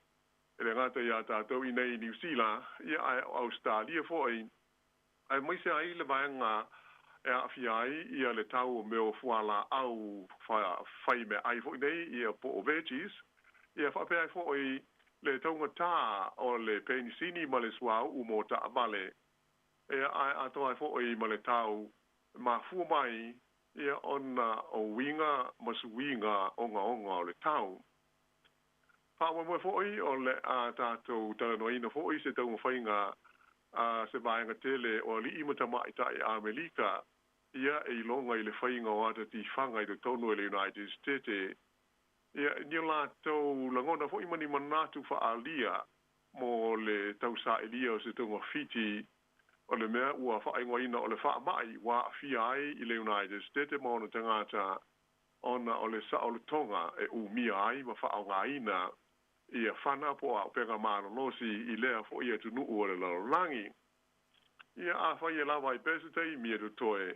e le gata iā tatou i nei i Niusila, ia ae o Ausetalia fo'i, aemaise ai le vaega e a'afia ai ia le tau o mea o fualā'au fai meaai fo'i nei ia po o veggies, ia fa'apea ai fo'i le taugatā o le penisini ma le suāu'u mo ta'avale, ia ae atoa ai fo'i ma le tau mafua mai ia ona o uiga ma suiga ogaoga o le tau. Faamoemoe fo'i o le a tatou talanoaina fo'i se taumafaiga a se vaega tele o ali'i ma tama'ita'i Amelika ia e iloga i le faiga o ata tifaga i totonu e le United States, ia ni o latou lagona fo'i ma ni manatu fa'aalia mo le tausa'ilia o se togafiti o le mea ua fa'aigoaina o le fa'ama'i ua a'afia ai i le United States ma ona tagata ona o le sa'olotoga e umia ai ma fa'aaogāina ia fana po o a'upega malolosi i lea fo'i atunu'u o le lalolagi. Ia afai e lava ai pea se taimi e totoe,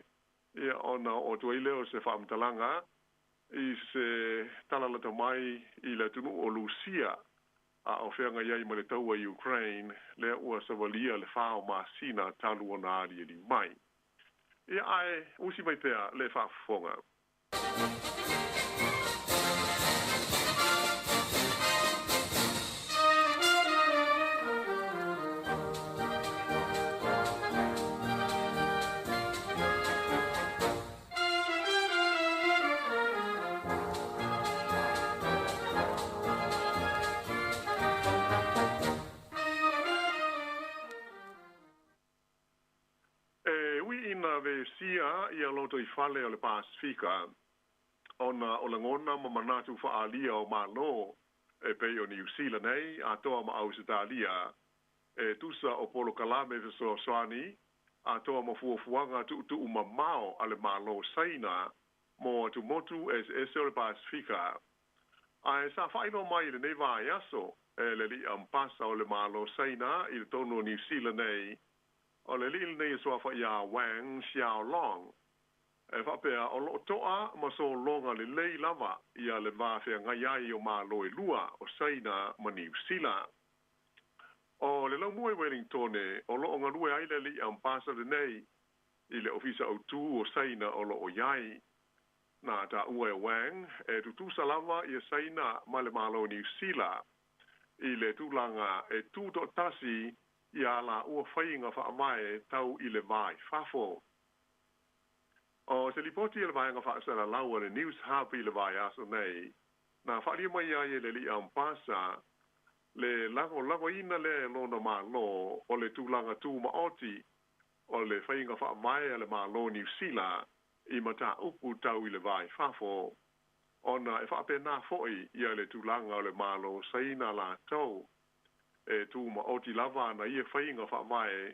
ia ona oo atu ai lea o se fa'amatalaga i se tala lata mai i le atunu'u o Lusia a o feagai ai ma le taua i Ukraine lea ua savalia le 4 o masina talu ona aliali mai. Ia ae usi mai pea le faafofoga. E ui ina vesia ia lotoifale o le Pasifika ona o lagona ma manatu fa'aalia o Mālō e pei o Niusila nei atoa ma Ausetalia e tusa o polokalame fesoasoani atoa ma fuafuaga tu'utu'u mamao a le Mālō Saina mo atumotu eseese o le Pasifika. Ae sa fa'ailoa mai i lenei vaiaso e le ali'i ampasa o le Mālō Saina i totonu o Niusila nei, o le ali'i lenei e suafa iā Wang Xiaolong, e fa'apea o lo'o to'a ma sologa lelei lava ia le va feagai ai o Mālō e lua o Saina ma Niusila. O le laumua i Wellingtone o lo'o galue ai le ali'i ampasa lenei i le ofisa autū o Saina o lo'o i ai. Na ta'ua e Wang e tutusa lava ia Saina ma le Mālō Niusila i le tulaga e tū to'atasi ia lāua faiga fa'avae tau i le va i fafo. O se lipoti e le vaega faasalalau a le Newshub i le vaiaso nei, na faaalia mai ai e le alii ampasa le lagolagoina lea e lona Malo o le tulaga tumaoti o le faiga faavae a le Malo o Niu Sila i mataupu tau i le va i fafo, ona e faapena foi ia le tulaga o le Malo o Saina latou e tumaoti lava ana ia faiga faavae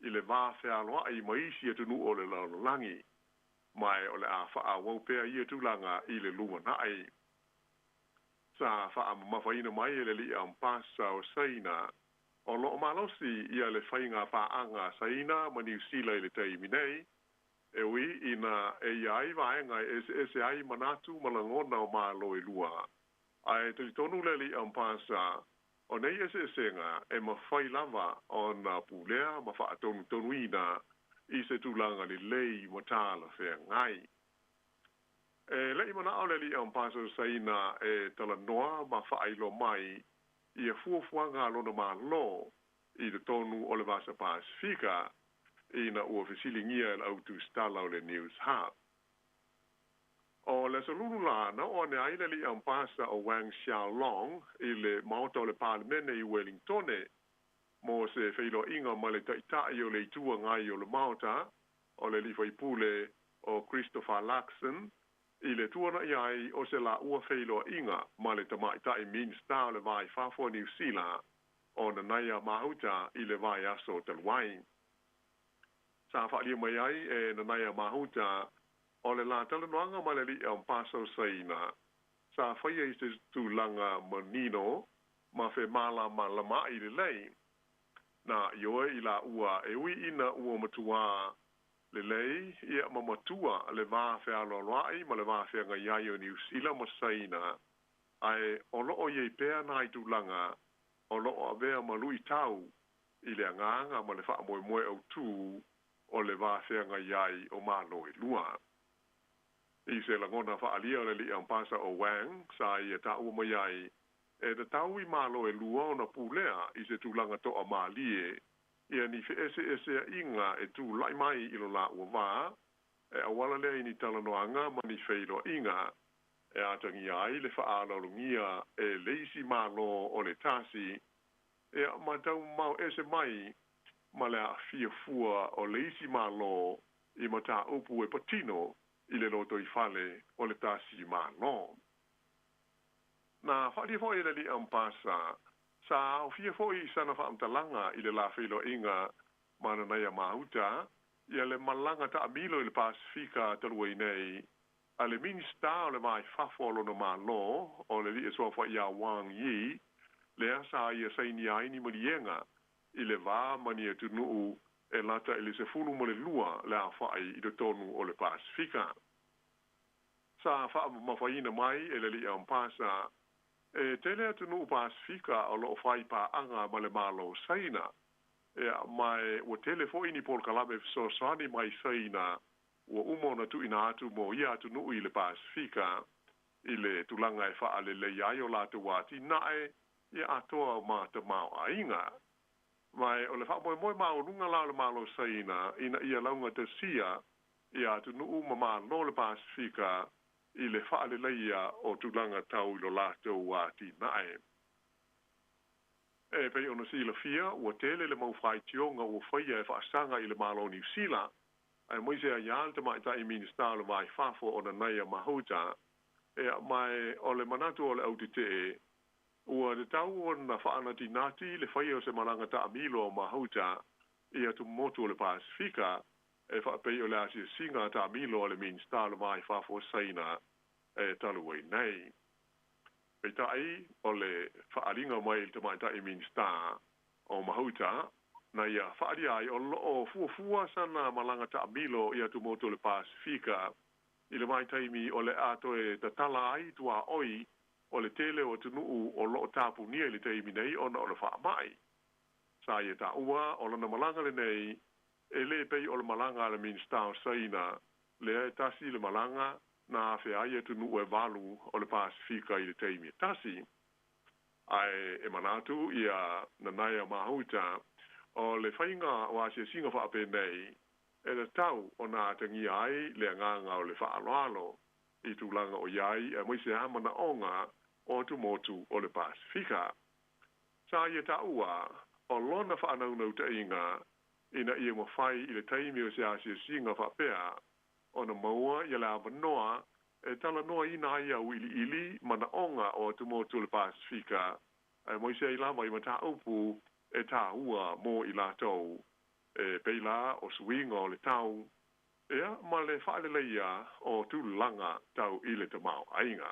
i le va fealoai ma isi atunuu o le lalolagi, ma o le a faaauau pea ia tulaga i le lumanai. Sa faamamafaina mai e le alii ampasa o Saina o lo o malosi ia le faiga paaga a Saina ma Niu Sila i le taimi nei, e ui ina e i ai vaega e eseese ai manatu ma lagona o Malo e lua. Ae talitonu le alii ampasa o nei eseesega e mafai lava ona pulea ma faatonutonuina i se tulaga lelei ma talafeagai. E le i manao le alii ampasa o Saina e talanoa ma faailoa mai ia fuafuaga a lona Malo i totonu o le Vasa Pasifika ina ua fesiligia e le au tusitala o le Newshub. O le Aso Lulu la, na oo ane ai le alii ampasa o Wang Xiaolong i le Maota o le Palemene i Welingtone mo se feiloaiga ma le Taitai o le Itu Agai o le Maota, o le alii faipule o Christopher Luxon, i le tuanai ai o se laua feiloaiga ma le Tamaitai Minista o le Va i Fafo a Niu Sila, o Nanaia Mahuta i le vaiaso talu ai. Sa faaalia mai ai e Nanaia Mahuta o le la talanoaga ma le alii ampasa o Saina sa faia i se tulaga manino ma femalamalamaai lelei. Na ioe i laua e ui ina ua matuā lelei ia ma matua le va fealoaloai ma le va feagai ai o Niu Sila ma Saina, ae o lo o i ai pea nai tulaga o lo o avea ma luitau i le agaga ma le faamoemoe autū o le va feagai ai o Malo e lua. I se lagona faaalia o le alii ampasa o Wang, sa ia taua mai ai e tatau i Malo e lua ona pulea i se tulaga toamalie ia ni feeseeseaiga e tulai mai i lo laua va, e auala lea i ni talanoaga ma ni feiloaiga e atagia ai le faaaloalogia e le isi Malo o le tasi, ia ma taumamao ese mai ma le aafia fua o le isi Malo i mataupu e patino i le lotoifale o le tasi Malo. Na faaalia foi e le alii ampasa, sa aofia foi i sana faamatalaga i le la feiloaiga ma Nanaia Mahuta ia le malaga taamilo i le Pasifika talu ai nei a le Minista o le Va i Fafo o lona Malo, o le alii e suafa ia Wang Yi, lea sa ia sainia ai ni maliega i le va ma ni atunuu e lata i le 12 le aofai i totonu o le Pasifika. Sa faamamafaina mai e le alii ampasa e tele atunuu Pasifika o lo o fai paaga ma le Malo o Saina, ia, ma ua tele foi ni polokalame fesoasoani mai Saina ua uma ona tuuina atu mo ia atunuu i le Pasifika i le tulaga e faaleleia ai o latou atinae ia atoa ma tamaoaiga. Ma o le faamoemoe maualuga la o le Malo o Saina ina ia laugatasia ia atunuu ma Malo o le Pasifika i le faaleleia o tulaga tau i lo latou atinae. E pei ona silafia, ua tele le mau faitioga ua faia e faasaga i le Malo o Niu Sila, aemaise ai lava le Tamaitai Minista o le Va i Fafo o Nanaia Mahuta, ia, ma o le manatu o le autetee, ua tatau ona faanatinati le faia o se malaga taamilo a Mahuta i atumotu o le Pasifika, e faapei o le asiasiga a taamilo a le Minista o le Va i Fafo o Saina e talu ai nei. Peitai, o le faaaliga mai i le Tamaitai Minista o Mahuta, na ia faaalia ai o lo o fuafua sana malaga taamilo i atumotu o le Pasifika i le vaitaimi o le a toe tatala ai tuaoi o le tele o atunuu o lo o tapunia i le taimi nei ona o le faamai. Sa ia taua o lona malaga lenei e le pei o le malaga a le Minista o Saina, lea e tasi le malaga na afea ai atunuu e 8 o le Pasifika i le taimi e tasi. Ae e manatu ia Nanaia Mahuta o le faiga o asiasiga faapenei E tatau ona atagia ai le agaga o le faaaloalo i tulaga o i ai aemaise lava manaoga o atumotu o le Pasefika. Sa ia taua o lona faanaunautaiga ina ia mafai i le taimi o se asiasiga faapea ona maua ia le avanoa e talanoaina ai auiliili manaoga o atumotu o le Pasefika aemaise ai lava i mataupu e tāua mo i latou e pei la o suiga o le tau ia ma le faaleleia o tulaga tau i le tamaoaiga.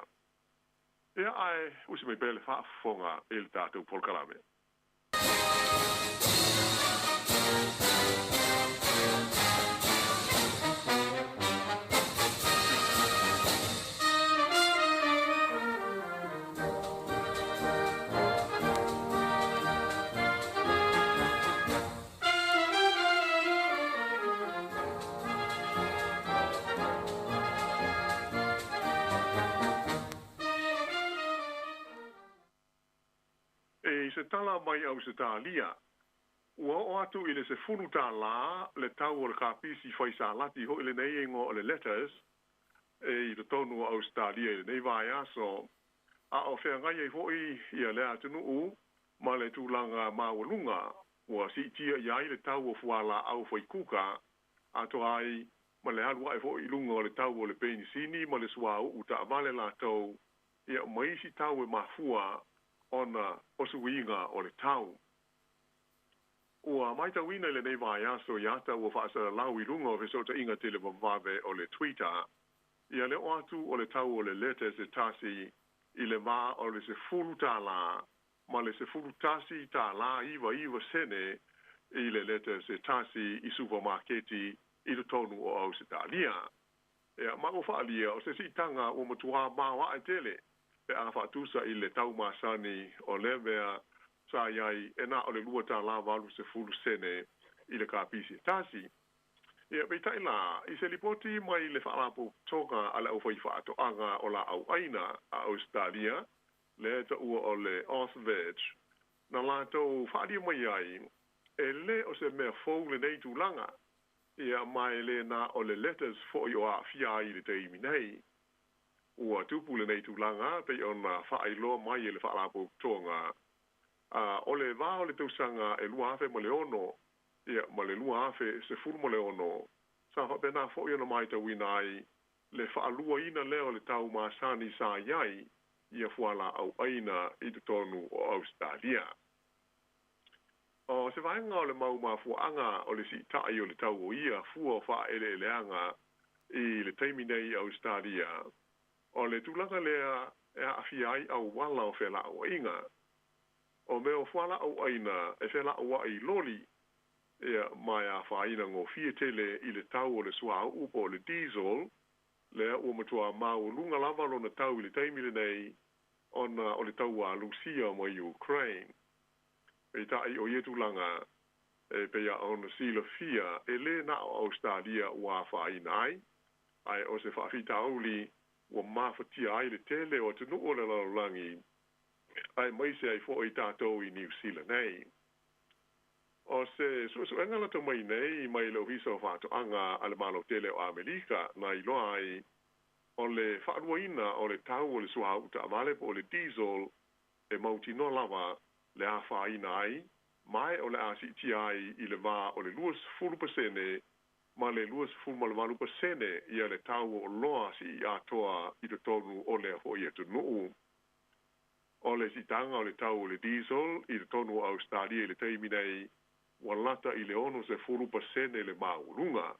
Ia ae usi mai pea le faafofoga i le tatou polokalame. I se tala mai Ausetalia, ua oo atu i le 10 tālā le tau o le kapisi fai salati hoʻi lenei igoa o le lettuce i totonu o Ausetalia i lenei vaiaso, a o feagai ai foi ia lea atunuu ma le tulaga maualuga ua siitia i ai le tau o fualaau fai kuka atoa ai ma le alu ae foi i luga o le tau o le penisini ma le suauu taavale latou ia ma isi tau e mafua ona o suiga o le tau. Ua matauina i lenei vaiaso i ata ua faasalalau i luga o fesootaiga televavave o le Twitter ia le oo atu o le tau o le lettuce e tasi i le va o le 10 tālā ma le 11 tālā 99 sene i le lettuce e tasi i supamaketi i totonu o Ausetalia. Ia, ma ua faaalia o se siitaga ua matuā maoae tele pe a faatusa i le tau masani o lea mea sa i ai e na o le 2 tālā 80 sene i le kapisi e tasi. Ia, peitai la, i se lipoti mai le Faalapotopotoga a le Aufaifaatoaga o Laau Aina a Ausetalia, lea e taua o le AusVeg, na latou faaalia mai ai, e lē o se mea fou lenei tulaga, ia ma e lē na o le lettuce foʻi o aafia ai i le taimi nei. Ua tupu lenei tulaga pei ona faailoa mai e le Faalapotopotoga a o le va o le tausaga e 2006 ia ma le 2016 sa faapena foʻi ona matauina ai le faaluaina lea o le tau masani sa i ai ia fualaau aina i totonu o Ausetalia. O se vaega o le mau mafuaaga o le siitai o le tau o ia fua o faaeleeleaga i le taimi nei i Ausetalia, o le tulaga lea e aafia ai auala o felauaiga. O mea o fualaau aina e felauai i loli, ia ma e afaina gofie tele i le tau o le suauu po o le diesel, lea ua matuā maualuga lava lona tau i le taimi lenei ona o le tauā a Lusia ma Ukraine. Peitai o ia tulaga e pei ona silafia e lē na o Ausetalia ua afaina ai, ae o se faafitauli ua mafatia ai le tele o atunuu o le lalolagi aemaise ai foʻi tatou i Niu Sila nei. O se suesuega lata mai nei mai le Ofisa o Faatoaga a le Malo tele o Amerika na iloa ai o le faaluaina o le tau o le suauu taavale po o le diesel e mautinoa lava le afaina ai ma e o le a siitia ai i le va o le 20% ma le 28% ia le tau o oloa sii atoa i totonu o lea foʻi atunuu. O le siitaga o le tau o le diesel i totonu o Ausetalia i le taimi nei ua lata i le 60% le maualuga.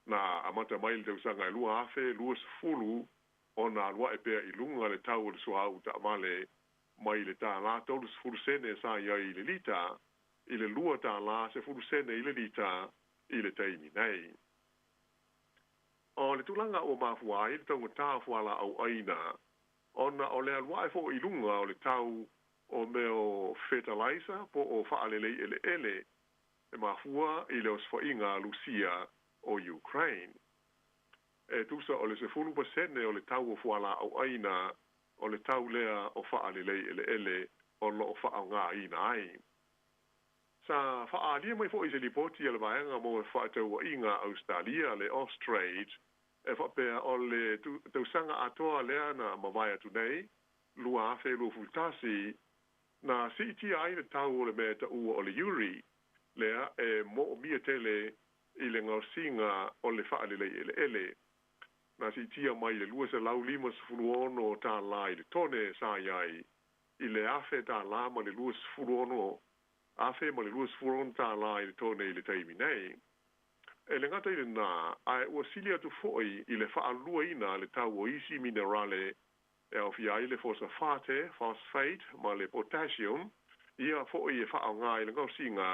Na amata mai le tausaga e 2020 ona alu ae pea i luga le tau o le suauu taavale mai le tālā 30 sene sa i ai i le lita i le 2 tālā 10 sene i le lita i le taimi nei. O le tulaga ua mafua ai le taugatā o fualaau aina ona o le alu ae foʻi i luga o le tau o mea o fertilizer po o faalelei eleele e mafua i le osofaiga a Lusia o Ukraine. E tusa o le 10% o le tau o fualaau aina o le tau lea o faalelei eleele o loo faaaogāina ai. Sa faaalia mai foʻi i se lipoti a le Vaega mo Fefaatauaiga a Ausetalia, le Austrade, e faapea o le tausaga atoa lea na mavae atu nei, 2021, na siitia ai le tau o le mea e taua o le uri, lea e moomia tele i le gaosiga o le faalelei eleele. Na siitia mai le 256 tālā i le tone sa i ai i le 1000 tālā ma le 26 afe ma le 26 tālā i le tone i le taimi nei. E le gata i lenā, ae ua sili atu foʻi i le faaluaina le tau o isi minerale e aofia ai le fosafate, phosphate, ma le potassium, ia foʻi e faaaogā i le gaosiga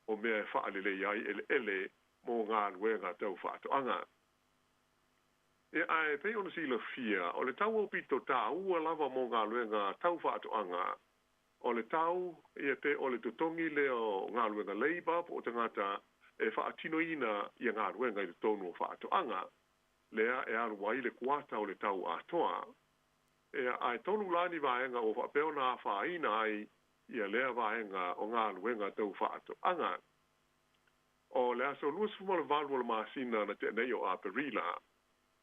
o mea e faalelei ai eleele mo galuega tau faatoaga. Ia, ae pei ona silafia, o le tau aupito tāua lava mo galuega tau faatoaga, o le tau, ia pe o le totogi lea o galuega leipa po o tagata e faatinoina ia galuega i totonu o faatoaga, lea e alu ai le kuata o le tau atoa. Ia, ae tolu la ni vaega ua faapea ona afaina ai ia lea vaega o galuega tau faatoaga. O le aso 28 o le masina na tea nei o Aperila,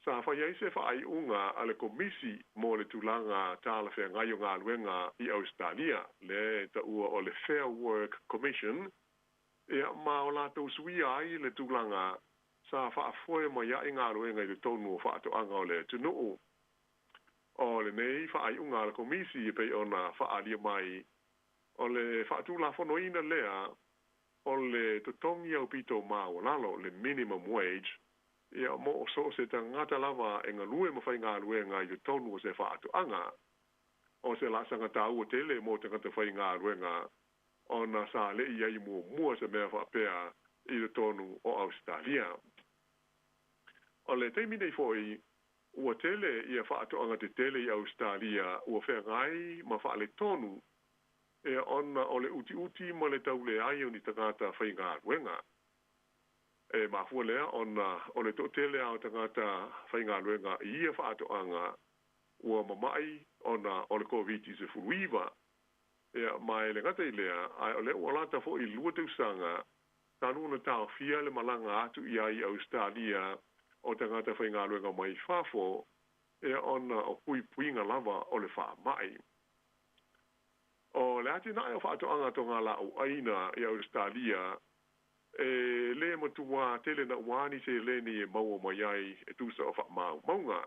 sa fai ai se faaiuga a le Komisi mo le Tulaga Talafeagai o Galuega i Ausetalia, lea e taua o le Fair Work Commission, ia ma o latou suia ai le tulaga sa faafoe mai ai galuega i totonu o faatoaga o le atunuu. O lenei faaiuga a le Komisi e pei ona faaalia mai, o le faatulafonoina lea o le totogi aupito maualalo, le minimum wage, ia mo so o se tagata lava e galue ma faigaluega i totonu o se faatoaga. O se laasaga taua tele mo tagata faigaluega ona sa leʻi ai muamua se mea faapea i totonu o Ausetalia. O le taimi nei foʻi, ua tele ia faatoaga tetele i Ausetalia ua feagai ma faaletonu ia ona o le utiuti ma le tauleai o ni tagata faigaluega. E mafua lea ona o le toatele lava o tagata faigaluega i ia faatoaga ua mamaʻi ona o le Koviti-19. Ia, ma e le gata i lea, ae o lea ua lata foʻi i le 2 tausaga talu ona taofia le malaga atu i ai i Ausetalia o tagata faigaluega mai fafo, ia ona o puipuiga lava o le faamaʻi. O le atinae o faatoaga togalaau ʻaina i Ausetalia, e lē matuā tele naʻuā ni seleni e maua mai ai e tusa o faamaumauga.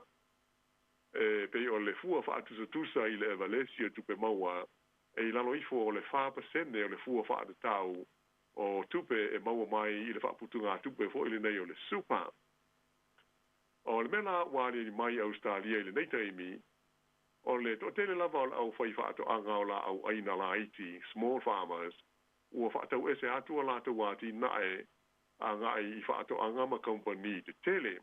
E pei o le fua faatusatusa i le Evalesi o Tupe Maua e i lalo ifo o le 4% o le fua faatatau o tupe e maua mai i le faaputugatupe foʻi lenei o le Super. O le mea la ua aliali mai i Ausetalia i lenei taimi, o le toatele lava o le aufaifaatoaga o laau ʻaina laiti, small farmers, ua faatauese atu a latou atinae agai i faatoaga ma kamupani tetele.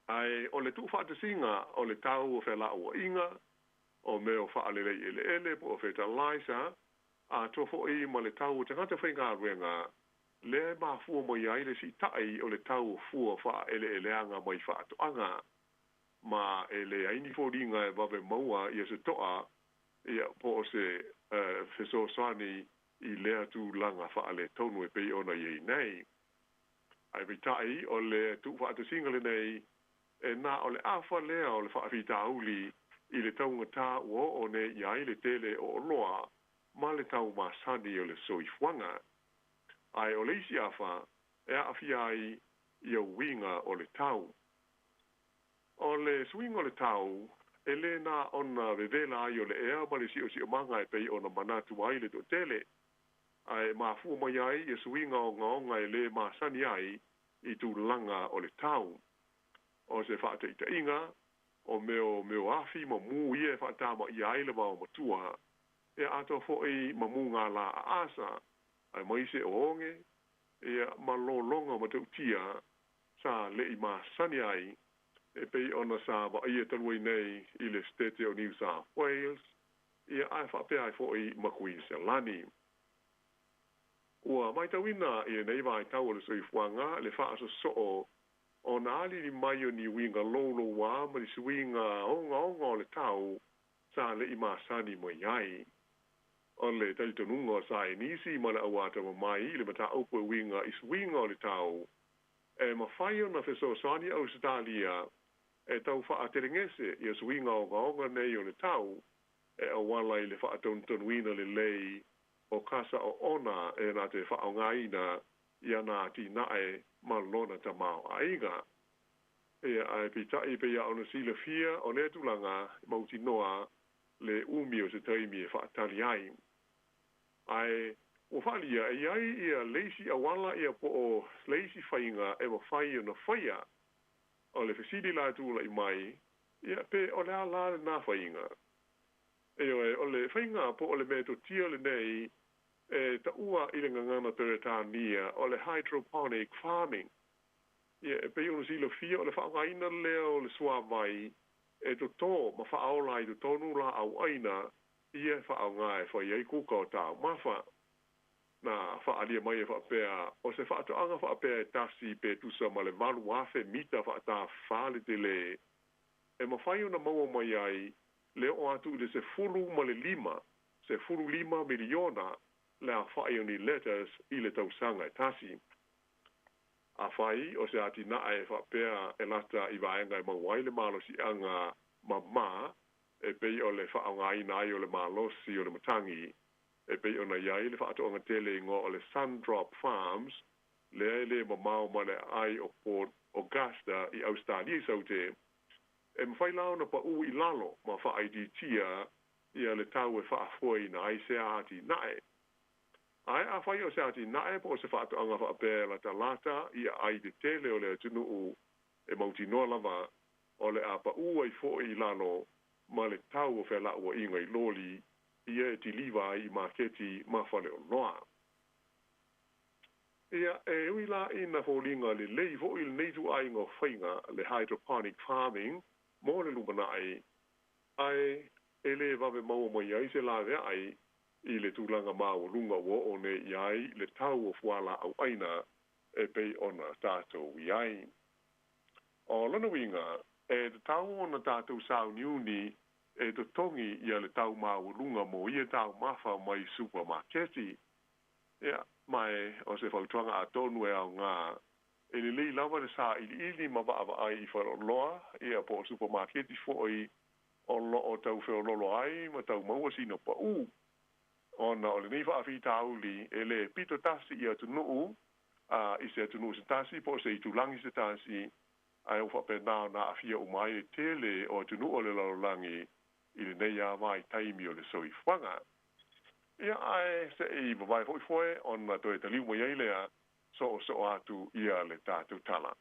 Ae o le tuufaatasiga o le tau o felauaiga, o mea o faalelei eleele po o fetalaisa, atoa foʻi ma le tau o tagata faigaluega, lea e mafua mai ai le siitai o le tau o fua faaeleeleaga mai faatoaga. Ma e leai ni foliga e vave maua ia se toa ia po o se fesoasoani i lea tulaga faaletonu e pei ona i ai nei. Ae peitai, o le tuufaatasiga lenei, e na o le afa lea o le faafitauli i le taugatā ua oo nei i ai le tele o oloa ma le tau masani o le soifuaga. Ae o le isi afa e aafia ai ia uiga o le tau. O le suiga o le tau, e lē na ona vevela ai o le ea ma le siosiomaga e pei ona manatu ai le toatele, ae mafua mai ai ia suiga ogaoga e lē masani ai i tulaga o le tau. O se faataitaiga, o mea o mea afi ma mū ia e faatamaia ai le vaomatua, e atoa foʻi ma mugala aasa, aemaise o oge, ia ma lologa matautia sa leʻi masani ai e pei ona sa vaaia talu ai nei i le Setete o New South Wales, ia ae faapea ai foʻi ma Kuiniselani. Ua matauina i lenei vaitau o le soifuaga le faasosoo ona aliali mai o ni uiga loulouā ma ni suiga ogaoga o le tau sa leʻi masani mai ai. O le talitonuga o saienisi ma le auatamamai i le mataupu e uiga i suiga o le tau, e mafai ona fesoasoani Ausetalia e tau fa'atelegese ia suiga ogaoga nei o le tau e auala i le fa'atonutonuina lelei o kasa o'ona e na te fa'aogāina ia na atina'e ma lona tamāo'aiga. Ia ae pita'i pe ia ona silafia o lea tulaga mautinoa le umi o se taimi e fa'atali ai. Ae ua fa'alia e iai ia leisi auala ia po o leisi faiga e mafai ona faia. O le fesili la tula'i mai, ia pe o le a la lenā faiga. Ioe, o le faiga po o le metotia lenei e ta'ua i le gagana Peretania o le hydroponic farming. Ia e pei ona silafia o le fa'aaogaina lea o le suāvai e totō ma fa'aola ai totonu lā'au ʻaina ia e fa'aaogā e fai ai kuka o taumafa. Na fa'alia mai e fa'apea o se fa'ato'aga fa'apea e tasi pe tusa ma le 8,000 mita fa'atafā le telē e mafai ona maua mai ai le o'o atu i le 15, 15 miliona le afa'i o ni lettuce i le tausaga e tasi. Afai o se atina'e fa'apea e lata i vaega e maua ai le malosi'aga mamā e pei o le fa'aaogāina ai o le malosi o le matagi e pei ona i ai le fa'ato'aga tele igoa o le Sundrop Farms lea e lē mamao ma le aai o Port Augusta i Ausetalia i Saute, e mafai la ona pa'ū i lalo ma fa'aitiitia ia le tau e fa'afoeina ai sea atina'e. Ae afai o se atina'e po o se fa'ato'aga fa'apea e latalata i aai tetele o le atunu'u, e mautinoa lava o le a pa'ū ai fo'i i lalo ma le tau o fela'ua'iga i loli ia e tiliva ai i maketi ma faleoloa. Ia e ui la ina foliga lelei fo'i lenei itu'aiga o faiga le hydroponic farming mo le lumana'i, ae e lē vave maua mai ai se lavea'i i le tulaga maualuga ua o'o nei i ai le tau o fualā'au ʻaina e pei ona tatou i ai. O lona uiga, e tatau ona tatou sauniuni e totogi ia le tau maualuga mo ia taumafa mai supamaketi. Ia, ma e o se fautuaga atonu e aogā, e lelei lava le sā'ili'ili ma va'ava'ai i faleoloa ia po o supamaketi fo'i o lo'o tau feololo ai ma tau maua sina pa'ū, ona o lenei fa'afitauli e lē pito tasi i atunu'u a i se atunu'u se tasi po o se itulagi se tasi, ae ua fa'apena ona a'afia uma ai le tele o atunu'u o le lalolagi i lenei ā taimi o le soifuaga. Ia ae se'i vavae fo'i foe ona toe taliu mai ai lea so'oso'o atu ia le tatou tala.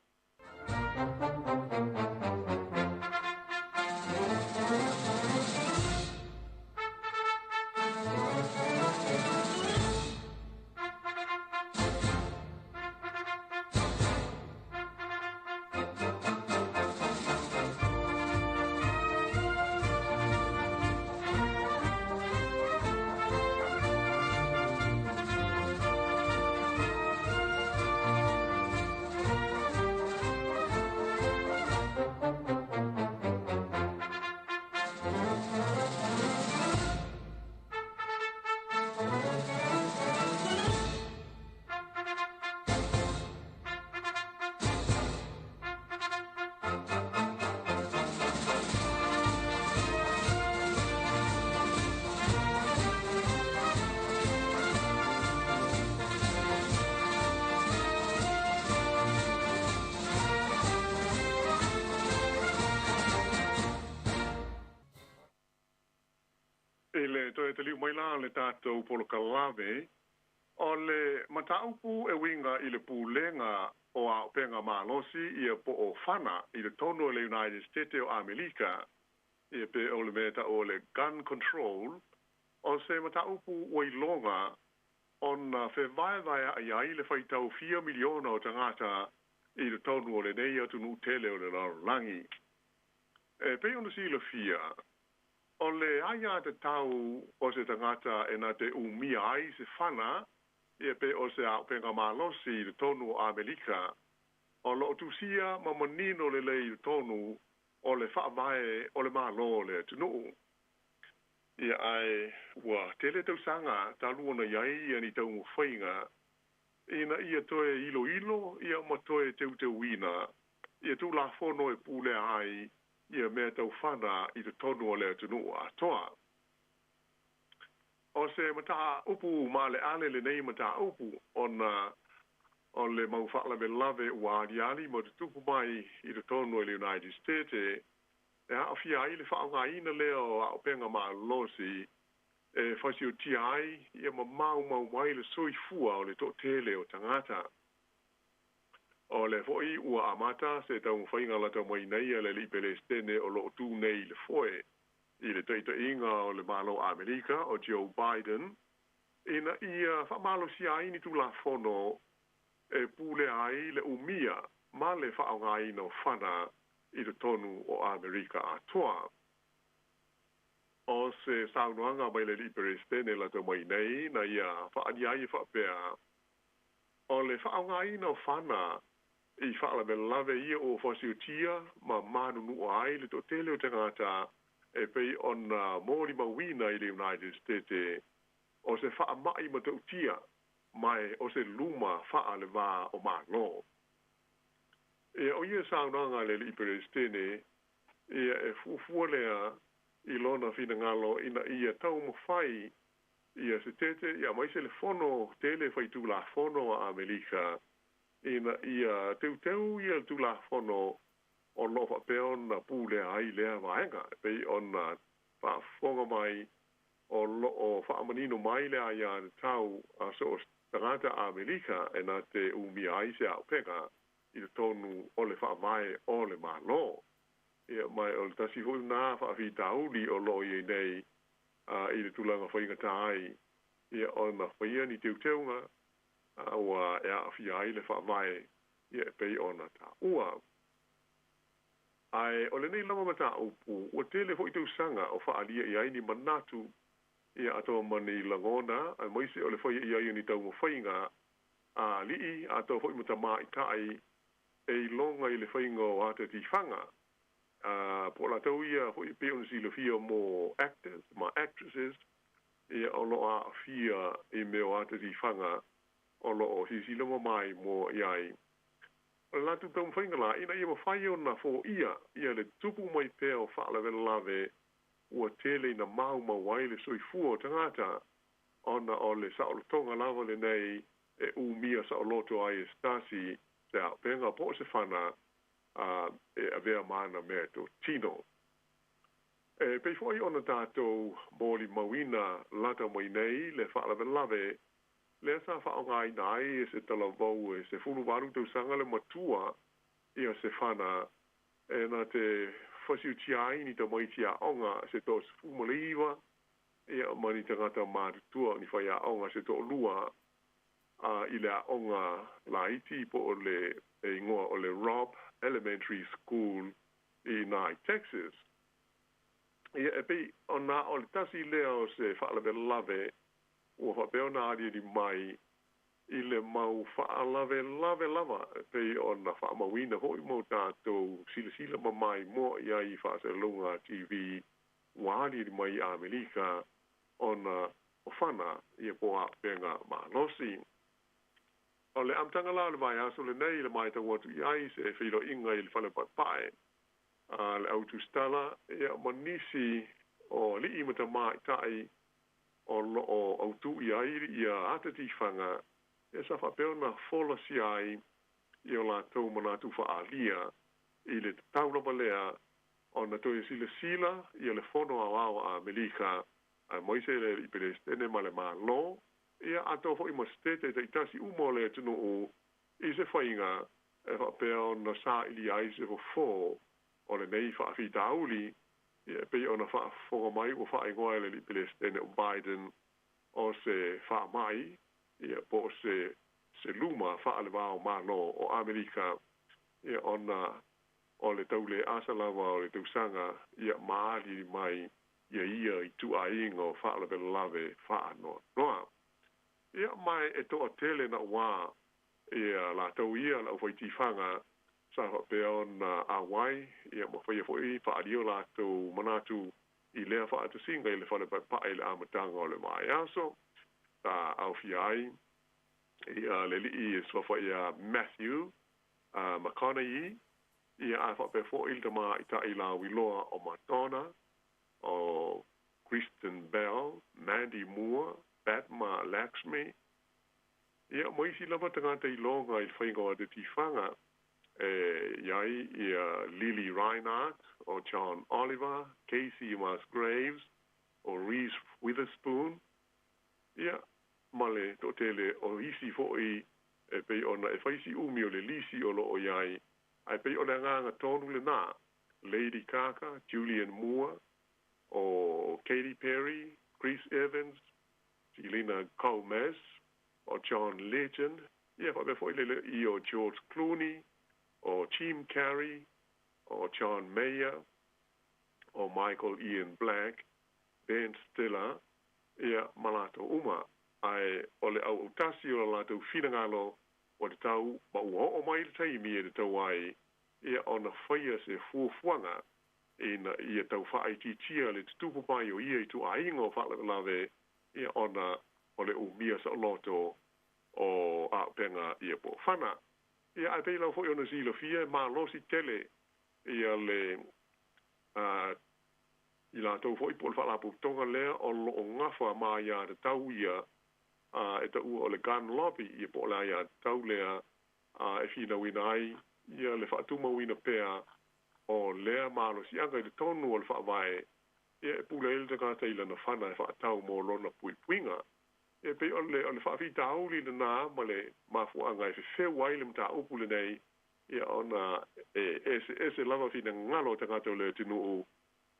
I le toe taliu mai la le tatou polokalame, o le mataupu e uiga i le pulega o a'opega malosi ia po o fana i le tonu o le United States o Amerika ia pe o le mea ta'u o le gun control, o se mataupu ua iloga ona fevaevaea'i ai le faitau fia miliona o tagata i le tonu o lenei atunu'u tele o le lalolagi. E pei ona silafia, o le aiā tatau o se tagata e na te umia ai se fana ia pe o se a'opega malosi i le tonu o Amerika, o lo'o tusia ma manino lelei i le tonu o le fa'avae o le mālō o le atunu'u. Ia ae ua tele tausaga talu ona i ai ia ni taumafaiga ina ia toe iloilo ia ma toe teuteuina ia Tulafono e pulea ai ia mea tau fana i totonu o le atunuu atoa. O se mataupu maaleale lenei mataupu ona o le mau faalavelave ua aliali ma tutupu mai i totonu o le United States e aafia ai le faaaogaina lea o auupega malolosi e fasiotia ai ia ma maumau mai le soifua o le toatele o tagata. O lea foi ua amata se taumafaiga lata mai nei a le alii Pelesitene o loo tu nei i le foe i le taitaiga o le Malo Amerika o Joe Biden ina ia faamalosia ai ni Tulafono e pulea ai le umia ma le faaaogaina o fana i totonu o Amerika atoa. O se saunoaga mai le alii Peresetene lata mai nei na ia faaalia ai e faapea, o le faaaogaina o fana i faalavelave ia ua fasiotia ma manunua ai le toatele o tagata e pei ona molimauina i le United States o se faamai matautia ma o se luma faalevā o Malo. Ia, o ia saunoaga a le alii Peresetene, ia e fuafua lea i lona finagalo ina ia taumafai ia Setete ia aemaise le Fono tele Faitulafono a Amerika ina ia teuteu ia le Tulafono o lo o faapea ona pulea ai lea vaega e pei ona faafofoga mai o lo o faamanino mai le aiatatau a so o se tagata Amerika e na te umia ai se auupega i totonu o le Faavae o le Malo. Ia, ma o le tasi foi lena faafitauli o lo o i ai nei i le tulaga faigata ai ia ona faia ni teuteuga ua e aafia ai le Faavae ia e pei ona taua. Ae o lenei lava mataupu ua tele foi tausaga o faaalia i ai ni manatu ia atoa ma ni lagona aemaise o le faia i ai o ni taumafaiga a alii atoa foi ma tamaitai e iloga i le faiga o ata tifaga a po o latou ia foi e pei ona silafia mo actors ma actresses ia o lo o aafia i mea o ata tifaga o lo o silasila mamai mo i ai. O le latou taumafaiga la ina ia mafai ona foia ia le tupu mai pea o faalavelave ua tele ina maumau ai le soifua o tagata ona o le saolotoga lava lenei e umia saoloto ai e se tasi se auupega po o se fana a e avea ma ana mea totino. E pei foi ona tatou molimauina lata mai nei le faalavelave lea sa faaaogaina ai e se talavou e 18 tausaga le matua ia se fana e na te fasiutia ai ni tamaiti aoga se 19 ia ma ni tagata matutua ni faiaoga se toalua a i le aoga laiti po o le igoa o le Robb Elementary School i Nye, Texas. Ia e pei ona o le tasi lea o se faalavelave ua faapea ona aliali mai i le mau faalavelave lava e pei ona faamauina foi ma o tatou silasila ma maimoa i ai i faasalalauga TV ua aliali mai i Amerika ona o fana ia po o auupega malosi. O le amataga la o le vaiaso lenei i le matau atu i ai se feiloaiga i le fale paepae a le au tusitala ia ma nisi o alii ma tamaitai o lo o autū i ai ia ata tifaga ia sa faapea ona folasia ai i o latou manatu faaalia i le tatau lava lea ona toe silasila ia le Fono Aoao a Amerika aemaise le alii Pelesitene ma le Malo ia atoa foi ma Setete taitasi uma o le atunuu i se faiga e faapea ona sailia ai se fofo o lenei faafitauli ia e pei ona faafofoga mai ua faaigoa e le alii Pelesitene o Biden o se faamai ia po o se se luma faalevao Malo o Amerika ia ona o le tauleasa lava o le tausaga ia maaliali mai ia ia ituaiga o faalavelave faanoanoa. Ia ma e toatele nauā ia latou ia le aufaitifaga sa faapea ona auai ia ma faia foi faaalia o latou manatu i lea fa'atasiga i le fale paepae i le amataga o le vaiaso sa aofia ai ia le ali'i e suafa ia Matthew McConaughey ia ae fa'apea fo'i le tamaʻitaʻi lauiloa o Madonna o Kristen Bell, Mandy Moore, Padma Lakshmi ia ma isi lava tagata iloga i le faiga o atetifaga e iai ia Lily Reinhart o John Oliver, Casey Musgraves o Reese Witherspoon ia ma le to'atele o isi fo'i e pei ona e fai si'umi o le lisi o lo'o iai ae pei o le agaga tonu lenā Lady Gaga, Julianne Moore o Katy Perry, Chris Evans, Selena Gomez o John Legend ia fa'apea fo'i le le'i o George Clooney o Jim Carrey o John Mayer o Michael Ian Black, Ben Stiller ia ma latou uma ae o le auautasi o la latou finagalo ua tatau ma ua oo mai le taimi e tatau ai ia ona faia se fuafuaga ina ia tau faaitiitia le tutupu mai o ia ituaiga o faalavelave ia ona o le umia saoloto o auupega ia po o fana. Ia ae pei lava foi ona silafia e malosi tele ia le i latou foi po o le faalapotopotoga lea o loo gafa ma aiā tatau ia e taua o le gun lobby ia po o le aiā tatau lea e finauina ai ia le faatumauina pea o lea malosiaga i totonu o le faavae ia e pule ai le tagata i lana fana e faatau mo lona puipuiga. E pei o le o le faafitauli lenā ma le mafuaaga e fefeu ai le mataupu lenei ia ona e eseese lava finagalo o tagata o le atunuu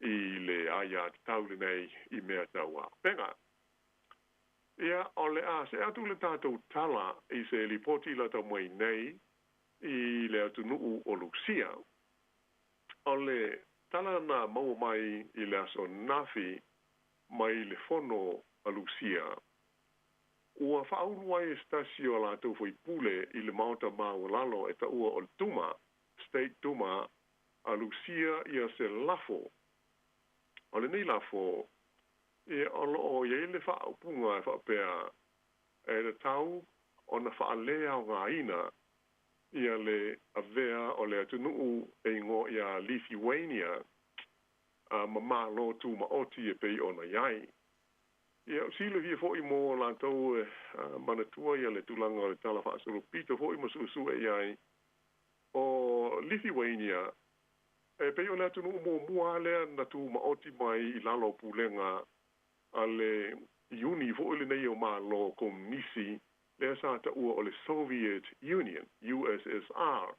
i le aiā tatau lenei i mea tau auupega. Ia o le a see atu le tatou tala i se lipoti lata mai nei i le atunuu o Lusia. O le tala na maua mai i le aso ananafi mai le fono a Lusia ua faaulu ai e se tasi o a latou faipule i le Maota Maualalo e taua o le Duma, State Duma, a Lusia ia se lafo. O lenei lafo, ia o loo i ai le faaupuga e faapea e tatau ona faaleaogaina ia le avea o le atunuu e igoa ia Lithuania ma Malo Tumaoti e pei ona i ai. Ia, silafia foi mo latou e manatua ia le tulaga o le tala faasolopito foi ma suesue i ai o Lithuania e pei o le atunuu muamua lava lea na tumaoti mai i lalo o pulega a le Iuni foi lenei o Malo Komunisi lea sa taua o le Soviet Union, USSR.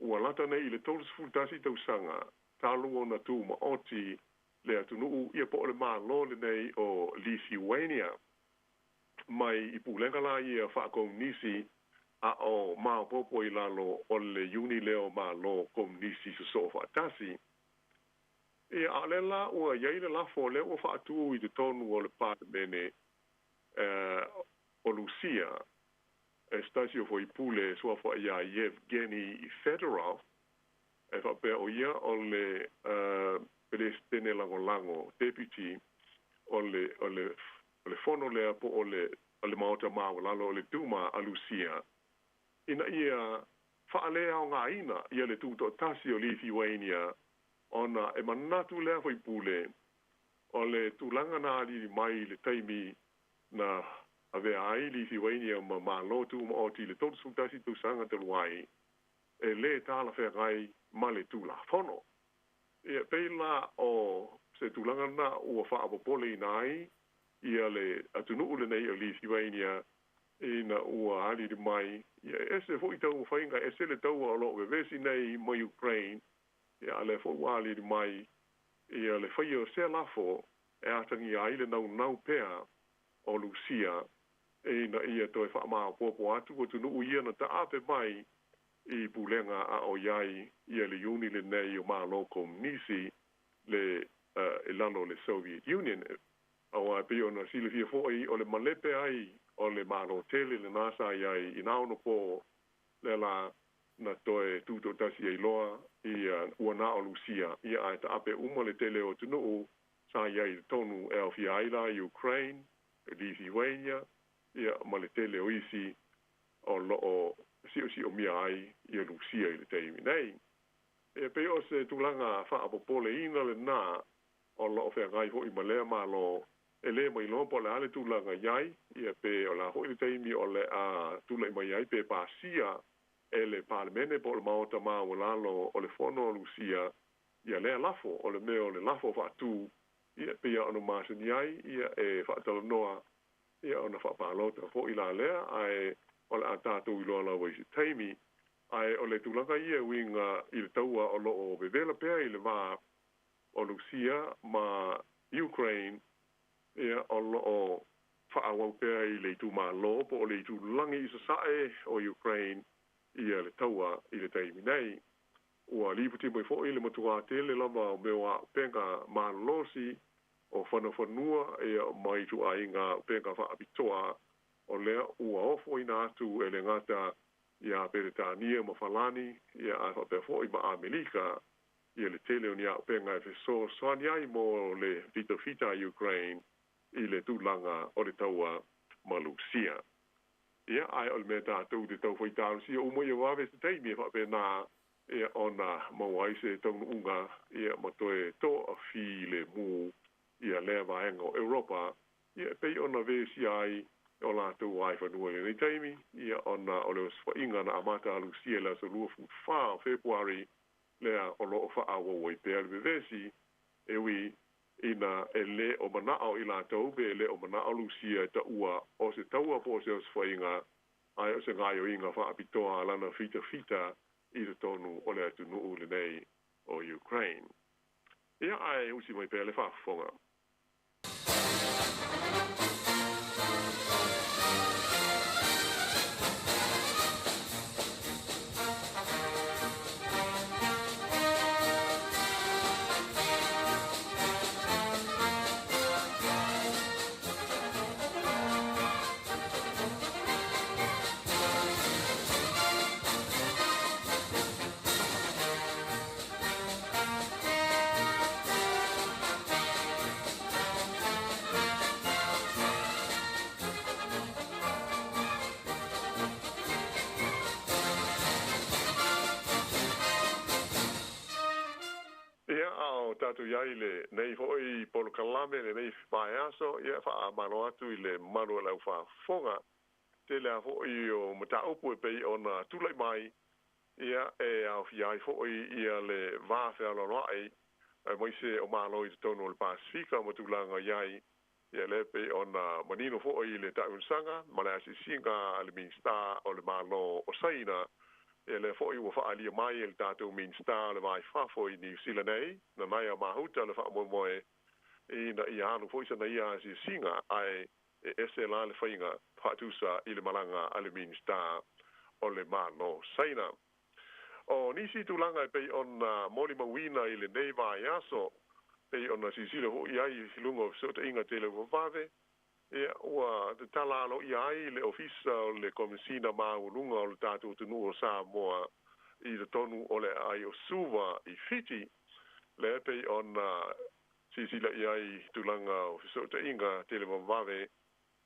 Ua lata nei i le 31 tausaga talu ona tumaoti le atunuu ia po o le Malo lenei o Lithuania mai i pulega la ia faakomunisi a o maopoopo i lalo o le Iuni lea o Malo Komunisi Sosoo Faatasi. Ia, a o lea la ua i ai le lafo lea ua faatu i totonu o le Palemene o Lusia e se tasi o faipule e suafa iā Yevgeny Fedorov e faapea o ia o le Peresetene Lagolago, Deputy, o le o le o le fono lea po o le o le Maota Maualalo o le Duma a Lusia ina ia faaleaogaina ia le tutoatasi o Lithuania ona e manatu lea faipule o le tulaga na alili mai i le taimi na avea ai Lithuania ma Malo Tumaoti i le 31 tausaga talu ai e lē talafeagai ma le Tulafono. Ia, pei la o se tulaga lena ua faapopoleina ai ia le atunuu lenei o Lithuania ina ua alili mai, ia e ese foi taumafaiga, e ese le taua o lo o vevesi nei ma Ukraine, ia a lea foi ua alili mai ia le faia o sea lafo e atagia ai le naunau pea o Lusia ina ia toe faamaopoopo atu atunuu ia na taape mai i pulega a o i ai ia le Iuni lenei o Malo Komunisi le i lalo o le Soviet Union. Aua e pei ona silafia foi o le malepe ai o le Malo tele lenā sa i ai i nā ono pō lea la na toe tutoatasi ai loa ia ua na o Lusia ia ae taape uma le tele o atunuu Sa i ai i totonu e aofia ai la Ukraine, Lithuania, ia ma le tele o isi o lo o siosiomia ai ia Lusia i le taimi nei. E pei o se tulaga faapopoleina lenā o lo o feagai foi ma lea Malo e lē mailoa po o le a le tulaga i ai, ia pe o le a foi le taimi o le a tula'i mai ai pe pasia e le Palemene po o le Maota maualalo o le Fono o Lusia ia lea lafo o le mea o le lafo faatū ia pei lava ona masani ai ia e faatalanoa ia ona faapalota foi la lea ae o le a tatou iloa lava i se taimi. Ae o le tulaga ia e uiga i le taua o lo o vevela pea i le va o Lusia ma Ukraine ia o lo o faaauau pea i le itumalo po o le itulagi i sasae o Ukraine ia le taua i le taimi nei. Ua lipoti mai foi le matuā tele lava o mea o auupega malolosi o fanafanua ia ma ituaiga auupega faapitoa o lea ua ofoina atu e le gata iā Peretania ma Falani ia ae faapea foi ma Amelika ia le tele o ni auupega e fesoasoani ai mo le fitafita a Ukraine i le tulaga o le taua ma Lusia. Ia, ae o le mea tatou te tau faitalosia uma ia vave se taimi e faapena ia ona maua ai se taunuuga ia ma toe toafilemu ia lea vaega o Europa ia e pei ona vesia ai o latou aifanua i lenei taimi ia ona o le osofaiga na amata a Lusia i le aso 24 o Fepuari lea o lo o faaauau ai pea le vevesi e ui ina e lē o mana'o i latou pe e lē o mana'o Lusia e taʻua o se taua po o se osofaiga ae o se gaoioiga faapitoa a lana fitafita i totonu o le atunuu lenei o Ukraine. Ia ae usi mai pea le faafofoga. Ia, a o tatou i ai i lenei foi polokalame, lenei vaiaso, ia, faamalo atu i le mamalu o le aufaafofoga. Tele lava foi o mataupu e pei ona tulai mai, ia, e aofia ai foi ia le va fealoaloa'i aemaise o Malo i totonu o le Pasefika ma tulaga i ai, ia lea e pei ona manino foi i le taʻuisaga ma le asiasiga a le Minisita o le Malo o Saina, ia lea foi ua faaalia mai e le tatou Minisita o le Va i Fafo i Niu Sila nei, Nanaia Mahuta le faamoemoe ina ia alu foi sana ia asiasiga, ae e ese la le faiga faatusa i le malaga a le Minisita o le Malo Saina. O nisi tulaga e pei ona molimauina i lenei vaiaso, pei ona silasila foi i ai i luga o fesootaiga tele vavave, ia, ua tatala aloaia ai le Ofisa o le Komesina Maualuga o le tatou atunuu o Samoa i totonu o le aai o Suva i Fiti, lea e pei ona silasila i ai i tulaga o fesootaiga tele vavave,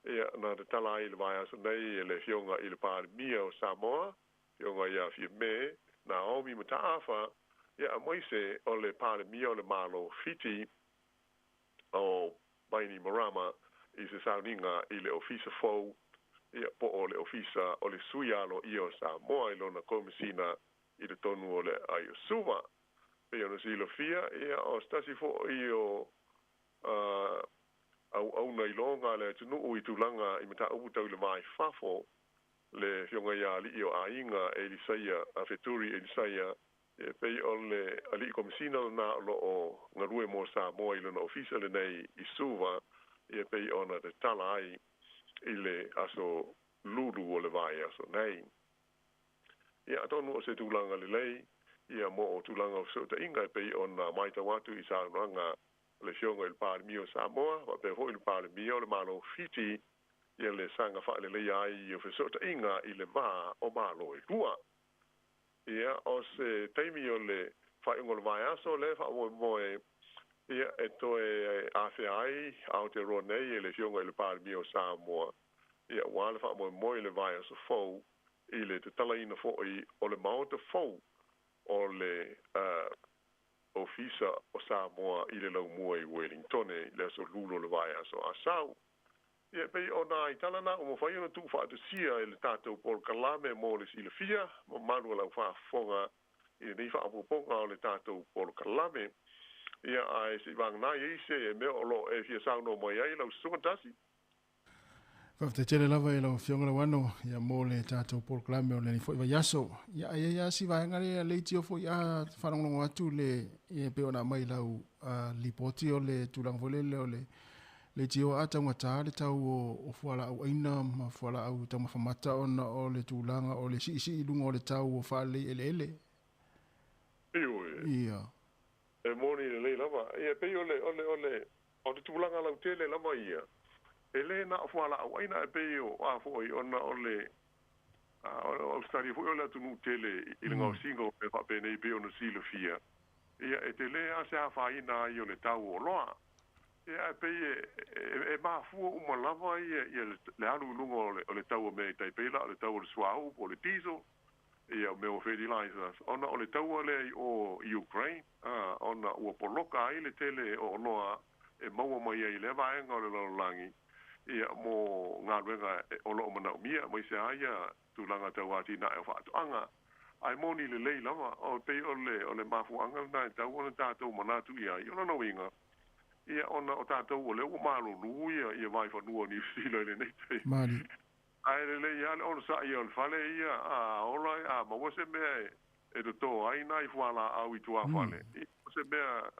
ia, na tatala ai i le vaiaso nei e le Afioga i le Palemia o Samoa, Afioga ia Fiame Naomi Mataafa, ia, aemaise o le Palemia o le Malo o Fiti, o Bainimarama, i se sauniga i le Ofisa fou, ia, po o le Ofisa o le Sui Aloaia o Samoa i lona Komesina i totonu o le aai o Suva. Pei ona silafia, ia, o se tasi foi o auauna iloga a le atunuu i tulaga i mataupu tau i le va i fafo, le Afioga ia Alii o Aiga Elisaia, a Feturi Elisaia, e pei o le Alii Komesina lena o lo o galue mo Samoa i lona ofisa lenei i Suva, e pei ona tatala ai i le aso Lulu o le vaiaso nei. Ia, atonu o se tulaga lelei ia mo o tulaga o fesootaiga e pei ona matau atu i saunoaga a le Afioga i le Palemia o Samoa, faapea foi le Palemia o le Malo o Fiti, ia le saga faaleleia ai o fesootaiga i le va o Malo e lua. Ia, o se taimi o le faaiuga o le vaiaso lea faamoemoe Ia, e toe afea ai Aotearoa nei e le Afioga i le Palemia o Samoa, ia, aua le faamoemoe i le vaiaso fou i le tatalaina foi o le Maota fou o le Ofisa o Samoa i le Laumua i Uelingtone i le aso Lula o le vaiaso a sau. Ia, e pei o nai tala na ua mafai ona tuufaatasia e le tatou polokalame mo le silafia mamalu o lau faafofoga i lenei faaopoopoga o le tatou polokalame. Ia, ae se i vagana i ai se mea o lo o e fia saunoa mai ai lau Susuga Tasi. Faafetai tele lava i lau Afioga Lauano ia mo le tatou polokalame o lenei foi vaiaso. Ia, ae i ai lava si vaega lea leitio foi a faalogologo atu le ia pei ona aumai i lau lipoti o le tulaga foi lele o le leitioa a taugata le tau o fualaau aina ma fualaau taumafa mata ona o le tulaga o le siisii i luga o le tau o faalelei eleele. Ioe. Ia. E moni lelei lava. Ia, pei o le, o le, o le, o le tulaga lautele lava ia, e le na o fualaau aina e pei o a foi ona o le, o le Ausetalia foi o le atunuu tele i le gaosiga o mea faapenei pei ona silafia. Ia, e tele lava se afaina ai o le tau o oloa. Ia, ae pei e, e, e mafua uma lava ia, ia le, le alu i luga o le, o le tau o mea e tai pei la o le tau o le suauu po o le diesel, ia, o mea o fertilizers, ona o le taua lea i o i Ukraine, a, ona ua poloka ai le tele o oloa e maua mai ai i lea vaega o le lalolagi, ia, mo galuega o lo o manaomia, aemaise lava ia tulaga tau atinae o faatoaga. Ae moni lelei lava, o pei o le, o le mafuaaga lena e tatau ona tatou manatu i ai. O lona uiga, ia, ona o tatou o lea ua malulu ia, ia vaefanua o Niu Sila i lenei taimi. Mali. Ae lelei lava le onosai o le fale ia, a ola, a maua se mea e toto ai nai fualaau i tuafale. Ia, o se mea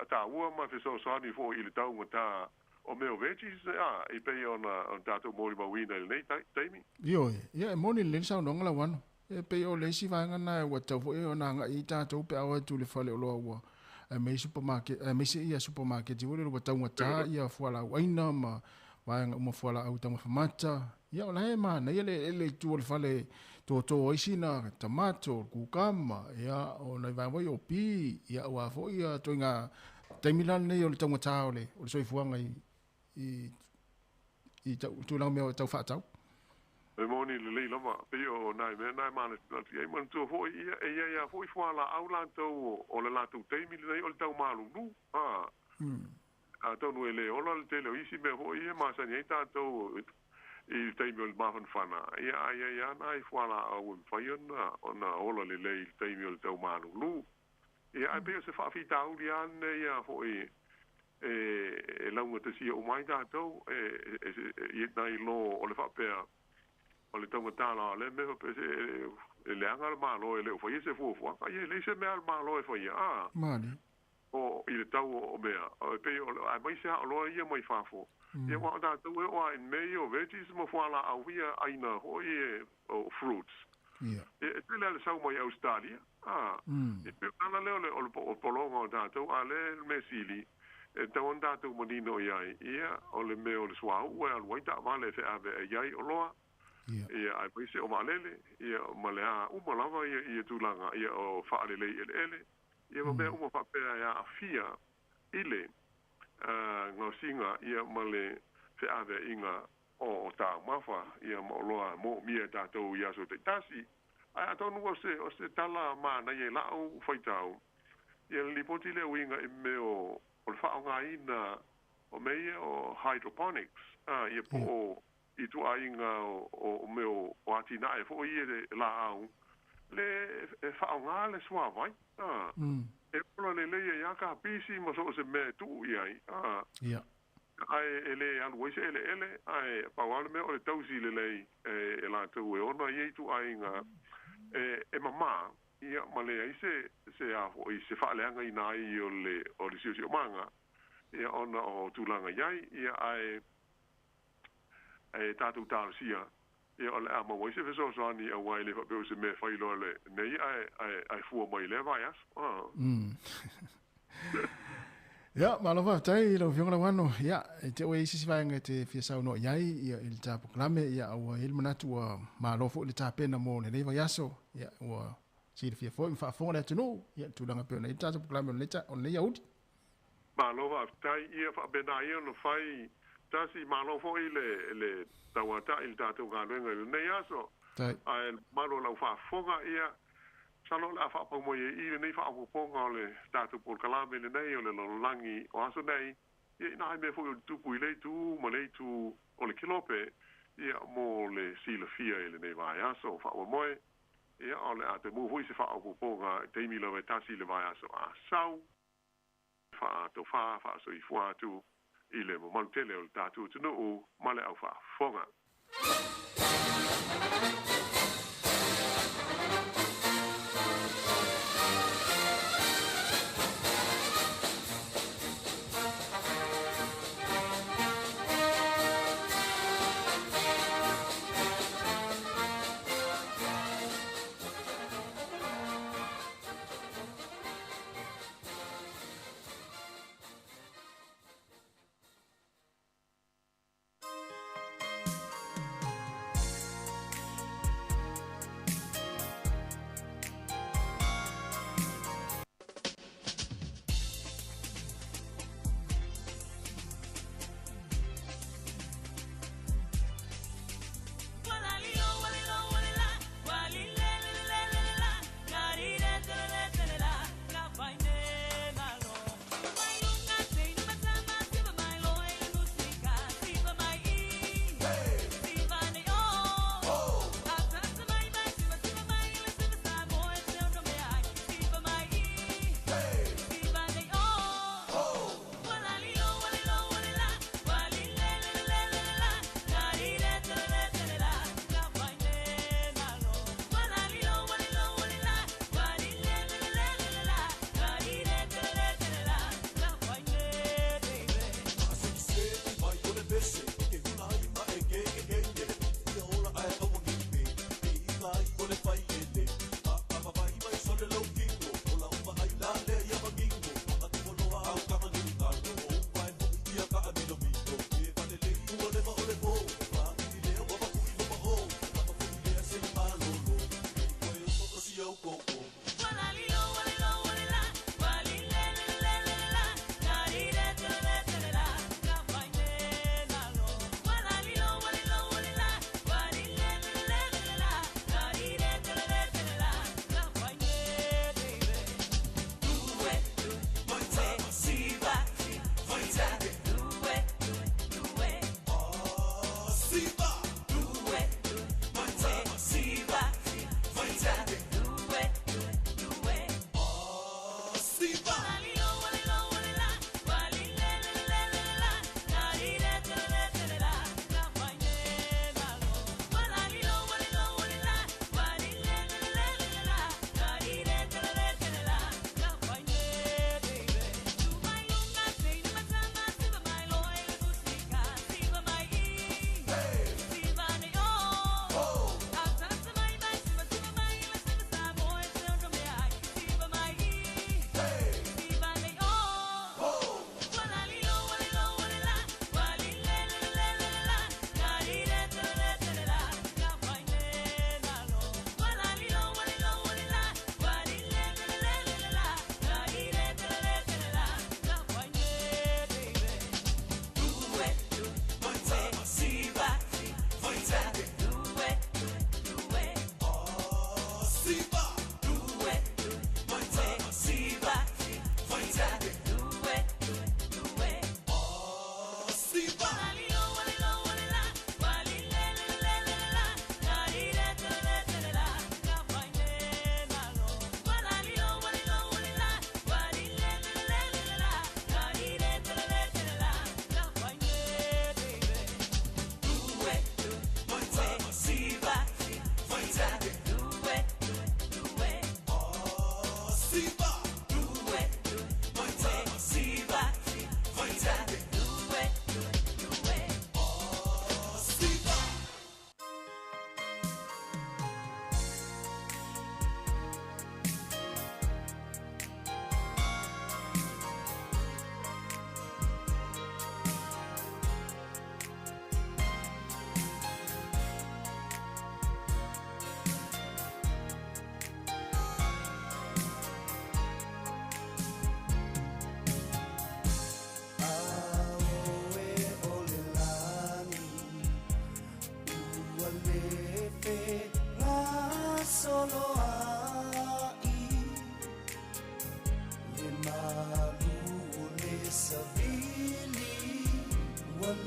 taua ma fesoasoani foi i le taugata o mea o veggies, a, e pei ona tatou molimauina i lenei taimi. Ioe, ia e moni lelei le saunoaga Lauano. E pei o le isi vaega lena ua tatau foi ona agai i ai tatou pe a oo atu i le fale oloa ua aumai supermarket, aemaise ia supermarket foi lele ua taugata ia fualaau aina ma vaega uma fualaau taumafa mata. Ia o la e manaia le eleele i tua o le fale toto ai sina tamato, kukama, ia o nai vaega foi o pi, ia aua foi ia ituaiga taimi la lenei o le taugata o le soifuaga i i tulaga mea tau faatau. E moni lelei lava, pei o nai mea na e manatunatu i ai. Manatua foi ia, e i ai lava foi fualaau latou o le latou taimi lenei o le tau malulu. A, atonu e le ola le tele o isi mea foi ia e masani ai tatou i le taimi o le mafanafana, ia ae i ai lava nai fualaau e mafai ona ola lelei i le taimi o le tau malulu. Ia, ae pei o se faafitauli lava lenei a foi e laugatasia uma ai tatou, e nai lo o le faapea o le taugata la o lea mea faapea se e leaga le Malo e le o faia se fuafuaga. Ia, e leai se mea a le Malo e faia, a. Mali. O i le tau o mea, e pei o, aemaise lava oloa ia mai fafo. Ia, aua o tatou e oo lava i mea ia o veggies ma fualaau ia aina foi e, o fruits. Ia. E tele lava le sau mai Ausetalia, a. E pei o le ala lea o le, o le pologa o tatou, a o lea le mea sili, e tatau ona tatou manino i ai, ia, o le mea o le suauu e alu ai taavale e feaveai ai oloa, ia, aemaise o vaalele, ia, ma le a uma lava ia, ia tulaga, ia, o faalelei eleele, ia ma mea uma faapea e aafia i le gaosiga, ia, ma le feaveaiga o taumafa, ia, ma oloa moomia e tatou i aso taitasi. Ae atonu o se, o se tala manaia i la'u faitau, ia le lipoti lea uiga i mea o, o le faaaogaina o mea ia o hydroponics, a, ia po o ituaiga o, o mea o, o atinae foi ia le laau, le e faaaoga le suavai, a, e ola lelei ai lava kapisi ma so o se mea e tuu i ai, a. Ae e le alu ai se eleele, ae pau lava le mea o le tausi lelei e latou e ona ia ituaiga e mama, ia, ma leai se, se a foi, se faaleagaina ai o le, o le siosiomaga, ia, ona o tulaga i ai, ia, ae, e tatou talosia, ia, o le a maua ai se fesoasoani, aua e le faapea o se mea e fai loa lenei ae, ae, ae fua mai i lea vaiaso. Ia, malo faafetai i lau Afioga Lauano. Ia, e te oe i se isi vaega e te fia saunoa i ai, ia, i le ta polokalame, ia, ua i ai le manatu ua malo foi le tapena mo lenei vaiaso. Ia, ua silafia foi ma faafofoga le atunuu, ia, tulaga e pei ona i ai le tatou polokalame o lenei aoauli. Malo faafetai ia faapena ia ona fai tasi malo foʻi le le tauataʻi le tatou galuega i lenei aso. Ae malo lau faafofoga ia salo le a faapau mai ai i lenei faaopoopoga o le tatou polokalame lenei o le lalolagi o aso nei. Ia ina ai mea foʻi o le tupu i le itu ma le itu o le kilope ia mo le silafia i lenei vaiaso faamoemoe. Ia o le a te mu foʻi se faaopoopoga i taimi lava e tasi le vaiaso a sau faatofā faasoifua atu i le mamalu tele o le tatou atunuu ma le au faafofoga.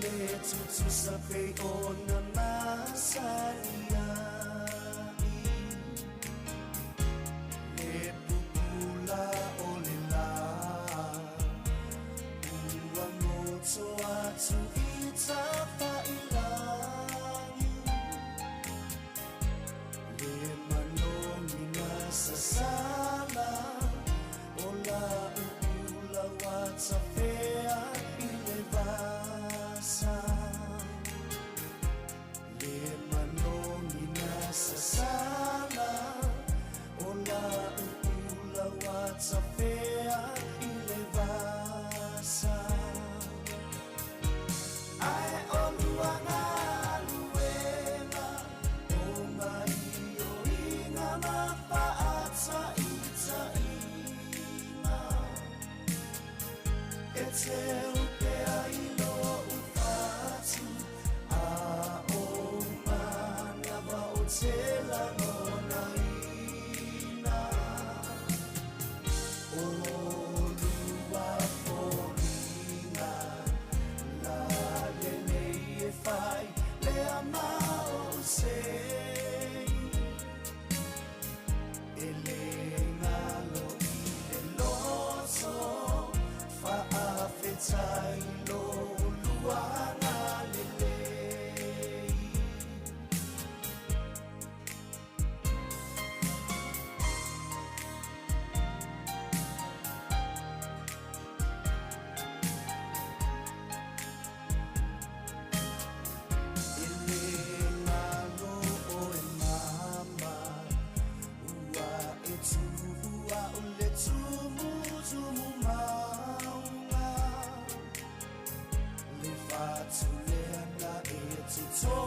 le tutusa pei ona masani ai. Le pupula o le lā, ua moto atu i tafailangi. Le manogi na sasala, o la uula ua tafea i le vasa. Le manogi na sasala, o la uula ua tafea i le vasa. Ae olua galuega, o gaioiga ma faataitaiga. E teu pea i lou fatu, a o manava o te lagonaina. O lua foliga, la lelei e fai, lea ma o sei. E le ngalo i le loto, faafetai lo luaga lelei. E le ngalo o e mama, ua e tuua o le tumutumu maunga. Le fatu lea na e totō,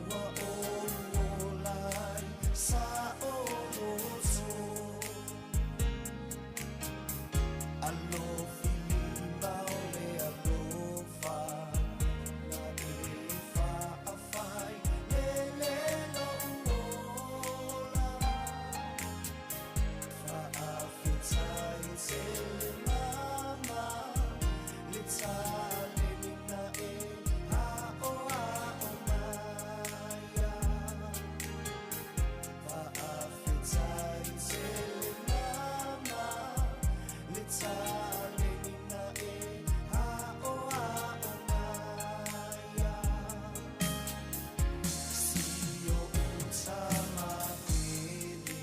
ua ou ola ai sa o loto. Alofi lima o le alofa, na e faafai le lelo ola. Faafetai tele mama, le taleni na e hao ao maia. Faafetai tele mama, le taleni na e hao ao maia. Sio uta mapele,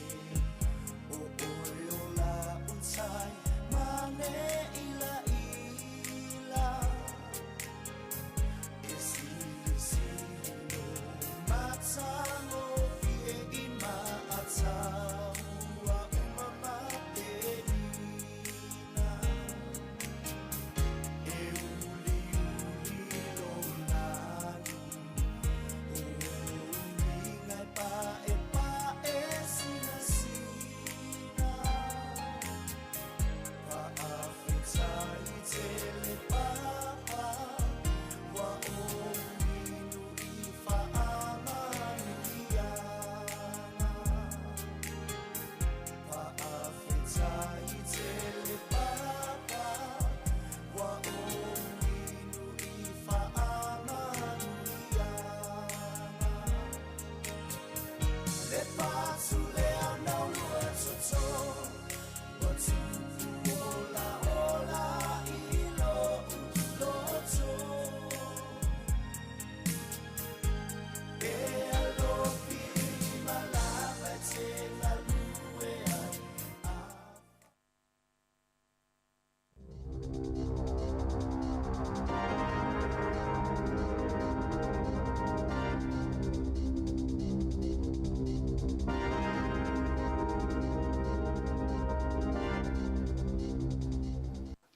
o oe o la utai, mane ila ila. E sili sili lo matango fie i maataua umamatenina. E uli uli lo lani, o ulinga e pa e pa e sina sina. Faafetai tele papa, ua ou inu i faamanuiaga. Faafetai tele papa, ua ou inu i faamanuiaga. Le patu lea na ulua toto, ua tupu ola ola i lou loto. E alofi lima lava e te galue ai.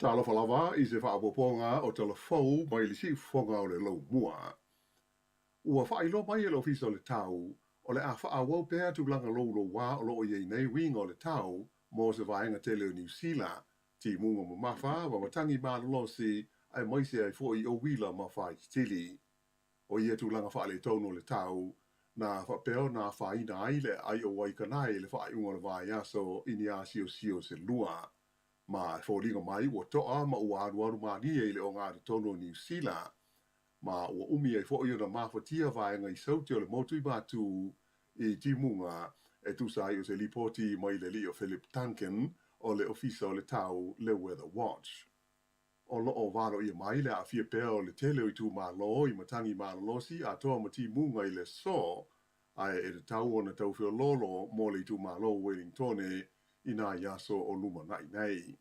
Talofa lava i se faaopoopoga o tala fou mai le siufofoga o le laumua. Ua faailoa mai e le Ofisa o le Tau, o le a faaauau pea tulaga loulouā o lo o i ai nei uiga o le tau mo se vaega tele o Niu Sila, timuga mamafa, mamatagi malolosi, aemaise ai foi o uila ma faititili. O ia tulaga faaletonu o le tau, na faapea ona afaina ai le aai o Waikanae i le faaiuga o le vaiaso i ni asiosio se lua. Ma e foliga mai ua to'a ma ua alualu malie i le ogatotonu o Niu Sila. Ma ua umi ai fo'i ona mafatia vaega i Saute o le motu i Matū i timuga, e tusa ai o se lipoti mai le alii o Philip Duncan o le Ofisa o le Tau le Weather Watch. O lo o valoia mai le aafia pea o le tele o itumalo i matagi malolosi atoa ma timuga i le aso, ae e tatau ona tau feoloolo mo le itumalo o Wellingtone i nai aso o lumanai nei.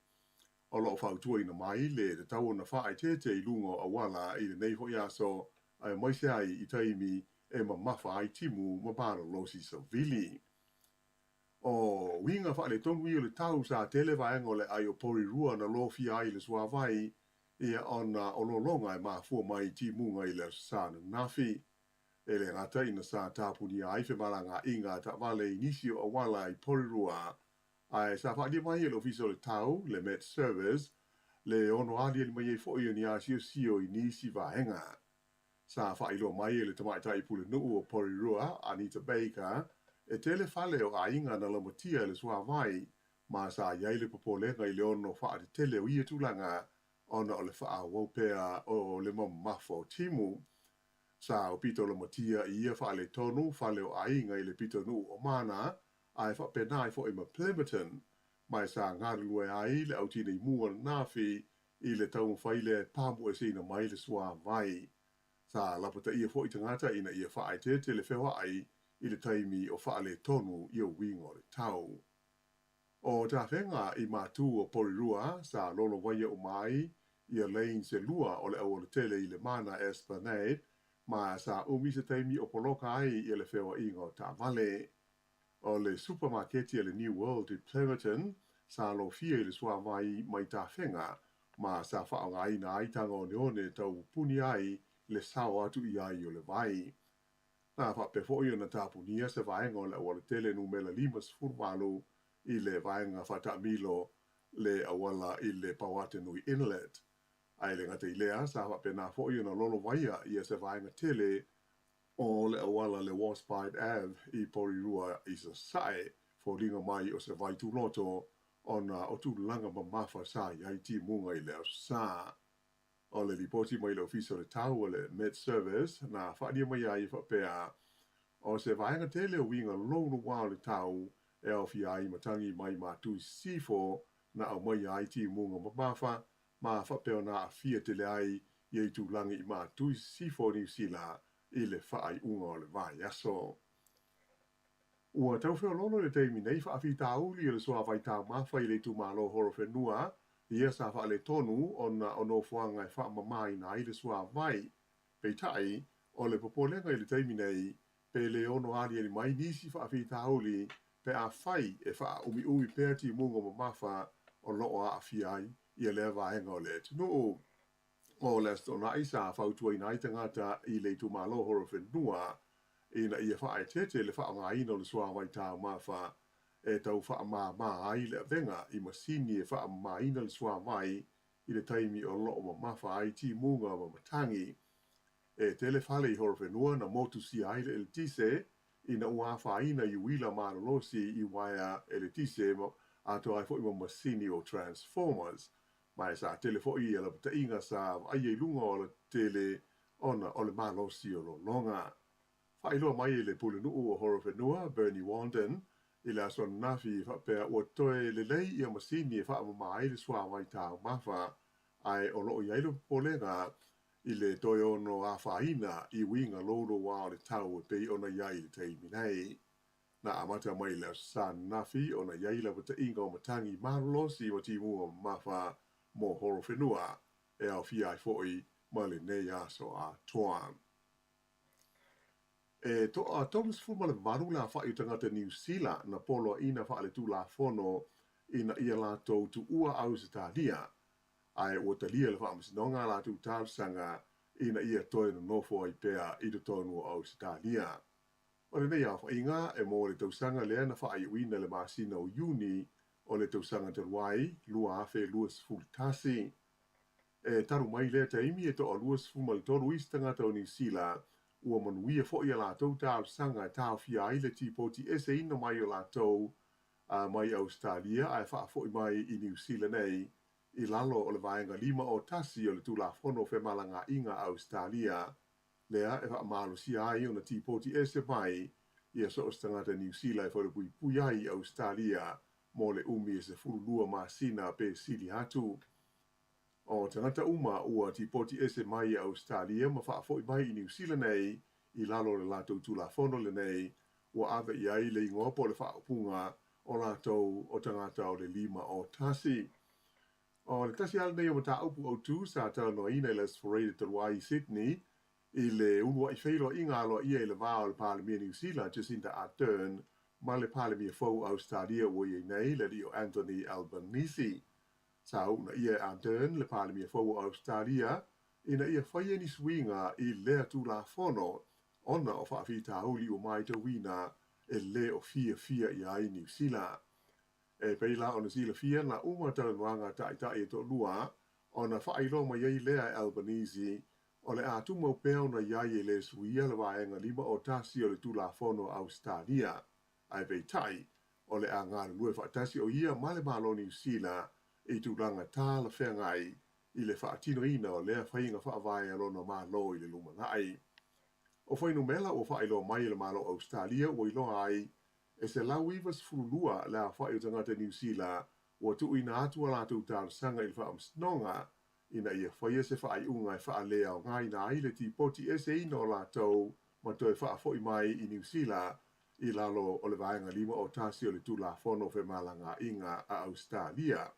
O lo o fautuaina mai le tatau ona faaeteete i luga o auala i lenei foi aso aemaise ai i taimi e mamafa ai timu ma malolosi savili. O uiga faaletonu ia o le tau sa tele vaega o le aai o Porirua na lofia ai le suavai ia ona o lologa e mafua mai i timuga i le Aso Sa ananafi. E le gata ina sa tapunia ai femalagaaiga a taavale i nisi o auala i Porirua, ae sa faaalia mai e le Ofisa o le Tau, le Met Service, le ono aliali mai ai foi o ni asiosio i nisi vaega. Sa faailoa mai e le tamaitai pulenuu o Porirua, Anita Baker, e tele fale o aiga na laumatia e le suavai, ma sa i ai le popolega i le ono faatetele o ia tulaga ona o le faaauau pea o le mamafa o timu. Sa aupito laumatia i ia faaletonu fale o aiga i le pitonuu o Mana, ae faapena ai foi ma Plimmerton, ma e sa galulue ai le au tinei mu ananafi i le taumafai lea e pamueseina mai le suavai. Sa lapataia foi tagata ina ia faaeteete le feoai i le taimi o faaletonu i uiga o le tau. O tafega i Matū o Porirua sa lolovaia uma ai ia lanes e lua o le aualatele i le Mana Esplanade ma sa umi se taimi o poloka ai ia le feoaiga o taavale. O le supamaketi a le New World i Plimmerton sa lofia i le suavai mai tafega ma sa faaaogaina ai taga oneone e tau pupuni ai le sao atu i ai o le vai. Na faapea foi ona tapunia se vaega o le aualatele numera 58 i le vaega faataamilo le auala i le Pauatenui Inlet. Ae le gata i lea, sa faapena foi ona lolovaia ia se vaega tele o le auala le Warspite Ave i Porirua i Sasae, foliga mai o se vai tuloto ona o tulaga mamafa sa i ai timuga i le Aso Sa. O le lipoti mai le Ofisa o le Tau o le Met Service na faaalia mai ai e faapea, o se vaega tele o uiga louloua o le tau e aofia ai matagi mai Matū i Sisifo na aumaia ai timuga mamafa ma faapea ona aafia tele ai ia itulagi i Matū i Sisifo o Niu Sila i le faaiuga o le vaiaso. Ua tau feoloolo i le taimi nei faafitauli o le suavai taumafa i le itumalo Horowhenua ia sa faaletonu ona o nofoaga e faamamaina ai le suavai. Peitai, o le popolega i le taimi nei, pe le ono aliali mai nisi faafitauli pe afai e faaumiumi pea timuga mamafa o lo o aafia ai ia lea vaega o le atunuu. O le Aso Toonai sa fautuaina ai tagata i le itumalo Horowhenua ina ia faaeteete le faaaogaina o le suavai taumafa e tau faamāmā ai le avega i masini e faamamaina le suavai i le taimi o lo o mamafa ai timuga ma matagi. E tele fale i Horowhenua na motusia ai le eletise ina ua afaina i uila malolosi i uaea eletise atoa ai foi ma masini o transformers. Ma e sa tele foi ia lapataiga sa vaaia i luga o aualatele ona o le malosi o lologa. Faailoa mai e le pulenuu o Horowhenua, Bernie Wanden, i le aso ananafi faapea ua toe lelei ia masini e faamama ai le suavai taumafa, ae o lo o i ai le popolega i le toe ono afaina i uiga louloua o le tau e pei ona i ai i le taimi nei. Na amata mai i le Aso Sa ananafi ona i ai lapataiga o matagi malolosi ma timuga mamafa mo Horowhenua e aofia ai foi ma lenei aso atoa. E toa 38 le aofai o tagata Niu Sila na poloaiina faaletulafono ina ia latou tuua Ausetalia, ae ua talia le faamasinoga a latou talosaga ina ia toe nonofo ai pea i totonu o Ausetalia. O lenei aofaiga e mo le tausaga lea na faaiuina i le masina o Iuni o le tausaga talu ai, 2021. E talu mai lea taimi e toa 23 isi tagata o Niu Sila ua manuia foi a latou talosaga e taofia ai le tipoti eseina mai o latou mai Ausetalia ae faafo'i mai i Niu Sila nei i lalo o le Vaega 51 o le Tulafono o Femalagaa'iga a Ausetalia, lea e faamalosia ai ona tipoti ese mai ia so o se tagata Niu Sila e falepuipui ai i Ausetalia mo le umi e 12 masina pe sili atu. O tagata uma ua tipoti ese mai i Ausetalia ma faafo'i mai i Niu Sila nei i lalo o le latou Tulafono lenei, ua ave i ai le igoa po o le faaupuga o latou o tagata o le 51. O le tasi lava lenei o mataupu autu sa talanoaina i le Aso Faraile talu ai i Sydney i le ulua'i feiloaiga aloaia i le va o le Palemia Niu Sila Jacinda Ardern ma le Palemia fou o Ausetalia ua i ai nei, le alii o Anthony Albanese. Sa uunaia e Ardern le Palemia fou o Ausetalia ina ia faia ni suiga i lea Tulafono ona o faafitauli ua matauina e lē o fiafia i ai Niu Sila. E pei la ona silafia na uma talanoaga a ta'ita'i e toalua ona faailoa mai ai lea e Albanese o le a tumau pea ona i ai e lē suia le Vaega 51 o le Tulafono a Ausetalia, ae peitai, o le a galulue faatasi o ia ma le Malo Niu Sila i tulaga talafeagai i le faatinoina o lea faiga faavae a lona Malo i le lumanai. O fuainumera ua faailoa mai e le Malo o Ausetalia ua iloa ai e 192 le aofa'i o tagata Niu Sila ua tuuina atu a latou talosaga i le Faamasinoga ina ia faia se faaiuga e faaleaogaina ai le tipoti eseina o latou ma toe faafo'i mai i Niu Sila i lalo o le Vaega 51 o le Tulafono o Femalagaa'iga a Ausetalia.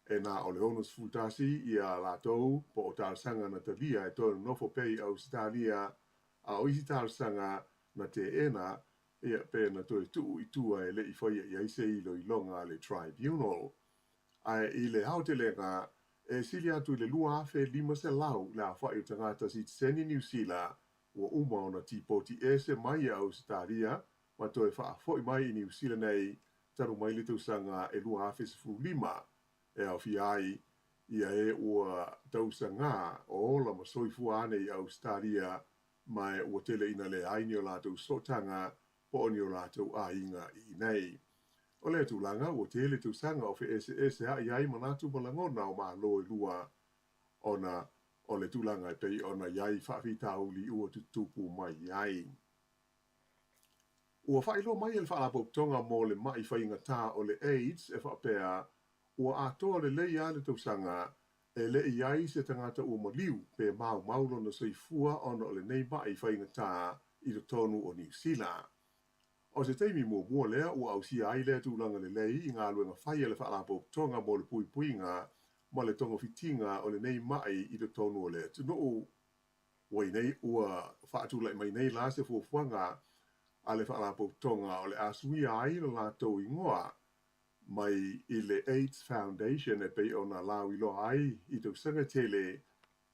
E na o le 61 ia latou po o talosaga na talia e toe nonofo pea i Ausetalia, a o isi talosaga na teena ia pe na toe tuu i tua e le i faia i ai se iloiloga a le Tribunal. Ae i le aotelega, e sili atu i le 2,500 le aofa'i o tagata sitiseni Niu Sila ua uma ona tipoti ese mai i Ausetalia ma toe faafo'i mai i Niu Sila nei talu mai le tausaga e 2015, e aofia ai ia e ua tausagā o ola ma soifua ane i Ausetalia ma ua tele ina leai ni o latou sootaga po o ni o latou aiga i inei. O lea tulaga, ua tele tausaga o feeseesea'i ai manatu ma lagona o Malo e lua ona o le tulaga e pei ona i ai faafitauli ua tutupu mai ai. Ua faailoa mai e le Faalapotopotoga mo le Ma'i Faigata o le AIDS e faapea, ua atoa lelei lava le tausaga e le i ai se tagata ua maliu pe maumau lona soifua ona o lenei ma'i faigata i totonu o Niu Sila. O se taimi muamua lea ua ausia ai lea tulaga lelei i galuega fai a le Faalapotopotoga mo le Puipuiga ma le Togafitiga o lenei ma'i i totonu o le atunuu. Ua i nei ua faatula'i mai nei la se fuafuaga a le Faalapotopotoga o le a suia ai lo latou igoa mai i le AIDS Foundation e pei ona lauiloa ai i tausaga tele,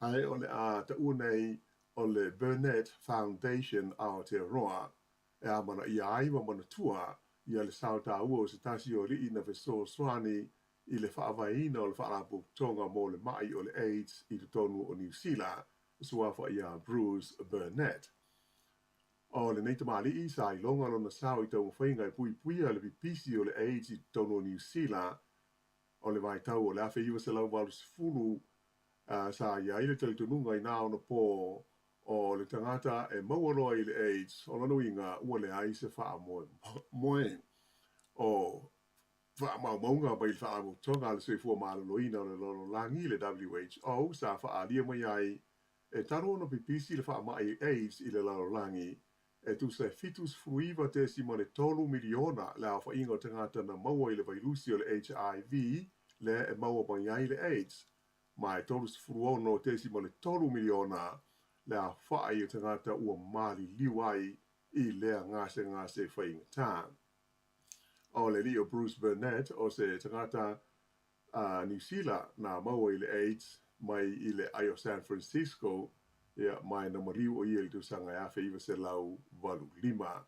ae o le a taua nei o le Burnett Foundation Aotearoa, e amanaia ai ma manatua ia le sao taua o se tasi o alii na fesoasoani i le faavaeina o le Faalapotopotoga mo le Ma'i o le AIDS i totonu o Niu Sila, suafa ia Bruce Burnett. O lenei tamalii sa iloga lona sao i taumafaiga e puipuia le pipisi o le AIDS i totonu o Niu Sila. O le vaitau o le 1980 sa i ai le talitonuga inā ona pō o le tagata e maua loa i le AIDS, o lona uiga ua leai se faamoemoe. O faamaumauga mai le Faalapotopotoga a le Soifua Maloloina o le Lalolagi, le WHO, sa faaalia mai ai e talu ona pipisi le faamai AIDS i le lalolagi, e tusa e 79.3 miliona le aofaiga o tagata na maua i le vailusi o le HIV lea e maua mai ai le AIDS, ma e 36.3 miliona le aofai o tagata ua maliliu ai i lea gasegase faigata. O le alii o Bruce Burnett, o se tagata a Niu Sila na maua i le AIDS mai i le ai o San Francisco, ia, ma na maliu o ia i le tausaga e 1985.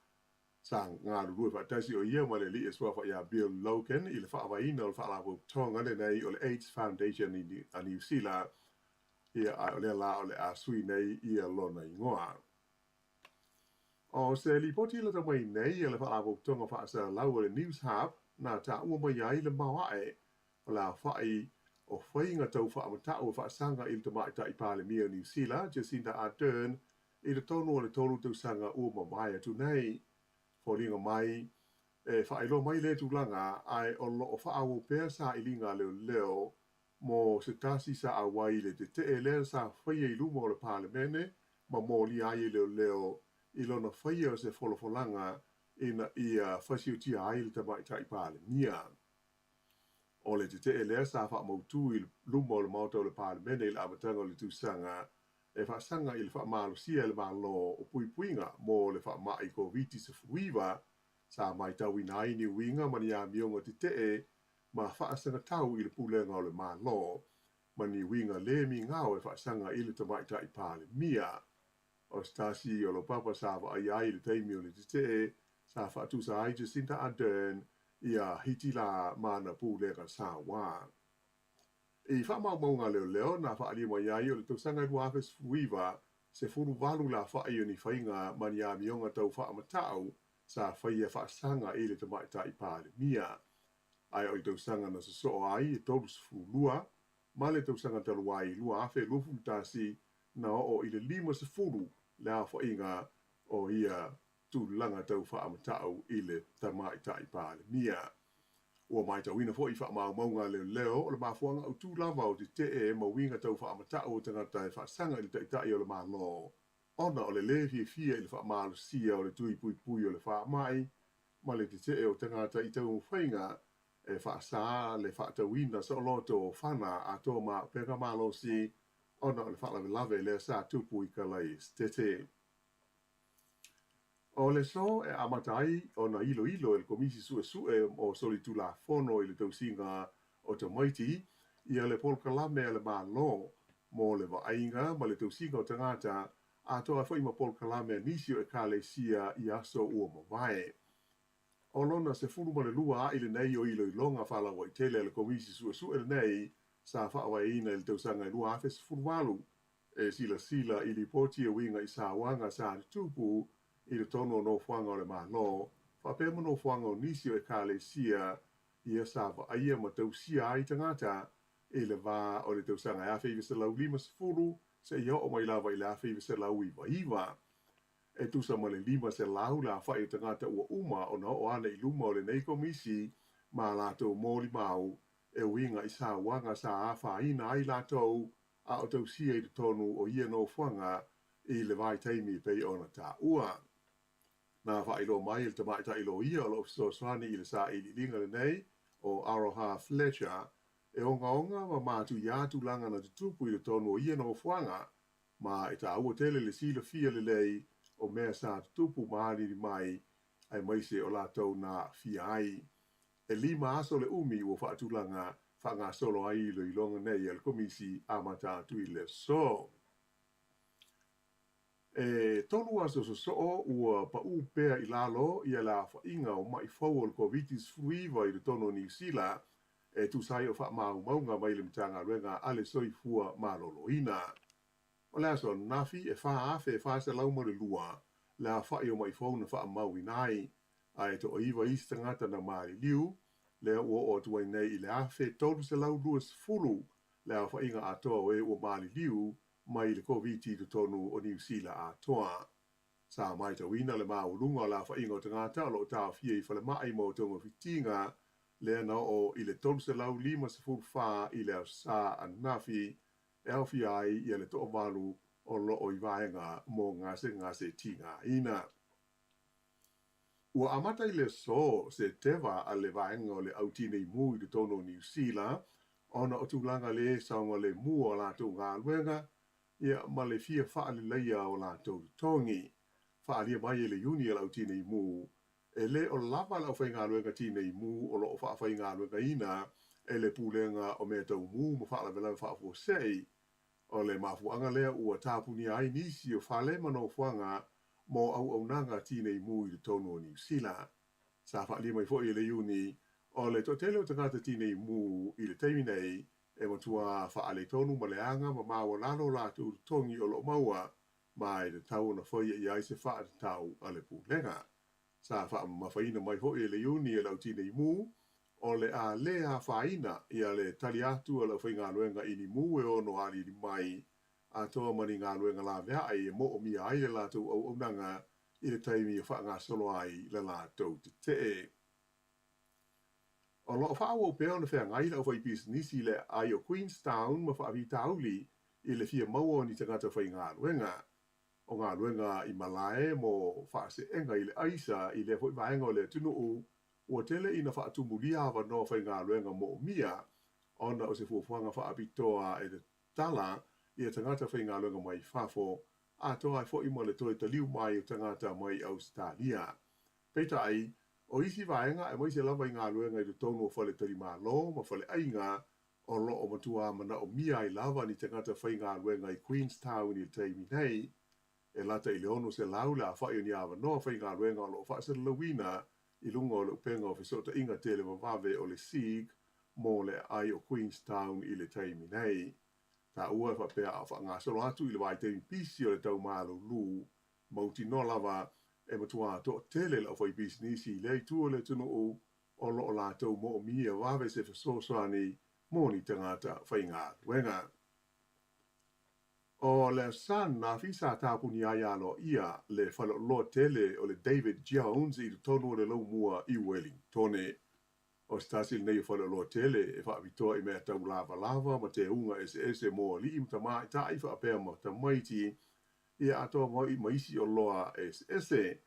Sa galulue faatasi o ia ma le alii e suafa ia Bill Logan i le faavaeina o le faalapotopotoga lenei o le AIDS Foundation a Niu Sila, ia, ae o lea la o le a sui nei ia lona igoa. O se lipoti lata mai nei a le Faalapotopotoga Faasalalau o le Newshub, na taua mai ai le maoae o le aofa'i o faiga tau faamata'u e faasaga i le Tamaitai Palemia o Niu Sila, Jacinda Ardern, i totonu o le 3 tausaga ua mavae atu nei. Foliga mai, e faailoa mai lea tulaga, ae o lo o faaauau pea sailiga a leoleo mo se tasi sa auai i le tetee lea sa faia i luma o le Palemene ma molia ai e leoleo i lona faia o se folafolaga ina ia fasiotia ai le Tamaitai Palemia. O le tetee lea sa faamautu i luma o le Maota o le Palemene i le amataga o le tausaga e faasaga i le faamalosia e le Malo o puipuiga mo le faamai Koviti-19 sa matauina ai ni uiga ma ni amioga tetee ma faasagatau i le pulega o le Malo ma ni uiga le migao e faasaga i le Tamaitai Palemia. O se tasi o laupapa sa vaaia ai i le taimi o le tetee sa faatusa ai Jacinda Ardern ia Hitila ma ana pulega sauā. I faamaumauga a leoleo na faaalia mai ai o le tausaga 2019, 18 le afa'i o ni faiga ma ni amioga tau faamata'u sa faia faasaga i le Tamaitai Palemia. Ae o le tausaga na sosoo ai e 32 ma le tausaga talu ai 2021 na oo i le 50 le aofaiga o ia tulaga tau faamata'u i le Tamaitai Palemia. Ua matauina foi i faamaumauga a leoleo o le mafuaaga autū lava o tetee ma uiga tau faamata'u o tagata e faasaga i le Taitai o le Malo ona o le lē fiafia i le faamalosia o le tui puipui o le faamai ma le tetee o tagata i taumafaiga e faasā le faatauina saoloto o fana atoa ma auupega malosi ona o le faalavelave lea sa tupu i Kalaesetete. O le aso e amata ai ona iloilo e le Komisi Suesue o Solitulafono i le Tausiga o Tamaiti ia le polokalame a le Malo mo le vaaiga ma le tausiga o tagata atoa ai foi ma polokalame a nisi o Ekalesia i aso ua mavae. O lona 12 a'i lenei o iloiloga faalauaitele a le Komisi Suesue lenei sa faavaeina i le tausaga e 2018 e silasila i lipoti e uiga i sauaga sa tutupu i totonu o nofoaga o le Malo faapea ma nofoaga o nisi o Ekalesia ia sa vaaia ma tausia ai tagata i le va o le tausaga e 1950 seia oo mai lava i le 1999. E tusa ma le 500 le afa'i o tagata ua uma ona oo ane i luma o lenei komisi ma a latou molimau e uiga i sauaga sa afaina ai latou a o tausia i totonu o ia nofoaga i le vaitaimi e pei ona taua. Na faailoa mai e le Tamaitai Loia o lo o fesoasoani i le sailiiliga lenei, o Aroha Fletcher, e ogaoga ma matuia tulaga na tutupu i totonu o ia nofoaga, ma e taua tele le silafia lelei o mea sa tutupu ma alili mai, aemaise o latou na aafia ai. E 5 aso le umi ua faatulaga faagasolo ai iloiloga nei a le Komisi amata atu i le aso. E 3 aso sosoo ua paū pea i lalo ia le aofaiga o ma'i fou o le Koviti-19 i totonu o Niu Sila e tusa ai o faamaumauga mai le Matagaluega a le Soifua Maloloina. O le aso ananafi e 4,402 le aofa'i o ma'i fou na faamauina ai, ae toaiva isi tagata na maliliu, lea ua oo atu ai nei i le 1,320 le aofaiga atoa o e ua maliliu mai le Koviti i totonu o Niu Sila atoa. Sa matauina le maualuga o le aofaiga o tagata o lo o taofia i falemai mo togafitiga lea na oo i le 354 i le aso Sa ananafi e aofia ai ia le 8 o lo o i vaega mo gasegase tigaina. Ua amata i le aso se teva a le vaega o le au tinei mu i totonu o Niu Sila ona o tulaga le saogalemu o latou galuega ia ma le fia faaleleia o latou totogi. Faaalia mai e le iuni a le au tinei mu e le o lava le aufaigaluega tinei mu o lo o faafaigaluegaina e le Pulega o Mea Tau Mu ma Faalavelave Faafuasei. O le mafuaaga lea ua tapunia ai nisi o fale ma nofoaga mo auaunaga tinei mu i totonu o Niu Sila. Sa faaalia mai foi e le iuni o le toatele o tagata tinei mu i le taimi nei e matua faaletonu ma leaga ma maualalo latou totogi o lo o maua ma e tatau ona faia i ai se faatatau a le Pulega. Sa faamamafaina mai foi e le iuni e le au tinei mu o le a lē afaina ia le tali atu a le aufaigaluega i ni mū e ono aliali mai atoa ma ni galuega laveaʻi e moʻomia ai le latou auaunaga i le taimi e faagasolo ai le latou tetee. O loo faaauau pea ona feagai le aufaipisinisi i le aai o Queenstown ma faafitauli i le fia maua o ni tagata faigaluega. O galuega i malae mo faaseega i le aisa i lea foi vaega o le atunuu, ua tele ina faatumulia avanoa faigaluega moomia ona o se fuafuaga faapitoa e tatala ia tagata faigaluega mai fafo, atoa ai foi ma le toe taliu mai o tagata mai Ausetalia. Peitai, o isi vaega aemaise lava i galuega i totonu o faletalimalo ma faleaiga o lo o matuā manaomia ai lava ni tagata faigaluega i Queenstown i le taimi nei, e lata i le 600 le afa'i o ni avanoa faigaluega o lo o faasalalauina i luga o le upega o fesootaiga televavave o le Seek mo le aai o Queenstown i le taimi nei. Taua e faapea a o faagasolo atu i le vaitaimi pisi o le tau malūlū, mautinoa lava e matuā toatele le aufaipisinisi i lea itu o le atunuu o lo o latou moomia vave se fesoasoani mo ni tagata faigaluega. O le Aso ananafi sa tapunia ai aloaia le faleoloa tele o le David Jones i totonu o le laumua i Wellingtone. O se tasi lenei o faleoloa tele e faapitoa i mea tau lavalava ma teuga eseese mo alii ma tamaitai faapea ma tamaiti ia atoa ma isi oloa eseese.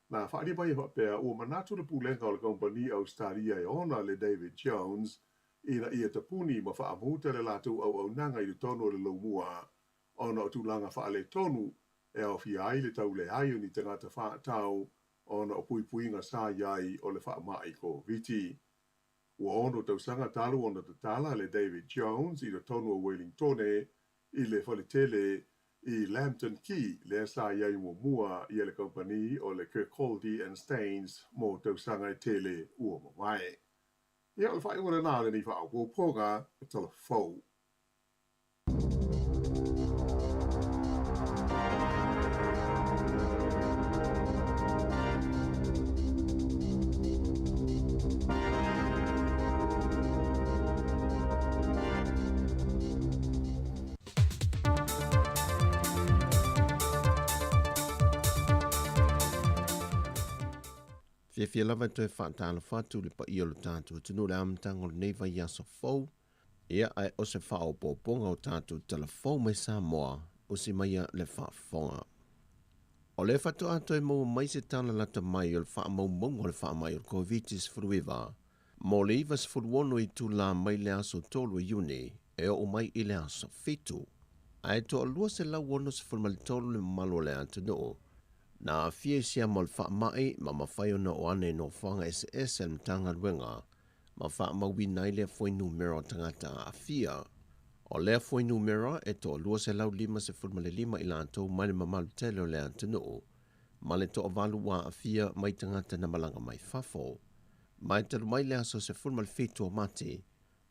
Na faaalia mai e faapea ua manatu le pulega o le kamupani Ausetalia e ona le David Jones ina ia tapuni ma faamuta le latou auaunaga i totonu o le laumua ona o tulaga faaletonu e aofia ai le tauleai o ni tagata faatau ona o puipuiga sa i ai o le faamai Koviti. Ua 6 tausaga talu ona tatala le David Jones i totonu o Wellingtone i le faletele i Lambton Quay lea sa i ai muamua ia le kamupani o le Kirkcaldy and Staines mo tausaga e tele ua mavae. Ia, o le faaiuga lenā o lenei faaopoopoga o Tala Fou. Fiafia lava e toe faatalofa atu i le paia o le tatou atunuu i le amataga o lenei vaiaso fou. Ia, ae o se faaopoopoga o tatou tala fou mai Samoa, usi maia le faafofoga. O lea faatoa toe maua mai se tala lata mai o le faamaumauga o le faamai o le Koviti-19 mo le 96 itulā mai le aso 3 o Iuni e oo mai i le aso 7, ae toalua 163 le mamalu o le atunuu na aafia i siama o le faamai ma mafai ona oo ane i nofoaga eseese a le Matagaluega ma faamauina ai lea fuainumera o tagata aafia. O lea fuainumera e toalua 155 i latou mai le mamalu tele o le atunuu ma le toavalu ua aafia mai tagata na malaga mai fafo. Mai talu mai le aso 17 o Mati,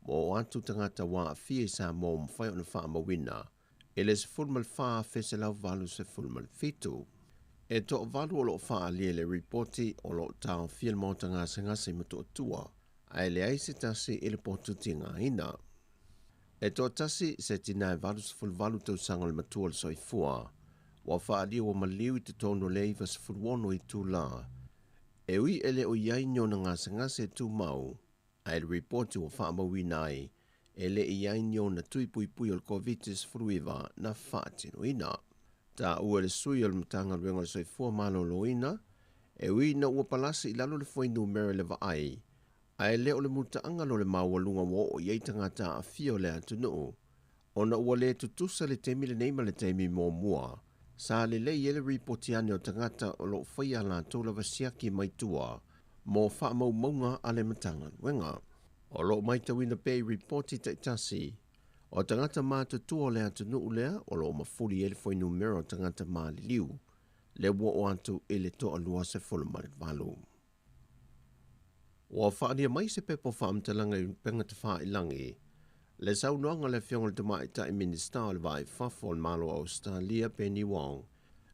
ua oo atu tagata ua aafia i Samoa ua mafai ona faamauina i le 14,187. E toavalu o loo faaalia i le ripoti o loo taofia le maota gasegase i Motootua, ae leai se tasi i le potu tigaina. E toatasi se tinā e 88 tausaga o le matua o le soifua, ua faaalia ua maliu i totonu o le 96 itulā, e ui e le o i ai ni ona gasegase tumau, ae le ripoti ua faamauina ai e le i ai ni ona tui puipui o le Koviti-19 na faatinoina. Taua e le sui o le Matagaluega o le Soifua Maloloina, e ui ina ua palasi i lalo le fuainumera i le vaai, ae le o le mutaaga lo le maualuga ua oo i ai tagata aafia o le atunuu, ona ua le tutusa le taimi lenei ma le taimi muamua sa lelei ai le ripoti ane o tagata o loo faia a latou lava siaki mai tua mo faamaumauga a le Matagaluega. O loo maitauina pea i ripoti taitasi o tagata matutua o le atunuu lea o loo mafuli ai le fuainumera o tagata maliliu lea ua oo atu i le 128. Ua faaalia mai se pepa o faamatalaga i upega tafailagi le saunoaga a le Afioga i le Tamaitai Minisita o le Va i Fafo o le Malo o Ausetalia Penny Wong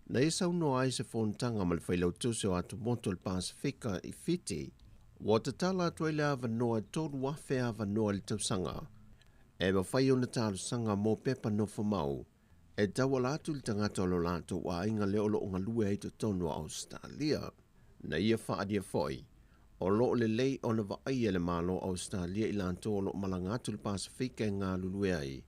na ia saunoa ai i se fonotaga ma le Failautusi o Atumotu o le Pasefika i Fiti. Ua tatala atu ai le avanoa e 3,000 avanoa i le tausaga e mafai ona talosaga mo pepa nofomau e tauala atu i le tagata o lo latou aiga lea o lo o galue ai i totonu o Ausetalia. Na ia faaalia foi, o lo o lelei ona vaaia e le Malo o Ausetalia i latou o lo o malaga atu i le Pasefika e galulue ai,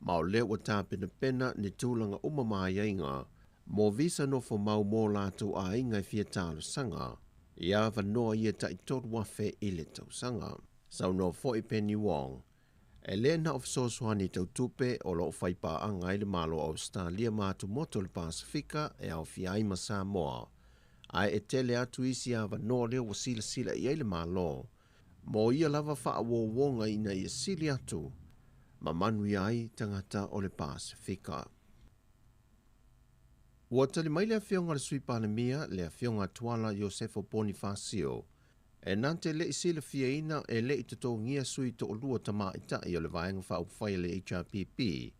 ma o lea ua tapenapena ni tulaga uma ma aiaiga mo visa nofomau mo latou aiga e fia talosaga i avanoa ia tai 3,000 i le tausaga. Saunoa foi Penny Wong, e le na o fesoasoani tau tupe o lo o faipaaga ai le Malo o Ausetalia ma atumotu o le Pasefika e aofia ai ma Samoa, ae e tele atu isi avanoa lea ua silasila i ai le Malo mo ia lava faauouoga ina ia sili atu ma manuia ai tagata o le Pasefika. Ua tali mai le Afioga i le Sui Palemia, le Afioga Tuala Iosefo Ponifasio, e na te le i silafiaina e le i totogia sui toalua tamaitai o le Vaega Faaupufai a le HRPP,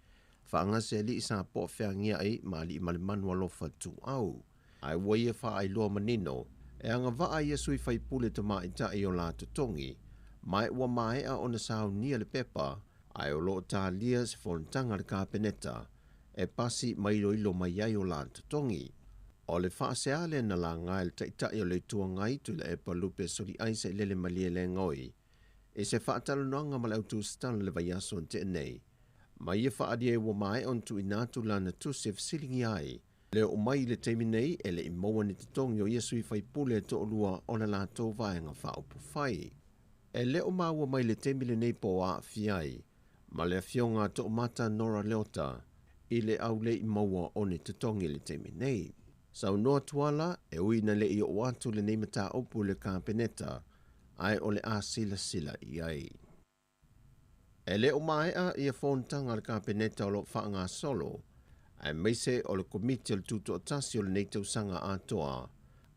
faagase alii sa poa feagiai ma alii ma le manu alofa tuau. Ae ua ia faailoa manino, e agavaa ia sui faipule tamaitai o la totogi, ma ua maea ona saunia le pepa, ae o lo o talia se fonotaga a le Kapeneta, e pasi ma iloilo mai ai o la totogi. O le faasea lea na laga e le Taitai o le Itu Agai Tuilaepa Lupe Soliai Sailele Malielegaoi i se faatalanoaga ma le autusitala i le vaiaso na tea nei, ma ia faaalia ua maea ona tuuina atu lana tusi e fesiligia ai le oo mai i le taimi nei e le i maua ni totogi o ia sui faipule e toalua o le latou Vaega Faaupufai. E le o maua mai le taimi lenei po o aafia ai ma le Afioga a Toomata Nora Leota i le aulei maua o ni totogi i le taimi nei. Saunoa Tuala, e ui ina le i oo atu lenei mataupu i le Kapeneta, ae o le a silasila i ai. E le o maea ia fonotaga a le Kapeneta o lo o faagasolo, aemaise o le Komiti o le Tutoatasi o lenei tausaga atoa,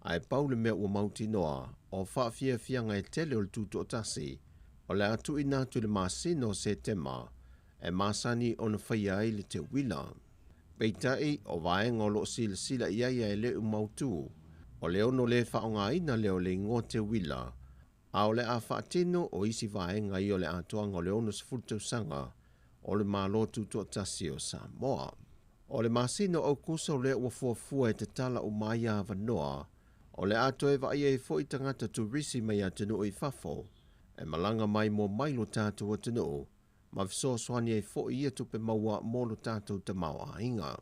ae pau le mea ua mautinoa, o faafiafiaga e tele o le Tutoatasi, o le a tuuina atu i le masina o Setema e masani ona faia ai le teuila. Peitai, o vaega o lo o silasila i ai ae le o mautu, o le ono le faaaogaina lea o le igoa teuila, a o le a faatino o isi vaega ia o le atoaga o le 60 tausaga o le Malo Tutoatasi o Samoa. O le masina o Aukuso lea ua fuafua e tatala uma ai avanoa, o le a toe vaaia ai foi tagata turisi mai atunuu i fafo e malaga mai mo mai lo tatou atunuu, ma fesoasoani ai foi ia tupe maua mo lo tatou tamaoaiga.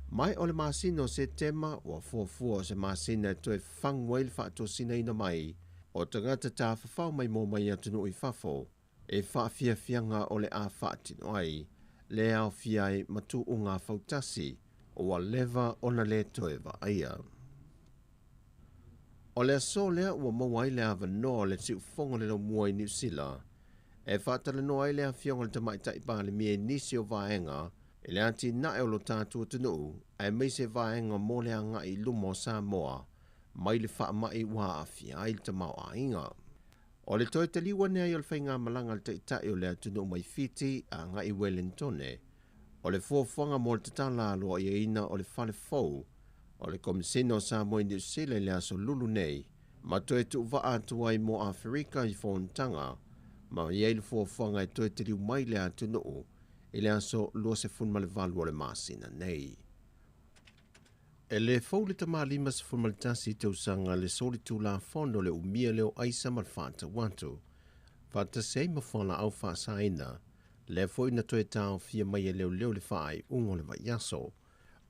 Mai o le masina o Setema ua fuafua o se masina e toe fafagu ai le faatosinaina mai o tagata tafafao mai mo mai atunuu i fafo e faafiafiaga o le a faatino ai le aofia ai ma tuuga fautasi ua leva ona le toe vaaia. O le aso lea ua maua ai le avanoa o le siufofoga o le laumua i Niu Sila e faatalanoa ai le Afioga i le Tamaitai Palemia i nisi o vaega i le atinae o lo tatou atunuu aemaise vaega mo le agai i luma o Samoa mai le faamai ua aafia ai le tamaoaiga. O le toe taliu ane ai o le faigamalaga a le Taitai o le atunuu mai Fiti agai i Welentone, o le fuafuaga mo le tatala aloaiaina o le fale fou o le Komesina o Samoa i Niu Sila i le aso Lulu nei, ma toe tuuvaa atu ai mo Aferika i fonotaga, ma i ai le fuafuaga e toe taliu mai le atunuu i le aso 28 o le masina nei. E le fou le tama 51 tausaga le solitulafono le umia lea o aisa ma le faatau atu, faatasi ai ma fualaau faasaina, lea foi na toe taofia mai e leoleo i le faaiuga o le vaiaso,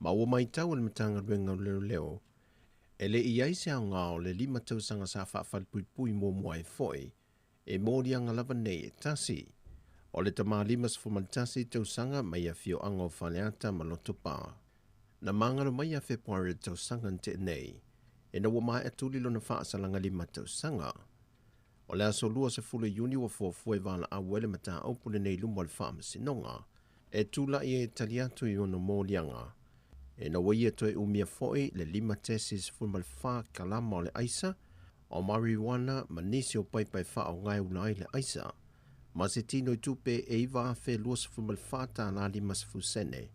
ma ua matau e le Matagaluega o Leoleo, e le i ai se aoga o le 5 tausaga sa faafalepuipui muamua ai foi, e moliaga lava nei e tasi. O le tama 51 tausaga mai afioaga o Faleata ma Lotopa, na magalo mai ia Fepuari o le tausaga na tea nei, ina ua maea tuli lona faasalaga 5 tausaga. O le aso 20 Iuni ua fuafua e valaau ai le mataupu lenei i luma o le Faamasinoga, e tulai ai e tali atu i ona moliaga, ina ua ia toe umia foi le 5.14 kalama o le aisa, o marijuana ma nisi o paipa e faaaoga e ula ai le aisa, ma se tino i tupe e $9,024.50,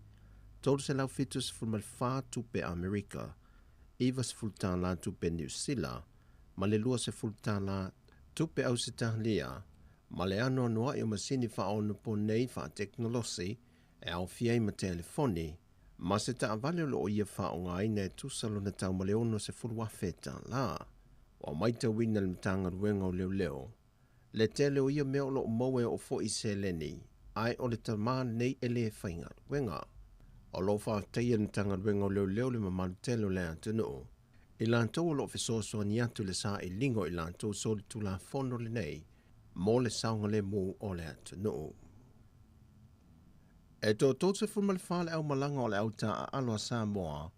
374 tupe Amerika, $90 tupe Niu Sila, ma le $20 Tupe Ausetalia, ma le anoanoa'i o masini faaonaponei faatekonolosi e aofia ai ma telefoni, ma se taavale o loo ia faaaogaina e tusa lona tau ma le $60,000 tālā. Ua matauina le Matagaluega o Leoleo, le tele o ia mea o loo maua e oo foi i seleni, ae o le tamā lenei e lē faigaluega. O loo faafetaia le Matagaluega o Leoleo le mamalu tele o le atunuu, i latou o loo fesoasoani atu i le sailiga o i latou solitulafono lenei mo le saogalemu o le atunuu. E toa 34 le aumalaga o le au taaalo a Samoa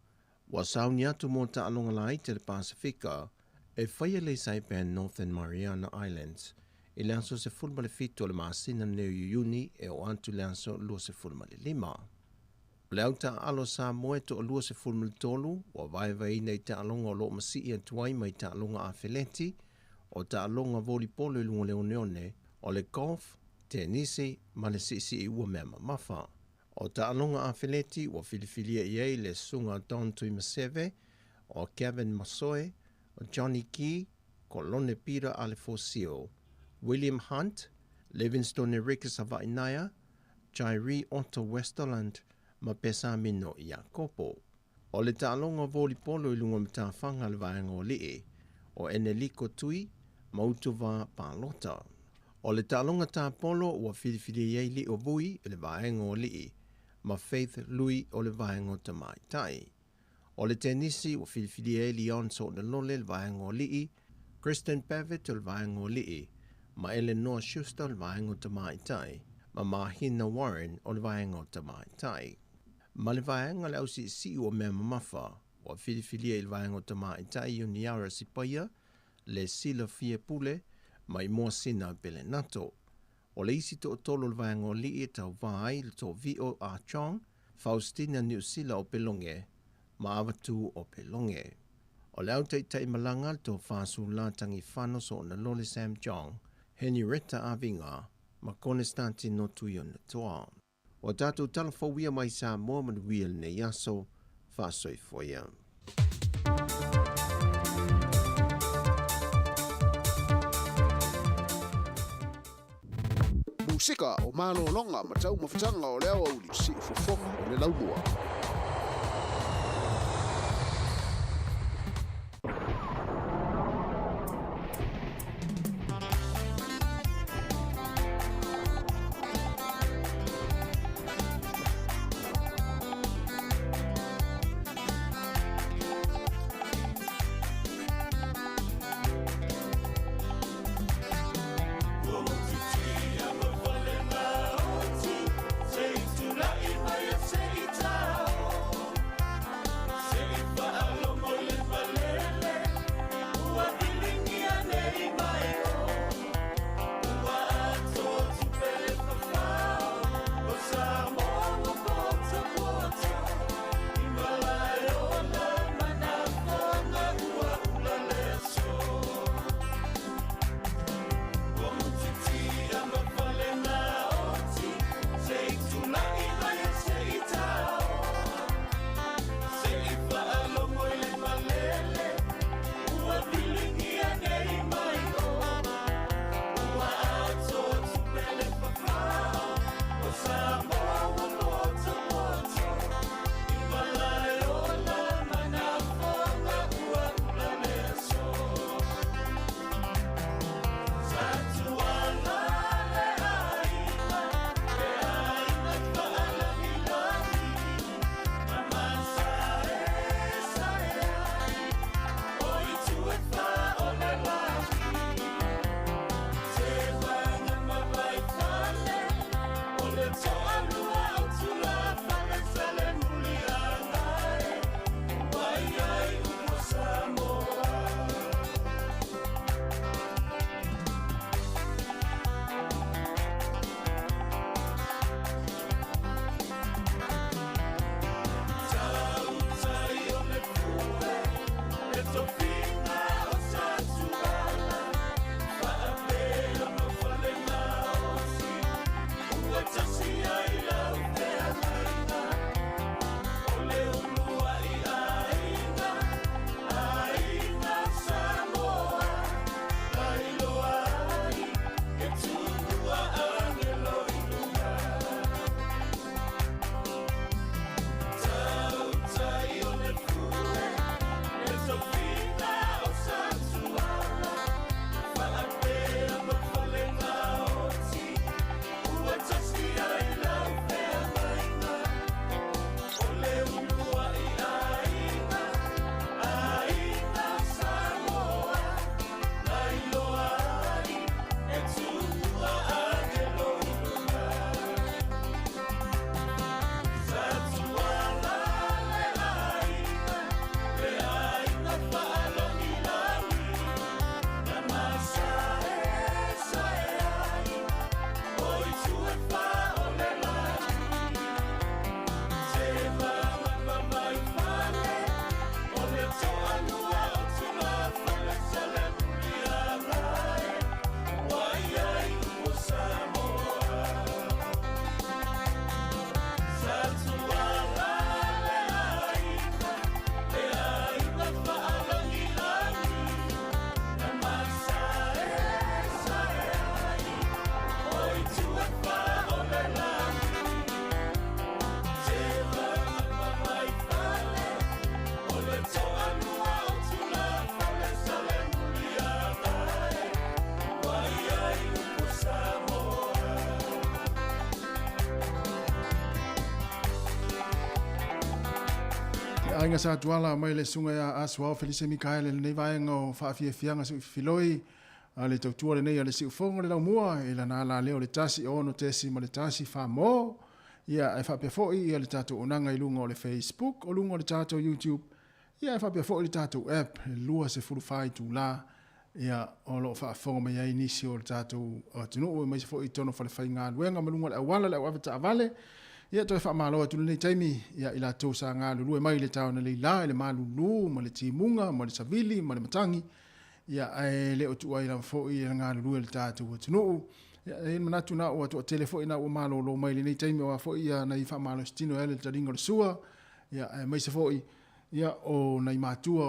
ua sauni atu mo taaloga laiti a le Pasefika e faia i Saipan, Northern Mariana Islands i le aso 17 o le masina nei o Iuni e oo atu i le aso 25. O le au taaalo a Samoa e toa-23 ua vaevaeina i taaloga o loo masii atu ai mai taaloga afeleti, o taaloga volipolo i luga o le oneone, o le golf, tenisi ma le siisii ua mea mamafa. O taaloga afeleti ua filifilia i ai le susuga Don Tuimaseve, o Kevin Masoe, o Johnny Key, Kolone Peter Alefosio, William Hunt, Livingstone Enrique Savainaia, Jairi Otto Westerland ma Pesamino Iakopo. O le taaloga volipolo i luga o matafaga a le vaega o alii, o Eneliko Tui ma Utuva Palota. O le taaloga tapolo ua filifilia i ai Lio Vui i le vaega o alii ma Faith Lui o le vaega o tamaitai. O le tenisi ua filifilia ai Leon Soonalole i le vaega o alii, Kristen Pavitt o le vaega o alii, ma Eleanor Schuster o le vaega o tamaitai, ma Mahina Warren o le vaega o tamaitai. Ma le vaega o le ausiisii o mea mamafa, ua filifilia i le vaega o tamaitai Ioniara Sipaia, le Sila Fiapule, ma Imoasina Pelenato. O le isi toatolu o le vaega o alii e tauvā ai le toavio a Chong, Faustina Niusila o Peloge, ma Avatu o Peloge. O le au taitaimalaga le Tofa Sulā Tagifano Soonalole Sam Chong, Henrietta Aviga, ma Konestatino Tuionetoa. O tatou tala fou ia mai Samoa manuia lenei aso, faasoifua ia. Musika o malologa ma taumafataga o le aoauli, siufofoga o le laumua. Aiga Sa Tuala mai le susuga ia Asuao Felise Mikaele i lenei vaega o faafiafiaga suifiloi a le tautua lenei a le Siufogo le Laumua i lana alaleo o le 1 6.1 Famo. Ia ae faapea foi ia le tatou auaunaga i luga o le Facebook, o luga o le tatou YouTube, ia ae faapea foi le tatou app e 24 itula ia o lo o faafofoga mai ai nisi o le tatou atunuu aemaise foi i totonu o falefaigaluega ma luga o le auala, le au avetaavale. Ia toe faamalo atu lenei taimi ia i latou sa galulue mai i le taona leila i le malulu ma le timuga ma le savili ma le matagi ia ae le o tuuai lava foi le galulue o le tatou atunuu. Ia e i ai le manatu na ua toatele foi na ua malolo mai i lenei taimi aua foi ia nai faamalositino e ala i le taliga o le sua, ia aemaise foi ia o nai matua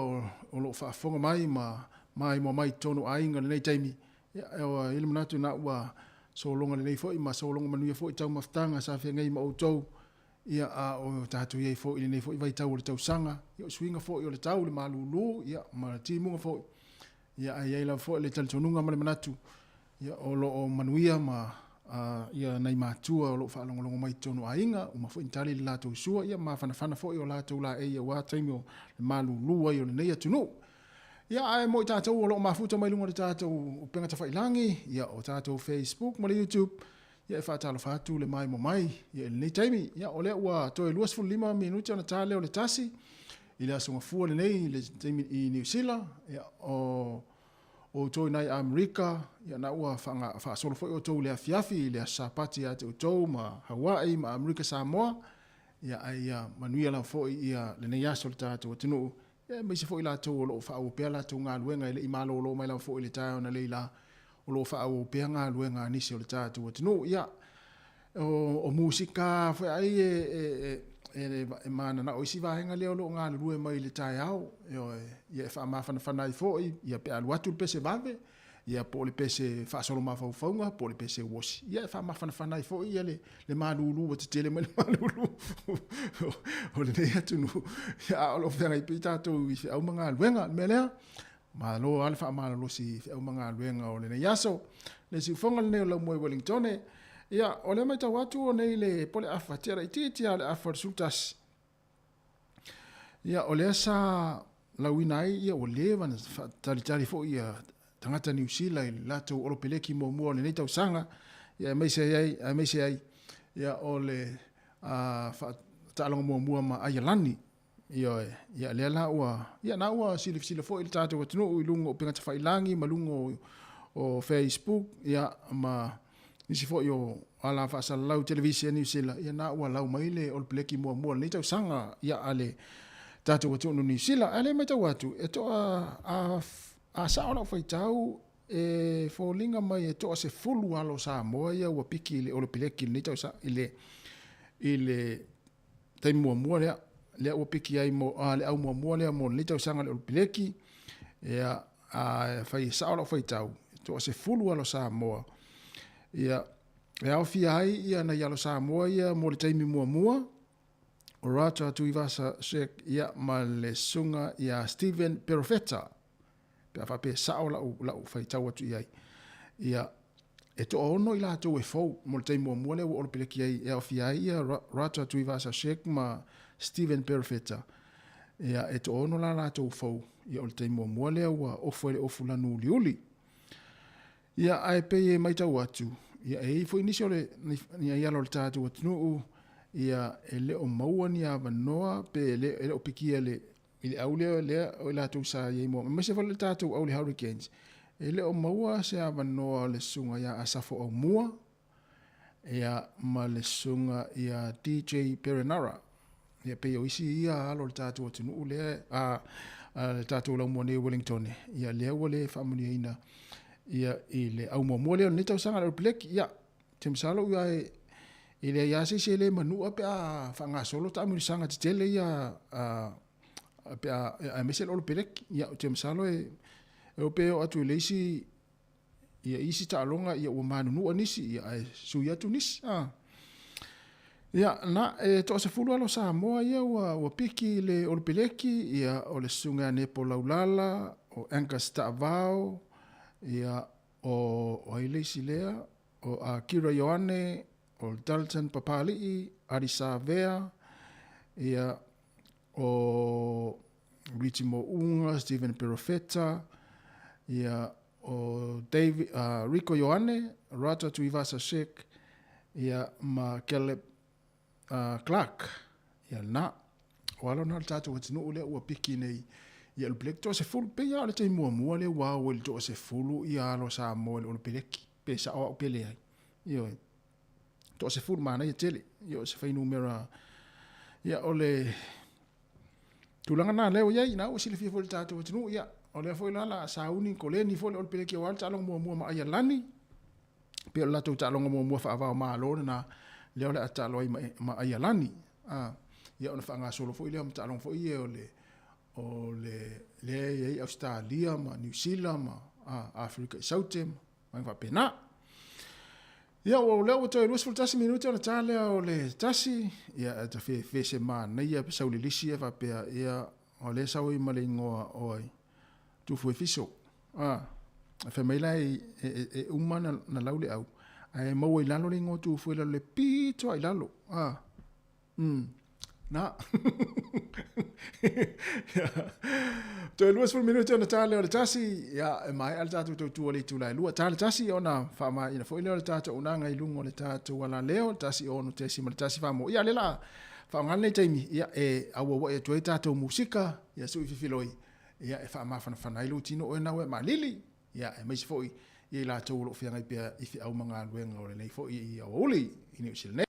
o lo o faafofoga mai ma maimoa mai i totonu o aiga i lenei taimi. Ia e i ai le manatu na ua sologa lelei foi ma sologa manuia foi taumafataga sa feagai ma outou Ia, a o tatou i ai foi i lenei foi vaitau o le tausaga, ia o suiga foi o le tau, le malulu, ia, ma le timuga foi. Ia, ae i ai lava foi le talitonuga ma le manatu, ia, o lo o manuia ma a, ia nai matua o lo o faalogologo mai i totonu o aiga, uma foi ona tali le latou sua, ia, mafanafana foi o latou laei aua taimi o le malulu ai o lenei atunuu. Ia, ae mo i tatou o lo o mafuta mai luga o le tatou upega tafailagi, ia, o tatou Facebook ma le YouTube, Ia e faatalofa atu le maimoa mai ia i lenei taimi. Ia o lea ua toe 25 minute ona ta lea o le tasi i le aso Gafua lenei i le taimi i Niu Sila. Ia o outou i nai Amerika, ia na ua faasolo foi outou i le afiafi i le aso Sapati ia te outou ma Hawaii ma Amerika Samoa. Ia ae ia manuia lava foi ia lenei aso le tatou atunuu. Ia aemaise foi latou o lo o faaauau pea latou galuega e le i malolo mai lava foi i le taeao analeila o lo o faaauau pea galuega a nisi o le tatou atunuu. Ia, o musika foi ai e, e, e mananao isi vaega lea o lo o galulue mai i le taeao, ioe, ia e faamafanafana ai foi, ia pe alu atu le pese vave, ia po o le pese faasolo mafaufauga, po o le pese uosi, ia e faamafanafana ai foi ia le, le malulu ua tetele mai le malulu o lenei atunuu, ia, a o lo o feagai pea tatou i feau ma galuega. O le mea lea, Malo lava le faamalolosi i feau ma galuega o lenei aso. Le siufoga lenei o Laumua i Wellingtone. Ia, o lea matau atu o nei le po le afa, tia laitiiti lava le afa o le 11. Ia, o lea sa lauina ai, ia ua leva ona faatalitali foi ia tagata Niu Sila i le latou olopeleki muamua o lenei tausaga, ia aemaise ai, aemaise ai, ia o le faataaloga muamua ma Aialani. Ioe, ia lea la ua, ia na ua silafila foi le tatou atunuu i luga o upega tafailagi ma luga o, o Facebook, ia ma nisi foi o ala faasalalau televise a Niu Sila, ia na ua lau mai le All Black muamua o lenei tausaga, ia a le tatou atunuu Niu Sila. Ae lea matau atu, e toa, a, a sao lau faitau, e foliga mai e toa 10 alo Samoa ia ua piki i le All Black i lenei tausaga, i le, i le taimi muamua lea, lea ua piki ai mo, a, le au muamua lea mo lenei tausaga le Olopileki, ia, a fai e sao lau faitau, e toa 10 alo Samoa, ia, e aofia ai ia nai alo Samoa ia mo le taimi muamua, o Rata Tuivasa Sheck, ia, ma le susuga ia Steven Perofeta, pe a faapea e sao lau, lau faitau atu i ai. Ia, e toaono i latou e fou mo le taimi muamua lea ua olopeleki ai e aofia ai ia Rata Tuivasa-Sheck ma Stephen Perofeta. Ia, e toaono la latou fou, ia o le taimi muamua lea ua ofu ai le ofu lanu uliuli. Ia, ae pei e matau atu, ia e i ai foi nisi o le, ni alo o le tatou atunuu, ia e le o maua ni avanoa pe le, e le o pikia le, i le au lea, lea o i latou sa i ai mua, aemaise foi le tatou au le Hurricanes, e le o maua se avanoa o le susuga ia Asafo Aumua, ia, ma le susuga ia DJ Perenara. Ia, pei o isi ia alo o le tatou atunuu lea, a, a le tatou laumua nei o Wellington, ia, lea ua le faamanuiaina ia, i le au muamua lea o lenei tausaga le All Black, ia, Te masalo ia e, e leai lava se isi e le manua pe a faagasolo taamilosaga tetele ia a, pe a, aemaise le Olopeleki. Ia, ou te masalo e, e o pe oo atu i le isi, ia isi taaloga ia ua manunua nisi, ia ae sui atu nisi. A. Ia, na, e toa 10 alo Samoa ia ua, ua piki i le Olopeleki, ia o le susuga ia Nepo Laulala, o Angus Taavao, ia o, o ai le isi lea, o Akira Ioane, o Dalton Papali'i, Adi Savea, ia, o o Richie Mo'unga, Stephen Perofeta, ia, o David, Rico Ioane, Rata Tuivasa Sheck, ia, ma Caleb Clark. Ia, lena. O alo na o le tatou atunuu lea ua piki nei i Olupeleki. Toasefulu, pei lava o le taimi muamua lea ua ao ai le toasefulu ia alo Samoa i le Olupeleki, pe sao au pe leai. Ioe. Toasefulu, manaia tele. Ia, o se fuainumera, ia, o le tulaga na lea ua i ai, na ua silafia foi e le tatou atunuu, ia, o lea foi la la sauni koleni foi le Olupeleki aua le taaloga muamua ma Aialani, pei o le latou taaloga muamua faava o Malo lena, lea o le a taalo ai ma Aialani. A, ia ona faagasolo foi lea ma taaloga foi ia o le, o le, lea e i ai Ausetalia ma Niu Sila ma Aferika i Saute ma vaega faapena. Ia, o lea ua toe 21 minute ona ta lea o le tasi, ia, e ta fefe se manaia pe saulilisi ia faapea, ia, o lea sau ai ma le igoa o ai, Tufu e Fiso. A, fai mai la e, e, e uma na, na lau le au, ae maua i lalo le igoa Tufu i lalo le pito i lalo. A, Na. Toe 20 minute ona ta lea o le tasi, ia, e maea le tatou tautua i le itula e lua. Ta le tasi ona faamaeaina foi lea o le tatou auaunaga i luga o le tatou alaleo, 1 6.1 faa-mo. Ia, lea la faaaoga lenei taimi, ia, e auauai atu ai tatou musika, ia sui fifiloi, ia, e faamafanafana ai lou tino oe na ua e malili, ia, aemaise foi ia i latou o lo o feagai pea i feau ma galuega o lenei foi aoauli i Niu Sila nei.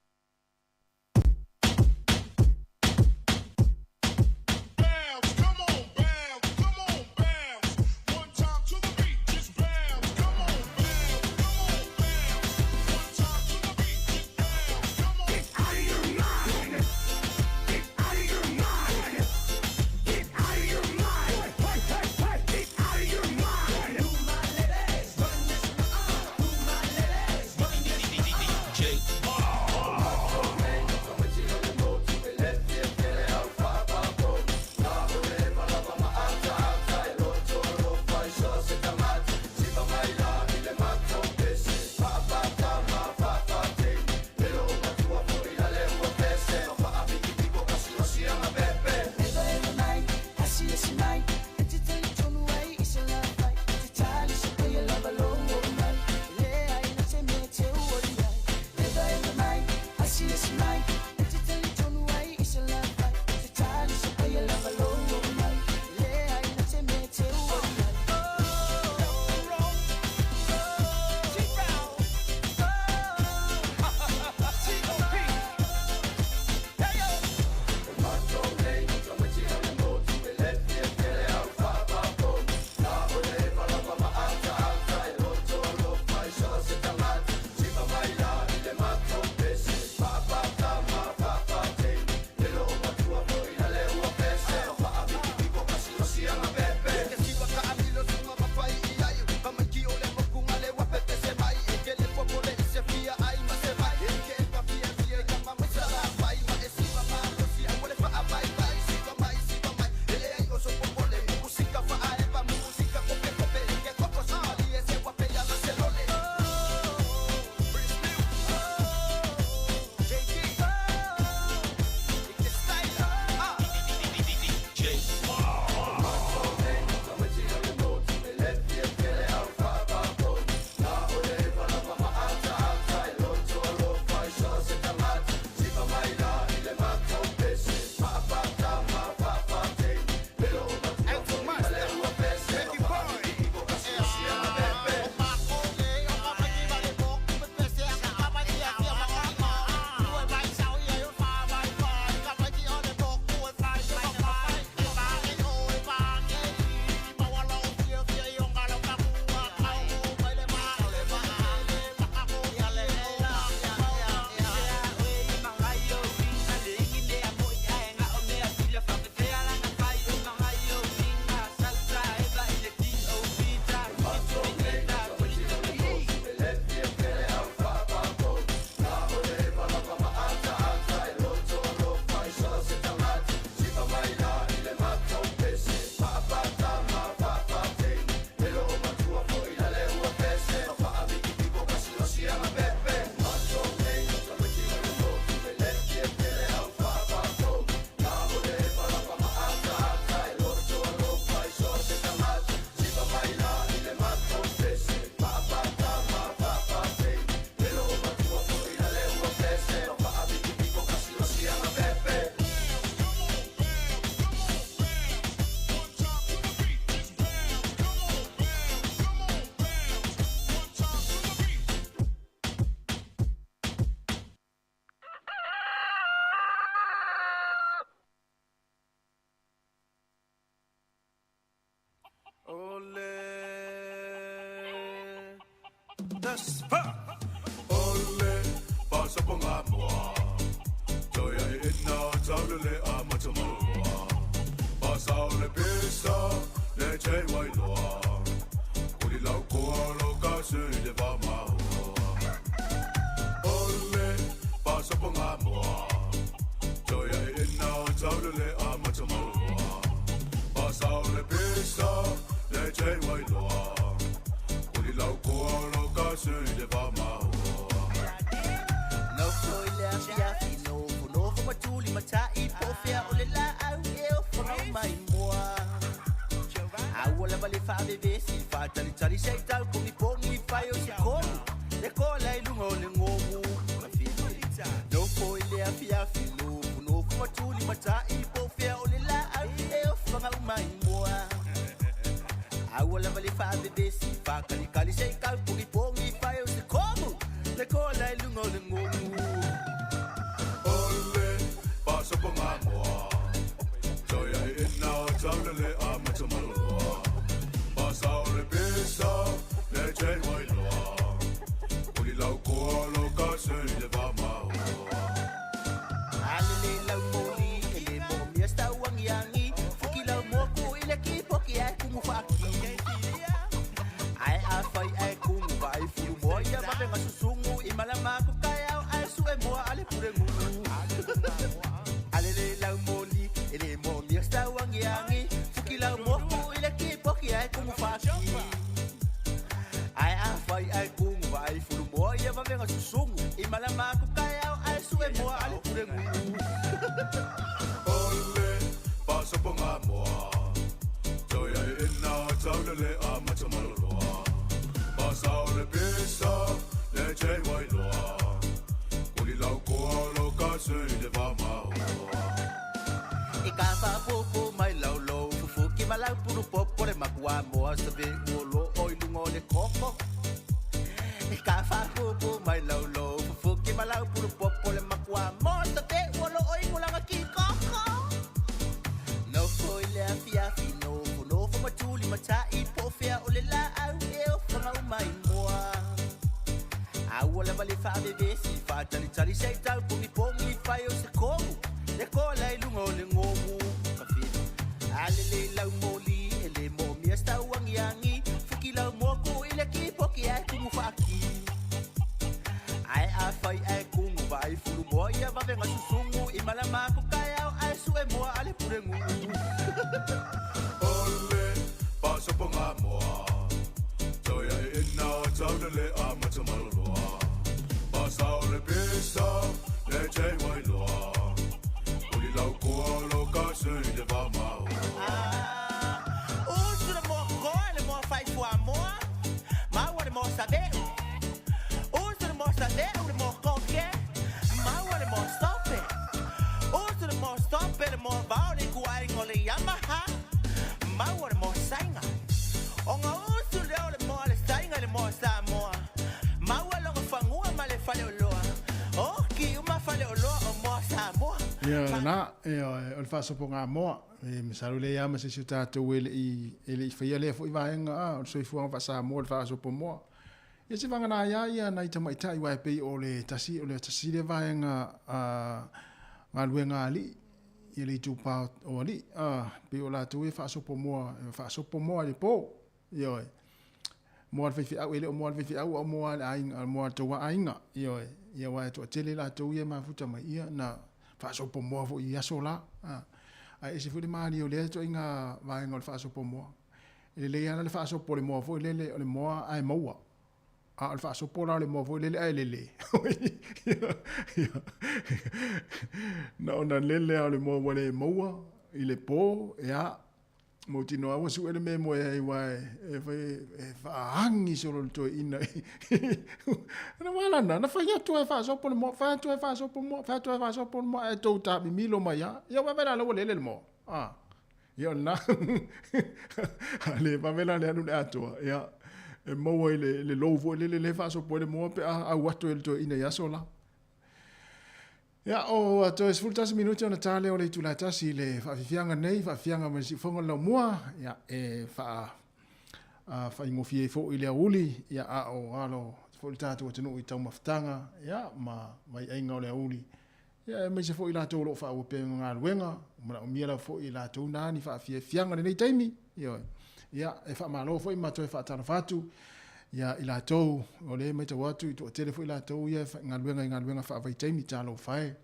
tasi, fa. Ole pasoponga moa. Toya e ina taule le a matamaloa. Pasao le pesa le te wailoa. Kuli lau koa lo ka se le va mahoa. Ole pasoponga moa. Toya e ina taule le a matamaloa. Pasao le pesa le te wailoa. Kuli lau koa lo ka se le va mahoa. No foi le afiafi nofo nofo matuli matai po fea o le laau e o fagau mai moa. Aua lava le faavevesi faatalitali sei tau pogipogi fai o se komu le kola i luga o le gogu. Nofo i le afiafi nofo nofo matuli matai po fea o le laau e o fagau mai moa. Aua lava le faavevesi faakalikali sei tau pogipogi fai o se komu le kola i luga o le gogu. Ole pasoponga moa. Toya e ina taule le a matamaloa. Pasao le pesa le te wailoa. Kuli lau koa lo ka se le va mahoa. Alele lau moli e le mo mia stau angi angi. Fuki lau moku i le ki poki ai kumu whaaki. Ai a whai ai kumu vai furu moa ia mavenga susungu. I malama ku kai au ai su e moa ale pure ngulu. Alele lau moli e le mo mia stau angi angi. Fuki lau moku i le ki poki ai kumu whaaki. Ai a whai ai kumu vai furu moa ia mavenga susungu. I malama ku kai au ai su e moa ale pure ngulu. Ole pasoponga moa. Toya e ina taule le a matamaloa. Pasao le pesa le te wailoa. Kuli lau koa lo ka se le va mahoa. I ka whaapopo mai lau lou fufuki ma lau puru popo le makua moa sa ve ua lo o i lunga o le koko. I ka whaapopo mai lau lou fufuki ma lau puru popo le makua moa sa ve ua lo o i ngulanga ki koko. Nofo i le afiafi nofo nofo matuli matai po fea o le laau e o fagau mai moa. Aua lava le faavevesi faatalitali sei tau pogipogi fai o se komu le kola i luga o le gogu. Alele lau moli e le moomia stau angiangi. Fuki lau moku i le kipoki ai kumu faaki. Ai a fai ai kumu vai fulu moa ia vavenga susungu. I malama ku kai au ai su e moa ale pure nguu. Ole pasoponga moa. Toya e ina taule le a matamaloa. Pasao le pesa le te wailoa. Kuli lau koa lo ka se le va mahoa. Usu le moa koa le moa fai fua moa. Maua le moa saveu. Usu le moa saveu le moa koke. Maua le moa stope. Usu le moa stope le moa vao le kuai ngo le Yamaha. Maua le moa sainga. Onga usu leo le moa le sainga le moa Samoa. Maua longa fangua ma le fale o loa. O ki uma fale o loa o moa Samoa. Ia lena, e o le faasopoga moa, e masalo le ia ma se isi o tatou e le'i faia lea fo'i vaega a, o le soifuaga faasamoa le faasopo moa. Ia se vagana ia ia nai tamaitai uae pei o le tasi o le tasi lea vaega a galuega a alii, ia le itupa o alii, a, pei o latou ia faasopo moa, e faasopo moa i le po. Ioe. Moa le faifeau, e le o moa le faifeau, a o moa le aiga, moa le tou aiga. Ioe. Ia aua e toatele latou ia e mafuta mai, ia na faasopo moa foi i aso la. A, ae ese foi le malie o lea ituaiga vaega o le faasopo moa. E lelei lava la le faasopo o le moa foi lele o le moa ae maua. A o le faasopo la o le moa foi lele ae lele. Na ona lele lava o le moa ua le maua i le po, ia, mautinoa ua sue le mea e moe ai aua e fai e faaagi solo le toeaina. Na wala na, na fai atu e faasopo le moa, fai atu e faasopo moa, fai atu e faasopo le moa, ae tou taamimilo mai lava. Ia ua vela la ua lele le moa. Ah. Ia o lena. A le vave la le alu i le atoa. Ia e maua i le le lou foi lele lea e faasopo ai le moa pe a au atu e le toeaina i aso la. Ia, o toe 11 minute ona ta lea o le itula e tasi i le faafiafiaga nei, faafiafiaga mai le siufofoga o le laumua, ia, e faa, a, faigofie ai foi le aoauli, ia, a o alo foi le tatou atunuu i taumafataga, ia, ma vaiaiga o le aoauli, ia, aemaise foi i latou o lo o faaauau pea i galuega, ua manaomia lava foi e latou na ni faafiafiaga i lenei taimi, ioe. Ia, e faamalo foi ma toe faatalofa atu ia i latou o lea e matau atu i toatele foi latou ia e faigaluega i galuega faavaitaimi, talofa e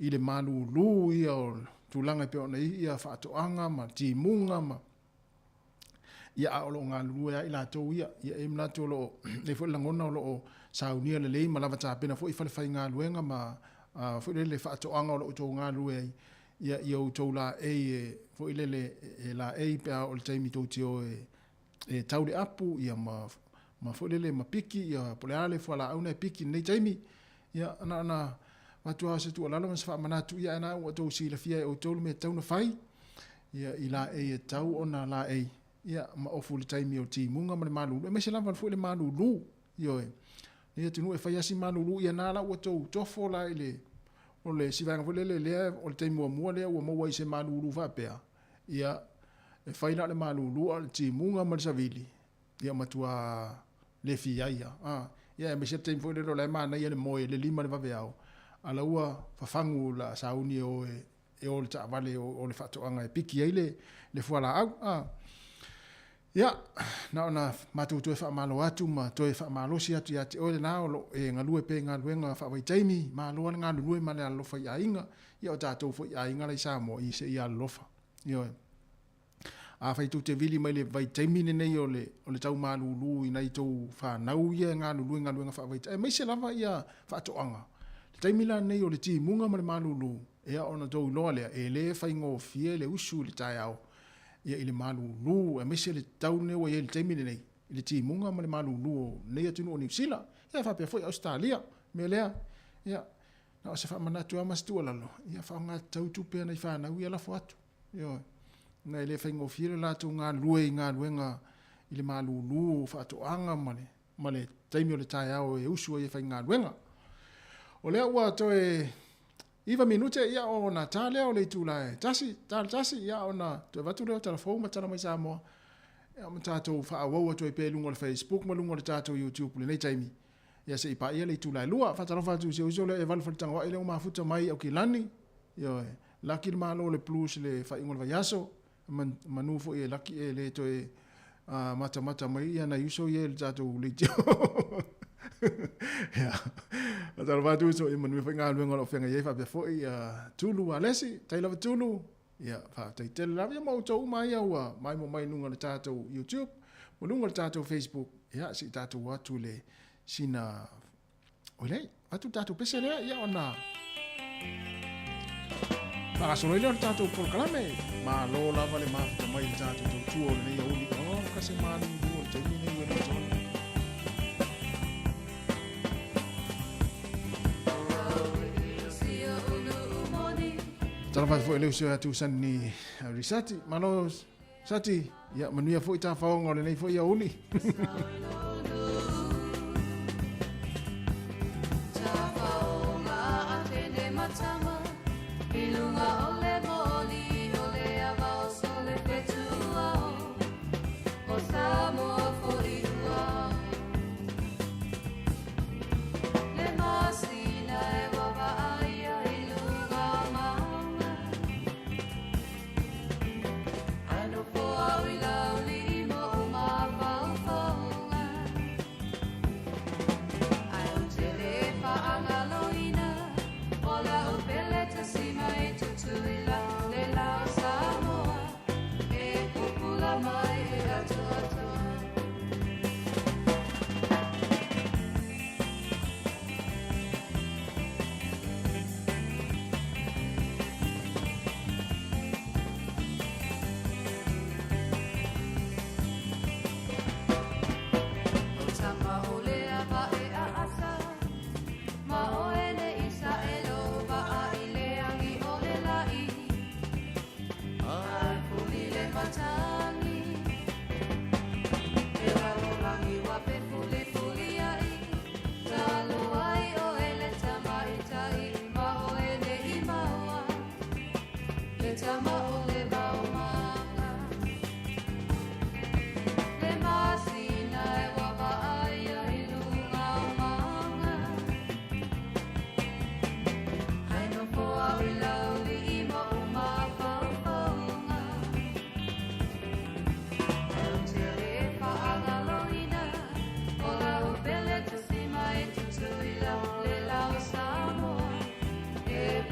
i le malulu ia o tulaga e pei ona i ai ia faatoaga ma timuga ma Ia, a o lo o galulue lava i latou ia. Ia, e manatu o lo o, e i ai foi le lagona o lo o saunia lelei ma lava tapena foi falefaigaluega ma foi lele faatoaga o lo o outou galulue ai, ia, i outou laei e, foi lele, e laei pe a oo i le taimi tou te o e, e tau le apu, ia, ma, ma foi lele ma piki, ia, po o le a le fualaau na e piki i lenei taimi. Ia, na ona avatu lava o se tuualalo ma se faamanatu, ia, ae na ua outou silafia e outou le mea e tatau ona fai. Ia, i laei e tatau ona laei, ia, ma ofu i le taimi o timuga ma le malulu, aemaise lava foi le malulu, ioe. Nei atunuu e fai lava si malulu, ia na la ua tou tofo la i le, o le si vaega foi lele lea, o le taimi muamua lea ua maua ai se malulu faapea, ia, e fai la o le malulu a o le timuga ma le savili, ia matua le fia ai lava. A, ia aemaise le taimi foi lele o la e manaia le moe i le 5 i le vaveao, a la ua fafagu la sauni e o e e o le taavale o le faatoaga e piki ai le, le fualaau. A. Ia, na ona matou toe faamalo atu ma toe faamalosi atu ia te oe lena o lo o e galue pea i galuega faavaitaimi, malo lava le galulue ma le alolofa i aiga, ia o tatou foi aiga la i Samoa, ia se i alolofa. Ioe. Afai tou te vili mai le vaitaimi lenei o le, o le tau malulu i nai tou fanau ia e galulue i galuega faavaitaimi, aemaise lava ia faatoaga. Le taimi la lenei o le timuga ma le malulu, ia ona tou iloa lea, e le faigofie le usu i le taeao ia i le malulu, aemaise le tau lenei ua i ai i le taimi lenei, i le timuga ma le malulu o lenei atunuu o Niu Sila, ia faapea foi Ausetalia. O le mea lea, ia, na o se faamanatu lava ma se tuualalo, ia faaaoga tatau tupe a nai fanau ia lafo atu. Ioe. Ona e le faigofie le latou galulue i galuega i le malulu o faatoaga ma le, ma le taimi o le taeao e usu ai e faigaluega. O lea ua toe 9 minute ia ona ta lea o le itula e tasi, ta le tasi, ia ona toe avatu lea o tala fou ma tala mai Samoa. Ia ma tatou faaauau atu ai pea i luga o le Facebook ma luga o le tatou YouTube i lenei taimi. Ia se i paia le itula e 2. Faatalofa atu i si ou uso lea Evale Faletagaoai lea ua mafuta mai i Aukilani. Ioe. Laki le Malo o le Blues i le faaiuga o le vaiaso. Manu foi e laki e le toe matamata mai ia nai uso ia i le tatou leitio. Ia. Faatalofa atu uso, ia manuia foi galuega o lo o feagai ai faapea foi Tulu Alesi, tai lava Tulu. Ia, faafetai tele lava ia ma outou uma ia ua maimoa mai i luga o le tatou YouTube, ma luga o le tatou Facebook. Ia, se i tatou o atu i le sina Oi lei, atu le tatou pese lea, ia ona faagasolo ai lea o le tatou polokalame. Malo lava le mafuta mai i le tatou tautua o lenei aoauli. Oh, ka se malulu o le taimi nei Wellington. Talofa atu foi i le uso ia Tusani Risati. Malo Sati, ia manuia foi tafaoga o lenei foi aoauli.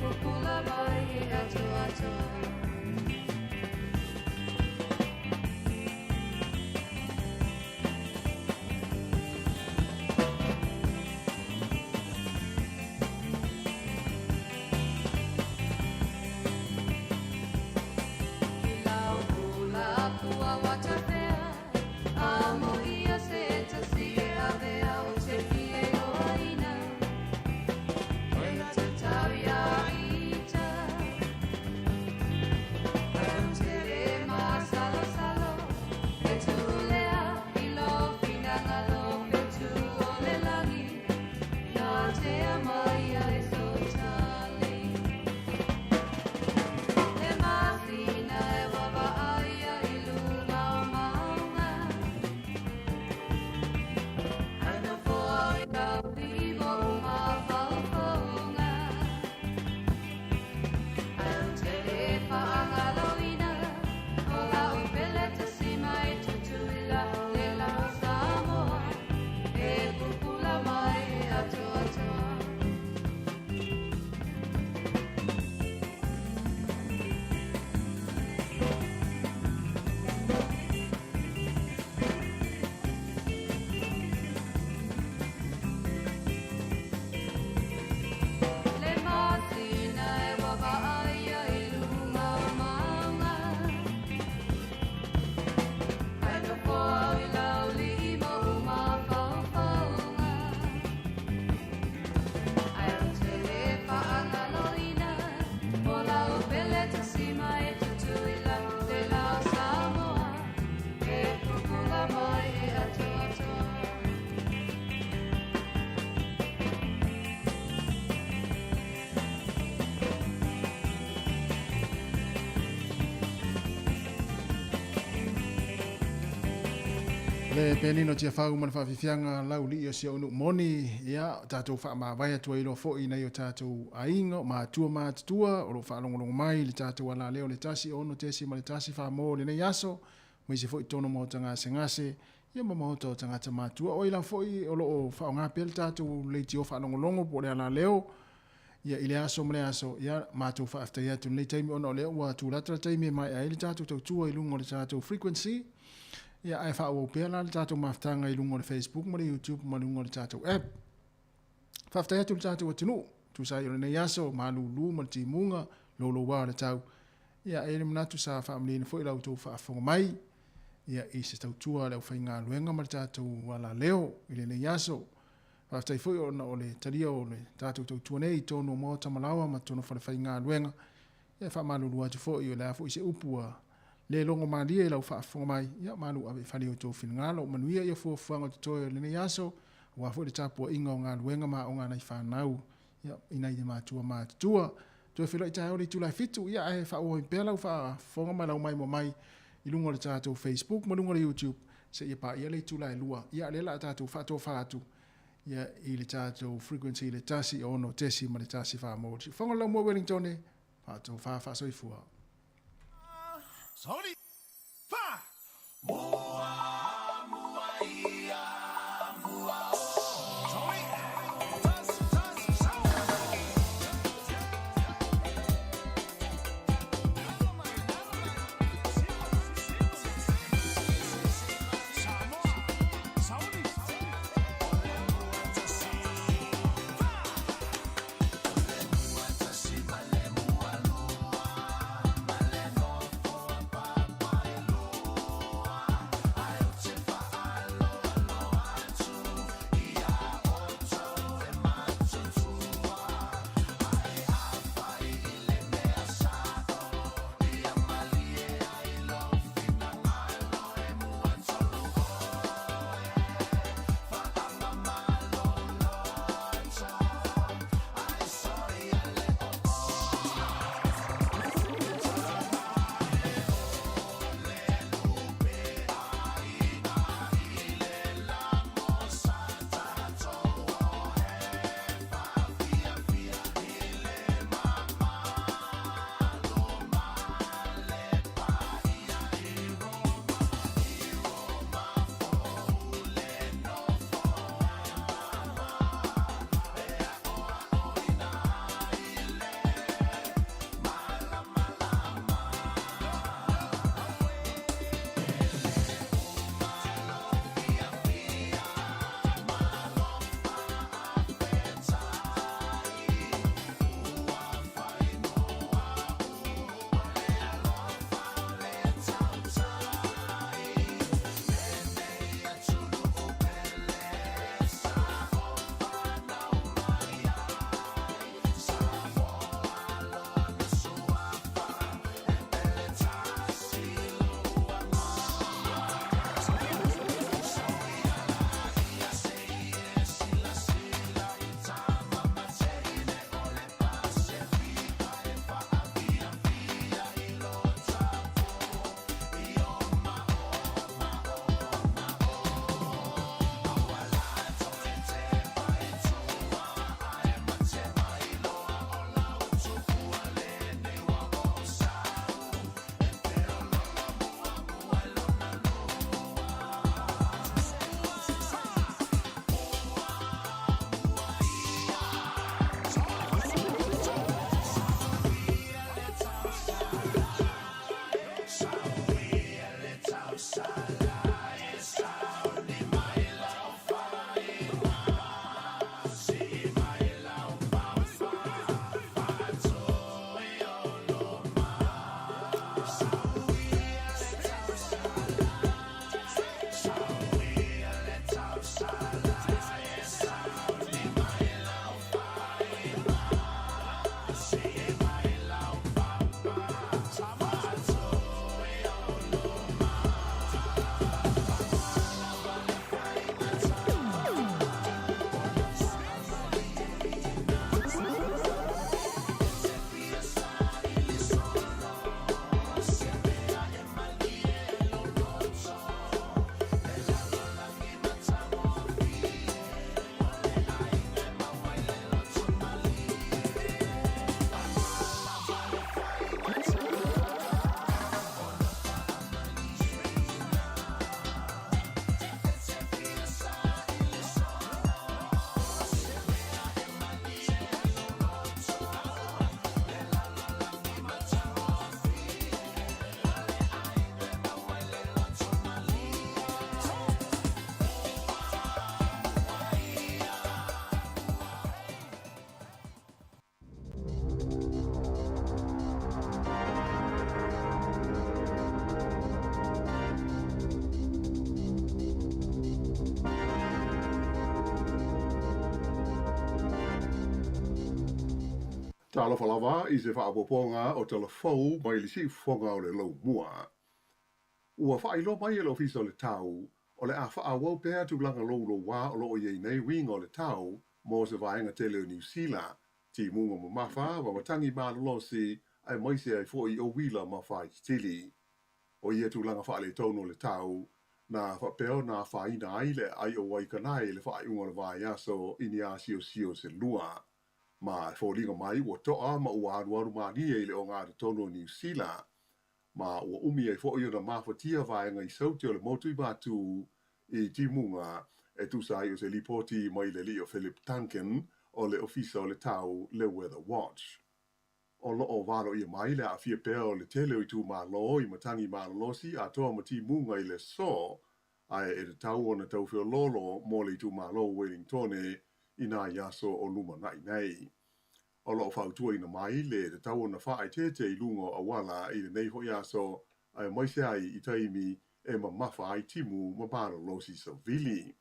pupula mai e atoatoa. I lau ula pua watafea, a mo ia se tasi e avea o te fie oaina. E te tau ia ita, e te re masalosalo, e tuulea i lo finangalo fetu o le lagi, nā te ama ia e sotale. Le masina e wawaaia i lunga o maunga, ai no foa i rau vivo o mafaufauga. Ai o te le whaangaloina, o lau pele tasima e tutuila le lau Samoa, e pupula mai e atoatoa. Le masina e wawaaia i lunga o maunga, ai no foa i lau lima o mafaufauga. Ai o te le whaangaloina, o lau pele tasima e tutuila le lau Samoa, e pupula mai e atoatoa. Le penino tia whau mana whawhiwhianga lau li o si au nu moni, ia, tātou whaamawai atua ilo foi nei o tātou ainga, mātua mātutua, o lo whaalongolongo mai, le tātou ala leo le tasi ono tesi ma le tasi whamō le nei aso, mo isi foi tono maota ngase ngase, ia ma maota o tangata mātua, o ila foi o lo o whaonga pia le tātou leiti o whaalongolongo po le ala leo, ia i le aso ma le aso, ia mātou whaaftai atu nei taimi ona o lea ua tūlata le taimi e mai ai le tātou tautua i lunga o le tātou frequency, ia ai whaau pea la le tātou mafutanga i lunga o le Facebook ma le YouTube ma lunga o le tātou app. Whaaftai atu le tātou atunu, tūsai o le nei aso, mālūlū ma le timunga, lolo wā le tau. Ia e le manatu sa whaamlina foi lau tau whaafonga mai, ia i se tautua le au whainga luenga ma le tātou ala leo i le nei aso. Whaaftai foi ona o le talia o le tātou tautua nei, tōnu o maota malawa ma tōnu whare whainga luenga. Ia whaamalulu atu foi o le a foi se upua le longo malie i lau faafofoga mai, ia malu ave i fale o tou finagalo, manuia ia fuafuaga o totoe o lenei aso, aua foi le tapuaiga o galuega ma aoga nai fanau, ia ina ia matua matutua. Toe feiloai taeao le itula e 7, ia ae faaauau ai pea lau faafofoga ma lau maimoa mai i luga o le tatou Facebook ma luga o le YouTube, seia paia le itula e 2, ia lea la a tatou faatofā atu, ia i le tatou frequency le 1 6 ma le 1 4 mo. Siufofoga le Laumua Wellingtone, faatofā faasoifua. Sorry. Fa. Mua, mua, ia, mua, o. Sorry. Tas, tas, sau. Samoa. Sauni. Talofa lava i se faaopoopoga o tala fou mai le siufofoga o le laumua. Ua faailoa mai e le Ofisa o le Tau, o le a faaauau pea tulaga loulouā o lo o i ai nei uiga o le tau mo se vaega tele o Niu Sila, timuga mamafa ma matagi malolosi aemaise ai foi o uila ma faitili. O ia tulaga faaletonu o le tau, na faapea ona afaina ai le aai o Waikanae i le faaiuga o le vaiaso i ni asiosio se lua. Ma e foliga mai ua toa ma ua alualu malie i le ogatotonu o Niu Sila. Ma ua umi ai foi ona mafatia vaega i saute o le motu i Matu i timuga e tusa ai o se lipoti mai le alii o Philip Duncan o le Ofisa o le Tau le Weather Watch. O lo o valoia mai le aafia pea o le tele o itumalo i matagi malolosi atoa ma timuga i le aso, ae e tatau ona tau feoloolo mo le itumalo o Wellingtone i nai aso o lumanai nei. O lo o fautuaina mai le tatau ona faaeteete i luga o auala i lenei foi aso aemaise ai i taimi e mamafa ai timu ma malolosi savili.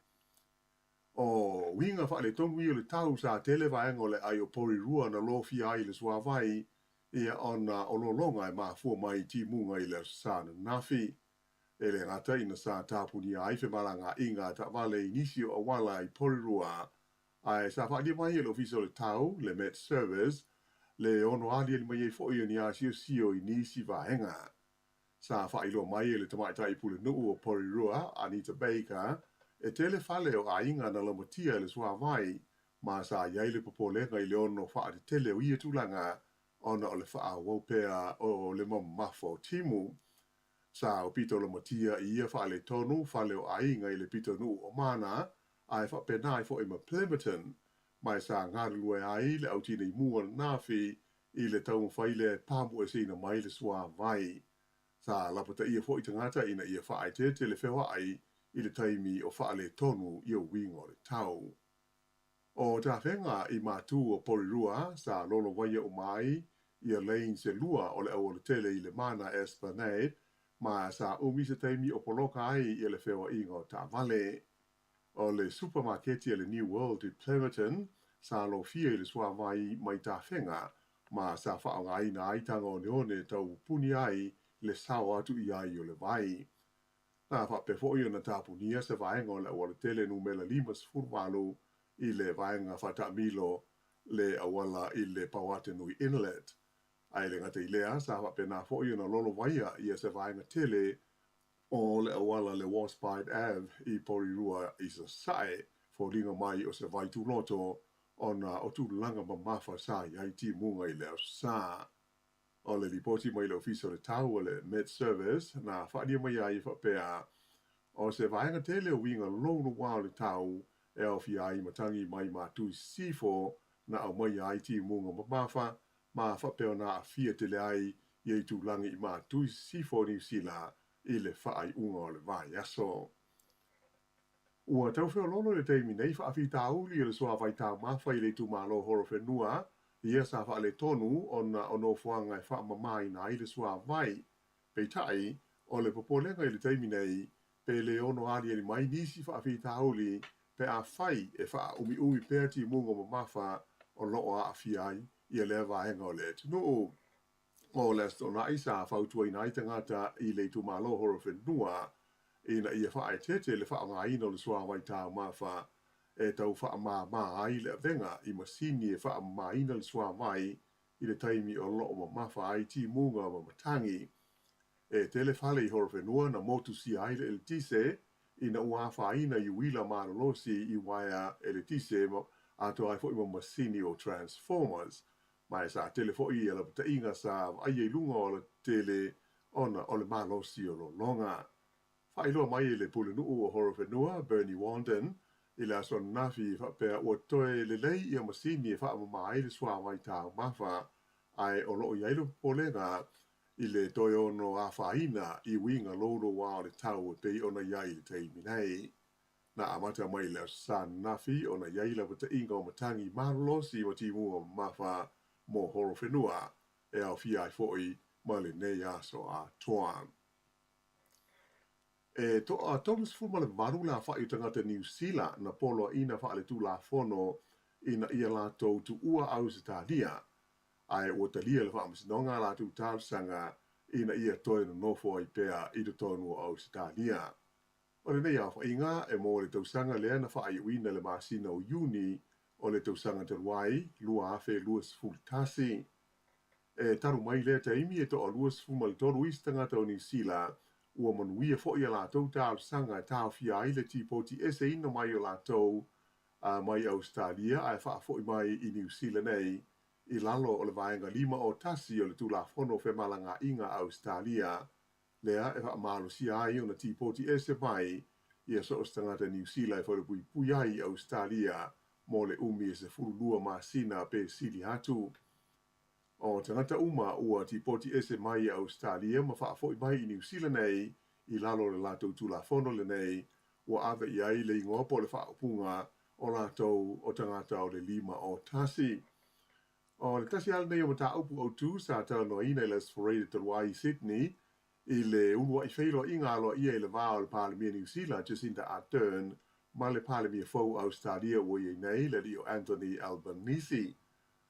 O uiga faaletonu ia o le tau sa tele vaega o le aai o Porirua na lofia ai le suavai ia ona o lologa e mafua mai i timuga i le Aso Sa ananafi. E le gata ina sa tapunia ai femalagaaiga a taavale i nisi o auala i Porirua, ae sa faaalia mai e le Ofisa o le Tau, le Met Service, le ono aliali mai ai foi o ni asiosio i nisi vaega. Sa faailoa mai e le tamaitai pulenuu o Porirua, Anita Baker, e tele fale o aiga na laumatia e le suavai, ma sa i ai le popolega i le ono faatetele o ia tulaga ona o le faaauau pea o le mamafa o timu. Sa aupito laumatia i ia faaletonu fale o aiga i le pitonuu o Mana, ae faapena ai foi ma Plimmerton, ma e sa galulue ai le au tinei mu ananafi i le taumafai lea e pamueseina mai le suavai. Sa lapataia foi tagata ina ia faaeteete le feoai i le taimi o faaletonu i uiga o le tau. O tafega i Matu o Porirua sa lolovaia uma ai ia lane se lua o le aualatele i le Mana Esplanade ma sa umi se taimi o poloka ai ia le feoaiga o taavale. O le supamaketi a le New World i Plimmerton sa lofia i le suavai mai tafega ma sa faaaogaina ai taga oneone tau pupuni ai le sao atu i ai o le vai. Na faapea foi ona tapunia se vaega o le aualatele numera 58 i le vaega faataamilo le auala i le Pauatenui Inlet. Ae le gata i lea, sa faapena foi ona lolovaia ia se vaega tele o le auala le Warspite Ave i Porirua i Sasae, foliga mai o se vai tuloto ona o tulaga mamafa sa i ai timuga i le Aso Sa. O le lipoti mai le Ofisa o le Tau o le Met Service na faaalia mai ai e faapea, o se vaega tele o uiga loulouā o le tau e aofia ai matagi mai Matu i Sisifo na aumaia ai timuga mamafa ma faapea ona aafia tele ai ia itulagi i Matu i Sisifo o Niu Sila i le faaiuga o le vaiaso. Ua tau feoloolo i le taimi nei faafitauli o le suavai taumafa i le itumalo Horowhenua ia sa faaletonu ona o nofoaga e faamamaina ai le suavai. Peitai, o le popolega i le taimi nei, pe le ono aliali mai nisi faafitauli pe afai e faaumiumi pea timuga mamafa o lo o aafia ai ia lea vaega o le atunuu. O le Aso Toonai sa fautuaina ai tagata i le itumalo Horowhenua ina ia faaeteete le faaaogaina o le suavai taumafa e tau faamāmā ai le avega i masini e faamamaina le suavai i le taimi o lo o mamafa ai timuga ma matagi. E tele fale i Horowhenua na motusia ai le eletise ina ua afaina i uila malolosi i uaea eletise atoa ai foi ma masini o transformers. Ma e sa tele foi ia lapataiga sa vaaia i luga o aualatele ona o le malosi o lologa. Faailoa mai e le Pulenuu o Horowhenua, Bernie Wanden, i le aso ananafi e faapea ua toe lelei ia masini e faamama ai le suavai taumafa, ae o lo o i ai le popolega i le toe ono afaina i uiga loulouā o le tau e pei ona i ai i le taimi nei. Na amata mai i le Aso Sa ananafi ona i ai lapataiga o matagi malolosi ma timuga mamafa mo Horowhenua e aofia ai foi ma lenei aso atoa. E toa 38 le aofai o tagata Niu Sila na poloaiina faaletulafono ina ia latou tuua Ausetalia. Ae ua talia e le Faamasinoga a latou talosaga ina ia toe nonofo ai pea i totonu o Ausetalia. O lenei aofaiga e mo le tausaga lea na faaiuina i le masina o Iuni o le tausaga talu ai, 2021. E talu mai lea taimi e toa 23 isi tagata o Niu Sila ua manuia foi a latou talosaga e taofia ai le tipoti eseina mai o latou mai Ausetalia ae faafoi mai i Niu Sila nei i lalo o le Vaega 51 o le Tulafono o Femalagaaiga a Ausetalia lea e faamalosia ai ona tipoti ese mai ia so o se tagata Niu Sila e falepuipui ai i Ausetalia mo le umi e 12 masina pe sili atu. O tagata uma ua tipoti ese mai i Ausetalia ma faafoi mai i Niu Sila nei i lalo o le latou Tulafono lenei ua ave i ai le igoa po o le faaupuga o latou o tagata o le 51. O le tasi lava lenei o mataupu autu sa talanoaina i le Aso Faraile talu ai i Sydney i le uluai feiloaiga aloaia i le va o le Palemia Niu Sila Jacinda Ardern ma le Palemia fou o Ausetalia ua i ai nei, le alii o Anthony Albanese.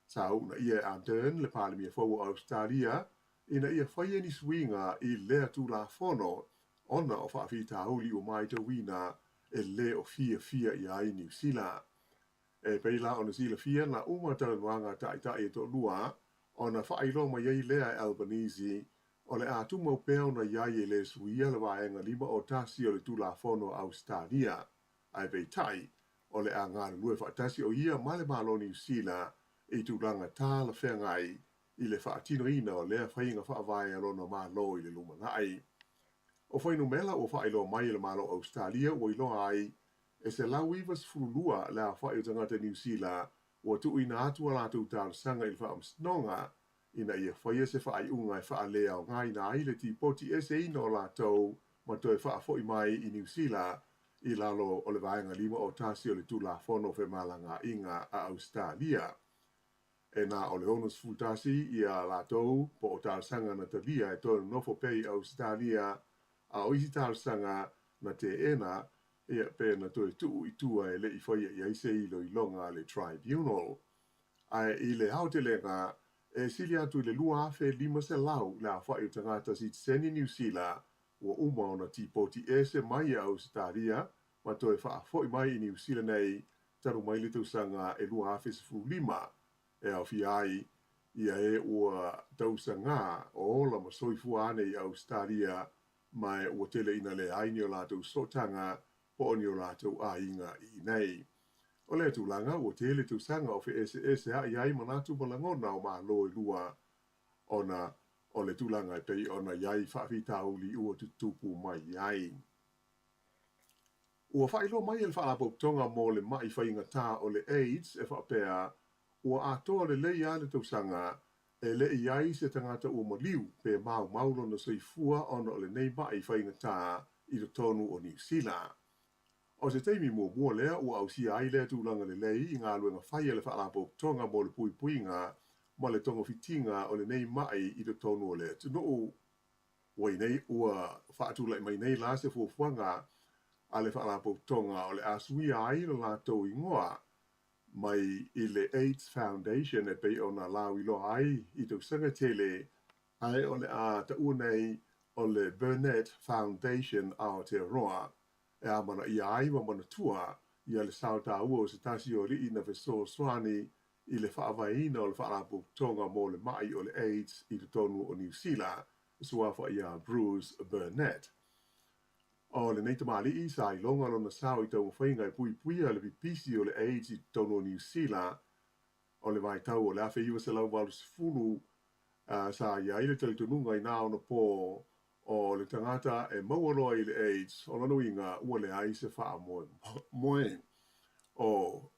Sa uunaia e Ardern le Palemia fou o Ausetalia ina ia faia ni suiga i lea Tulafono ona o faafitauli ua matauina e le o fiafia i ai Niu Sila. E pei la ona silafia na uma talanoaga a taitai e toalua ona faailoa mai ai lea e Albanese o le a tumau pea ona i ai e le suia le Vaega 51 o le Tulafono a Ausetalia, ae peitai, o le a galulue faatasi o ia ma le Malo Niu Sila i tulaga talafeagai i le faatinoina o lea faiga faavae a lona Malo i le lumanai. O fuainumera ua faailoa mai e le Malo o Ausetalia ua iloa ai e 192 le aofai o tagata Niu Sila ua tuuina atu a latou talosaga i le Faamasinoga ina ia faia se faaiuga e faaleaogaina ai le tipoti eseina o latou ma toe faafoi mai i Niu Sila i lalo o le Vaega 51 o le Tulafono o Femalagaaiga a Ausetalia. E na o le 61 ia latou po o talosaga na talia e toe nonofo pea i Ausetalia, a o isi talosaga na teena ia pe na toe tuu i tua e le i faia i ai se iloiloga a le Tribunal. Ae i le aotelega, e sili atu i le 2,500 le aofai o tagata sitiseni Niu Sila ua uma ona tipoti ese mai e Ausetalia ma toe faafoi mai i Niu Sila nei talu mai le tausaga e 2015, e aofia ai ia e ua tausagā o ola ma soifua ane i Ausetalia ma e ua tele ina leai ni o latou sootaga po o ni o latou aiga i inei. O lea tulaga, ua tele tausaga o feeseesea'i ai manatu ma lagona o Malo e lua ona o le tulaga e pei ona i ai faafitauli ua tutupu mai ai. Ua faailoa mai e le Faalapotopotoga mo le Ma'i Faigata o le AIDS e faapea, ua atoa lelei lava le tausaga e le i ai se tagata ua maliu pe maumau lona soifua ona o lenei ma'i faigata i totonu o Niu Sila. O se taimi muamua lea ua ausia ai lea tulaga lelei i galuega fai a le Faalapotopotoga mo le Puipuiga ma le Togafitiga o lenei ma'i i totonu o le atunuu. Ua i nei, ua faatulai mai nei la se fuafuaga a le Faalapotopotoga o le a suia ai lo latou igoa mai i le AIDS Foundation e pei ona lauiloa ai i tausaga tele, ae o le a taua nei o le Burnett Foundation Aotearoa e amanaia ai ma manatua ia le sao taua o se tasi o alii na fesoasoani i le faavaeina o le Faalapotopotoga mo le Ma'i o le AIDS i totonu o Niu Sila, suafa ia Bruce Burnett. O lenei tamalii sa iloga lona sao i taumafaiga e puipuia le pipisi o le AIDS i totonu o Niu Sila. O le vaitau o le 1980 sa i ai le talitonuga i nā ona pō o le tagata e maua loa i le AIDS, o lona uiga ua leai se faamoemoe. O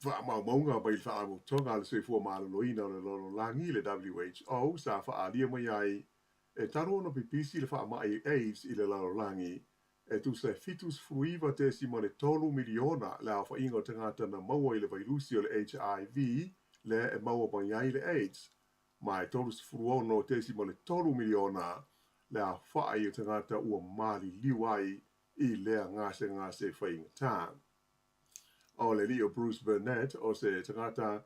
faamaumauga mai le Faalapotopotoga a le Soifua Maloloina o le Lalolagi, le WHO, sa faaalia mai ai e talu ona pipisi le faamai AIDS i le lalolagi, e tusa e 79.3 miliona le aofaiga o tagata na maua i le vailusi o le HIV lea e maua mai ai le AIDS, ma e 36.3 miliona le aofai o tagata ua maliliu ai i lea gasegase faigata. O le alii o Bruce Burnett, o se tagata.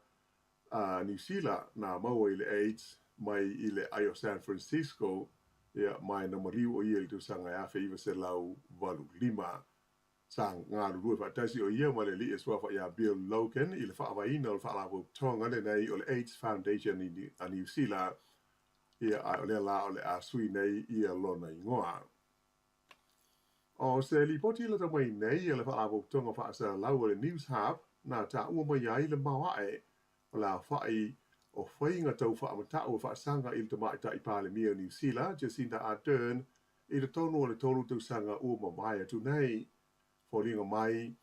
a Niu Sila na maua i le AIDS mai i le ai o San Francisco, ia, ma na maliu o ia i le tausaga e 1985. Sa galulue faatasi o ia ma le alii e suafa ia Bill Logan i le faavaeina o le faalapotopotoga lenei o le AIDS Foundation a Niu Sila, ia, ae o lea la o le a sui nei ia lona igoa. O se lipoti lata mai nei a le Faalapotopotoga Faasalalau o le Newshub na taua mai ai le maoae o le aofa'i o faiga tau faamata'u e faasaga i le Tamaitai Palemia o Niu Sila, Jacinda Ardern, i totonu o le 3 tausaga ua mavae atu nei. Foliga mai,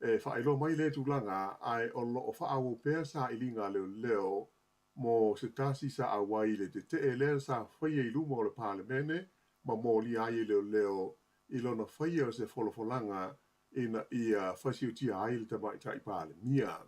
e faailoa mai lea tulaga, ae o lo o faaauau pea sailiga a leoleo mo se tasi sa auai i le tetee lea sa faia i luma o le Palemene ma molia ai e leoleo i lona faia o se folafolaga ina ia fasiotia ai le Tamaitai Palemia.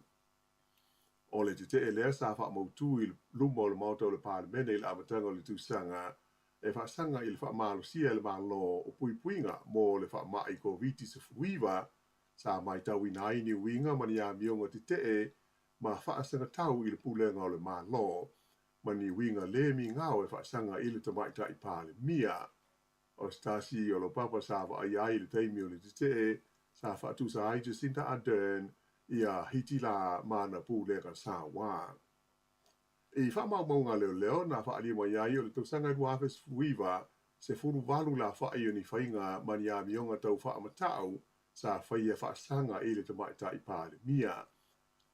O le tetee lea sa faamautū i luma o le Maota o le Palemene i le amataga o le tausaga e faasaga i le faamalosia e le Malo o puipuiga mo le faamai Koviti-19 sa matauina ai ni uiga ma ni amioga tetee ma faasagatau i le pulega o le Malo ma ni uiga le migao e faasaga i le Tamaitai Palemia. O se tasi o laupapa sa vaaia ai i le taimi o le tetee sa faatusa ai Jacinda Ardern ia Hitila ma ana pulega sauā. I faamaumauga a leoleo na faaalia mai ai o le tausaga e 2019, 18 le afa'i o ni faiga ma ni amioga tau faamata'u sa faia faasaga i le Tamaitai Palemia.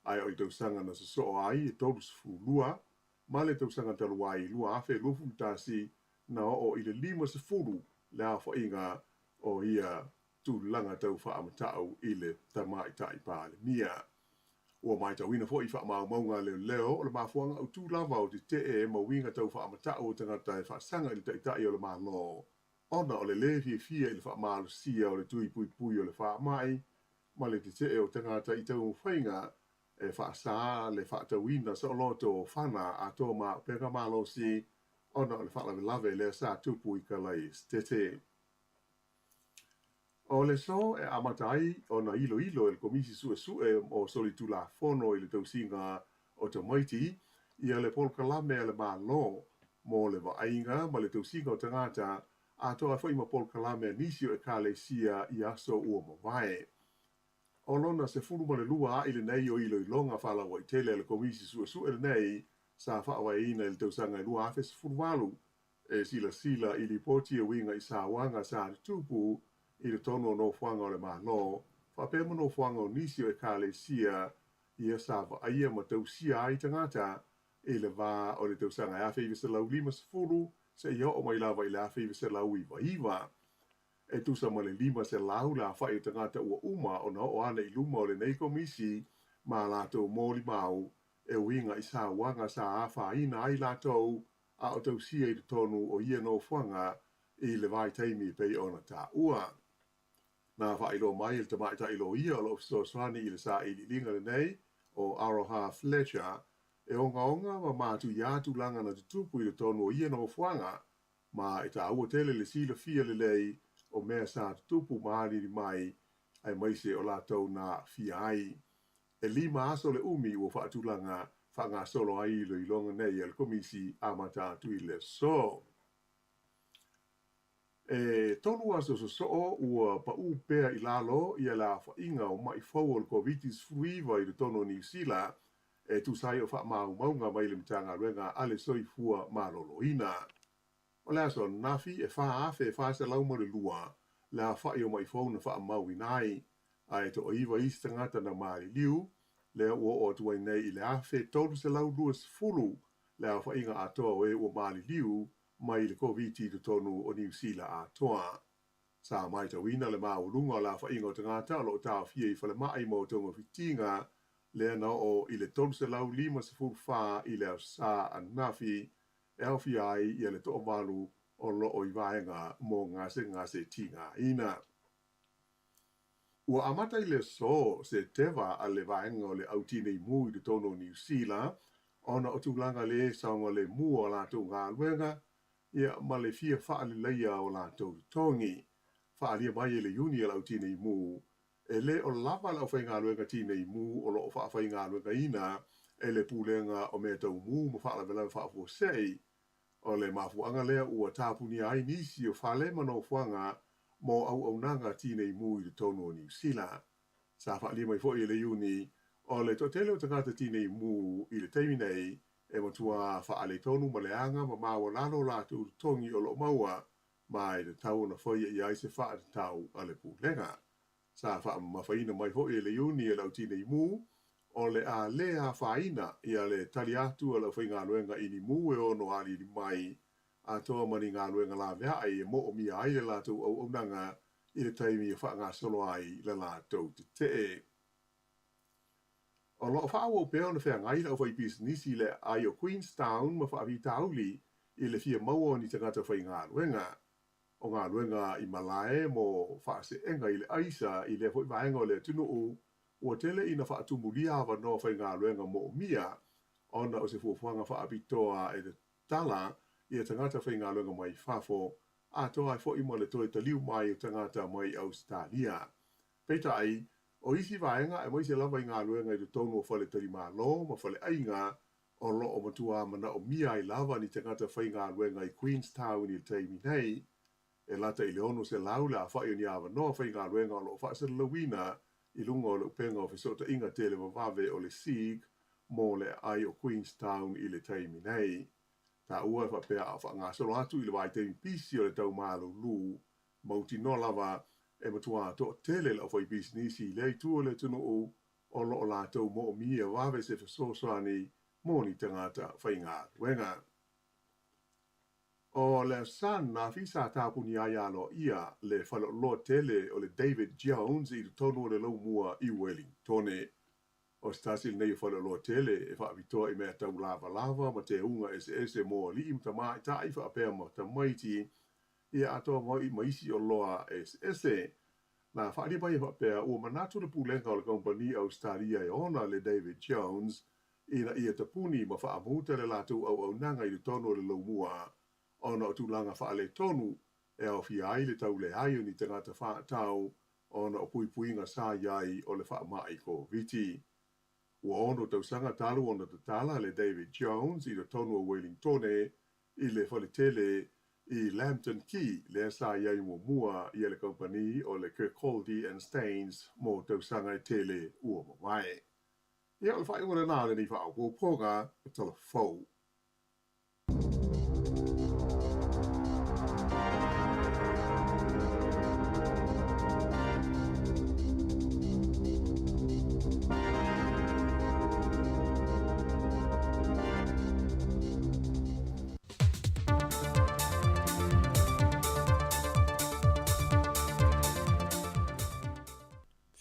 Ae o le tausaga na sosoo ai e 32, ma le tausaga talu ai 2021 na oo i le 50 le aofaiga o ia tulaga tau faamata'u i le Tamaitai Palemia. Ua matauina foi i faamaumauga a leoleo o le mafuaaga autū lava o tetee ma uiga tau faamata'u o tagata e faasaga i le Taitai o le Malo ona o le lē fiafia i le faamalosia o le tui puipui o le faamai ma le tetee o tagata i taumafaiga e faasā le faatauina saoloto o fana atoa ma auupega malosi ona o le faalavelave lea sa tupu i Kalaesetete. O le aso e amata ai ona iloilo e le Komisi Suesue o Solitulafono i le Tausiga o Tamaiti ia le polokalame a le Malo mo le vaaiga ma le tausiga o tagata atoa ai foi ma polokalame a nisi o Ekalesia i aso ua mavae. O lona 12 a'i lenei o iloiloga faalauaitele a le Komisi Suesue lenei sa faavaeina i le tausaga e 2018 e silasila i lipoti e uiga i sauaga sa tutupu i totonu o nofoaga o le Malo, faapea ma nofoaga o nisi o Ekalesia ia sa vaaia ma tausia ai tagata i le va o le tausaga e 1950 seia oo mai lava i le 1999. E tusa ma le 500 le afa'i o tagata ua uma ona oo ane i luma o lenei komisi ma latou molimau e uiga i sauaga sa afaina ai latou a o tausia i totonu o ia nofoaga i le vaitaimi e pei ona taua. Na faailoa mai e le tamaitai loia o lo o fesoasoani i le sailiiliga lenei, o Aroha Fletcher, e ogaoga ma matuia tulaga na tutupu i totonu o ia nofoaga, ma e taua tele le silafia lelei o mea sa tutupu ma alili mai, aemaise o latou na aafia ai. E 5 aso le umi ua faatulaga faagasolo ai iloiloga nei a le Komisi amata atu i le aso. E 3 aso sosoo ua paū pea i lalo ia le aofaiga o ma'i fou o le Koviti-19 i totonu o Niu Sila e tusa ai o faamaumauga mai le Matagaluega a le Soifua Maloloina. O le aso ananafi e 4,402 le aofa'i o ma'i fou na faamauina ai, ae toaiva isi tagata na maliliu, lea ua oo atu ai nei i le 1,320 le aofaiga atoa o e ua maliliu mai le Koviti i totonu o Niu Sila atoa. Sa matauina le maualuga o le aofaiga o tagata o lo o taofia i falemai mo togafitiga, lea na oo i le 354 i le Aso Sa ananafi, e aofia ai ia le toavalu o lo o i vaega mo gasegase tigaina. Ua amata i le aso se teva a le vaega o le Au Tinei Mu i totonu o Niu Sila ona o tulaga le saogalemu o latou galuega ia ma le fia faaleleia o latou totogi. Faaalia mai e le Iuni a le Au Tinei Mu, e le o lava le aufaigaluega tinei mu o lo o faafaigaluegaina e le Pulega o Mea Tau Mū ma Faalavelave Faafuasei. O le mafuaaga lea ua tapunia ai nisi o fale ma nofoaga mo auaunaga tinei mu i totonu o Niu Sila. Sa faaalia mai foi e le Iuni, o le toatele o tagata tinei mu i le taimi nei e matua faaletonu ma leaga ma maualalo o latou totogi o lo o maua, ma e tatau ona faia i ai se faatatau a le Pulega. Sa faamamafaina mai foi e le Iuni e le au tinei mu, o le a lē afaina ia le tali atu a le aufaigaluega i ni mū e ono aliali mai, atoa ma ni galuega laveai e moomia ai le latou auaunaga i le taimi e faagasolo ai le latou tetee. O lo o faaauau pea ona feagai le aufaipisinisi i le aai o Queenstown ma faafitauli i le fia maua o ni tagata faigaluega. O galuega i malae mo faaseega i le aisa i lea foi vaega o le atunuu, ua tele ina faatumulia avanoa faigaluega moomia ona o se fuafuaga faapitoa e tatala ia tagata faigaluega mai fafo, atoa ai foi ma le toe taliu mai o tagata mai Ausetalia. Peitai, o isi vaega aemaise lava i galuega i totonu o faletalimalo ma faleaiga, o lo o matua manaomia ai lava ni tagata faigaluega i Queenstown i le taimi nei. E lata i le 600 le aofai o ni avanoa faigaluega o lo o faasalalauina i luga o le upega o fesootaiga televavave o le Seek mo le aai o Queenstown i le taimi nei. Taua e faapea a o faagasolo atu i le vaitaimi pisi o le tau malulu, mautinoa lava e matua toatele le aufaipisinisi i lea itu o le atunuu o lo o latou moomia vave se fesoasoani mo ni tagata faigaluega. O le Aso Sa ananafi sa tapunia ai aloaia le faleoloa tele o le David Jones i totonu o le laumua i Wellingtone. O se tasi lenei o faleoloa tele e faapitoa i mea tau lavalava ma teuga eseese mo alii ma tamaitai faapea ma tamaiti, ia atoa mai ma isi oloa eseese. Na faaalia mai e faapea ua manatu le pulega o le kamupani Ausetalia e ona le David Jones ina ia tapuni ma faamuta le latou auaunaga i totonu o le laumua ona o tulaga faaletonu e aofia ai le tauleai o ni tagata faatau ona o puipuiga sa i ai o le faamai Koviti. Ua 6 tausaga talu ona tatala le David Jones i totonu o Wellingtone i le faletele i Lambton Quay lea sa i ai muamua ia le kamupani o le Kirkcaldy and Staines mo tausaga e tele ua mavae. Ia, o le faaiuga lena o lenei faaopoopoga o Tala Fou.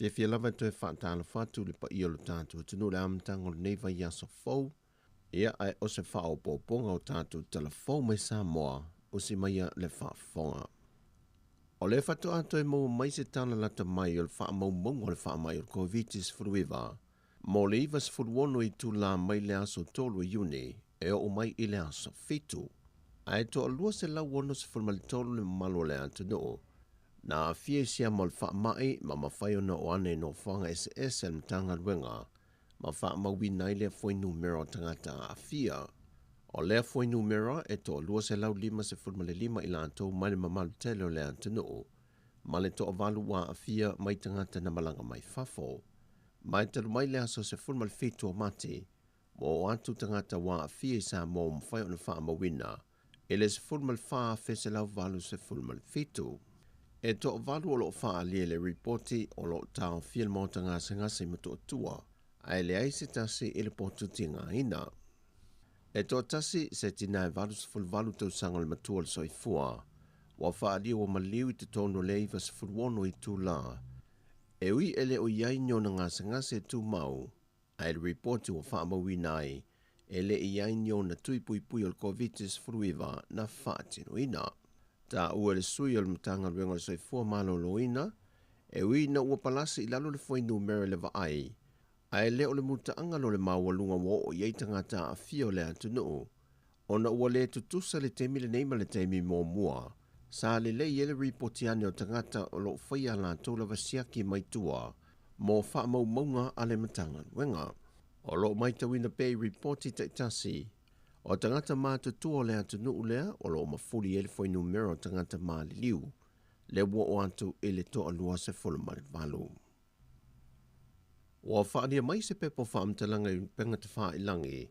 Fiafia lava e toe faatalofa atu i le paia o lo tatou atunuu i le amataga o lenei vaiaso fou. Ia, ae o se faaopoopoga o tatou tala fou mai Samoa, usi maia le faafofoga. O lea faatoa toe maua mai se tala lata mai o le faamaumauga o le faamai o le Koviti-19 mo le 96 itulā mai le aso 3 o Iuni e oo mai i le aso 7. Ae toa 263 le mamalu o le atunuu na aafia i siama o le faamai ma mafai ona oo ane i nofoaga eseese a le Matagaluega ma faamauina ai lea fuainumera o tagata aafia. O lea fuainumera e toa 255 i latou mai le mamalu tele o le atunuu ma le toavalu ua aafia mai tagata na malaga mai fafo. Ma e talu mai le aso 17 o Mati, ua oo atu tagata ua aafia i Samoa ua mafai ona faamauina i le 14,187. E toavalu o lo o faaalia i le ripoti o lo o taofia le maota gasegase i Motootua, ae leai se tasi i le potu tigaina. E toatasi se tina e 88 tausaga o le matua o le soifua, ua faaalia ua maliu i totonu o le 96 itulā. E ui e le o i ai ni ona gasegase e tumau, ae i le ripoti ua faamauina ai, e le i ai ni ona tui puipui o le Koviti-19 na faatinoina. Taua e le sui o le Matagaluega o le Soifua Maloloina, e ui ina ua palasi i lalo le fuainumera i le vaai, ae le o le mutaaga lo le maualuga ua oo i ai tagata aafia o le atunuu, ona ua le tutusa le taimi lenei ma le taimi muamua sa lelei ai le ripoti ane o tagata o lo o faia a latou lava siaki mai tua mo faamaumauga a le Matagaluega. O lo o matauina pea i ripoti taitasi o tagata matutua o le atunuu lea o lo o mafuli ai le fuainumera o tagata maliliu lea ua oo atu i le 128. Ua faaalia mai se pepa o faamatalaga i upega tafailagi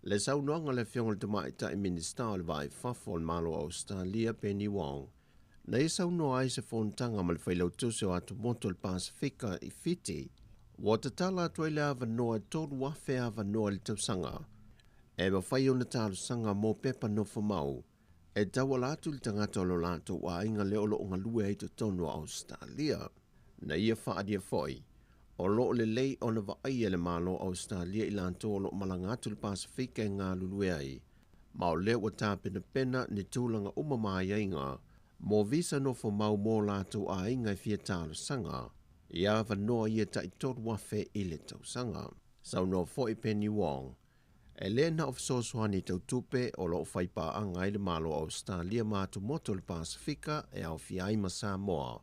le saunoaga a le Afioga i le Tamaitai Minisita o le Va i Fafo o le Malo o Ausetalia Penny Wong na ia saunoa ai i se fonotaga ma le Failautusi o Atumotu o le Pasefika i Fiti ua tatala atu ai le avanoa e 3,000 avanoa i le tausaga e mafai ona talosaga mo pepa nofomau e tauala atu i le tagata o lo latou aiga lea o lo o galue ai i totonu o Ausetalia. Na ia faaalia foi, o lo o lelei ona vaaia e le Malo o Ausetalia i latou o lo o malaga atu i le Pasefika e galulue ai, ma o lea ua tapenapena ni tulaga uma ma aiaiga mo visa nofomau mo latou aiga e fia talosaga i avanoa ia tai 3,000 i le tausaga. Saunoa foi Penny Wong, e le na o fesoasoani tau tupe o lo o faipaaga ai le Malo o Ausetalia ma atumotu o le Pasefika e aofia ai ma Samoa,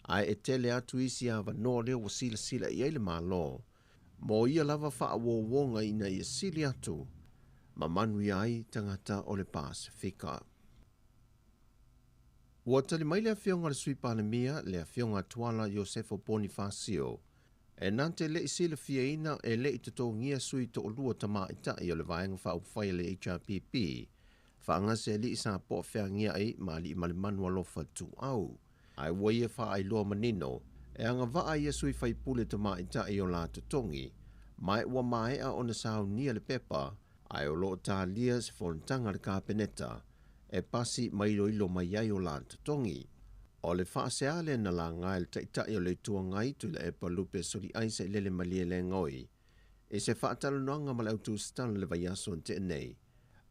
ae e tele atu isi avanoa lea ua silasila i ai le Malo mo ia lava faauouoga ina ia sili atu ma manuia ai tagata o le Pasefika. Ua tali mai le Afioga i le Sui Palemia, le Afioga Tuala Iosefo Ponifasio, e na te le i silafiaina e le i totogia sui toalua tamaitai o le Vaega Faaupufai a le HRPP, faagase alii sa poa feagiai ma Aliimalemanu Alofa Tuuau. Ae ua ia faailoa manino e agavaa ia sui faipule tamaitai o la totogi, ma e ua maea ona saunia le pepa, ae o lo o talia se fonotaga a le Kapeneta e pasi ma iloilo mai ai o la totogi. O le faasea lea na laga e le Taitai o le Itu Agai Tuilaepa Lupe Soliai Sailele Malielegaoi i se faatalanoaga ma le au tusitala i le vaiaso na tea nei,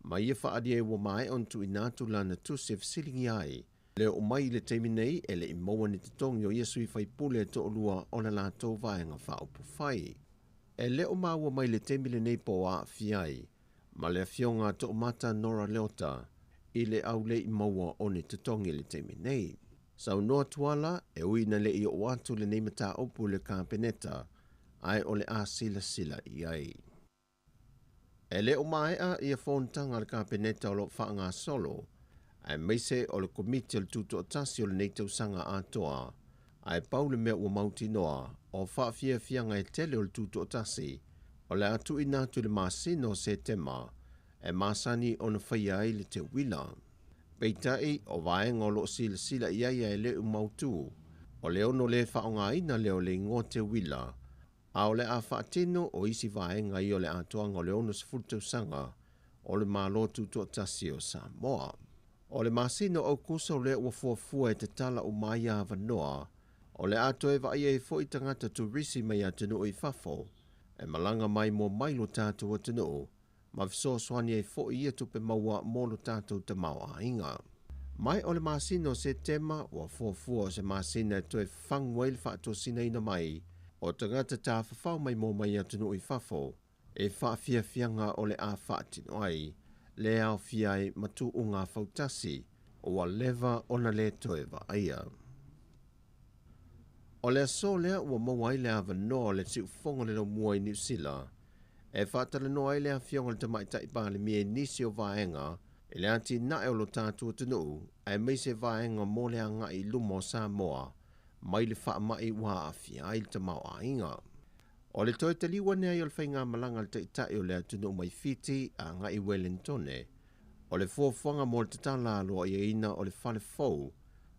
ma ia faaalia ai ua maea ona tuuina atu lana tusi e fesiligia ai le oo mai i le taimi nei e le i maua ni totogi o ia sui faipule e toalua o le latou Vaega Faaupufai. E le o maua mai i le taimi lenei po o aafia ai ma le Afioga a Toomata Nora Leota i le aulei maua o ni totogi i le taimi nei. Saunoa Tuala, e ui ina le i oo atu lenei mataupu i le Kapeneta, ae o le a silasila i ai. E le o maea ia fonotaga a le Kapeneta o lo o faagasolo, aemaise o le Komiti o le Tutoatasi o lenei tausaga atoa, ae pau le mea ua mautinoa, o faafiafiaga e tele o le Tutoatasi, o le a tuuina atu i le masina o Setema e masani ona faia ai le teuila. Peitai, o vaega o lo o silasila i ai ae le o mautu, o le ono le faaaogaina lea o le igoa teuila, a o le a faatino o isi vaega ia o le atoaga o le 60 tausaga o le Malo Tutoatasi o Samoa. O le masina o Aukuso lea ua fuafua e tatala uma ai avanoa, o le a toe vaaia ai foi tagata turisi mai atunuu i fafo e malaga mai moa mai lo tatou atunuu ma fesoasoani ai foi ia tupe maua mo lo tatou tamaoaiga. Mai o le masina o Setema ua fuafua o se masina e toe fafagu ai le faatosinaina mai o tagata tafafao maimoa mai atunuu i fafo e faafiafiaga o le a faatino ai le aofia ai ma tuuga fautasi ua leva ona le toe vaaia. O le aso lea ua maua ai le avanoa o le siufofoga o le laumua i Niu Sila e faatalanoa ai le Afioga i le Tamaitai Palemia i nisi o vaega i le atinae o lo tatou atunuu aemaise vaega mo le agai i luma o Samoa mai le faamai ua aafia ai le tamaoaiga. O le toe taliu ane ai o le faigamalaga a le Taitai o le atunuu mai Fiti agai i Welentone, o le fuafuaga mo le tatala aloaiaina o le fale fou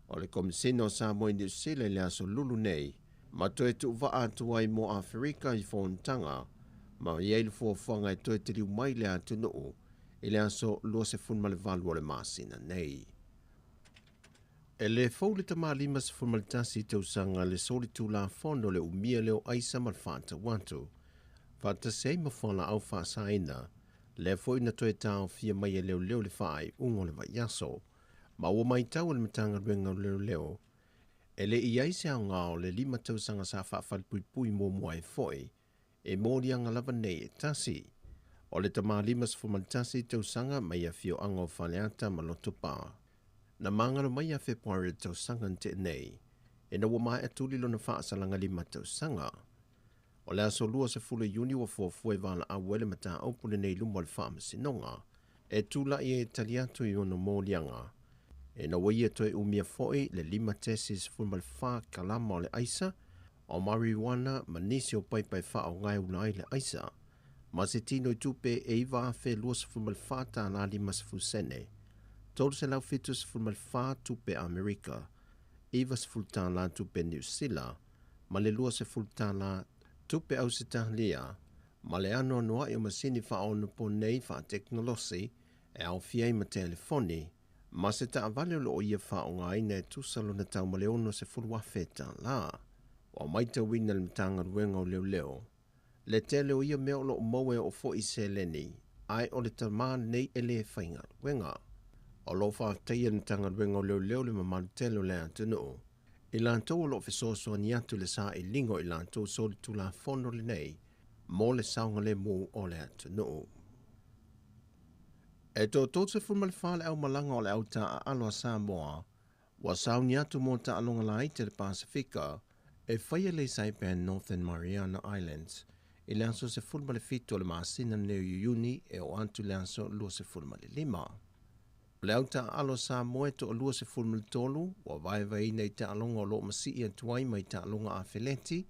o le Komesina o Samoa i Niu Sila i le aso Lulu nei, ma toe tuuvaa atu ai mo Aferika i fonotaga, ma i ai le fuafuaga e toe taliu mai le atunuu i le aso 28 o le masina nei. E le fou le tama 51 tausaga le solitulafono le umia lea o aisa ma le faatau atu, faatasi ai ma fualaau faasaina, lea foi na toe taofia mai e leoleo i le faaiuga o le vaiaso. Ma ua matau e le Matagaluega o Leoleo, e le i i ai se aoga o le lima tausaga sa faafalepuipui muamua ai foi e moliaga lava nei e tasi. O le tama 51 tausaga mai afioaga o Faleata ma Lotopa, na magalo mai ia Fepuari o le tausaga na tea nei, ina ua maea tuli lona faasalaga lima tausaga. O le aso 20 Iuni ua fuafua e valaau ai le mataupu lenei i luma o le Faamasinoga e tula'i ai e tali atu i ona moliaga ina ua ia toe umia foi le 5.14 kalama o le aisa o marijuana ma nisi o paipa e faaaoga e ula ai le aisa ma se tino i tupe e $9,024 tālā 50 sene, 374 tupe Amerika, 90 tālā tupe Niu Sila ma le 20 tālā tupe Ausetalia, ma le anoanoa'i o masini faaonaponei faatekonolosi e aofia ai ma telefoni, ma se taavale o loo ia faaaogaina e tusa lona tau ma le 60,000 tālā. Ua maitauina e le Matagaluega o Leoleo le tele o ia mea o loo maua e oo foi i seleni, ae o le tamā lenei e lē faigaluega. O loo faafetaia e le Matagaluega o Leoleo le mamalu tele o le atunuu i latou o loo fesoasoani atu i le sailiga o i latou solitulafono lenei mo le saogalemu o le atunuu. E toa 34 le aumalaga o le au taaalo a Samoa ua sauni atu mo taaloga laiti a le Pasefika e faia i le Saipan, Northern Mariana Islands i le aso 17 o le masina lenei o Iuni e oo atu i le aso 25. O le au taaalo a Samoa e toa-23 ua vaevaeina i taaloga o loo masii atu ai mai taaloga afeleti,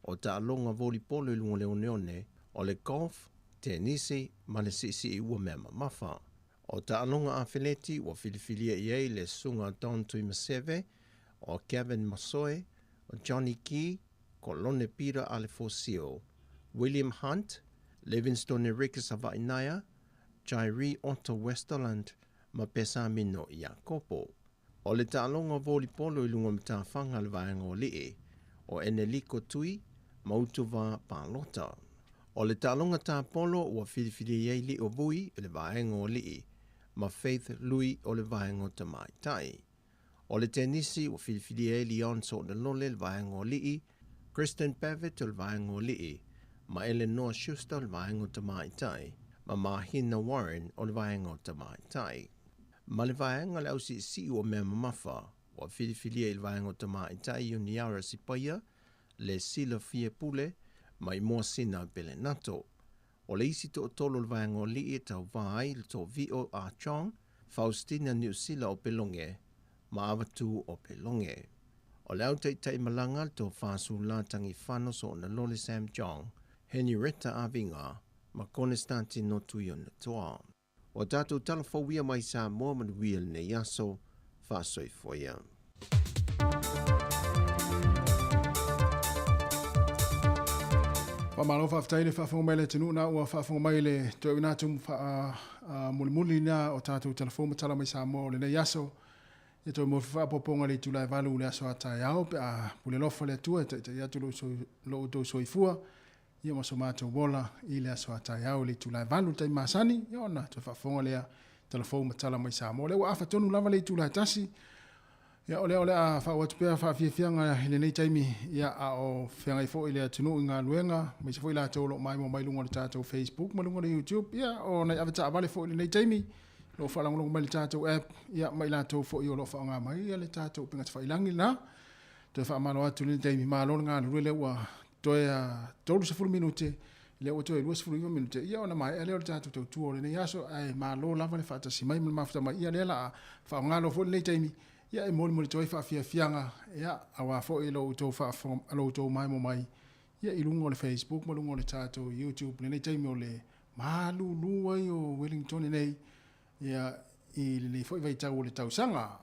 o taaloga volipolo i luga o le oneone, o le golf, tenisi ma le siisii ua mea mamafa. O taaloga afeleti ua filifilia i ai le susuga Don Tuimaseve, o Kevin Masoe, o Johnny Key, Kolone Peter Alefosio, William Hunt, Livingstone Enriquez Savainaia, Jairi Otto Westerland ma Pesamino Iakopo. O le taaloga volipolo i luga o matafaga a le vaega o alii, o Eneliko Tui ma Utuvā Palota. O le taaloga tapolo ua filifilia i ai Lio Vui i le vaega o alii ma Faith Lui o le vaega o tamaitai. O le tenisi ua filifilia i ai Leon Soonalole i le vaega o alii, Kristen Pavitt o le vaega o alii, ma Elenoa Schuster o le vaega o tamaitai, ma Mahina Warren o le vaega o tamaitai. Ma le vaega o le ausiisii o mea mamafa ua filifilia i le vaega o tamaitai Ioniara Sipaia, le Sila Fiepule ma Imoasina Pelenato. O le isi toatolu o le vaega o alii e tauvā ai le Toovio Ah Chong, Faustina Niusila o Peloge ma Avatū o Peloge. O le au taitaimalaga le Tofa Sulā Tagifano Soonalole Sam Chong, Henrietta Aviga ma Konestatino Tuionetoa. O tatou tala fou ia mai Samoa manuia lenei aso, faasoifua ia. Faamalo faafetai le faafofoga mai le atunuu na ua faafofoga mai le toeaina atu mulimuli na o tatou tala fou ma tala mai Samoa o lenei aso. Ia toe mo faapopoga i le itula e 8 i le aso a taeao pe a pule alofa le Atua e taitai atu lo outou soifua ia ma so matou ola i le aso a taeao i le itula e 8 i le taimi masani, ia ona toe faafofoga lea tala fou ma tala mai Samoa. O lea ua afa tonu lava le itula e 1, ia o lea o le a faaoo atu pea faafiafiaga i lenei taimi, ia a o feagai foi le atunuu i galuega, aemaise foi latou o lo o maimoa mai luga o le tatou Facebook ma luga o le YouTube, ia o nai avetaavale foi i lenei taimi, o lo o faalagolago mai le tatou app, ia ma i latou foi o lo o faaaoga mai ia le tatou upega tafailagi lena. Toe faamalo atu i lenei taimi, malo le galulue lea ua toe 30 minute, lea ua toe 29 minute, ia ona maea lea o le tatou tautua o lenei aso, ae malo lava le faatasi mai ma le mafuta mai, ia lea la a faaaoga loa foi lenei taimi, ia e molimoli atu ai faafiafiaga, ia aua foi lo outou faafofoga, lo outou maemo mai, ia i luga o le Facebook ma luga o le tatou YouTube lenei taimi o le malulu ai o Wellington nei, ia i lenei foi vaitau o le tausaga.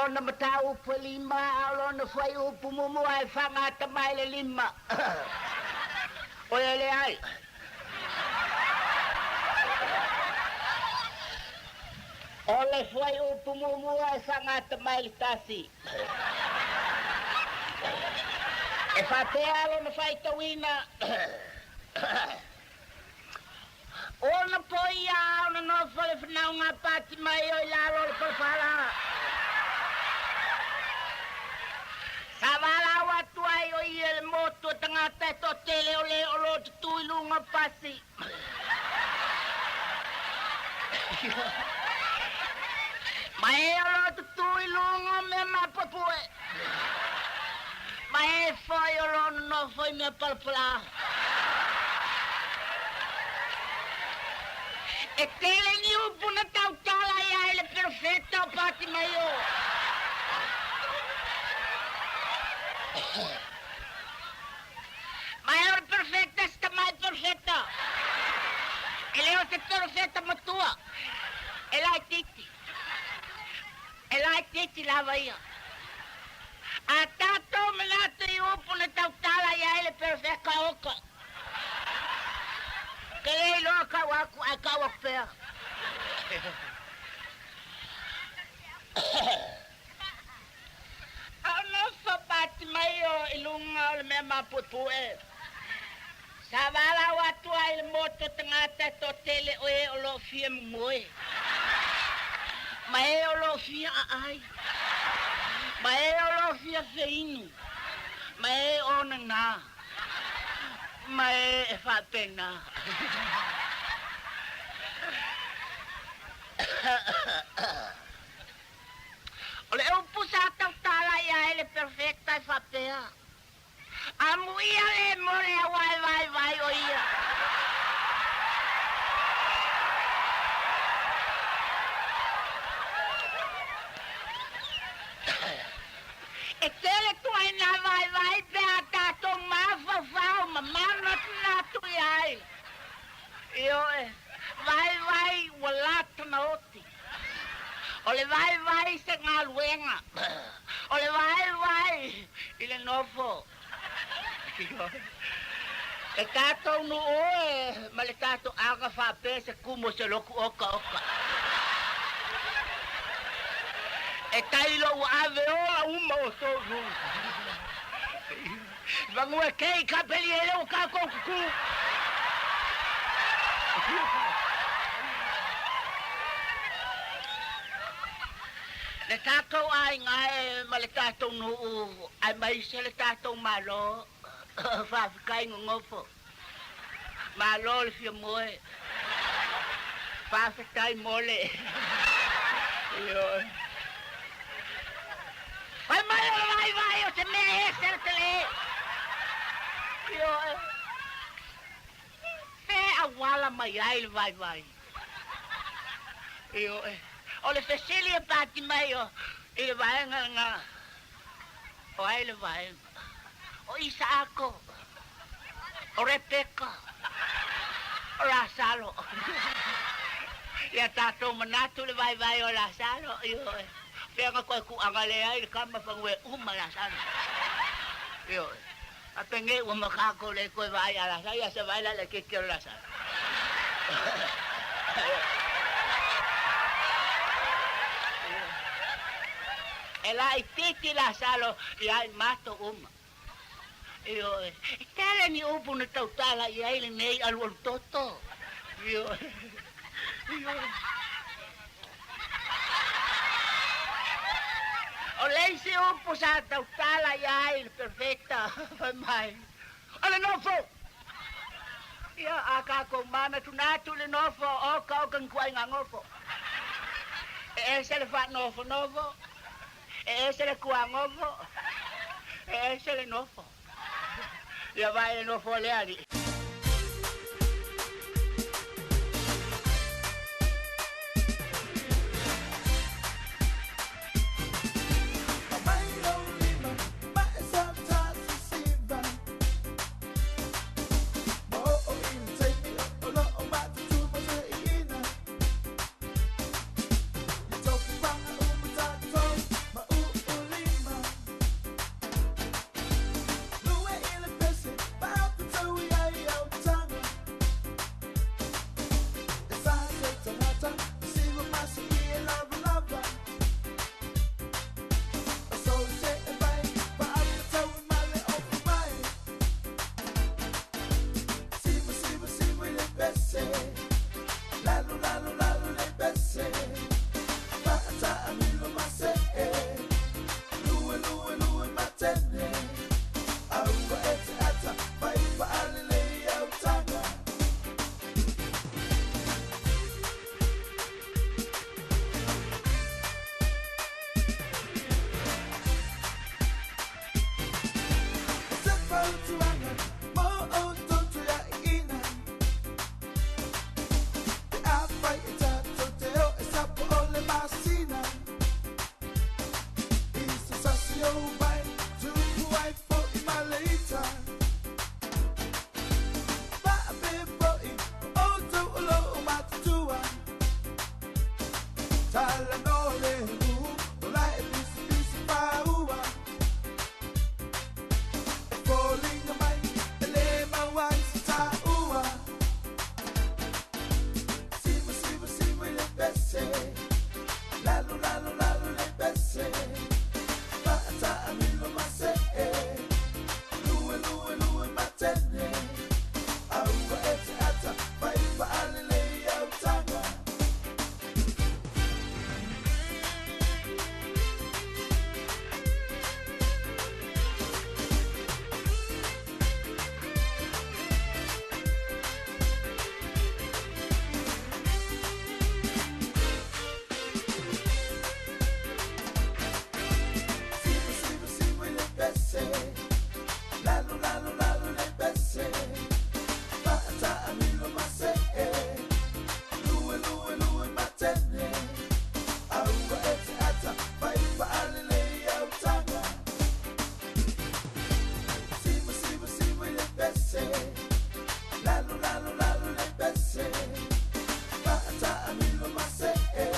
lona mataupu e lima, a o lona fuaiupu muamua e faagata mai le lima. O e leai. O le fuaiupu muamua e faagata mai le tasi. E faapea lona faitauina. Ona po ia ona nofo le fanauga a Patimaio i lalo o le palapala. Sa valaau atu ai o ia i le motu o tagata e toatele o le o lo o tutū i luga o pasi. Ma e o lo o tutū i luga o mea mapuepue. Ma e foi o lo o nonofo i mea palapala. E tele ni upu na tautala i ai le perofeta o Patimaio. Ma e o le perofeta se tamai perofeta. E le o se perofeta matua. E laitiiti. E laitiiti lava ia. A tatou manatu i upu na tautala i ai le perofeta oka. Ke le iloa kau aku ae kau aku pea. A o nofo Patimaio i luga o le mea mapuepue, sa valaau atu ai i le motu o tagata e toatele o e o lo o fia momoe, ma e o lo o fia aai, ma e o lo o fia feinu, ma e o nana, ma e e faapena. O le upu sa tautala i ai le perofeta e faapea, Amuia le mo le aua e vaivai o ia. E tele tuaiga vaivai pe a tatou mafaufau ma manatunatu i ai. Ioe, vaivai ua lata na oti. O le vaivai se galuega. O le vaivai i le nofo. Le tatou nuu e ma le tatou aga faapea se kumu o se loku okaoka. E tailo ua ave ola uma o tou nuu. Vagua kei ka peli e leo kākou kuku. Le tatou aiga e ma le tatou nuu aemaise le tatou Malo, faafetai nonofo. Malo le fia moe. Faafetai mo le. Ioe. Fai mai o le vaivai o se mea ese le tele. Ioe. Fea auala mai ai le vaivai. Ioe. O le fesili e pati mai o i le vaega lena. O ai le vaega? O Isaako. O Rebeka. O Lasalo. Ia tatou manatu le vaivai o Lasalo. Ioe. Fea na koe kuaga le ai le kama fanue uma Lasalo. Ioe. A penge ua makako le koe vaai a Lasalo. Ia se vaai la le keke o Lasalo. E laitiiti Lasalo ia i matou uma. Ioe. E tele ni upu na tautala i ai lenei alualu toto. Ioe. Ioe. O le isi upu sa tautala i ai le perfeta, fai mai, O le nofo! Ia, a kākou manatunatu le nofo, oka oka ni kuaiga nofo. E ese le faanofonofo, e ese le kuagofo, e ese le nofo. Ia vaai le nofo a le alii. Aua e te ata fai faalelei au taga. O se fautuaga mo outou tuiaʻiina, pe afai e tatou te o e sapo o le masina, i se sasi o vai tupu ai foʻi ma le ita. Faapea foʻi o outou o loo matutua, talanoa le ū o la e pisipisi paua. E foliga mai e lē maua ai se taua. Siva siva siva i le pese, lalo lalo lalo le pese, faataamilo masee, lue lue lue matene. Aua e te ata fai faalelei au taga. Siva siva siva i le pese, lalo lalo lalo le pese, faataamilo masee, lue lue lue matene. Aua e te ata fai faalelei au taga. Siva siva siva i le pese, lalo lalo lalo le pese, faataamilo masee,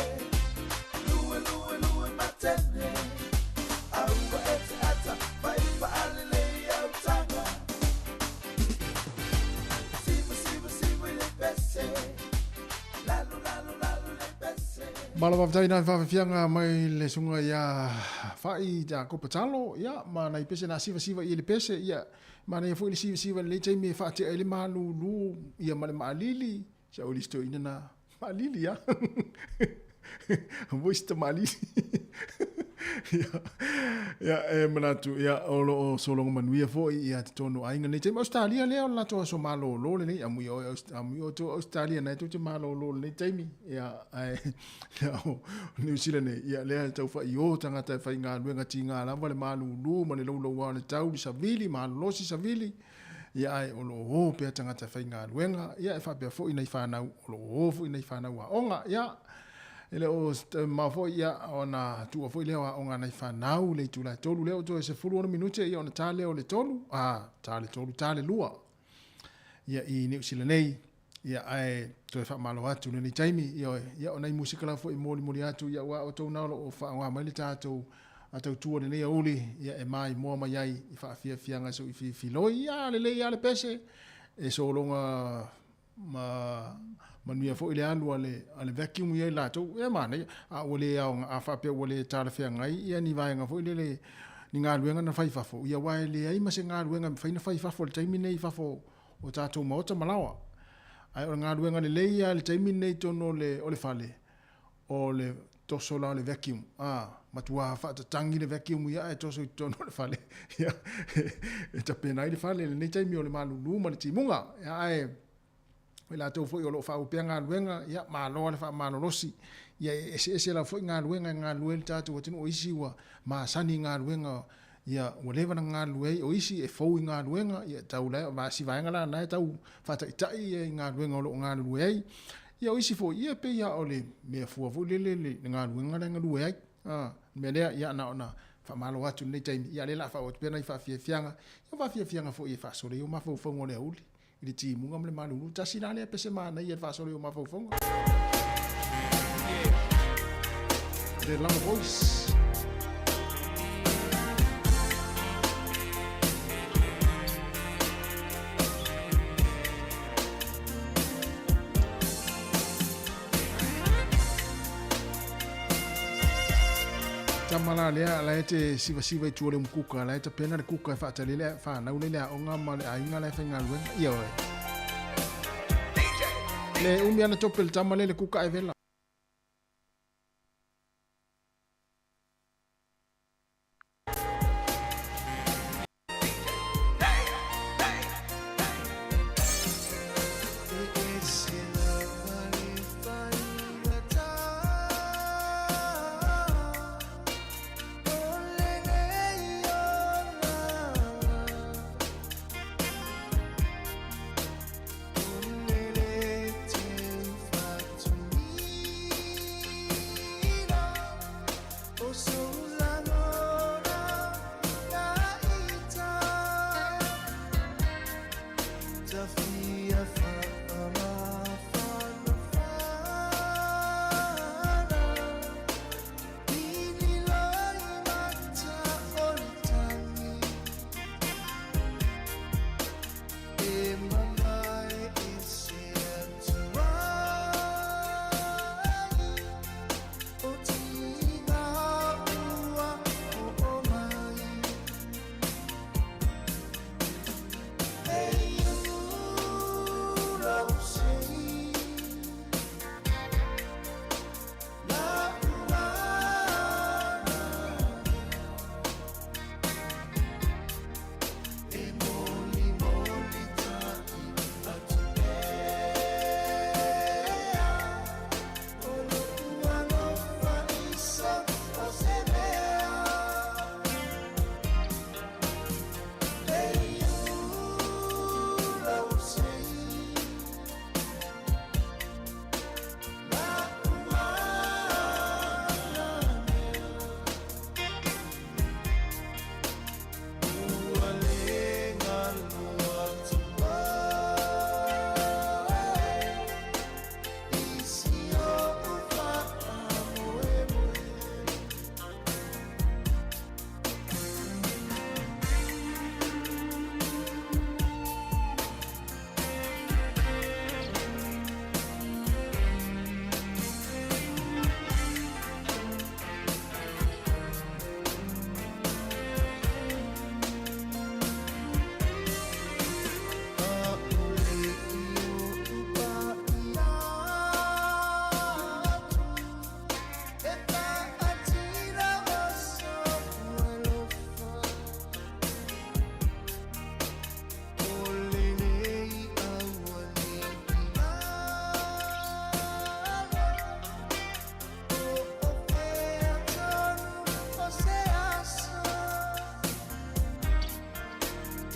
lue lue lue matene. Aua e te ata fai faalelei au taga. Siva siva siva i le pese, lalo lalo lalo le pese. Malo faafetai na faafiafiaga mai le suga iā fa'i Iakopo Talo, ia ma nai pese na sivasiva i le pese, ia manaia foi le sivasiva i lenei taimi e faate'a ai le malūlū ia ma le maalili sa o lisitoina na maalili a voice ta maalili. Ia, ia e manatu ia o loo sologa manuia fo'i ia totonu o aiga lenei taimi. Australia lea o le latou aso malōlō lenei amuia oe amuia outou Australia na e tou te malōlō lenei taimi, ia ae ia o New Zealand nei ia lea e taufa'iō tagata e faigaluega tigā lava le malūlū ma le loulouā o le tau le savili malolosi savili, ia ae o loo ō pea tagata e faigaluega, ia e faapea fo'i nai fanau o loo ō fo'i nai fanau aoga, ia e le o mamao foi ia ona tuua foi lea o aoga a nai fanau le itula e 3 lea o toe 16 minute ia ona ta lea o le 3 a ta le 3 ta le 2 ia i Niu Sila nei, ia ae toe faamalo atu lenei taimi ia ia o nai musika lava foi e molimoli atu ia aua outou na o loo faaaoga mai le tatou a tautua lenei auli ia e maimoa mai ai i faafiafiaga so'i fifiloi ia lelei a le pese e sologa ma manuia foi le alu a le a le vacuum ia i latou e manaia a ua le aoga a faapea ua le talafeagai ia ni vaega foi lele ni galuega na fai i fafo ia aua e leai ma se galuega e mafai ona fai i fafo i le taimi lenei i fafo o tatou maota ma laoa. Ae o le galuega lelei lava i le taimi lenei i totonu o le o le fale, o le toso la o le vacuum, a, matua faatatagi le vacuum ia ae toso i totonu o le fale, ia, e tapena ai le fale i lenei taimi o le malulu ma le timuga. Ia, ae o i latou foi o lo o faaauau pea galuega, ia, malo lava le faamalolosi. Ia, e eseese lava foi galuega e galulue ai le tatou atunuu, o isi ua masani i galuega ia ua leva ona galulue ai, o isi e fou i galuega, ia tau la si vaega la na e tau faataitai ia i galuega o lo o galulue ai. Ia o isi foi, ia e pei lava o le mea fua foi lele le galuega la e galue ai. A, le mea lea, ia na ona faamalo atu i lenei taimi, ia o lea o le a faaauau atu pea nai faafiafiaga, ia o faafiafiaga foi e faasolo ai o mafaufauga o le aoauli i le timuga ma le malulu. Tasi la lea pese manaia i le faasolo i o mafaufauga. The Lama Voice. Tama la lea la e te sivasiva i tua o le umukuka, la e tapena le kuka e faatali le fanau le le aoga ma le aiga la e faigaluega. Ia oe. Le umi ana tope le tama le le kuka e vela.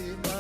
E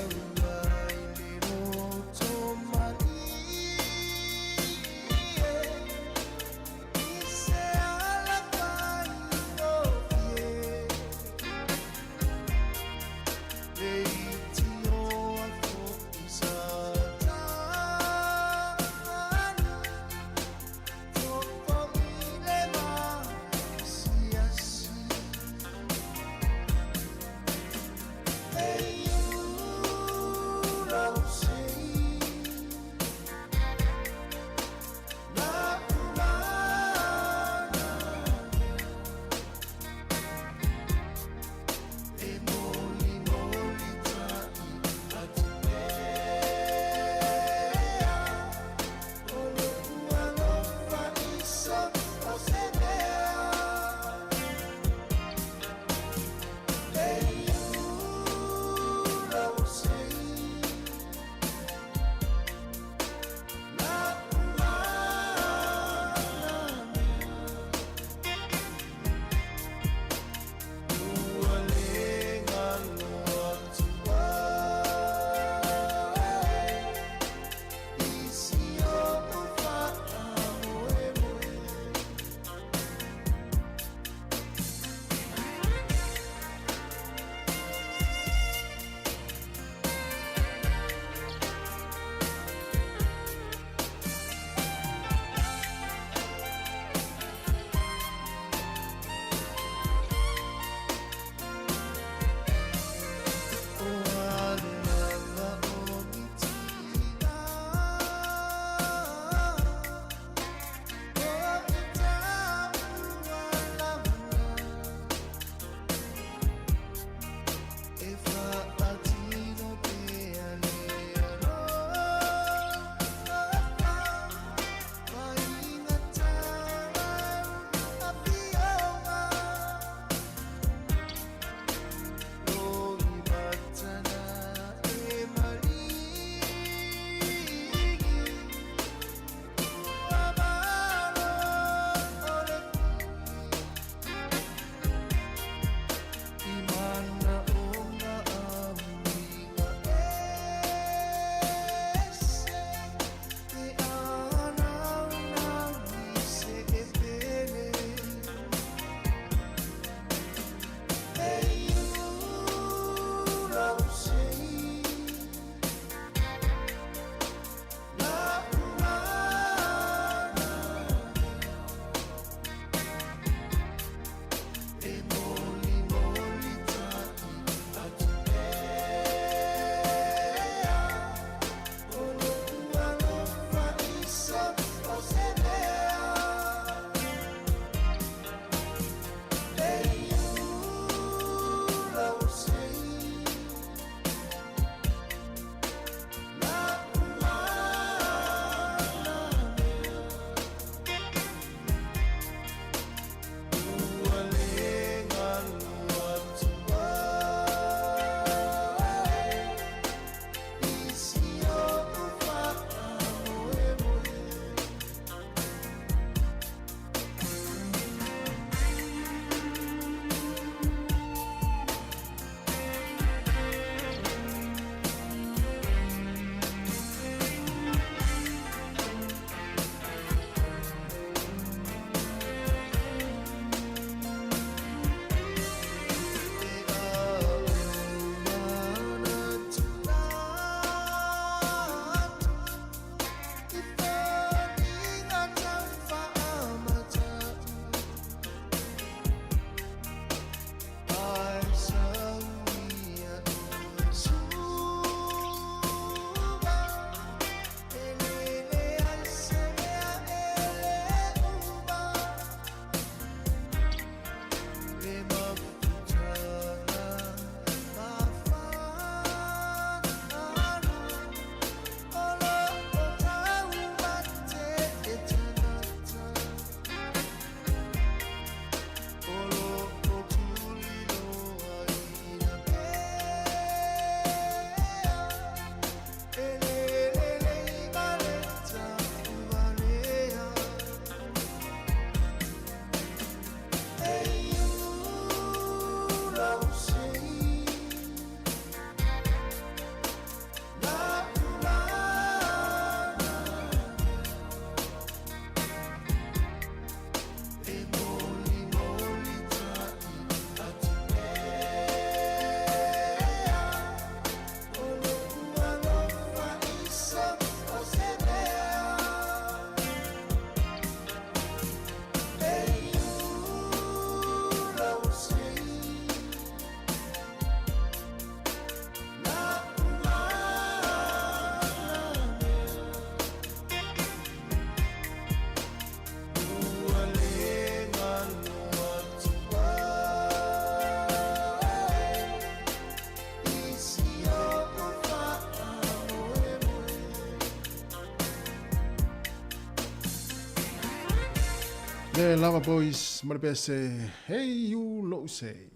The Lava Boys ma le pese Hey You Lo'u Say.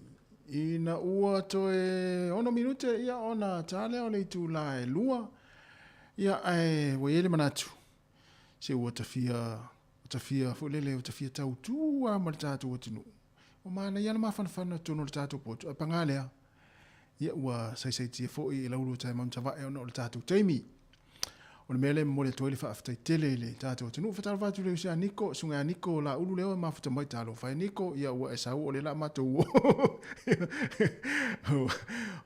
Ina ua toe 6 minute ia ona ta lea o le itulā e 2. Ia ae ua i ai le manatu se ua tafia ua tafia foi lele ua tafia tautū lava ma le tatou atunuu. Ua manaia le mafanafana totonu o le tatou potu ae paga lea ia ua saisaitia foi e laulua taemanu tavae ona o le tatou taimi. O le mea lea e momoli atu ai le faafetai tele i le tatou atunuu. Faatalofa atu i le uso ia Niko, susuga ia Niko Laulu lea e mafuta mai. Talofa e Niko, ia ua e sau o lea la matou o.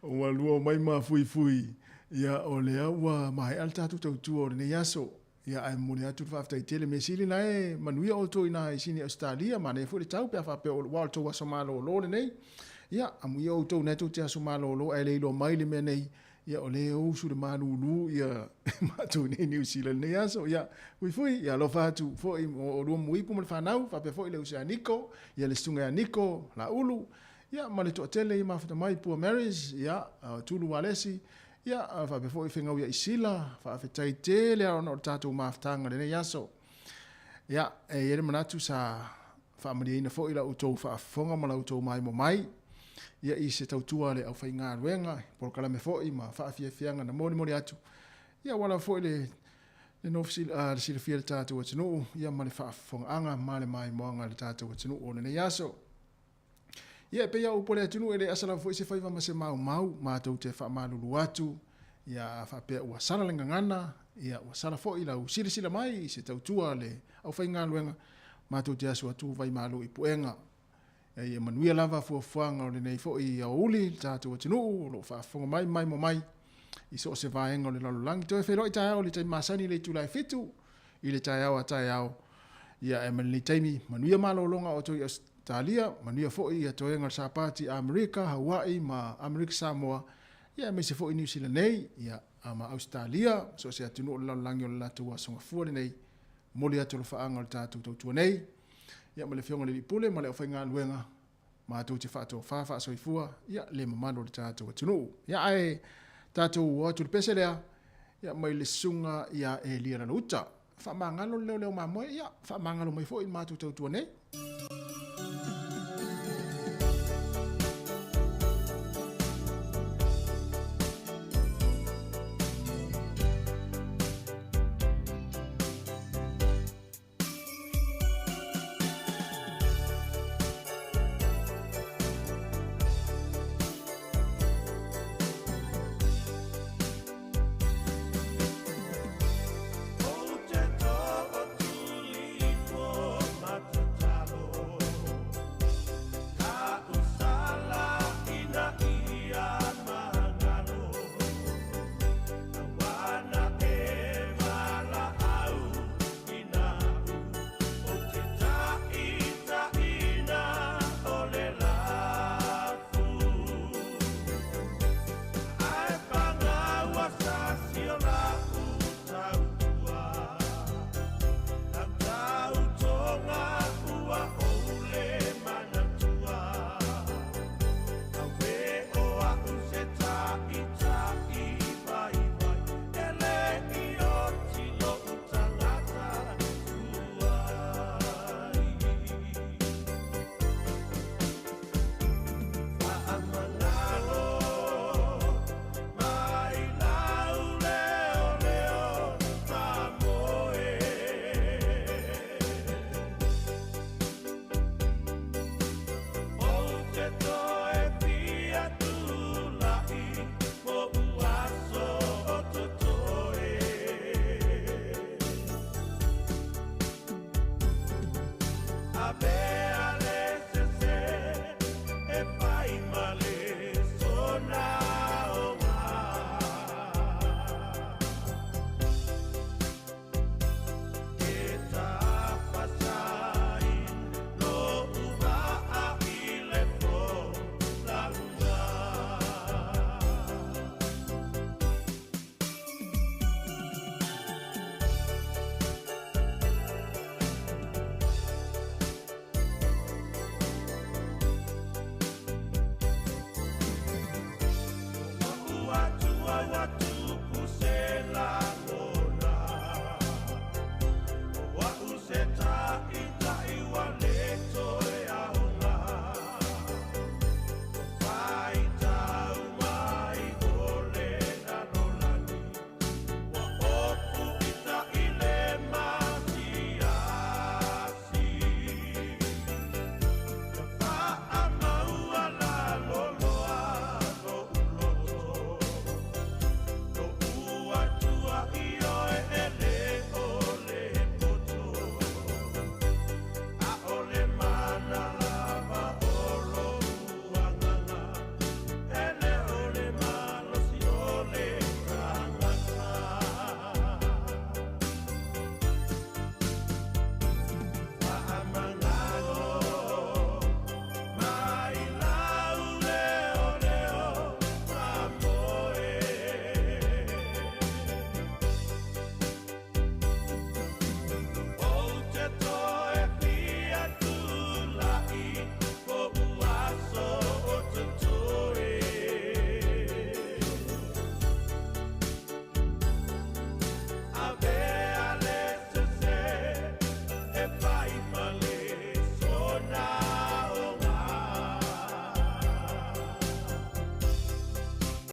Ua lua mai mafuifui, ia o lea ua maea le tatou tautua o lenei aso. Ia ae momoli atu le faafetai tele. Mea sili la e manuia outou i ina i Sini Ausetalia, manaia foi le tau pe a faapea ua o le tou aso malolo lenei. Ia, amuia outou na tou te aso malolo ae le iloa mai le mea nei, ia o lea e usu le malulu ia matou nei Niu Sila lenei aso. Ia, fuifui, ia alofa atu foi mo oulua muipu ma le fanau, faapea foi le uso ia Niko, ia le susuga ia Niko Laulu, ia ma le toatele i mafuta mai Pua Marys, ia, Tulu Walesi, Ia, faapea foi Fegau ia Isila, faafetai tele lava ona o le tatou mafutaga i lenei aso. Ia, e i ai le manatu sa faamalieina foi la outou faafofoga ma la outou maimoa mai, ia i se tautua a le aufaigaluega, polokalame foi ma faafiafiaga na molimoli atu, ia aua lava foi le le nofo le silafia e le tatou atunuu, ia ma le faafofogaaga ma le maimoaga a le tatou atunuu o lenei aso. Ia, e pei lava o upu a le atunuu, e le asa lava foi se faiva ma se maumau, matou te faamalulu atu, ia, a faapea ua sala le gagana, ia, ua sala foi lau silasila mai i se tautua a le aufaigaluega, matou te asu atu vaimalu i puega. Ia manuia lava fuafuaga o lenei foi aoauli i le tatou atunuu o lo o faafofoga mai ma maimoa mai i so o se vaega o le lalolagi. Toe feiloai taeao i le taimi masani i le itula e 7 i le taeao a taeao. Ia ae ma lenei taimi, manuia malologa o outou i Ausetalia, manuia foi ia toega o le Sapati Amerika, Hawaii ma Amerika Samoa, ia aemaise foi Niu Sila nei, ia ma Ausetalia, so o se atunuu o le lalolagi o le latou aso gafua lenei, momoli atu alofaaga o le tatou tautua nei, ia ma le Afioga i le Alii Pule ma le aufaigaluega, matou te faatofa faasoifua, ia le mamalu o le tatou atunuu. Ia ae tatou o atu i le pese lea, ia mai le susuga ia Elia Lalouta. Faamagalo le leo leo mamoe, ia faamagalo mai foi i le matou tautua nei.